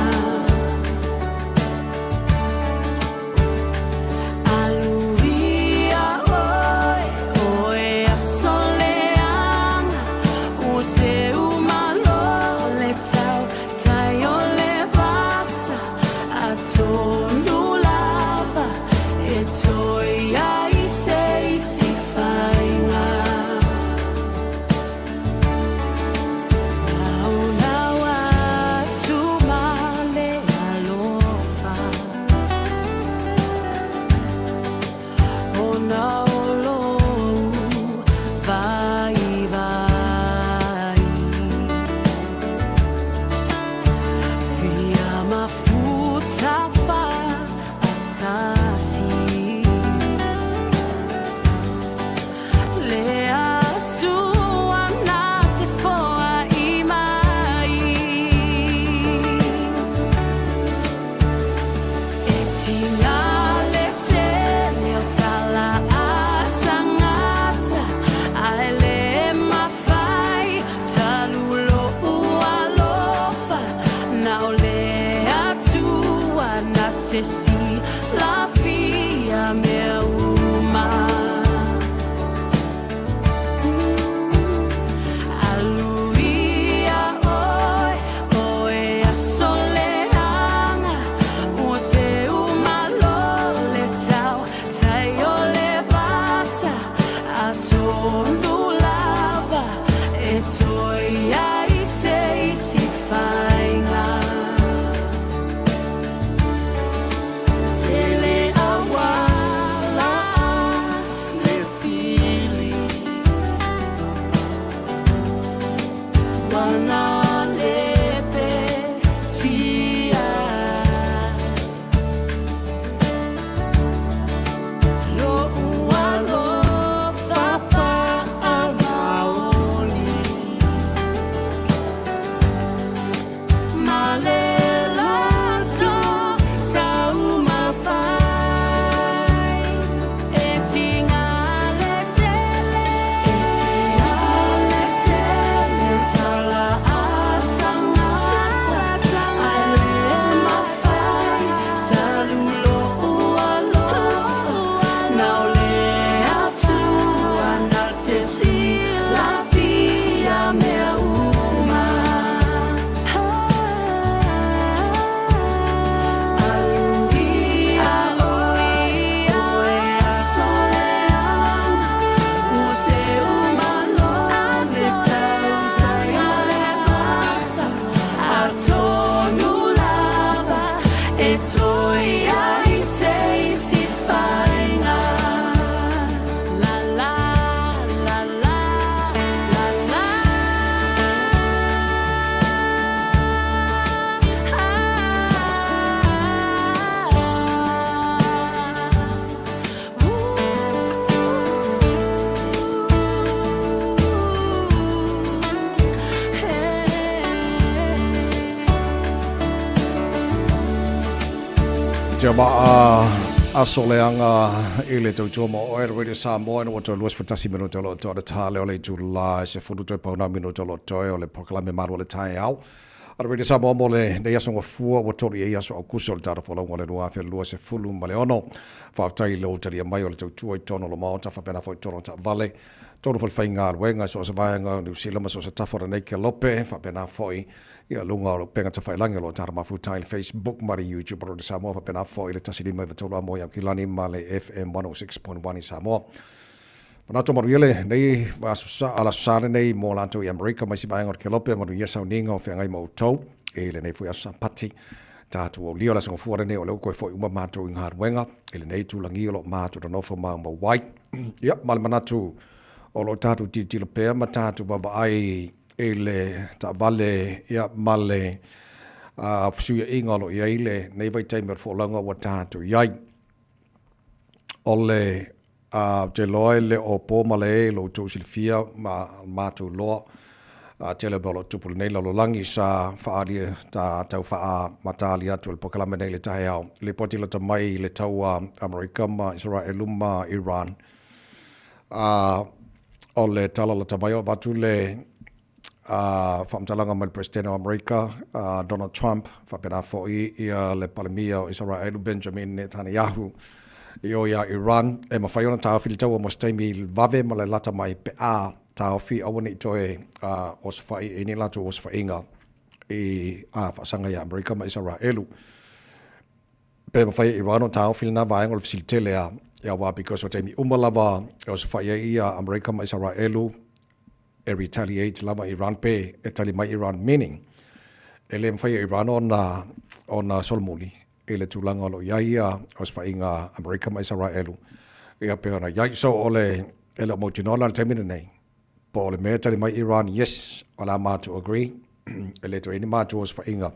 Aluia oe, oe aso leaga Ua se umalo le tau tai o le vasa Atonu lava e toi ai se isi faiga. te silafia mea uma. Alu ia ʻoe, ʻoe aso leaga, ua seu malo le tau, tai o le vasa, atonu lava e toe ai se isi faiga. Tele auala le fili, wana lepe tia. Lo'u alofa faamaoni, ma le loto taumafai e tiga le tele, e tiga le tele tala a tagata, ae le mafai talu lo'u alofa, na o le Atua na te silafia mea uma. Alu ia ʻoe, ʻoe aso leaga, ua seu malo le tau tai o le vasa, atonu lava e toe ai se isi faiga. La la la la la la. Te maa aso leaga i le tautua ma oe Radio Samoa ina ua toe 21 minuta o lo o toa le tā lea o le itula e 10 toe pauna minuta o lo o toe o le polokalame malu o le taeao a le Radio Samoa mo lenei aso gafua ua tolu i ai aso Aukuso o le tatou folauga o le 2026. Faafetai i lou talia mai o le tautua i totonu o le Maota faapena foi i totonu o taavale, totonu foi o le faigaluega i so o se vaega o Niu Sila ma so o se tafa o lenei kelope, faapena foi i luga o le upega tafailagi o lo o tatou mafuta ai i le Facebook ma le YouTube o Radio Samoa, faapena foi i le 159 Amoa i Aukilani ma le FM 106.1 i Samoa. Manatu manuia lenei aso Sa lenei mo latou i Amerika ma isi vaega o le kelope, manuia sauniga o feagai ma outou i lenei foi aso Sapati. Tatou aulia o le aso Gafua lenei o lea ua toe foi uma matou i galuega i lenei itulagi o lo o matou nonofo maumau ai. Ia, ma le manatu o lo o tatou tilotilo pea ma tatou vaavaai i le taavale ia, ma le fesuiaiga o lo o i ai lenei vaitaimi o le folauga ua tatou i ai. O le Ou te iloa e le o po ma le e i lo outou silafia ma matou loa tele o mea o lo o tupu i lenei lalolagi sa faaali ta tau faamatali atu e le polokalame nei i le taeao. Lipoti lata mai i le taua Amerika ma Isaraelu ma Iran. O le tala lata mai o avatu le faamatalaga mai le Peresetene o Amerika Donald Trump, faapena foi ia le Palemia o Isaraelu Benjamin Netanyahu i o iā Iran e mafai ona taofi le taua mo se taimi vave ma le lata mai pe a taofi aua ne i toe osofai i ni latou osofaiga i faasaga iā Amerika ma Isaraelu. Pe mafai e Iran ona taofi lena vaega o le fesili tele a ia aua because o taimi uma lava e osofai ai ia Amerika ma Isaraelu e retaliate lava Iran pe e tali mai Iran meaning e le mafai e Iran ona ona solomuli i le tulaga o lo o i ai ia osofaiga Amerika ma Isaraelu ia pei ona i ai. So o le e le o mautinoa la i le taimi lenei po o le mea e tali mai Iran yes o le a matou agree e le toe i ai ni matou osofaiga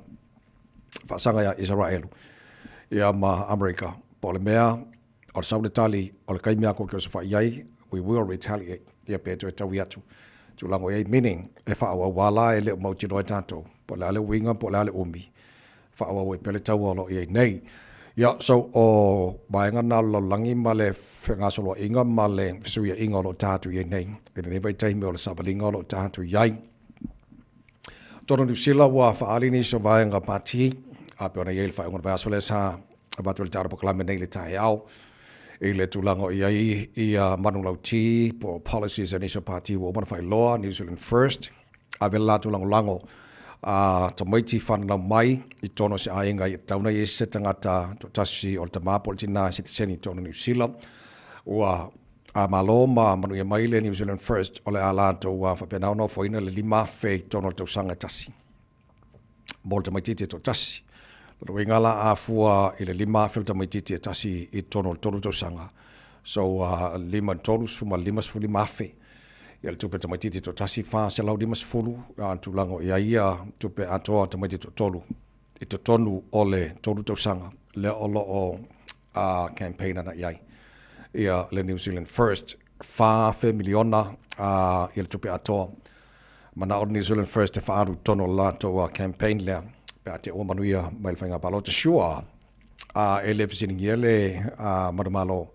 faasaga ia Isaraelu ia ma Amerika po o le mea o le sau le tali o le taimi a kou te osofai ai we will retaliate ia pe toe taui atu tulaga o i ai meaning e faaauau a la e le o mautinoa e tatou po o le a le uiga po o le a le umi faaauau ai pea le taua o lo o i ai nei. Ia, so o vaega na o le lalolagi ma le fegasoloaiga ma le fesuiaiga o lo o tatou i ai nei i lenei vaitaimi o le savaliga o lo o tatou i ai. Tonu Niu Sila ua faaali nisi o vaega pati a pei ona i ai le faaiuga o le vaiaso lea sa Avatu ai le tala polokalame nei i le taeao i le tulaga o i ai ia manulauti po o policies a nisi o pati ua uma ona faailoa, New Zealand First, ave le latou lagolago a tamaiti fananau mai i totonu o se aiga ia tatau ona i ai se tagata toatasi o le tama po o le tina e sitiseni i totonu o Niu Sila. Ua a malo ma manuia mai le New Zealand First o le a latou faapena ona ofoina le 5,000 i totonu o le tausaga e tasi mo le tamaitiiti e toatasi. Lona uiga la a fua i le 5,000 o le tamaitiiti e tasi i totonu o le tolu tausaga, so 5 3 55,000 ia le tupe tamaitiiti toatasi, 450 a tulaga o i ai ia tupe atoa tamaitiiti toatolu i totonu o le tolu tausaga lea o lo o campaign ana i ai ia le New Zealand First. 4,000 miliona ia le tupe atoa. Manao le New Zealand First e faaalu i totonu o le latou campaign lea pe a te ua manuia mai le faiga palota. Sure, e le fesiligia le manumalo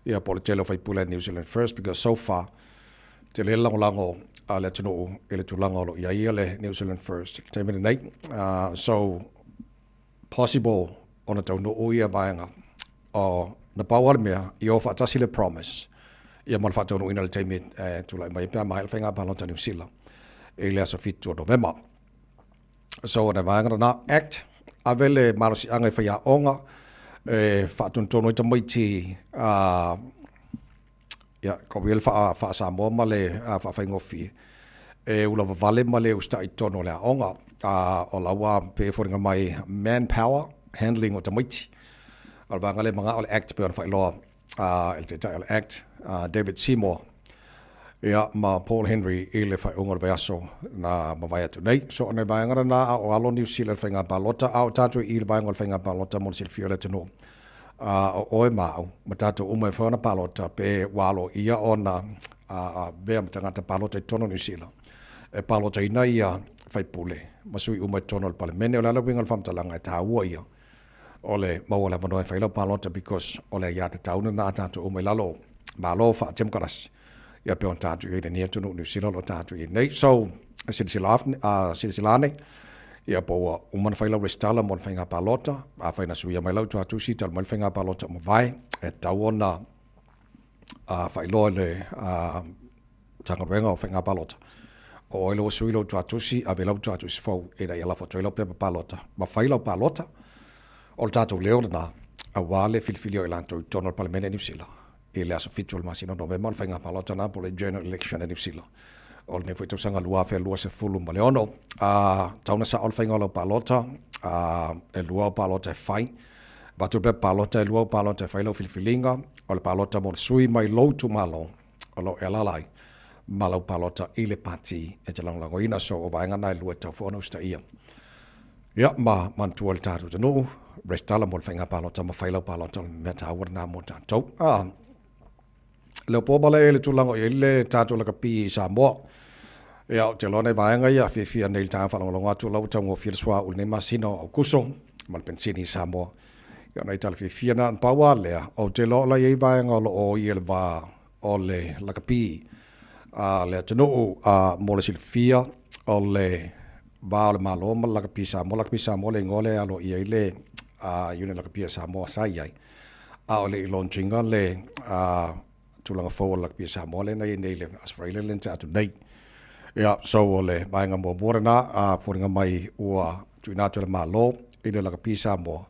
ia po o le tele o faipule a New Zealand First because so far tele le lagolago a le atunuu i le tulaga o lo o i ai le New Zealand First i le taimi lenei. So possible ona taunuu ia vaega o na pau lava le mea i o faatasi le promise ia mo le faataunuuina i le taimi e tulai mai ai pe a maea le faiga palota a Niu Sila i le aso 7 o Novema. So o le vaega lena, Act, ave le malosiaga i faiaoga e faatonutonu ai tamaiti a ia, ko ia le faa-Samoa ma le faafaigofie, e ulavavale ma le usitai i totonu o le aoga. O la ua pei e foliga mai manpower handling o tamaiti. O le vaega lea e manao le Act pei ona faailoa e le Taitai o le Act, David Seymour, ia, ma Paul Henry i le faaiuga o le vaiaso na mavae atu nei. So, o nai vaega na a o alo Niu Sila i le faiga palota, a o tatou i i le vaega o le faiga palota mo le silafia o le atunuu, a o oe ma au, ma tatou uma e mafai ona palota, pe ua aloaia ona avea ma tagata palota i totonu o Niu Sila, e palotaina ia faipule ma sui uma i totonu o le Palemene. O le a le uiga o le faamatalaga e taua ia o le maua o le avanoa e fai lau palota because o le aiatatau lena a tatou uma i lalo o Malo faa-Temokarasi, ia pei ona tatou i ai i lenei atunuu Niu Sila o lo o tatou i ai nei. So, silasila silasila ane, ia po ua uma ona fai lau resitala mo le faiga palota, afai na suia mai lau tuatusi talu mai le faiga palota ua mavae, e tatau ona faailoa i le Matagaluega o Faiga Palota, o oe lea ua sui lou tuatusi, ave lau tuatusi fou ina ia lafo atu ai lau pepa palota ma fai lau palota. O le tatou leo lena aua le filifilia o i latou i totonu o le Palemene i Niu Sila i le aso 7 o le masina o Novema, o le faiga palota lena po o le General Election a Niu Sila o lenei foi tausaga 2026. A tau na sao le faiga o lau palota, e lua au palota e fai. Avatu le pepa palota, e lua au palota e fai lau filifiliga, o le palota mo le sui mai lou itumalo o lo o e alaala ai ma lau palota i le pati e te lagolagoina. So o vaega na e lua e tatau foi ona usitaia. Ia ma manatua le tatou atunuu, resitala mo le faiga palota ma fai lau palota, o le mea taua lena mo tatou. Ah, leo po mala e le tulaga o i ai le tatou lakapi i Samoa. Ia, ou te iloa nai vaega ia fiafia nei i le taeao faalogologo atu o la ua taugofie le suauu i lenei masina o Aokuso ma le penisini i Samoa. Ia o nai tala fiafia na, na pau lava lea, ou te iloa o la e i ai vaega o lo o i le va o le lakapi a le atunuu a mo le silafia o le va o le Malo ma le lakapi Samoa. Lakapi Samoa le igoa lea e aloaia ai le unit lakapi a Samoa sa i ai, a o le i launch ina le tulaga fou o le lakapi a Samoa lea na i ai nei i le Aso Faraile lea na tea atu nei. Ia, so o le vaega muamua lena, a foliga mai ua tuuina atu e le Malo i le lakapi Samoa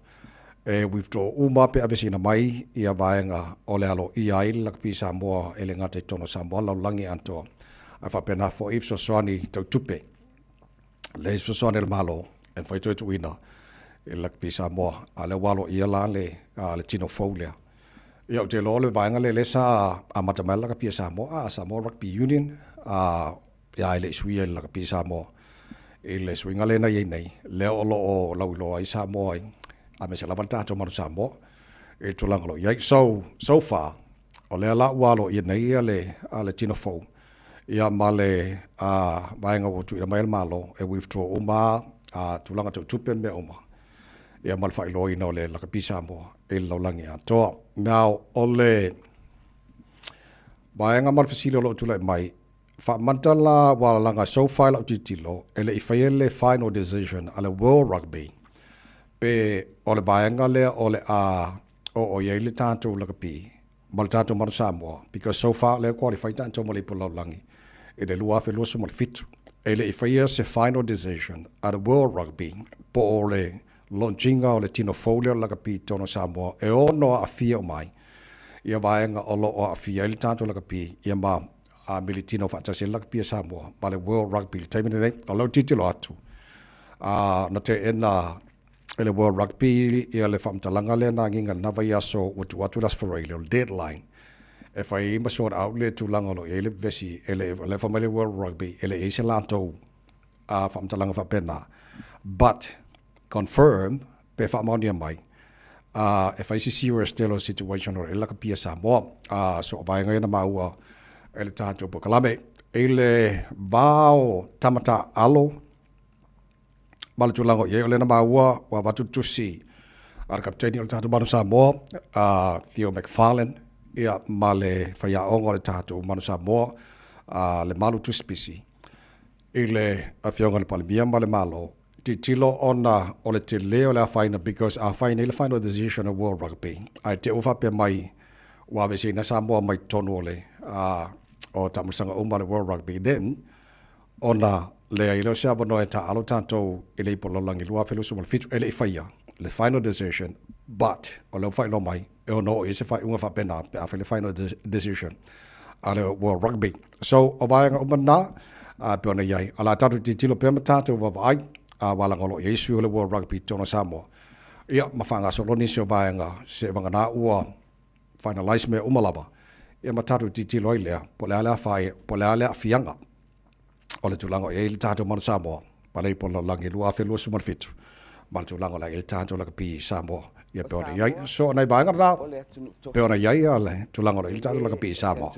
e withdraw uma pe aveseina mai ia vaega o le aloaia ai le lakapi Samoa e le gata i totonu o Samoa, lalolagi atoa, ae faapena foi fesoasoani tau tupe. Le isi fesoasoani a le Malo e mafai toe tuuina i le lakapi Samoa, a o lea ua aloaia la le tino fou lea. Ia ou te iloa o le vaega lea lea sa amata mai ai le lakapi a Samoa, Samoa Rugby Union, ia e le i suia i le lakapi Samoa i le suiga lea na i ai nei, lea o lo o lauiloa ai Samoa i, aemaise lava le tatou Manu Samoa i le tulaga o lo o i ai. So, so far, o lea la ua aloaia nei ia le tino fou, ia ma le vaega ua tuuina mai e le Malo e withdraw uma lava tulaga tau tupe ma mea uma, ia ma le faailoaina o le lakapi Samoa i le lalolagi atoa. Now, o le vaega ma le fesili o lo o tulai mai, faamata la ua lalaga so far i lau tilotilo, e le i faia le final decision a le World Rugby. Pe o le vaega lea o le a oo i ai le tatou lakapi ma le tatou Manu Samoa, because so far lea qualify tatou mo le Ipu Lalolagi i le 2027. E le i faia se final decision a le World Rugby po o le launching-a o le tino fou lea o le lakapi i totonu o Samoa e ono aafia uma ai ia vaega o lo o aafia ai le tatou lakapi ia ma militino faatasi ai le lakapi a Samoa ma le World Rugby i le taimi lenei. O lea ou te tilotilo atu, na teena e le World Rugby ia le faamatalaga lea na agiga i lena vaiaso ua tuu atu i le Aso Faraile, o le deadline e fai ai ma sort out le tulaga o lo o i ai le vevesi, e le, o lea e fai mai le World Rugby e le i ai se latou faamatalaga faapena, but confirm pe faamaonia mai e fai se serious tele o situation o lo o i ai le lakapi a Samoa. So o vaega ia na maua e le tatou polokalame. I le va o tama taaalo ma le tulaga o i ai, o lea na maua ua avatu le tusi a le kapiteni o le tatou Manu Samoa, a Theo McFarlane, ia, ma le faiaoga o le tatou Manu Samoa, a Lemalu Tusipisi, i le Afioga i le Palemia ma le Malo, tilotilo ona o le tele o le afaina, because a fai nei le final decision o World Rugby, ae te i ua faapea mai ua aveeseina Samoa mai totonu o le o taamilosaga uma a le World Rugby, then ona leai lea o se avanoa e taaalo tatou i le Ipu Lalolagi 2027, e le i faia le final decision, but o lea ua faailoa mai e ono oo i ai se faaiuga faapena pe a fai le final decision a le World Rugby. So, o vaega uma na, e pei ona i ai, a la tatou tilotilo pea ma tatou vaavaai, aua leaga o lo o i ai sui o le World Rugby i totonu o Samoa, ia, ma faagasolo nisi o vaega seivagana ua finalize mea uma lava, ia ma tatou tilotilo ai lea, po o le a le afaina, po o le a le aafiaga o le tulaga o i ai le tatou Manu Samoa ma le Ipu o le Lalolagi 2027 ma le tulaga o le a i ai le tatou lakapi i Samoa ia pei ona i ai. So, o nai vaega na pei ona i ai le tulaga o lo o i ai le tatou lakapi i Samoa.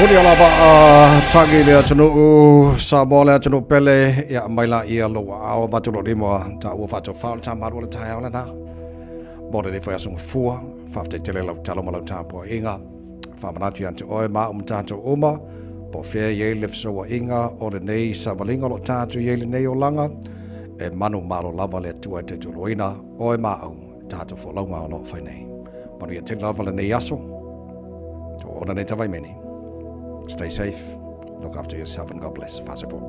Puni o lava a tangi le atunuu, Samoa le atunuu pele, ia mai la ia lou aao avatu lou lima taua faatofā o le tamalua le taeao lena. Mo lenei foi aso gafua, faafetai tele lau tatalo ma lau tapuaiga. Faamanatu ia te oe ma au ma tatou uma, po o fea e i ai le fesouaiga o lenei savaliga o lo o tatou i ai i lenei olaga, e manumalo lava le Atua e tautualuaina oe ma au i tatou folauga o lo o fai nei. Manuia tele lava lenei aso. Tuuona nei tavaimene. Stay safe, look after yourself and God bless. Faasoifua.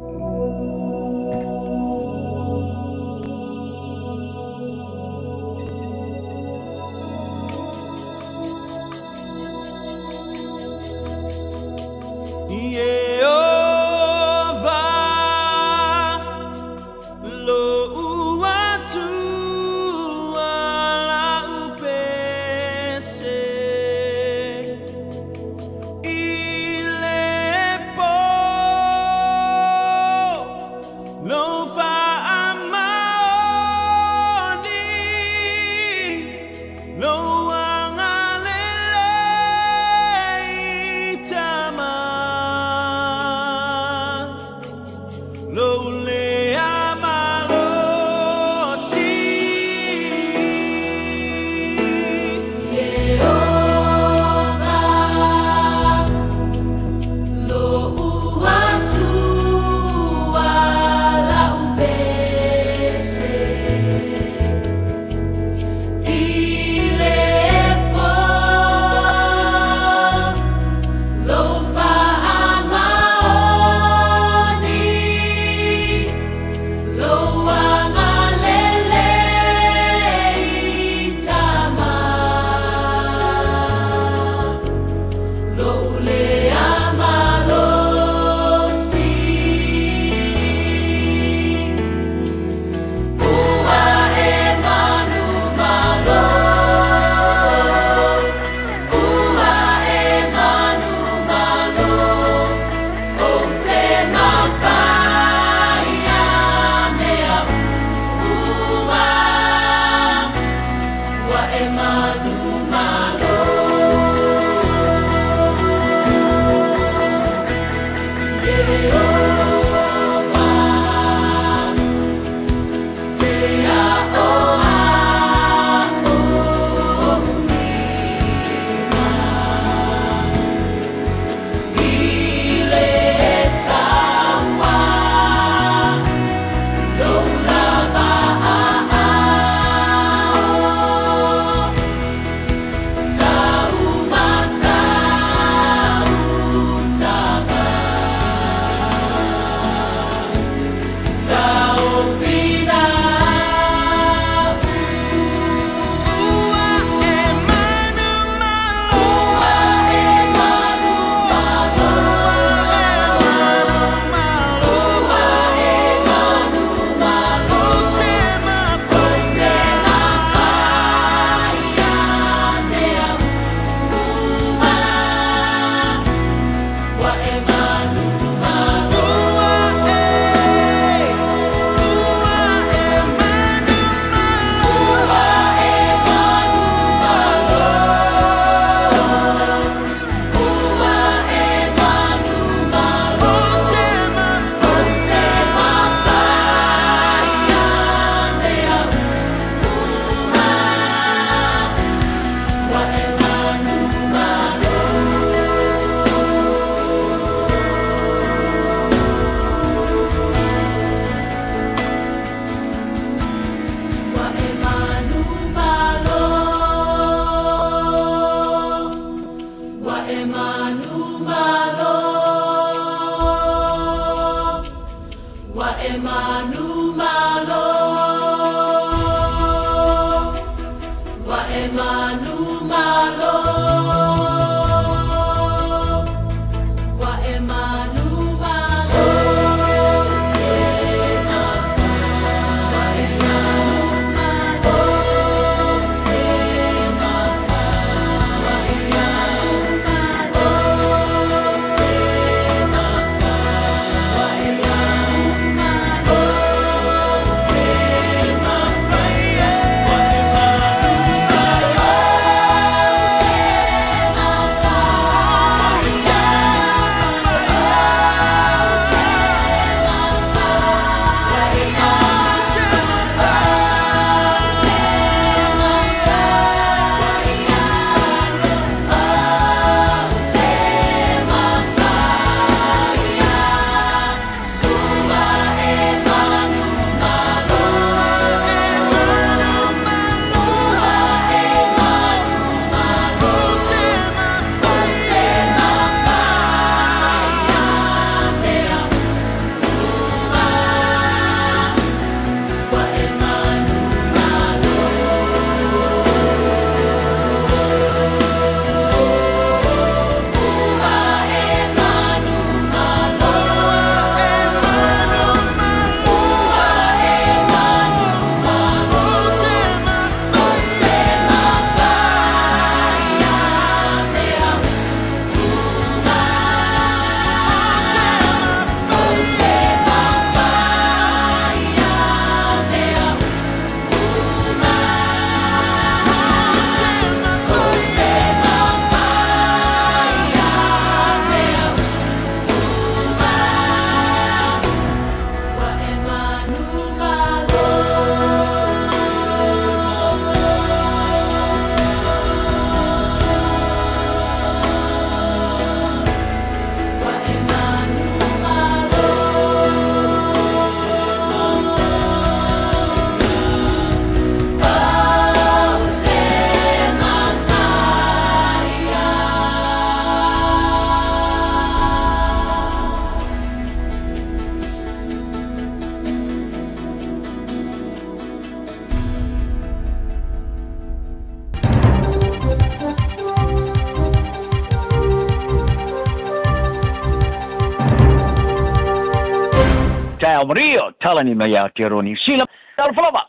Maria, talani mai Aotearoa Niu Sila. Talofa lava!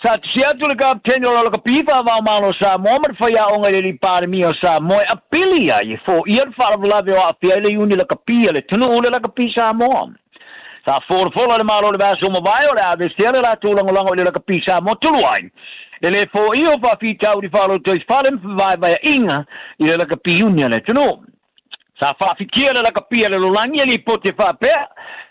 Sa tusi atu le Kapitene o le Lakapi Faavaomalo o Samoa ma le Faiaoga i le Alii Palemia o Samoa e apili ai e foia le faalavelave o aafia ai le Iuni Lakapi a le atunuu le Lakapi Samoa. Sa folafola le Malo i le vaiaso ua mavae o le a aveesea le latou lagolago i le Lakapi Samoa talu ai le lē foia o faafitauli faalotoifale ma fevaevaeaiga i le Lakapi Iuni a le atunuu. Sa faafitia le lakapi a le lalolagi e lipoti e faapea,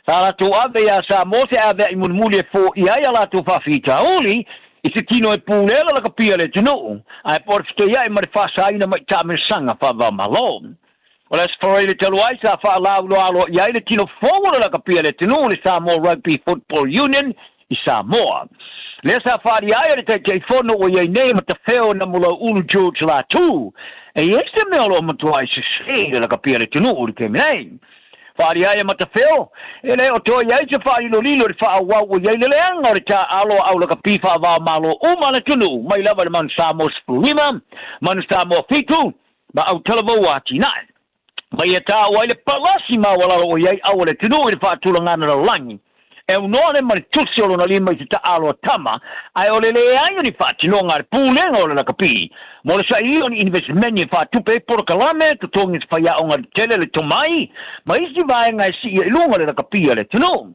sa latou ave iā Samoa se avea'i mulimuli e foia ai a latou faafitauli i se tino e pulea le lakapi a le atunuu, ae po o le fetoia'i ma le faasaina mai taamilosaga faava-o-Malo. O le Aso Faraile talu ai sa faalauiloa i ai le tino fou o le lakapi a le atunuu, le Samoa Rugby Football Union, i Samoa. Lea sa faaalia ai e le Taitaifono ua i ai nei Matafeo Namulau'ulu George Latu, e i ai se mea o lo o matuai sesē i le lakapi a le atunuu i le taimi nei. Faaalia ai e Matafeo, e le o toe i ai se faalilolilo i le faaauau ua i ai le leaga o le taaalo a au lakapi faava-o-Malo uma a le atunuu mai lava i le Manu Samoa 15, Manu Samoa 7, ma Autalavou Atinae. Ma ia taua ai le palasi maualalo ua i ai au a le atunuu i le faatulagana lalolagi, e aunoa le ma le tusi o lona lima i se taalo a tama, ae o le leai o ni faatinoga a le Pulega o le Lakapi mo le sailia o ni inivesimeni e faatupe ai polokalame, totogi o se faiaoga tele le tomai, ma isi vaega e siia i luga o le lakapi a le atunuu.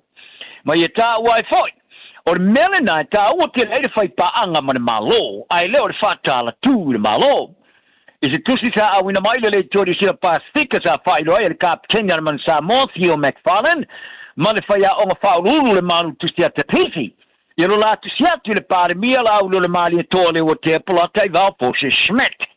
Ma ia taua ai foi, o le mea lena e taua tele ai le faipaaga ma le Malo, ae le o le faatalatū i le Malo. I se tusi sa auina mai le Leitio Niu Sila Pasifika sa faailoa ai e le Kapitene a le Manu Samoa, Theo Macfarlane, ma le faiaoga faauluulu le Malu Tusi a Tahiti, ia lo la tusi atu i le Palemia la auli o le Malietoa Leuatea Polataivao Fosi Schmidt.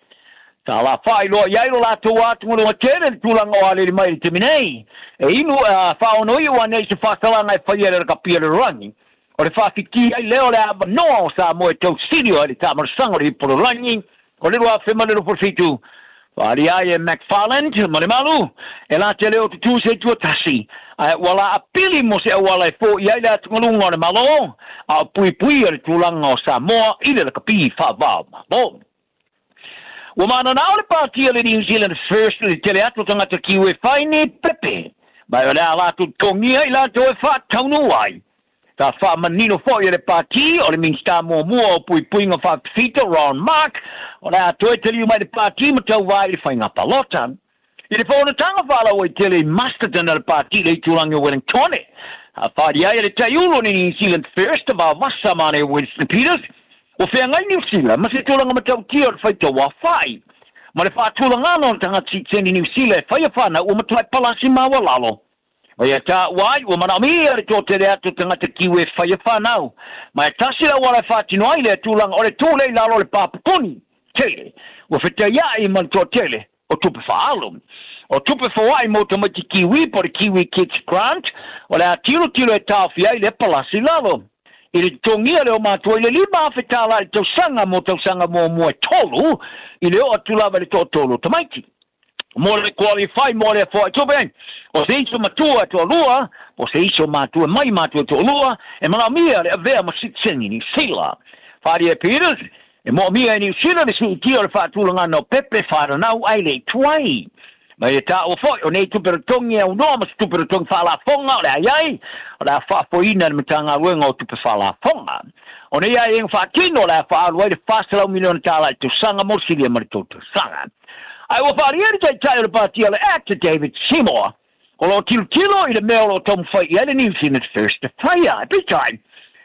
Sa la faailoa i ai lo latou atugaluga tele i le tulaga o aleli mai i le taimi nei, e inu a faaonoiu anei se faasalaga e faia e le Rakapia le Lalolagi. O le faafiti ai lea o le avanoa o Samoa e tausili ai le taamalosaga o le Ipololagi o le 2027, faaalia ai e McFarland ma le Malu, e la te leo tutū se itu tasi, ae ua la apili mo se auala e foia ai le atugaluga o le Malo, a o puipuia le tulaga o Samoa i le lakapi faava-o-Malo. Ua mananao le pāti a le New Zealand First i le tele atu o tagata kiu e whai nei pepe, mai o le a latou totogia i latou e faataunuu ai. Sa faamanino foi e le pāti o le Minisita muamua o Puipuiga Faapifita, Ron Mark, o le a toe taliu mai le pāti ma tauva i le faiga palota. I le fonotaga faalauaitele i Masterton a le pāti i le itulagi o Wellingtone, sa faaali ai e le Taiulu o le New Zealand First a Vavasa Mane Winston Peters, ua feagai Niu Sila ma se tulaga matautia o le faitau aofai ma le faatulagana o le tagata sitiseni Niu Sila e faia fanau ua matuai palasi maualalo. Ma ia taua ai, ua manaomia le toatele atu o tagata kiu e faia fanau. Ma e tasi le auala e faatino ai lea tulaga o le tu lea i lalo o le pāpupuni tele ua fetaia'i ma le toatele o tupe faaalu. O tupe foa'i mo tamaiti Kiwi po o le Kiwi Kids Grant, o le a tilotilo e taofi ai lea palasi i lalo. I le totogia lea o matua i le $5,000 i le tausaga mo tausaga muamua e tolu, i le oo atu lava i le toatolu o tamaiti. Mo le qualify mo lea foa'i tupe, o se isi o matua e toalua, po o se isi o matua mai matua e toalua, e manaomia le avea ma sitiseni Niu Sila. Wharia Peters, E moomia e Niu Sila le siitia o le faatulagana o pepe wharanau ai le i tuai. Ma ia taua foi, o nei tupe totogi e aunoa ma se tupe totogi faalafoga o le a i ai, o le a faafoeina e le Matagaluega o Tupe Faalafoga. O nei aiaiga faatino o le a faaalu ai le $400 miliona tala i le tausaga mo le silia ma le tou tausaga. Ae ua faaalia le Taitai o le Pāti o le Act, David Seymour, o lo o tilotilo i le mea o lo o taumafai i ai le New Zealand First e faia. Peitai,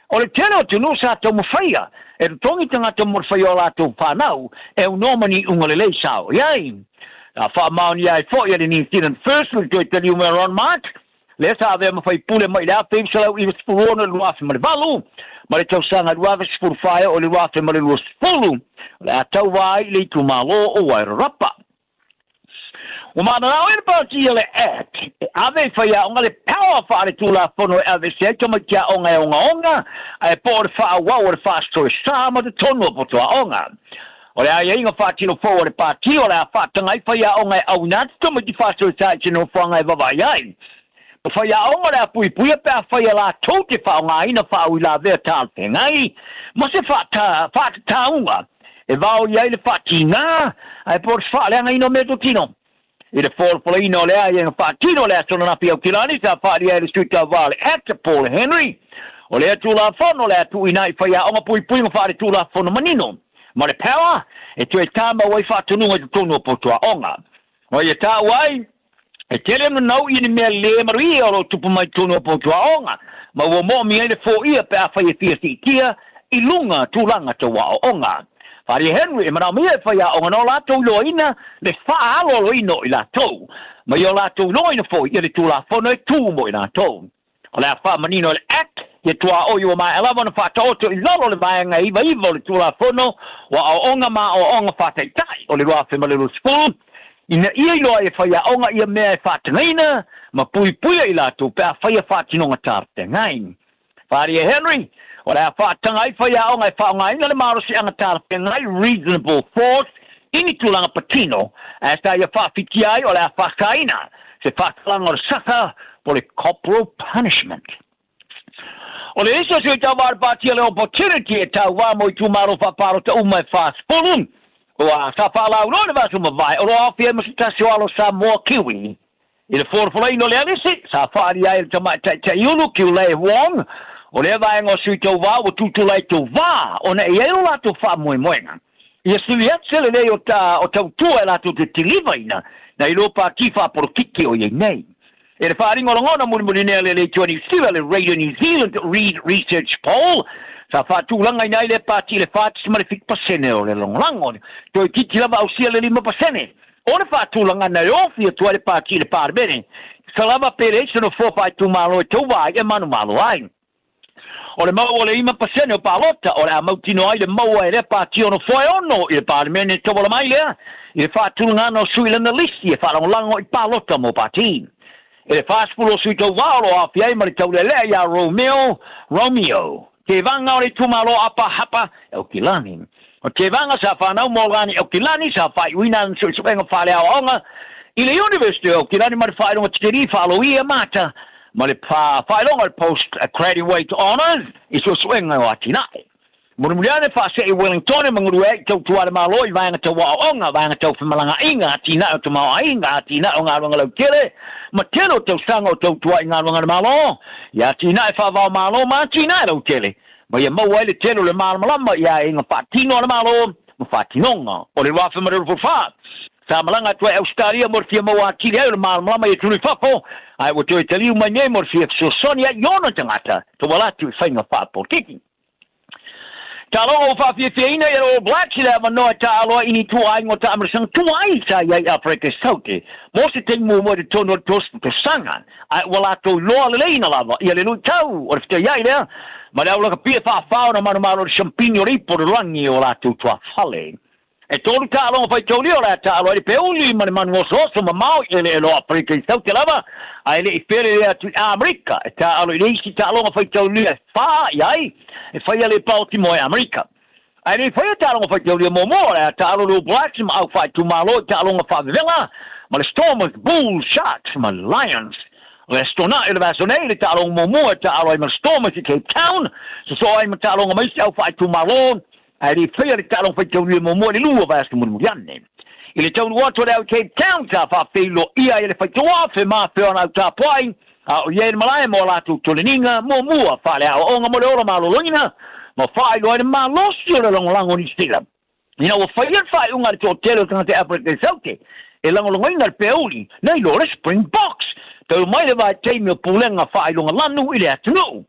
o le tele o atunuu sa taumafaia e totogi tagata mo le faia o latou fanau e aunoa ma ni iuga lelei sa oo i ai. Sa faamaonia ai foi e le New Zealand First le toe taliu mai o Ron Mark, lea sa avea ma faipule mai i le 1996 i le 2008, ma le tausaga 2014 e oo i le 2020, o le a tauva ai i le itumalo o Wairarapa. Ua mananao ai le Pāti o le Act e ave i faiaoga le power faaletulafono e aveese ai tamaiti aoga e ogaoga ae po o le faaauau o le faasoesa ma totonu o poto aoga. O le aiaiga faatino fou a le Pāti o le a faataga ai faiaoga e auina atu tamaiti faasoesa i se nofoaga e vavaai ai. O faiaoga o le a puipuia pe afai e latou te faaaogaina faauilavea talafeagai ma se faatatauga e vao i ai le faatigā ae po o le faaleagaina o meatotino. I le folafolaina o le aiaiga faatino i le aso ananafi i Aukilani sa faaalia ai le Sui Tauva o le Act Paul Henry, o lea Tulafono o le a tuuina ai i faiaoga puipuiga faaletulafono manino ma le power e toe tamau ai faatonuga i totonu o potu aoga. Ma ia taua ai, e tele ona nau i ni mea lē maluia o lo o tupu mai totonu o potu aoga, ma ua moomia ai le foia pe afai e fia siitia i luga tulaga tau aoaoga. Wharia Henry e manaomia e faiaoga nō lātou iloaina le faaaloaloina o i latou, ma i o latou iloaina foi ia le Tulafono e tū mo i latou. O le a faamanino e le Act ia tuaoi ua maea lava ona faataoto i lalo o le Vaega e 99 o le Tulafono o Aoaoga ma Aoaoga Faataitai o le 2020, ina ia iloa ai e faiaoga ia mea e faatagaina ma puipuia i latou pe a faia faatinoga talafeagai. Wharia Henry, o le a faataga ai faiaoga e faaaogaina le malosiaga talafeagai, reasonable force, i ni tulaga patino, ae sa ia faafitia ai o le a faasaina se faatalaga o le saka po o le corporal punishment. O le isi o sui tauva o le Pāti o le Opportunity e tauva mo itumalo faapalota uma e 40, ua sa faalauiloa i le vaiaso mavae o lo o aofia ai ma se tasi o alo Samoa Kiwi. I le folafolaina o le alisi, sa faaalia ai e le tamaitai Taiulu, Kiulei Wong, o lea vaega o Sui Tauva ua tutula i Tauva ona e i ai lo latou faamoemoega. Ia sili atu se lelei o ta o tautua e latou te tilivaina nai lo pati faapolokiki o i ai nei. E le faaaliga o lagona mulimuli nei a le Leitua Niu Sila, le Radio New Zealand Reid Research Poll, sa faatulagaina ai lea pati i le 4.7% o le lagolago, toeitiiti lava ausia le 5%. O le faatulagana e ofi atu ai le Pati i le Palemene, sa lava pe leai se nofoa faaitumalo e tauva ai e manumalo ai. O le mau o le 5% o palota o le a mautinoa ai le maua e lea pati o nofoa e ono i le Palemene tauala mai lea i le faatulagana o sui lana lisi e faalagolago i palota mo pati. E le 40 o sui tauva o lo o aofia ai ma le taulealea ia Romeo Romeo Tevaga o le itumalo Apa Hapa e Aukilani. O Tevaga sa fanau mo Lani Aukilani sa faaiuina ana suesuega faaleaoaoga i le University o Aukilani ma le faailoga tikeri faaloia mata ma le faailoga o le Post Graduate Honours i suesuega o atinae. Mulimuli ane faasee i Wellingtone ma galue ai i tautua a le Malo i vaega tau aoaoga, vaega tau femalagaaiga, atinae o tamaoaiga, atinae o galuega lautele, ma tele o tausaga o tautua ai i galuega a le Malo, i atinae faavaomalo ma atinae lautele, ma ia maua ai le tele o le malamalama i aiaiga faatino a le Malo ma faatinoga o le 2024. Sa malaga atu ai Ausetalia mo le fia maua atili ai o le malamalama i atunuu i fafo, ae ua toe taliu mai nei mo le fia fesoasoani ai i ona tagata tauala atu i faiga faapolokiki. Taloga ua faafiafiaina i le All Blacks i le avanoa e taaalo ai i ni ituaiga o taamilosaga tuai sa i ai i Aferika i Saute mo se taimi muamua i totonu o le 30 tausaga, ae ua latou iloa leleiina lava ia le luitau o le fetaiai lea ma le aulakapia faafao na manumalo i le siampini o le ipu o le lagi o latou tuafale. E tolu taaloga faitaulia o le a taalo ai le peuli ma le manu osooso mamao i eleele o Aferika i Saute lava, ae le i felelei atu i Amerika e taaalo i le isi taaloga faitaulia e fa i ai e faia le paotimo e Amerika. Ae le i faia taaloga faitaulia muamua o le a taalo le All Blacks ma au faaitumalo i taaloga faavevela ma le Stormers, Bulls, Sharks ma Lions. O le aso Toonai o le vaiaso nei le taaloga muamua e taaalo ai ma le Stormers i Cape Town, sosoo ai ma taaloga ma isi au faaitumalo. Ae le i faia le taaloga faitaulia muamua i le lua vaiaso mulimuli ane. I le taunuu atu o le au i Cape Town, sa faafeiloia ai e le faitoafe ma afea ona au tapuai, a o i ai le malae mo a latou toleniga muamua faaleaoaoga mo le ola maloloina, ma faailoa ai le malosi o le lagolago o Niu Sila. Ina ua faia le faaiuga a le toatele o tagata Afrika i Saute e lagolagoina le peuli, nei loa le Springboks, tau mai le vaitaimi o pulega faailoga lanu i le atunuu.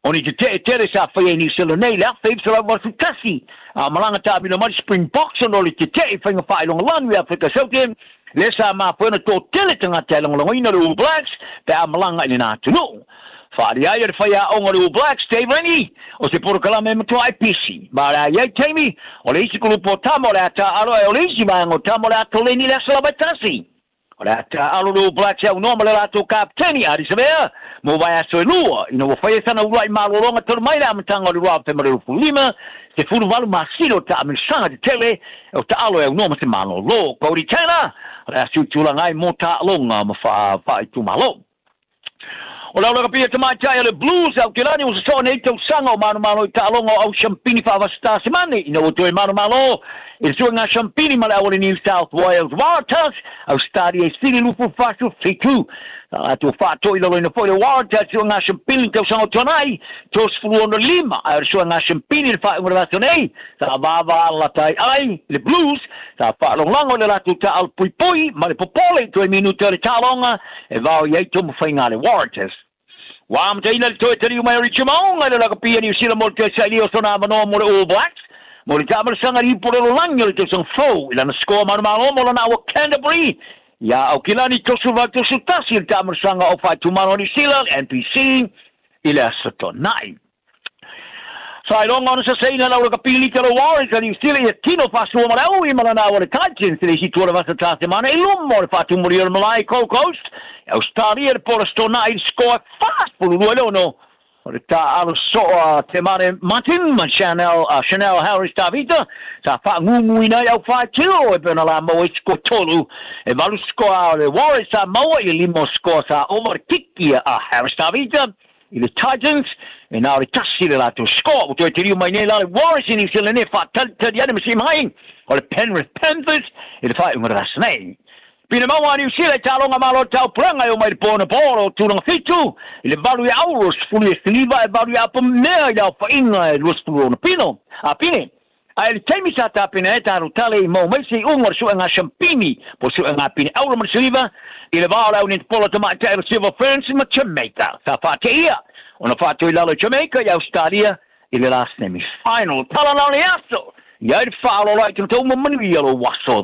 O ni tetee tele sa faia i Niu Sila nei i le 1981, a o malaga taamilo mai le Springboks ona o le tetee i faiga faailoga lanu i Afrika Saute, lea sa mafua ai ona toatele tagata e lagolagoina le All Blacks pe a malaga i lena atunuu. Faaalia ai e le faiaoga o le All Blacks, Dave Rennie, o se polokalame e matua ai pisi. Ma o le a i ai taimi, o le isi kulupu o tama o le a taaalo ae o le isi vaega o tama o le a toleni i le aso lava e tasi. O le a taaalo le All Blacks e aunoa ma le latou kapeteni, Ardie Savea, mo vaiaso e lua, ina ua faia sana uluai malologa talu mai le amataga o le 2025, 18 masina o taamilosaga tetele o taalo e aunoa ma se malolo. Codie Taylor, o le a siutulaga ai mo taaloga ma faaitumalo. O le aulakapia tamaitai a le Blues Aotearoa ua sosoo nei tausaga o manumalo i taaloga o au siampini faavasita semane ina ua toe manumalo I le suega Shampini ma le au o le New South Wales Waratahs, Ausetalia e sili 24-7. Sa latou faatoilaloina foi le Waratahs i suega Shampini i le tausaga o tuanai, 36-5, ae o le suega Shampini i le faaiuga o le vaiaso nei, sa vavalalata ai ai i le Blues, sa faalagolago i le latou taaalo puipui ma le popole i toe minute o le taaloga e vaoi ai taumafaiga a le Waratahs. Ua amataina le toe taliu mai o Richie Maunga i le lakapi a Niu Sila mo le toe sailia o sona avanoa mo le All Blacks mo le taamalasaga i le ipu o le lalolagi o le tausaga fou i lana sikoa manumalo mo lana aua Canterbury iā Aukilani 38-31 i le taamalasaga o Faaitumalo a Niu Sila, le NPC, i le Aso Toonai. Sa iloga ona sasaina le au lakapi lita o le Warriors a Niu Sila ia tino faasua ma le aui ma lana au a le Titans i le isi tua o le vasa tasemana i luma o le faatumulia o le malae i Gold Coast i Ausetalia i le po o le Aso Toonai i le sikoa 42 i le 6 o le taaalo soo a Temane Martin ma Chanel, Chanel Harris Tavita sa faaguguina ai au faitio e pei ona la maua ai sikoa tolu e valu sikoa o le Warriors sa maua i le lima o sikoa sa ova le kiki a Harris Tavita i le Titans, e na o le tasi le latou score. Ua toe taliu mai nei la le Warriors i New Zealand e faatalitali ane ma sii mai o le Penrith Panthers i le faaiuga o le vaiaso nei. Pine maua a Niu Sila i taaloga malo o le taupulega e o mai le po anapo o tulaga fitu i le valu ia Auro sefulu ia siliva e valu ia apamea i le aofaiga e 20 ona pino a pine. Ae i le taimi sa tapena ai tatou tale i maua mai se iuga o le suega shampini po o suega pine auro ma le siliva i le va o le aunitipolo tamaitai o le Silver Ferns ma Jamaica. Sa faateia ona faatoi lalo i Jamaica i Ausetalia i le la semi final. Tala la o le aso, i ai le faaaloalo ai tagata uma manuia lou aso.